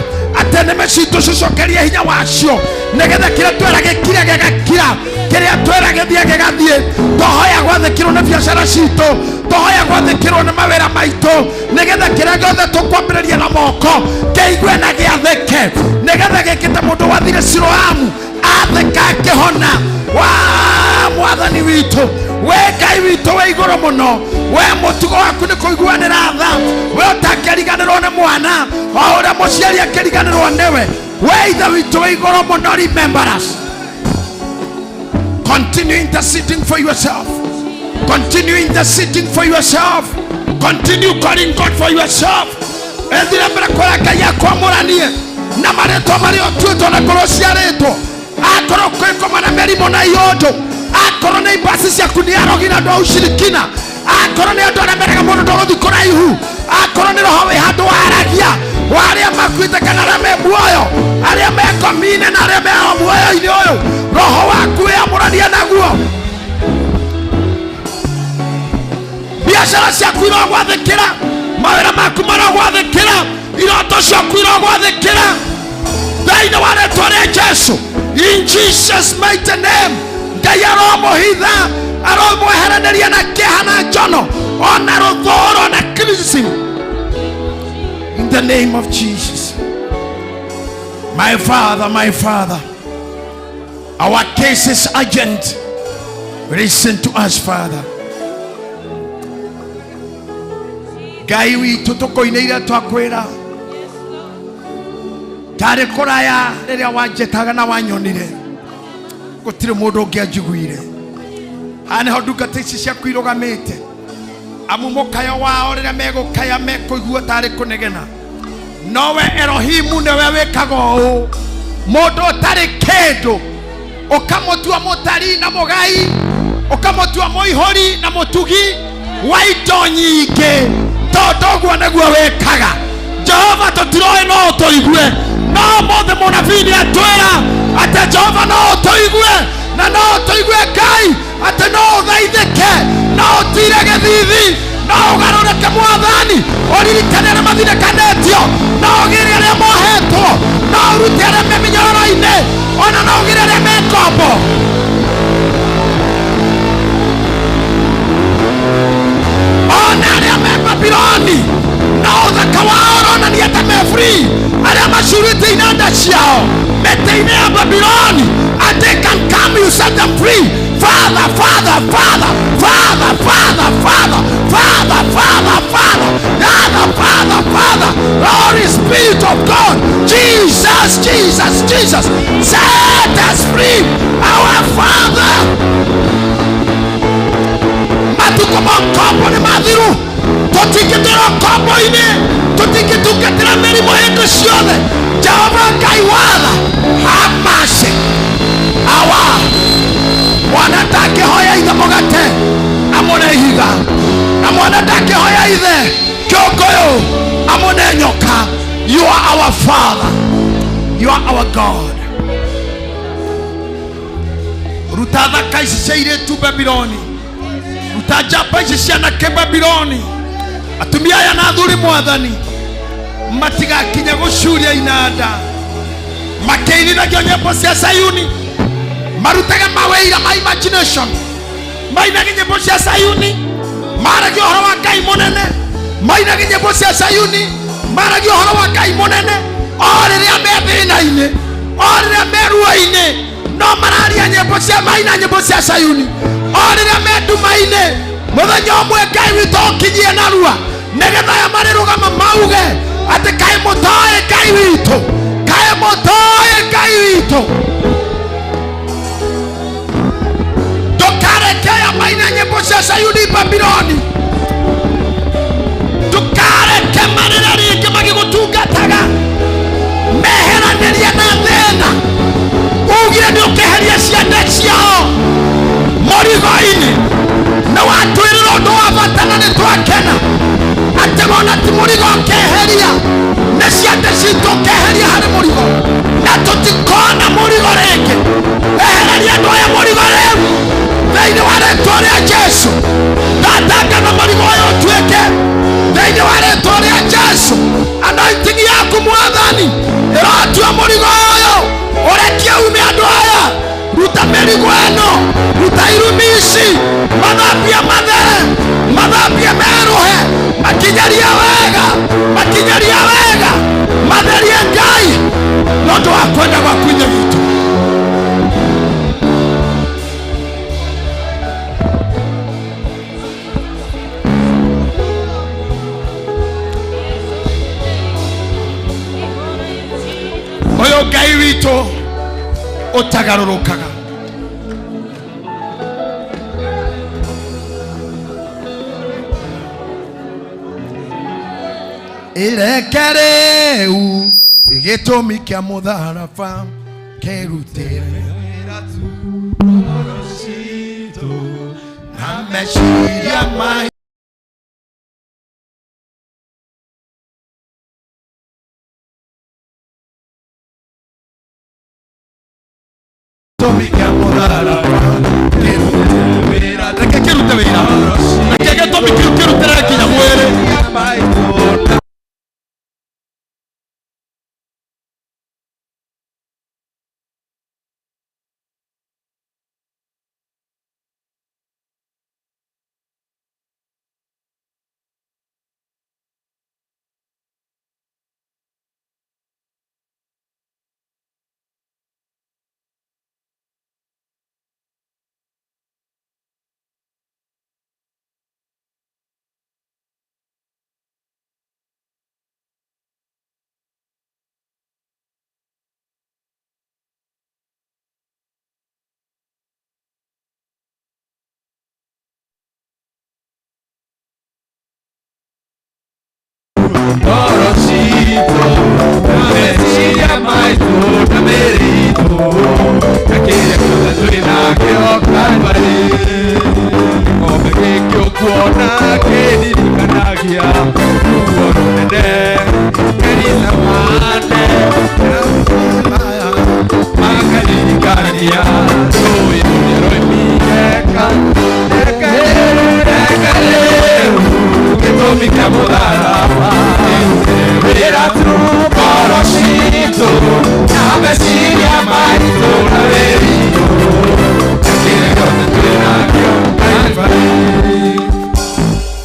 Atĩ nĩme citũ cicokerie hinya wacio nĩgetha kĩrĩa twĩra gĩkire gĩgakira, kĩrĩa twĩra gĩthiĩ gĩgathiĩ. Tũhoya gwathĩkĩrwo nĩ biacara citũ, tũhoya gwathĩkĩrwo nĩ mawĩra maitũ, nĩgetha kĩrĩa gĩothe tũkwambĩrĩria na moko kĩigue na gĩathĩke, nĩgetha gĩkĩte mũndũ wathire Siloamu athĩka akĩhona. Wa mwathani witũ, we Ngai witũ wĩ igũrũ mũno, we mũtugo waku nĩ kũiguanĩra tha, we ũtangĩriganĩrwo nĩ mwana o ũrĩa mũciari akĩriganĩrwo nĩwe, we ithe witũ wĩ igũrũ mũno, remember us. Continue interceding for yourself. Continue interceding for yourself. Continue calling God for yourself. Ethire mbere kwĩra Ngai akwamũranie na marĩtwa marĩa ũtuĩtwo na ngoro ciarĩtwo. Akorwo kwĩ na mĩrimũ na iũndũ, akorwo nĩ imbasi ciaku nĩ arogi na andũ a ushirikina, akorwo nĩ andũ arĩa meraga mũndũ ndũgũthiĩ kũraihu, akorwo nĩ roho wĩ handũ waragia wa arĩa makuĩte kana arĩa me muoyo, arĩa me ngomine na arĩa me muoyo-inĩ ũyũ, roho waku wĩamũranie naguo. Biacara ciaku irogwathĩkĩra, mawĩra maku marogwathĩkĩra, iroto ciaku irogwathĩkĩra thĩinĩ wa rĩtwa rĩa Jesu. In Jesus mighty name, Ngai aromũhitha, aromweheranĩria na kĩeha na njono ona rũthũũro na criticism. In the name of Jesus. My Father, my Father, our case is urgent. Listen to us, Father. Ngai witũ tũkũinĩire twakwĩra ndarĩ kũraya rĩrĩa wanjĩtaga na wanyonire, gũtirĩ mũndũ ũngĩ anjiguire. Haha nĩho ndungata ici ciaku irũgamĩte, amu mũkayo wao rĩrĩa megũkaya mekũigua tarĩ kũnegena, nowe Elohimu nĩwe wĩkaga ũũ. Mũndũ ũtarĩ kĩndũ ũkamũtua mũtari na mũgai, ũkamũtua mũihũri na mũtugi wa indo nyingĩ, tondũ ũguo nĩguo wĩkaga. Jehova tũtiroĩ no ũtũigue, no ũmũthĩ mũnabii nĩatwĩra atĩ Jehova no ũtũigue, na no ũtũigue Ngai atĩ no ũthaithĩke, no ũtire gĩthithi, no ũgarũrũke mwathani, ũririkane arĩa mathinĩkanĩtio, no ũgĩre arĩa mohetwo, no ũrute arĩa me mĩnyororo-inĩ, ona no ũgĩre arĩa me ngombo. Ona arĩa me Babiloni na ũthaka wao ũronania ta me free, arĩa macurĩte inanda ciao mĩtĩ-inĩ ya Babiloni, and they can come, you set them free. Father, Father, Father, Father, Father, Father, Father, Father, Father, Father, Father, Father, Holy Spirit of God, Jesus, Jesus, Jesus, set us free, our Father. Matukũ ma ngombo nĩ mathiru, tũtingĩtũra ngombo-inĩ, tũtingĩtungatĩra mĩrimũ hĩndĩ ciothe. Jehova Ngai watha, have mercy. Awa mwana ndangĩhoya ithe mũgate amũne ihiga, na mwana ndangĩhoya ithe kĩũngũyũ amũne nyoka. You are our Father, you are our God. Ruta thaka ici cia airĩtu Babiloni, ruta njamba ici cia anake Babiloni, atumia aya na athuri mwathani matigakinya gũcuria inanda, makĩinithagio nyĩmbo cia Sayuni, marutaga mawĩira ma imagination, mainage nyĩmbo cia Sayuni, maragia ũhoro wa Ngai mũnene, mainage nyĩmbo cia Sayuni, maragia ũhoro wa Ngai mũnene, o rĩrĩa me thĩna-inĩ, o rĩrĩa me ruo-inĩ, no mararia nyĩmbo cia maina nyĩmbo cia Sayuni, o rĩrĩa me nduma-inĩ, mũthenya ũmwe Ngai witũ ũkinyie narua, nĩgetha aya marĩrũgama mauge atĩ kaĩ mũtoĩ Ngai witũ, kaĩ mũtoĩ Ngai witũ. Ndũkareke aya maina nyĩmbo cia Sayuni Babiloni, ndũkareke marĩre rĩngĩ magĩgũtungataga, meheranĩrie na thĩna, ugire nĩ ũkeheria ciande ciao mũrigo-inĩ. Nĩ watwĩrĩra ũndũ wa bata na nĩ twakena atĩ wona ti mũrigo ũkeheria, nĩ ciande citũ ũkeheria harĩ mũrigo, na tũtikona mũrigo rĩngĩ. Ehereria andũ aya mũrigo rĩu thĩinĩ wa rĩtwa rĩa Jesu. Ndatangatha mũrigo ũyũ ũtuĩke thĩinĩ wa rĩtwa rĩa Jesu. Anointing yaku mwathani ĩrotuĩka Mĩrigo ĩno, ruta irumi ici, mathambie mathere, mathambie merũhe, makinyarie wega, makinyarie wega, matherie Ngai nĩ ũndũ wa kwenda gwaku Ithe witũ. Ũyũ Ngai witũ ũtagarũrũkaga. Ireke rĩu gĩtũmi kĩa mũtharaba kĩrutĩre na meciria mai gĩtũmi kĩa mũtharaba kĩrutĩre wĩra. Reke kĩrute wĩra, reke gĩtũmi kĩu kĩrutĩre nginya mwĩrĩ.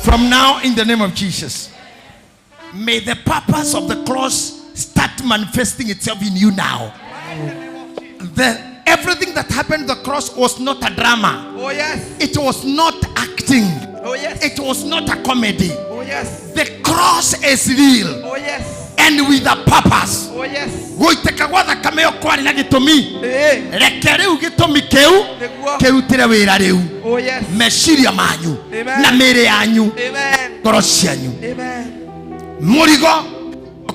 From now, in the name of Jesus, may the purpose of the cross start manifesting itself in you now. Everything that happened to the cross was not a drama. Oh yes. It was not acting. Oh yes. It was not a comedy. Oh yes. The cross is real. Oh yes. And with a purpose. Oh yes. Gũitĩka gwa thakame ĩyo kwarĩ na gĩtũmi. Reke rĩu gĩtũmi kĩu kĩrutĩre wĩra rĩu. Oh yes. Meciria manyu Amen. na mĩĩrĩ yanyu, Amen. ngoro cianyu, Amen. mũrigo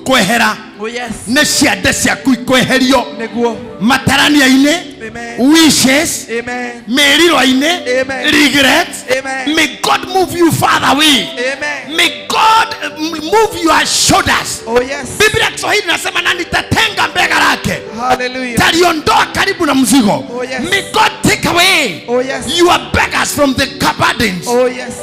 kwehera Oh yes. nĩ ciande ciaku ikweherio Nĩguo. matarania-inĩ, Amen. wishes, Amen. mĩrirwa-inĩ, Amen. regrets. Amen. May God move you farther away. Amen. May God move your shoulders. Oh yes. Biblia ya Kiswahili inasema na nitatenga mbega lake. Hallelujah. Taliondoa karibu na mzigo. Oh yes. May God take away Oh yes. your beggars from the burdens. Oh yes.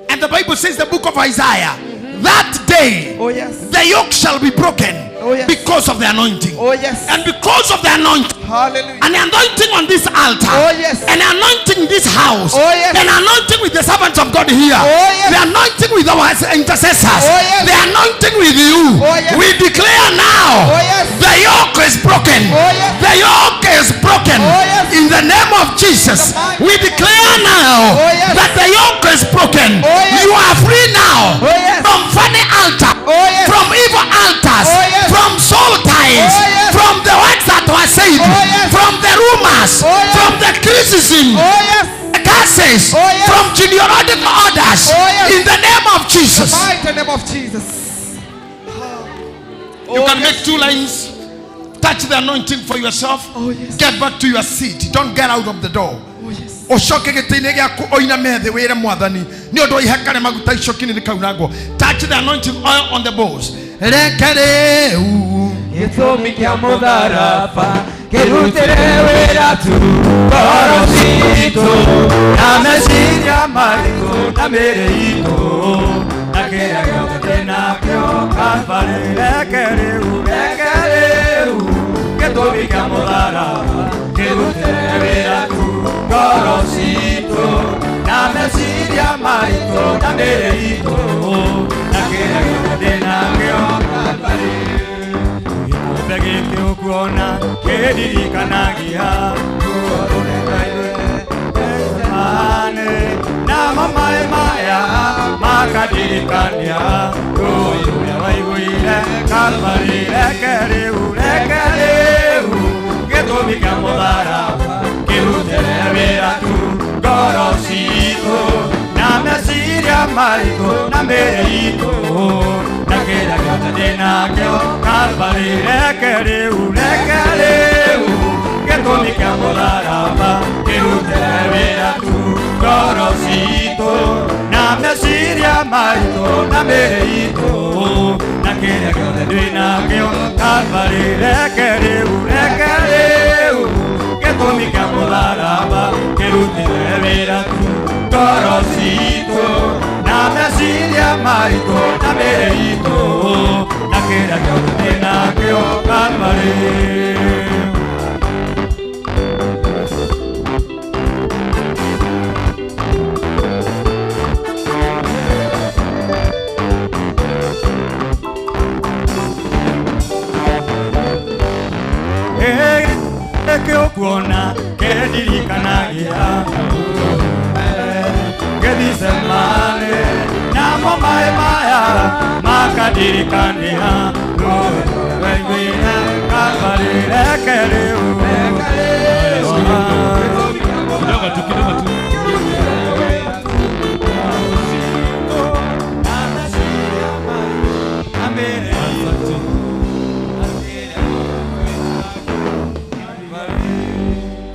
And the Bible says, the book of Isaiah, that day Oh yes. the yoke shall be broken. Oh yes. Because of the anointing. Oh yes. And because of the anointing. Hallelujah. An anointing on this altar. Oh yes. An anointing in this house. Oh yes. An anointing with the servants of God here. Oh yes. The anointing with our intercessors. Oh yes. The anointing with you. Oh yes. We declare now. Oh yes. The yoke is broken. Oh yes. The yoke is broken. Oh yes. In the name of Jesus. We declare now Oh yes. that the yoke is broken. Oh yes. You are free now. Oh yes. From funny altar. Oh yes. From evil altars. Oh yes. From soul ties. Oh yes. From the words that were said. Oh yes. From the rumors. Oh yes. From the criticism. Oh yes. The curses. Oh yes. From genealogical orders. Oh yes. In the name of Jesus. The mighty name of Jesus. You can make two lines. Touch the anointing for yourself. Oh yes. Get back to your seat. Don't get out of the door. Oh yes. Ũcoke gĩtĩ-inĩ gĩaku ũiname thĩ wĩre mwathani nĩ ũndũ wa ihaka rĩa maguta icoki-inĩ rĩkaunangwo. Touch the anointing oil on the bowls. Reke rĩu Gĩtũmi kĩa mũtharaba kĩrutĩre wĩra tu ngoro citũ na meciria maitũ na mĩĩrĩ itũ na kĩrĩa gĩothe twĩnakĩo Kalvarĩ. Reke rĩu gĩtũmi kĩa mũtharaba kĩrutĩre wĩra tu. na mĩĩrĩ itũ na kĩrĩa gĩothe ndĩnakĩo Kalvarĩ. Gĩkombe gĩkĩ ũkuona kĩndirikanagia ruo rũrĩa Getsemane, namo maĩ maya makandirikania rũĩ rũrĩa waiguire Kalvarĩ. Reke rĩu, reke rĩu gĩtũmi kĩa mũtharaba kĩrutĩre wĩra tu ngoro citũ na meciria maitũ na mĩĩrĩ itũ na kĩrĩa gĩothe ndĩnakĩo Kalvarĩ. Reke rĩu, reke rĩu gĩtũmi kĩa mũtharaba kĩrutĩre wĩra tu ngoro citũ na meciria maitũ na mĩĩrĩ itũ na kĩrĩa gĩothe ndĩnakĩo Kalvarĩ. Reke rĩu, reke rĩu gĩtũmi kĩa mũtharaba kĩrutĩre wĩra tu ngoro citũ na meciria maitũ na mĩĩrĩ itũ na kĩrĩa gĩothe ndĩnakĩo Kalvarĩ. Gĩkĩ ũkuona kĩndirikanagia Getsemane, namo maĩ maya makandirikania rũĩ rũrĩa waiguire Kalvarĩ. Reke rĩu, Kidogo tu, kidogo tu.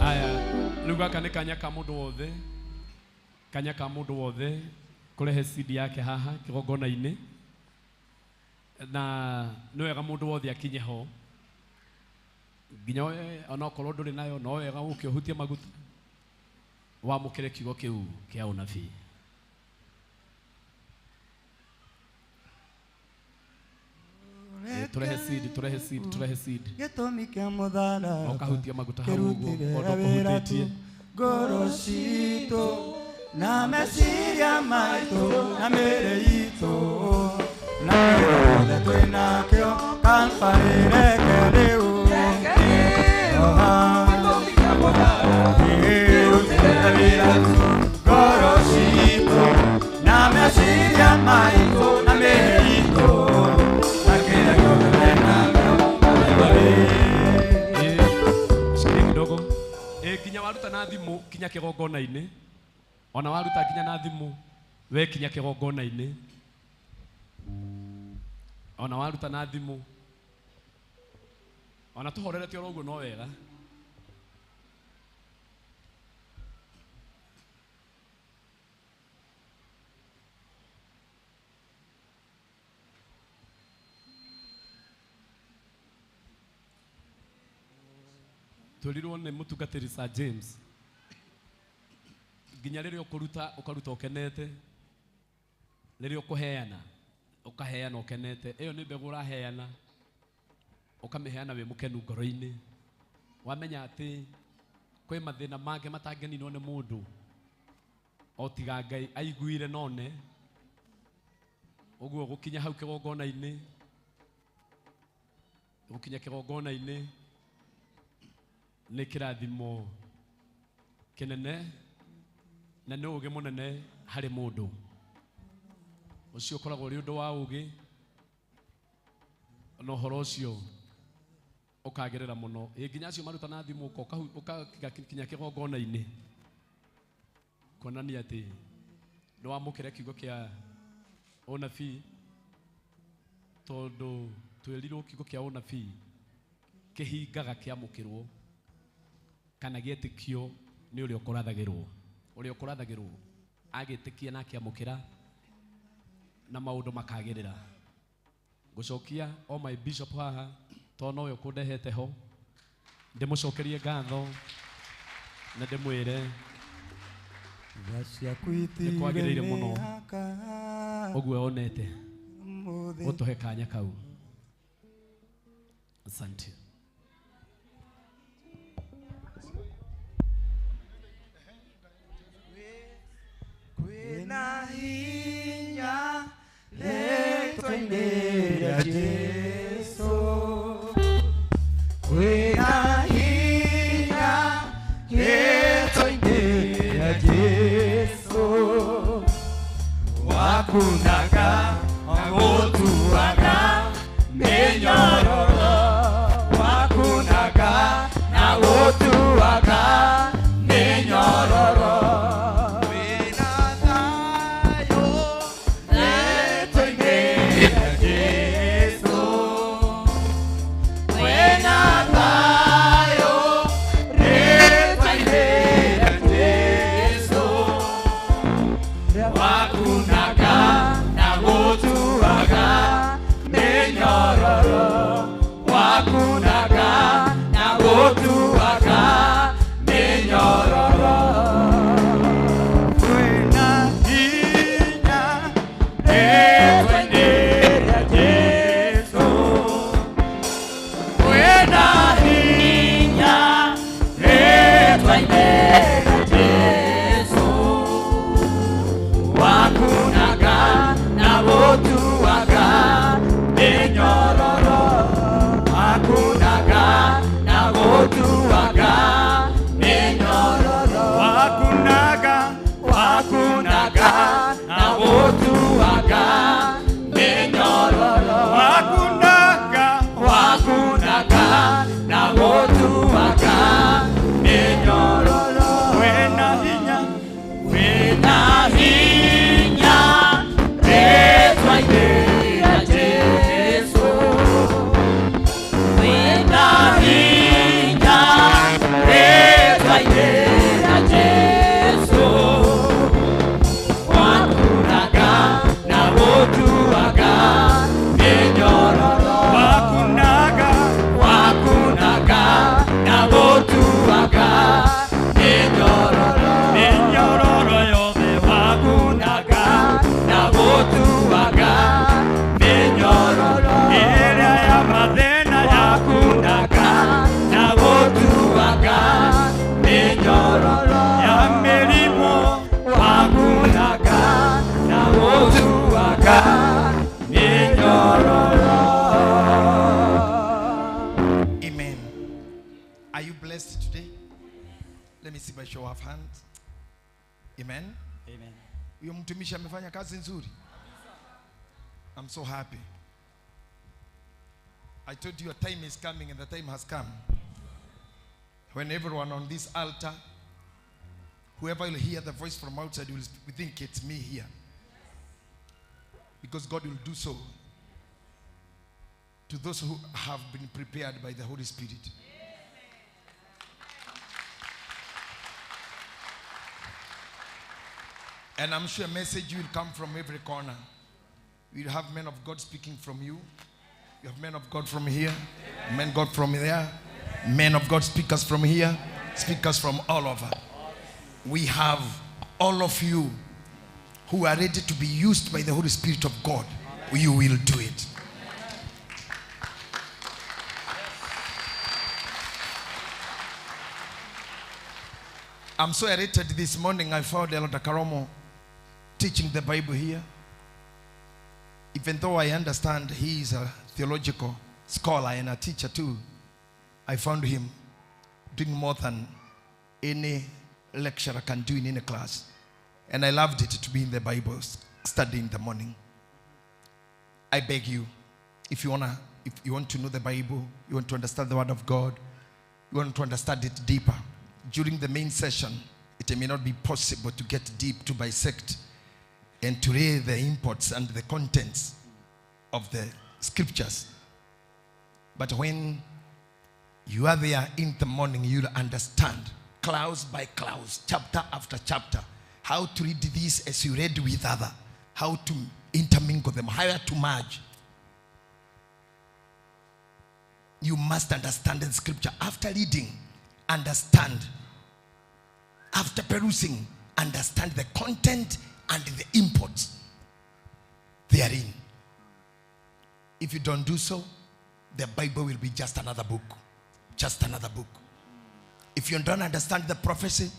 Aya, rĩu gaka nĩ kanya ka mũndũ wothe, kanya ka mũndũ wothe kũrehe CD yake haha kĩgongona-inĩ, na nĩ wega mũndũ wothe akinye ho nginya we onokorwo ndũrĩ nayo no wega ũke ũhutie maguta wamũkĩre kiugo kĩu kĩa ũnabii. Turehe seed, turehe seed, turehe seed. Gĩtũmi kĩa mũtharaba Ũkahutia maguta hau ũguo kĩrutĩre ona wĩra tu ũkũhutĩtie. ngoro citũ na meciria maitũ na mĩĩrĩ itũ na kĩrĩa gĩothe twĩnakĩo Kalvarĩ. Reke rĩu, kĩrutĩre wĩra tu ngoro citũ na meciria maitũ na mĩĩrĩ itũ na kĩrĩa gĩothe twĩnakĩo Kalvarĩ. Shikilia kidogo. Kinya waruta na thimũ kinya kĩgongona-inĩ, ona waruta kinya na thimũ we kinya kĩgongona-inĩ, ona waruta na thimũ, ona tũhorerete oro ũguo no wega. Twerirwo nĩ mũtungatĩri Sir James nginya rĩrĩa ũkũruta ũkaruta ũkenete, rĩrĩa ũkũheana ũkaheana ũkenete. Ĩyo nĩ mbegũ ũraheana, ũkamĩheana wĩ mũkenu ngoro-inĩ, wamenya atĩ kwĩ mathĩna mangĩ matangĩninwo nĩ mũndũ o tiga Ngai aiguire none. Ũguo gũkinya hau kĩgongona-inĩ, gũkinya kĩgongona-inĩ nĩ kĩrathimo kĩnene na nĩ ũũgĩ mũnene harĩ mũndũ. Ũcio ũkoragwo ũrĩ ũndũ wa ũũgĩ na ũhoro ũcio ũkagĩrĩra mũno. Ĩ nginya acio maruta na thimũ ũkakinya kĩgongona-inĩ kuonania atĩ nĩ wamũkĩra kiugo kĩa ũnabii, tondũ twĩrirwo kiugo kĩa ũnabii kĩhingaga kĩamũkĩrwo kana gĩetĩkio nĩ ũrĩa ũkũrathagĩrwo. Ũrĩa ũkũrathagĩrwo agĩtĩkia na akĩamũkĩra na maũndũ makagĩrĩra. Ngũcokia o my bishop haha tondũ nowe ũkũndehete ho, ndĩmũcokerie ngatho na ndĩmwĩre nĩ kwagĩrĩire mũno ũguo onete gũtũhe kanya kau. Asante. Kwĩna hinya Jesu kwĩna hinya rĩtwa-inĩ rĩa Jesu wakunaga na gũtuaga mĩnyororo wakunaga na gũtuaga mĩnyororo wĩna thayũ rĩtwa-inĩ rĩa Jesu wĩna thayũ rĩtwa-inĩ rĩa Jesu wakunaga na gũtuaga mĩnyororo wakunaga na gũtuaga mĩnyororo kwĩna hinya rĩtwa-inĩ rĩa Jesu kwĩna hinya rĩtwa-inĩ rĩa Jesu wakunaga na gũtuaga mĩnyororo wakunaga na gũtuaga mĩnyororo wakunaga wakunaga na gũtuaga mĩnyororo wakunaga wakunaga na gũtuaga mĩnyororo wĩna hinya wĩna hinya rĩtwa-inĩ rĩa Jesu wĩna hinya rĩtwa-inĩ rĩa Jesu wakunaga na gũtuaga mĩnyororo wakunaga wakunaga na gũtuaga mĩnyororo mĩnyororo yothe wakunaga na gũtuaga mĩnyororo ĩrĩa ya mathĩna yakunaga na gũtuaga mĩnyororo ya mĩrimũ wakunaga na gũtuaga mĩnyororo. Amen. Are you blessed today? Let me see by show of hands. Amen. Amen. Huyo mtumishi amefanya kazi nzuri. I'm so happy. I told you a time is coming and the time has come. When everyone on this altar, whoever will hear the voice from outside will think it's me here. Because God will do so to those who have been prepared by the Holy Spirit. And I'm sure a message will come from every corner. We'll have men of God speaking from you. You have men of God from here, men of God from there, men of God speakers from here, speakers from all over. We have all of you who are ready to be used by the Holy Spirit of God. You will do it. I'm so irritated this morning. I found Elder Karomo teaching the Bible here. Even though I understand he is a theological scholar and a teacher too, I found him doing more than any lecturer can do in any class. And I loved it to be in the Bible study in the morning. I beg you, if you want to know the Bible, you want to understand the Word of God, you want to understand it deeper, during the main session, it may not be possible to get deep, to bisect, and to read the imports and the contents of the scriptures. But when you are there in the morning, you'll understand clause by clause, chapter after chapter, how to read this as you read with other, how to intermingle them, how to merge. You must understand the scripture. After reading, understand. After perusing, understand the content and the imports therein. If you don't do so, the Bible will be just another book. Just another book. If you don't understand the prophecy,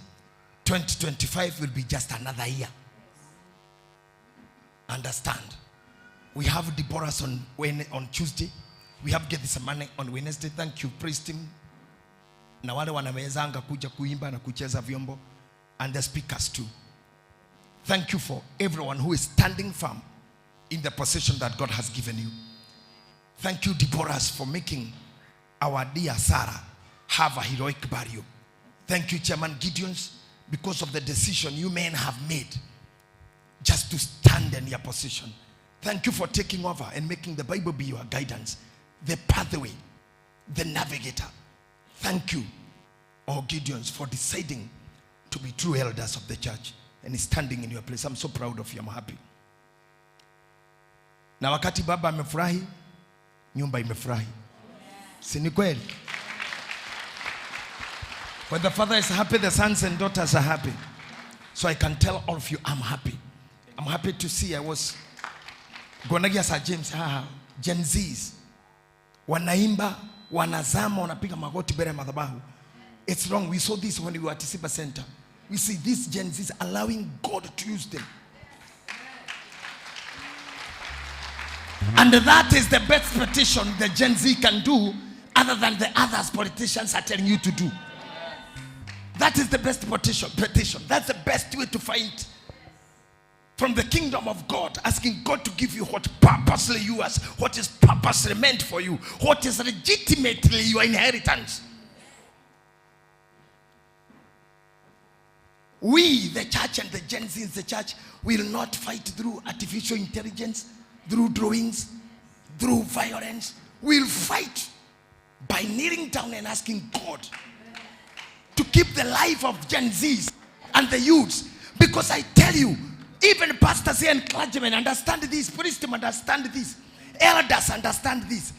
2025 will be just another year. Understand We have Deborah's on Tuesday. We have Gethsemane on Wednesday. Thank you, praise team. Na wale wanawezanga kuja kuimba na kucheza vyombo, and the speakers too. Thank you for everyone who is standing firm in the position that God has given you. Thank you, Deborah, for making our dear Sarah have a heroic burial. Thank you, Chairman Gideons, because of the decision you men have made just to stand in your position. Thank you for taking over and making the Bible be your guidance, the pathway, the navigator. Thank you, all Gideons, for deciding to be true elders of the church and standing in your place. I'm so proud of you. I'm happy. Na wakati baba amefurahi, nyumba imefurahi. Si ni kweli? When the father is happy, the sons and daughters are happy. So I can tell all of you, I'm happy. I'm happy to see. I was Gonagia Sir James, Gen Zs. Wanaimba, wanazama, wanapiga magoti mbele ya madhabahu. It's wrong. We saw this when we were at Siba Center. We see these Gen Zs allowing God to use them. And that is the best petition the Gen Z can do, other than the others politicians are telling you to do. That is the best petition. That's the best way to fight from the kingdom of God, asking God to give you what purposely yours, what is purposely meant for you, what is legitimately your inheritance. We, the church and the Gen Z in the church, will not fight through artificial intelligence, through drawings, through violence. We'll fight by kneeling down and asking God to keep the life of Gen Zs and the youths. Because I tell you, even pastors here and clergymen understand this, priests understand this, elders understand this.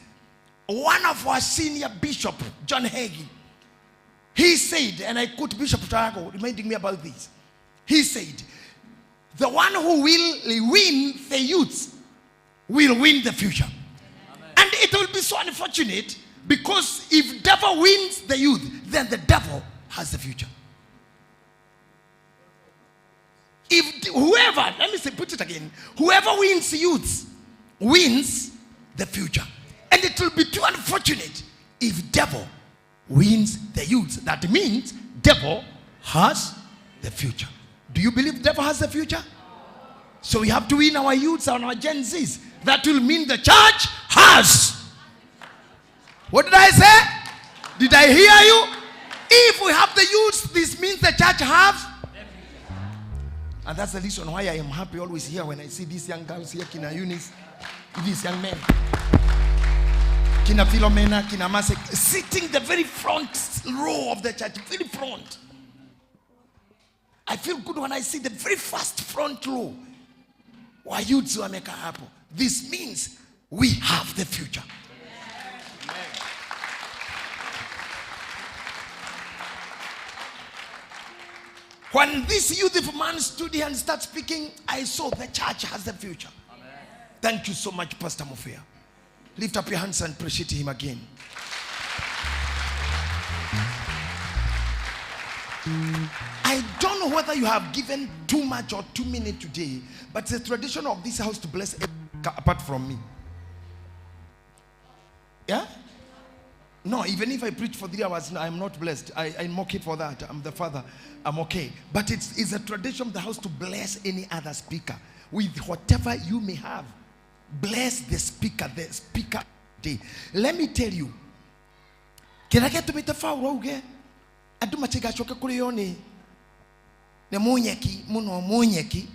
One of our senior bishop, John Hagee, he said, and I quote Bishop Tarago reminding me about this. He said, the one who will win the youths will win the future. Amen. And it will be so unfortunate, because if devil wins the youth, then the devil has the future. If whoever, let me say, put it again, whoever wins youths wins the future. And it will be too unfortunate if devil wins the youths. That means devil has the future. Do you believe devil has the future? So we have to win our youths and our Gen Zs. That will mean the church has. What did I say? Did I hear you? If we have the youths, this means the church have. And that's the reason why I am happy always here when I see these young girls here, Kina Eunice, these young men, Kina Philomena, Kina Masek, sitting the very front row of the church, very front. I feel good when I see the very first front row. Wayuzi wameka hapo. This means we have the future. When this youthful man stood here and started speaking, I saw the church has the future. Amen. Thank you so much, Pastor Mofia. Lift up your hands and appreciate him again. I don't know whether you have given too much or too many today, but it's a tradition of this house to bless apart from me. Yeah? No, even if I preach for 3 hours, I'm not blessed. I'm okay for that. I'm the father. I'm okay. But it's a tradition of the house to bless any other speaker with whatever you may have. Bless the speaker day. Let me tell you. Kĩrĩa gĩatũmĩte Paul auge andũ matigacoke kũrĩo nĩ mũnyeki mũno mũnyeki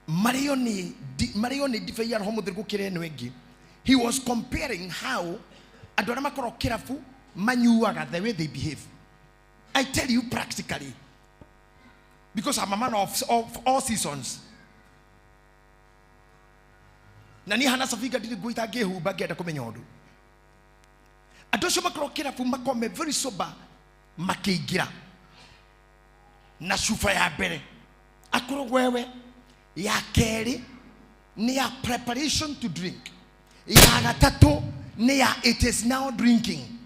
marĩo nĩ ndibei ya roho mũtheru gũkĩra ĩno ĩngĩ. He was comparing how andũ arĩa makoragwo kĩrabu manyuaga, the way they behave. I tell you practically, because I'm a man of all seasons. Na niĩ hana Sophia ndirĩ nguo itangĩhumba ngĩenda kũmenya ũndũ. Andũ acio makoragwo kĩrabu makome very sober makĩingĩra na cuba ya mbere akorwo wewe, ya kerĩ nĩ ya preparation to drink, ya gatatũ nĩ ya it is now drinking,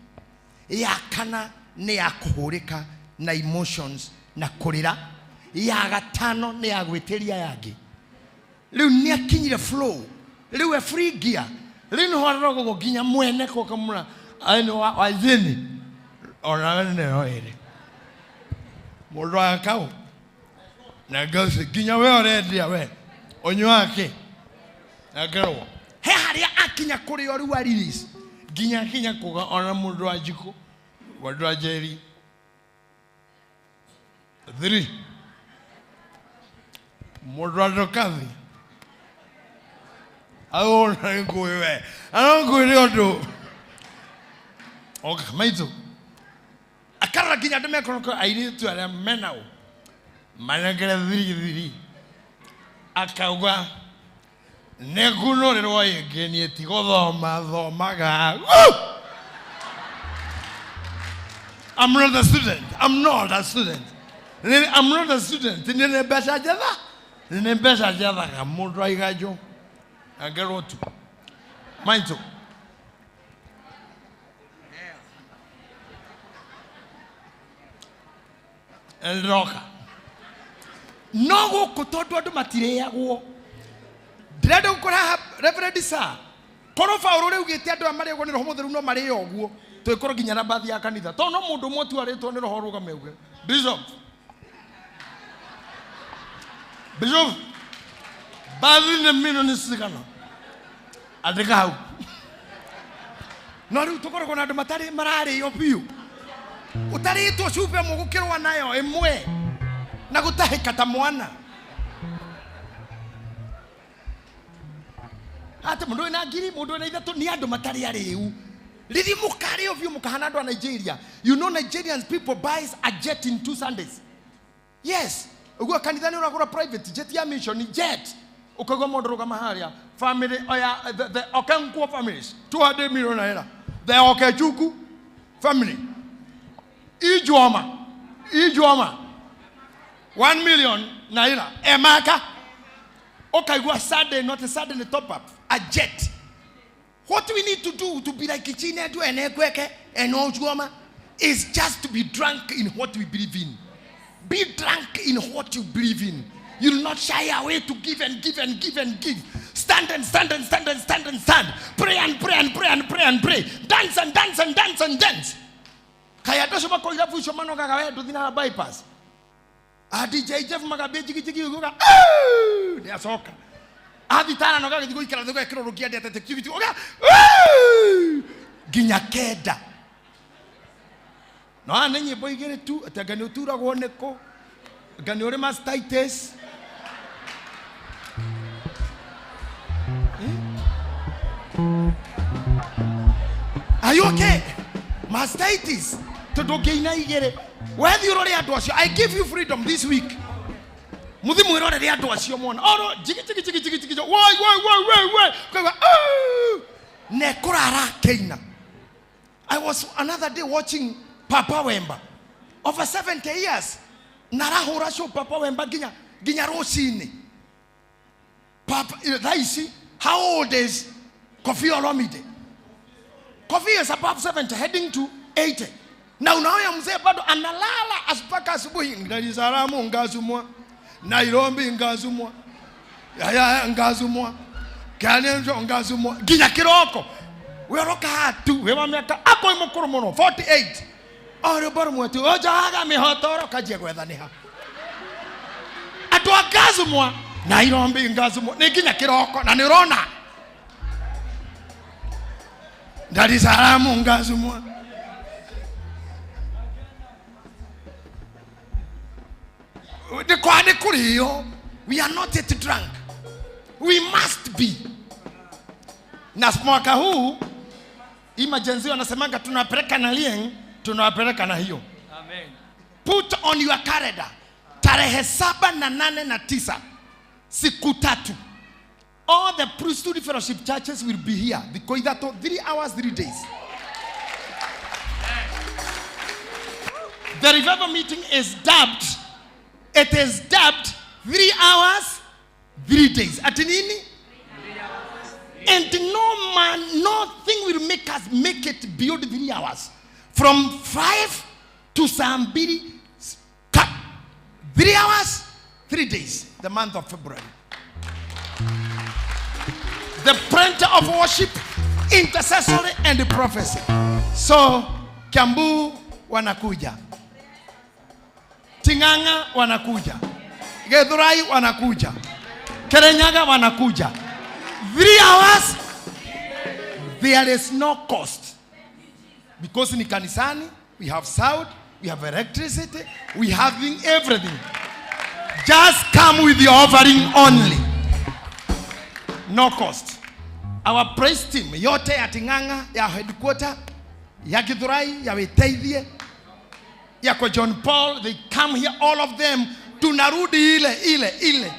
ya kana nĩ ya kũhũrĩka na emotions na kũrĩra, ya gatano nĩ ya gwĩtĩria yangĩ. Rĩu nĩ akinyire flow. Rĩu e free gear. Rĩu nĩ hwaroragwo nginya mwene kokamũra aini wa thĩni onawe nĩyo ĩrĩ mũndũ wa kau na ngauci nginya we ũrendia we ũnyuaga kĩ na ngerwo he harĩa akinya kũrĩ o rĩu a release nginya akinya kuga ona mũndũ wa njikũ mũndũ wa njeri 3 mũndũ wa ndokathi aona ngũĩ we ano ngwĩre ũndũ oka maitũ akarora nginya andũ mekoroko airĩtu arĩa menao manengere thiri akauga nĩngunũrĩrwo ĩngĩ niĩ ti gũthoma thomaga. Woo! I'm not a student. I'm not a student. I'm not a student. Nĩ mbeca njetha nĩ mbeca njethaga mũndũ aiganjũ angerwo tu maitũ ndĩroka no gũkũ tondũ andũ matirĩagwo ndĩrenda gũkora haha Reverend Sir korwo Paũlũ rĩu gĩte andũ aya marĩagwo nĩ Roho Mũtheru no marĩo ũguo twĩkorwo nginya na mbathi ya kanitha tondũ no mũndũ ũmwe tu arĩtwo nĩ Roho rũgame uge Bishop Bishop mbathi nĩ milioni cigana andĩka hau no rĩu tũkoragwo na andũ matarĩ mararĩo biũ ũtarĩtwo cuba ĩmwe gũkĩrũa nayo ĩmwe na gũtahĩka ta mwana atĩ mũndũ wĩna ngiri mũndũ wĩna ithatũ nĩ andũ matarĩ arĩu rĩrĩ mũkarĩo biũ mũkahana andũ a Nigeria. You know Nigerians people buys a jet in 2 Sundays. Yes, ũguo kanitha nĩ ũragũra private jet ya mission jet ũkaigua mũndũ rũgama harĩa family oya the Okonkwo families 200 million naira the Okechukwu family Ijuoma 1 million naira Emaka ũkaigua Sunday not a Sunday top up a jet. What we need to do to be like Chinedu and Ekweke and Ojuoma is just to be drunk in what we believe in. Be drunk in what you believe in. You'll not shy away to give and give and give and give. Stand and stand and stand and stand and stand. Pray and pray and pray and pray and pray. Dance and dance and dance and dance. Kaya andũ acio makoira bucio manogaga we ndũthi na bypass. A DJ Jeff magambia jigi jigi uga nĩ acoka. Athi tara no gagĩthiĩ gũikara thĩ ũgekĩrwo rũkia ndĩatete kiugiti uga nginya kenda. No haha nĩ nyĩmbo igĩrĩ tu atĩ anga nĩ ũturagwo nĩkũ anga nĩ ũrĩ mastitis. Are you okay? Mastitis tondũ ũngĩina igĩrĩ wethiĩ ũrore andũ acio. I give you freedom this week. Muthi mwĩrorere andũ acio mona oro jigi jigi jigi jigi jigi woi woi woi woi woi ukaigua na ekũrara akĩina. I was another day watching Papa Wemba over 70 years na arahũra show Papa Wemba nginya rũcinĩ. Papa thaa ici how old is Koffi Olomide? Koffi is above 70 heading to 80 na unaona mzee bado analala mpaka asubuhi. Dar es Salaam ngazumwa, Nairobi ngazumwa, yaya ngazumwa, Kenya ngazumwa nginya kiroko weroka hatu we wa miaka ako mukuru muno 48 oro boro mwetu ojaga mihotoro kajie gwethaniha andu angazumwa Nairobi ngazumwa ni nginya kiroko na ni urona Dar es Salaam ngazumwa. We are not yet drunk. We must be. Na mwaka huu emergency wanasemanga tunawapeleka na lieng, tunawapeleka na hiyo. Amen. Put on your calendar. Tarehe 7 na 8 na 9. Siku tatu. All the priesthood fellowship churches will be here. Because that 3 hours, 3 days. The revival meeting is dubbed. It is dubbed 3 hours, 3 days. Ati nini? And no man, nothing will make us make it beyond 3 hours. From 5 to Sambiri, cut. 3 hours, 3 days. The month of February. The The printer of worship, intercessory and prophecy. So Kiambu wanakuja, Ting'ang'a wanakuja, Githurai wanakuja, Kirinyaga wanakuja. 3 hours, there is no cost. Because ni kanisani, we have sound, we have electricity, we having everything. Just come with your offering only. No cost. Our praise team yote ya Ting'ang'a, ya headquarter, ya Githurai, ya Witeithie, ya kwa John Paul, they come here, all of them. Tunarudi ile ile ile.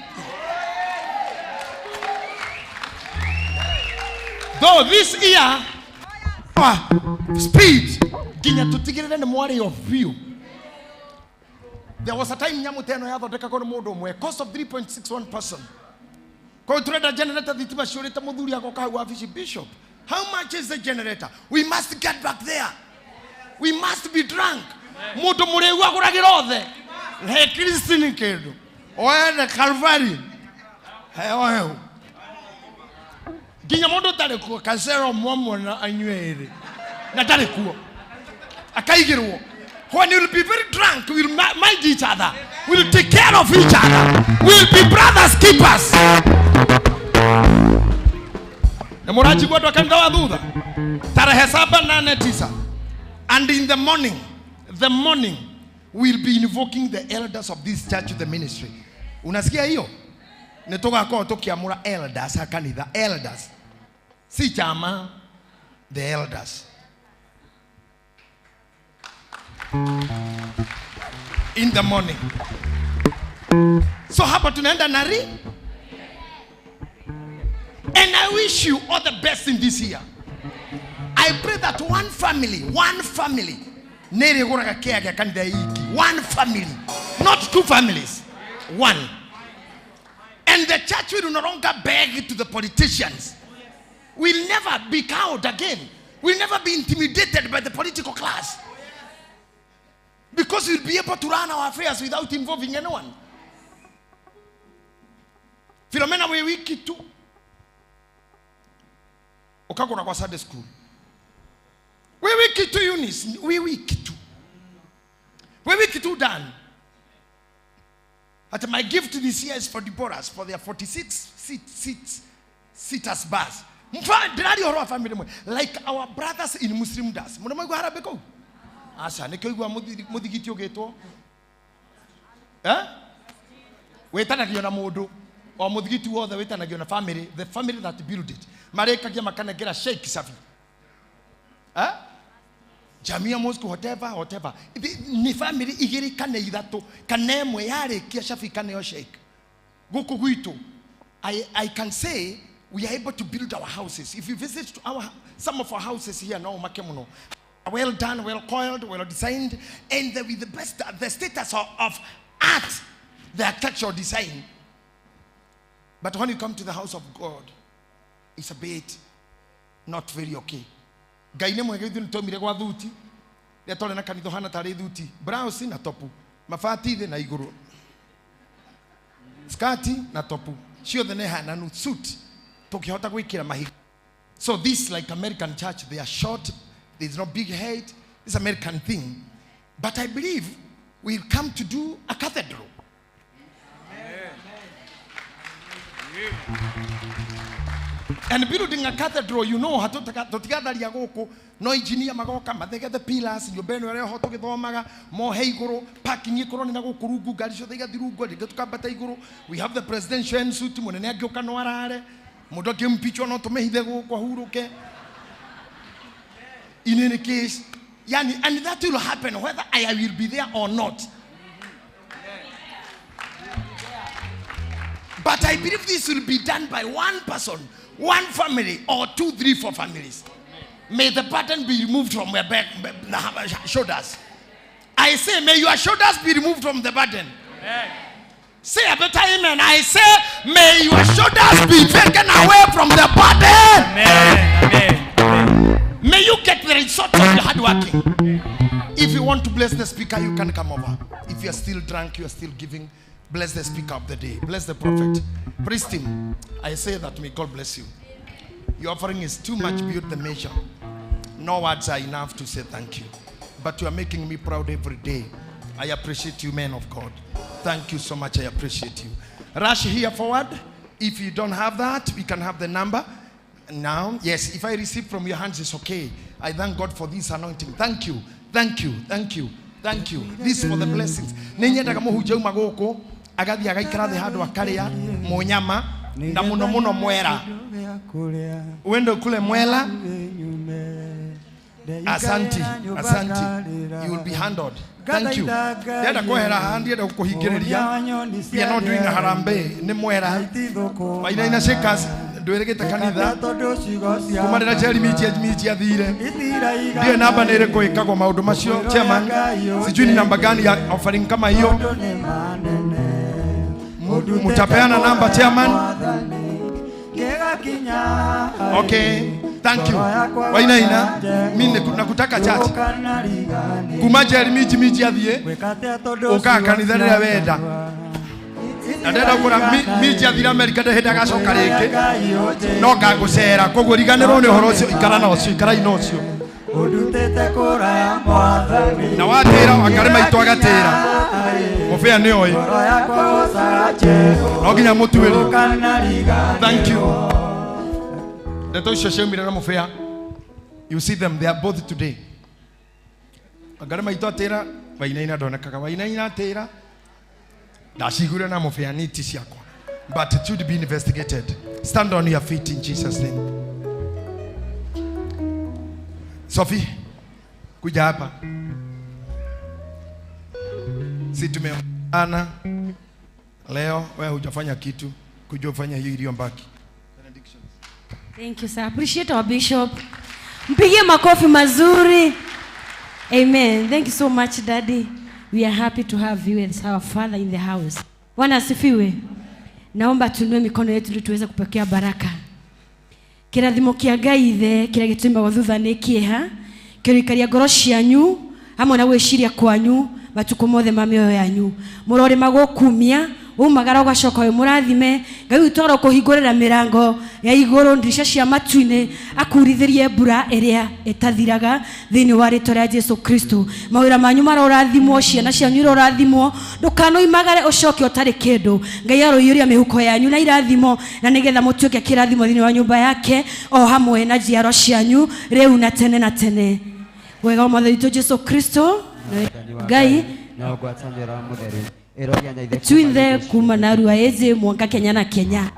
Though this year, speed, ginya tutigirire ni mwari of view. There was a time nyamu teno yathondekagwo ni mundu umwe, cost of 3.61 person. Kwa turenda generator thitima ciurite muthuri agoka hau wabici, bishop, how much is the generator? We must get back there. We must be drunk. Mundu muriu aguragira othe. He Kristi ni kindu. Oene Calvary. He oeu. Nginya mundu utarĩ kuo kacero mwamwe na anyue ĩrĩ na ndarĩ kuo akaigĩrwo. When you'll be very drunk, we'll mind each other, we'll take care of each other, we'll be brothers keepers. Nĩ mũranjigua andũ a kanitha wa thutha tarehe 7, 8, 9, and in the morning we'll be invoking the elders of this church to the ministry. Unasikia hiyo? Nĩ tũgakorwo tũkĩamũra elders a kanitha, elders si chama, the elders in the morning. So hapa tunaenda nari, and I wish you all the best in this year. I pray that one family nĩrĩgũraga kĩa gĩa kanitha iki, one family, not two families, one. And the church will no longer beg to the politicians. We'll never be cowed again. We'll never be intimidated by the political class. Because we'll be able to run our affairs without involving anyone. Philomena we wiki tu. Ukagura kwa Sunday school. We wiki tu Eunice. We wiki tu. We wiki tu Dan. At my gift this year is for Deborah's, for their 46 seaters bus. Like our brothers in Muslim does. Munomaigua harambee kũu? Aca, nĩkĩo igua mũthigiti ũgĩtwo. Eh? Wĩtanagio na mũndũ. O mũthigiti wothe wĩtanagio na family, the family that built it. Marĩkagia makanengera Sheikh Safi. Eh? Jamia Mosque, whatever, whatever. Ni family igĩrĩ kana ithatũ kana ĩmwe yarĩkia Shafi kana yo Sheikh. Gũkũ gwitũ, I can say we are able to build our houses. If you visit some of our houses here now, Makemono, well done, well coiled, well designed, and with the best, the status of art, the architectural design. But when you come to the house of God, it's a bit not very okay. Ngai nĩ mwega ithuĩ nĩtwaumire gwa thuti rĩrĩa twarĩ na kanitha ũhana tarĩ thuti blouse na topu mabati thĩ na igũrũ skati na topu ciothe nĩ hananu suit tũkĩhota gwĩkĩra mahiga. So this like American church, they are short, there's no big head, it's American thing. But I believe we'll come to do a cathedral. Amen. And building a cathedral, you know, tũtigatharia gũkũ, no engineer magoka mathegethe pillars, nyũmba ĩno ĩrĩa ho tũgĩthomaga, mohe igũrũ, parking ĩkorwo nĩ na gũkũ rungu, ngari ciothe igathiĩ rungu, rĩngĩ tũkambata igũrũ. We have the presidential en suite, mũnene angĩũka no arare, mũndũ akĩmpichwo no tũmĩhithe gũkũ ahurũke. In any case, yani, and that will happen whether I will be there or not. But I believe this will be done by one person, one family, or 2, 3, 4 families. May the burden be removed from your back, shoulders. I say, may your shoulders be removed from the burden. Amen. Say a better amen. I say, may your shoulders be taken away from the burden. Amen. Amen. Amen. May you get the result of your hard working. If you want to bless the speaker, you can come over. If you are still drunk, you are still giving. Bless the speaker of the day. Bless the prophet. Praise him. I say that may God bless you. Your offering is too much beyond the measure. No words are enough to say thank you. But you are making me proud every day. I appreciate you, men of God. Thank you so much. I appreciate you. Rush here forward. If you don't have that, we can have the number now. Yes, if I receive from your hands, it's okay. I thank God for this anointing. Thank you. Thank you. Thank you. Thank you. This for the blessings. Nĩnyendaga mũhunjia auma gũkũ agathiĩ agaikara thĩ handũ akarĩa mũnyama na mũno mũno mwera. Uende kule mwela. Asanti, asanti. You will be handled. Thank you. Ndĩrenda kwehera haha ndienda gũkũhingĩrĩria. We are not doing a harambee. Nĩ mwera. Wainaina Shakers ndwĩrĩgĩte kanitha kuma rĩrĩa Jerry Michi athire. Ndiũĩ namba nĩ ĩrĩkũ ĩkagwo maũndũ macio chairman. Sijui ni namba gani ya offering kama hiyo. Mutapeana namba chairman. Okay, thank you. Wainaina, mimi nakutaka church. Kuma Jerry Michi athie ukaga kanitha rĩrĩa wenda. Na ndenda gukora Michi athire America ndĩ hĩndĩ agacoka rĩngĩ. No ngagũcera koguo riganĩrwo nĩ ũhoro ũcio ikara na ũcio ikara ina ũcio. Na watĩra Wangarĩ maitũ agatĩra. Mũbĩa nĩ oĩ. No nginya mũtuĩrio. Thank you. Ndeto icio ciaumire na mũbĩa. You see them, they are both today. Wangarĩ maitũ atĩra, Wainaina ndonekaga. Wainaina atĩra. Ndaciguire na mũbĩa niti ciakwa. But it should be investigated. Stand on your feet in Jesus' name. Sophie, kuja hapa. Si tumeona leo, wewe hujafanya kitu, kuja ufanye hiyo iliyobaki. Thank you sir. Appreciate our bishop. Mpigie makofi mazuri. Amen. Thank you so much daddy. We are happy to have you as our father in the house. Bwana asifiwe. Naomba tunue mikono yetu ili tuweze kupokea baraka. Kĩrathimo kĩa Ngai ithe kĩrĩa gĩtũmaga thutha nĩ kĩeha kĩroikaria ngoro cianyu hamwe na gwĩciria kwanyu matukũ mothe ma mĩoyo yanyu. Mũrorĩma gũkumia umagara ũgacoka wĩ mũrathime. Ngai witũ arokũhingũrĩra mĩrango ya igũrũ ndirisha cia matu-inĩ akurithĩrie mbura ĩrĩa ĩtathiraga thĩinĩ wa rĩtwa rĩa Jesu Kristo. Mawĩra manyu marorathimwo, ciana cianyu irorathimwo, ndũkanoimagare ũcoke ũtarĩ kĩndũ. Ngai aroiyũria mĩhuko yanyu na irathimo na nĩgetha mũtuĩke kĩrathimo thĩinĩ wa nyũmba yake o hamwe na njiaro cianyu rĩu na tene na tene. Wega wa Mwathani witũ Jesu Kristo Ngai na ngwatanĩro ya mũtheru twinthe kuma na rua eze mwanka Kenya na Kenya.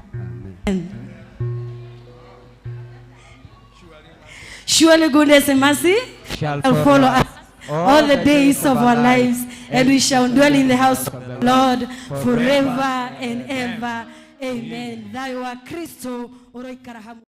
Surely goodness and mercy shall follow us all the days of our lives, and we shall dwell in the house of the Lord forever and ever. Amen. Thayũ wa Kristo ũroikara hamwe.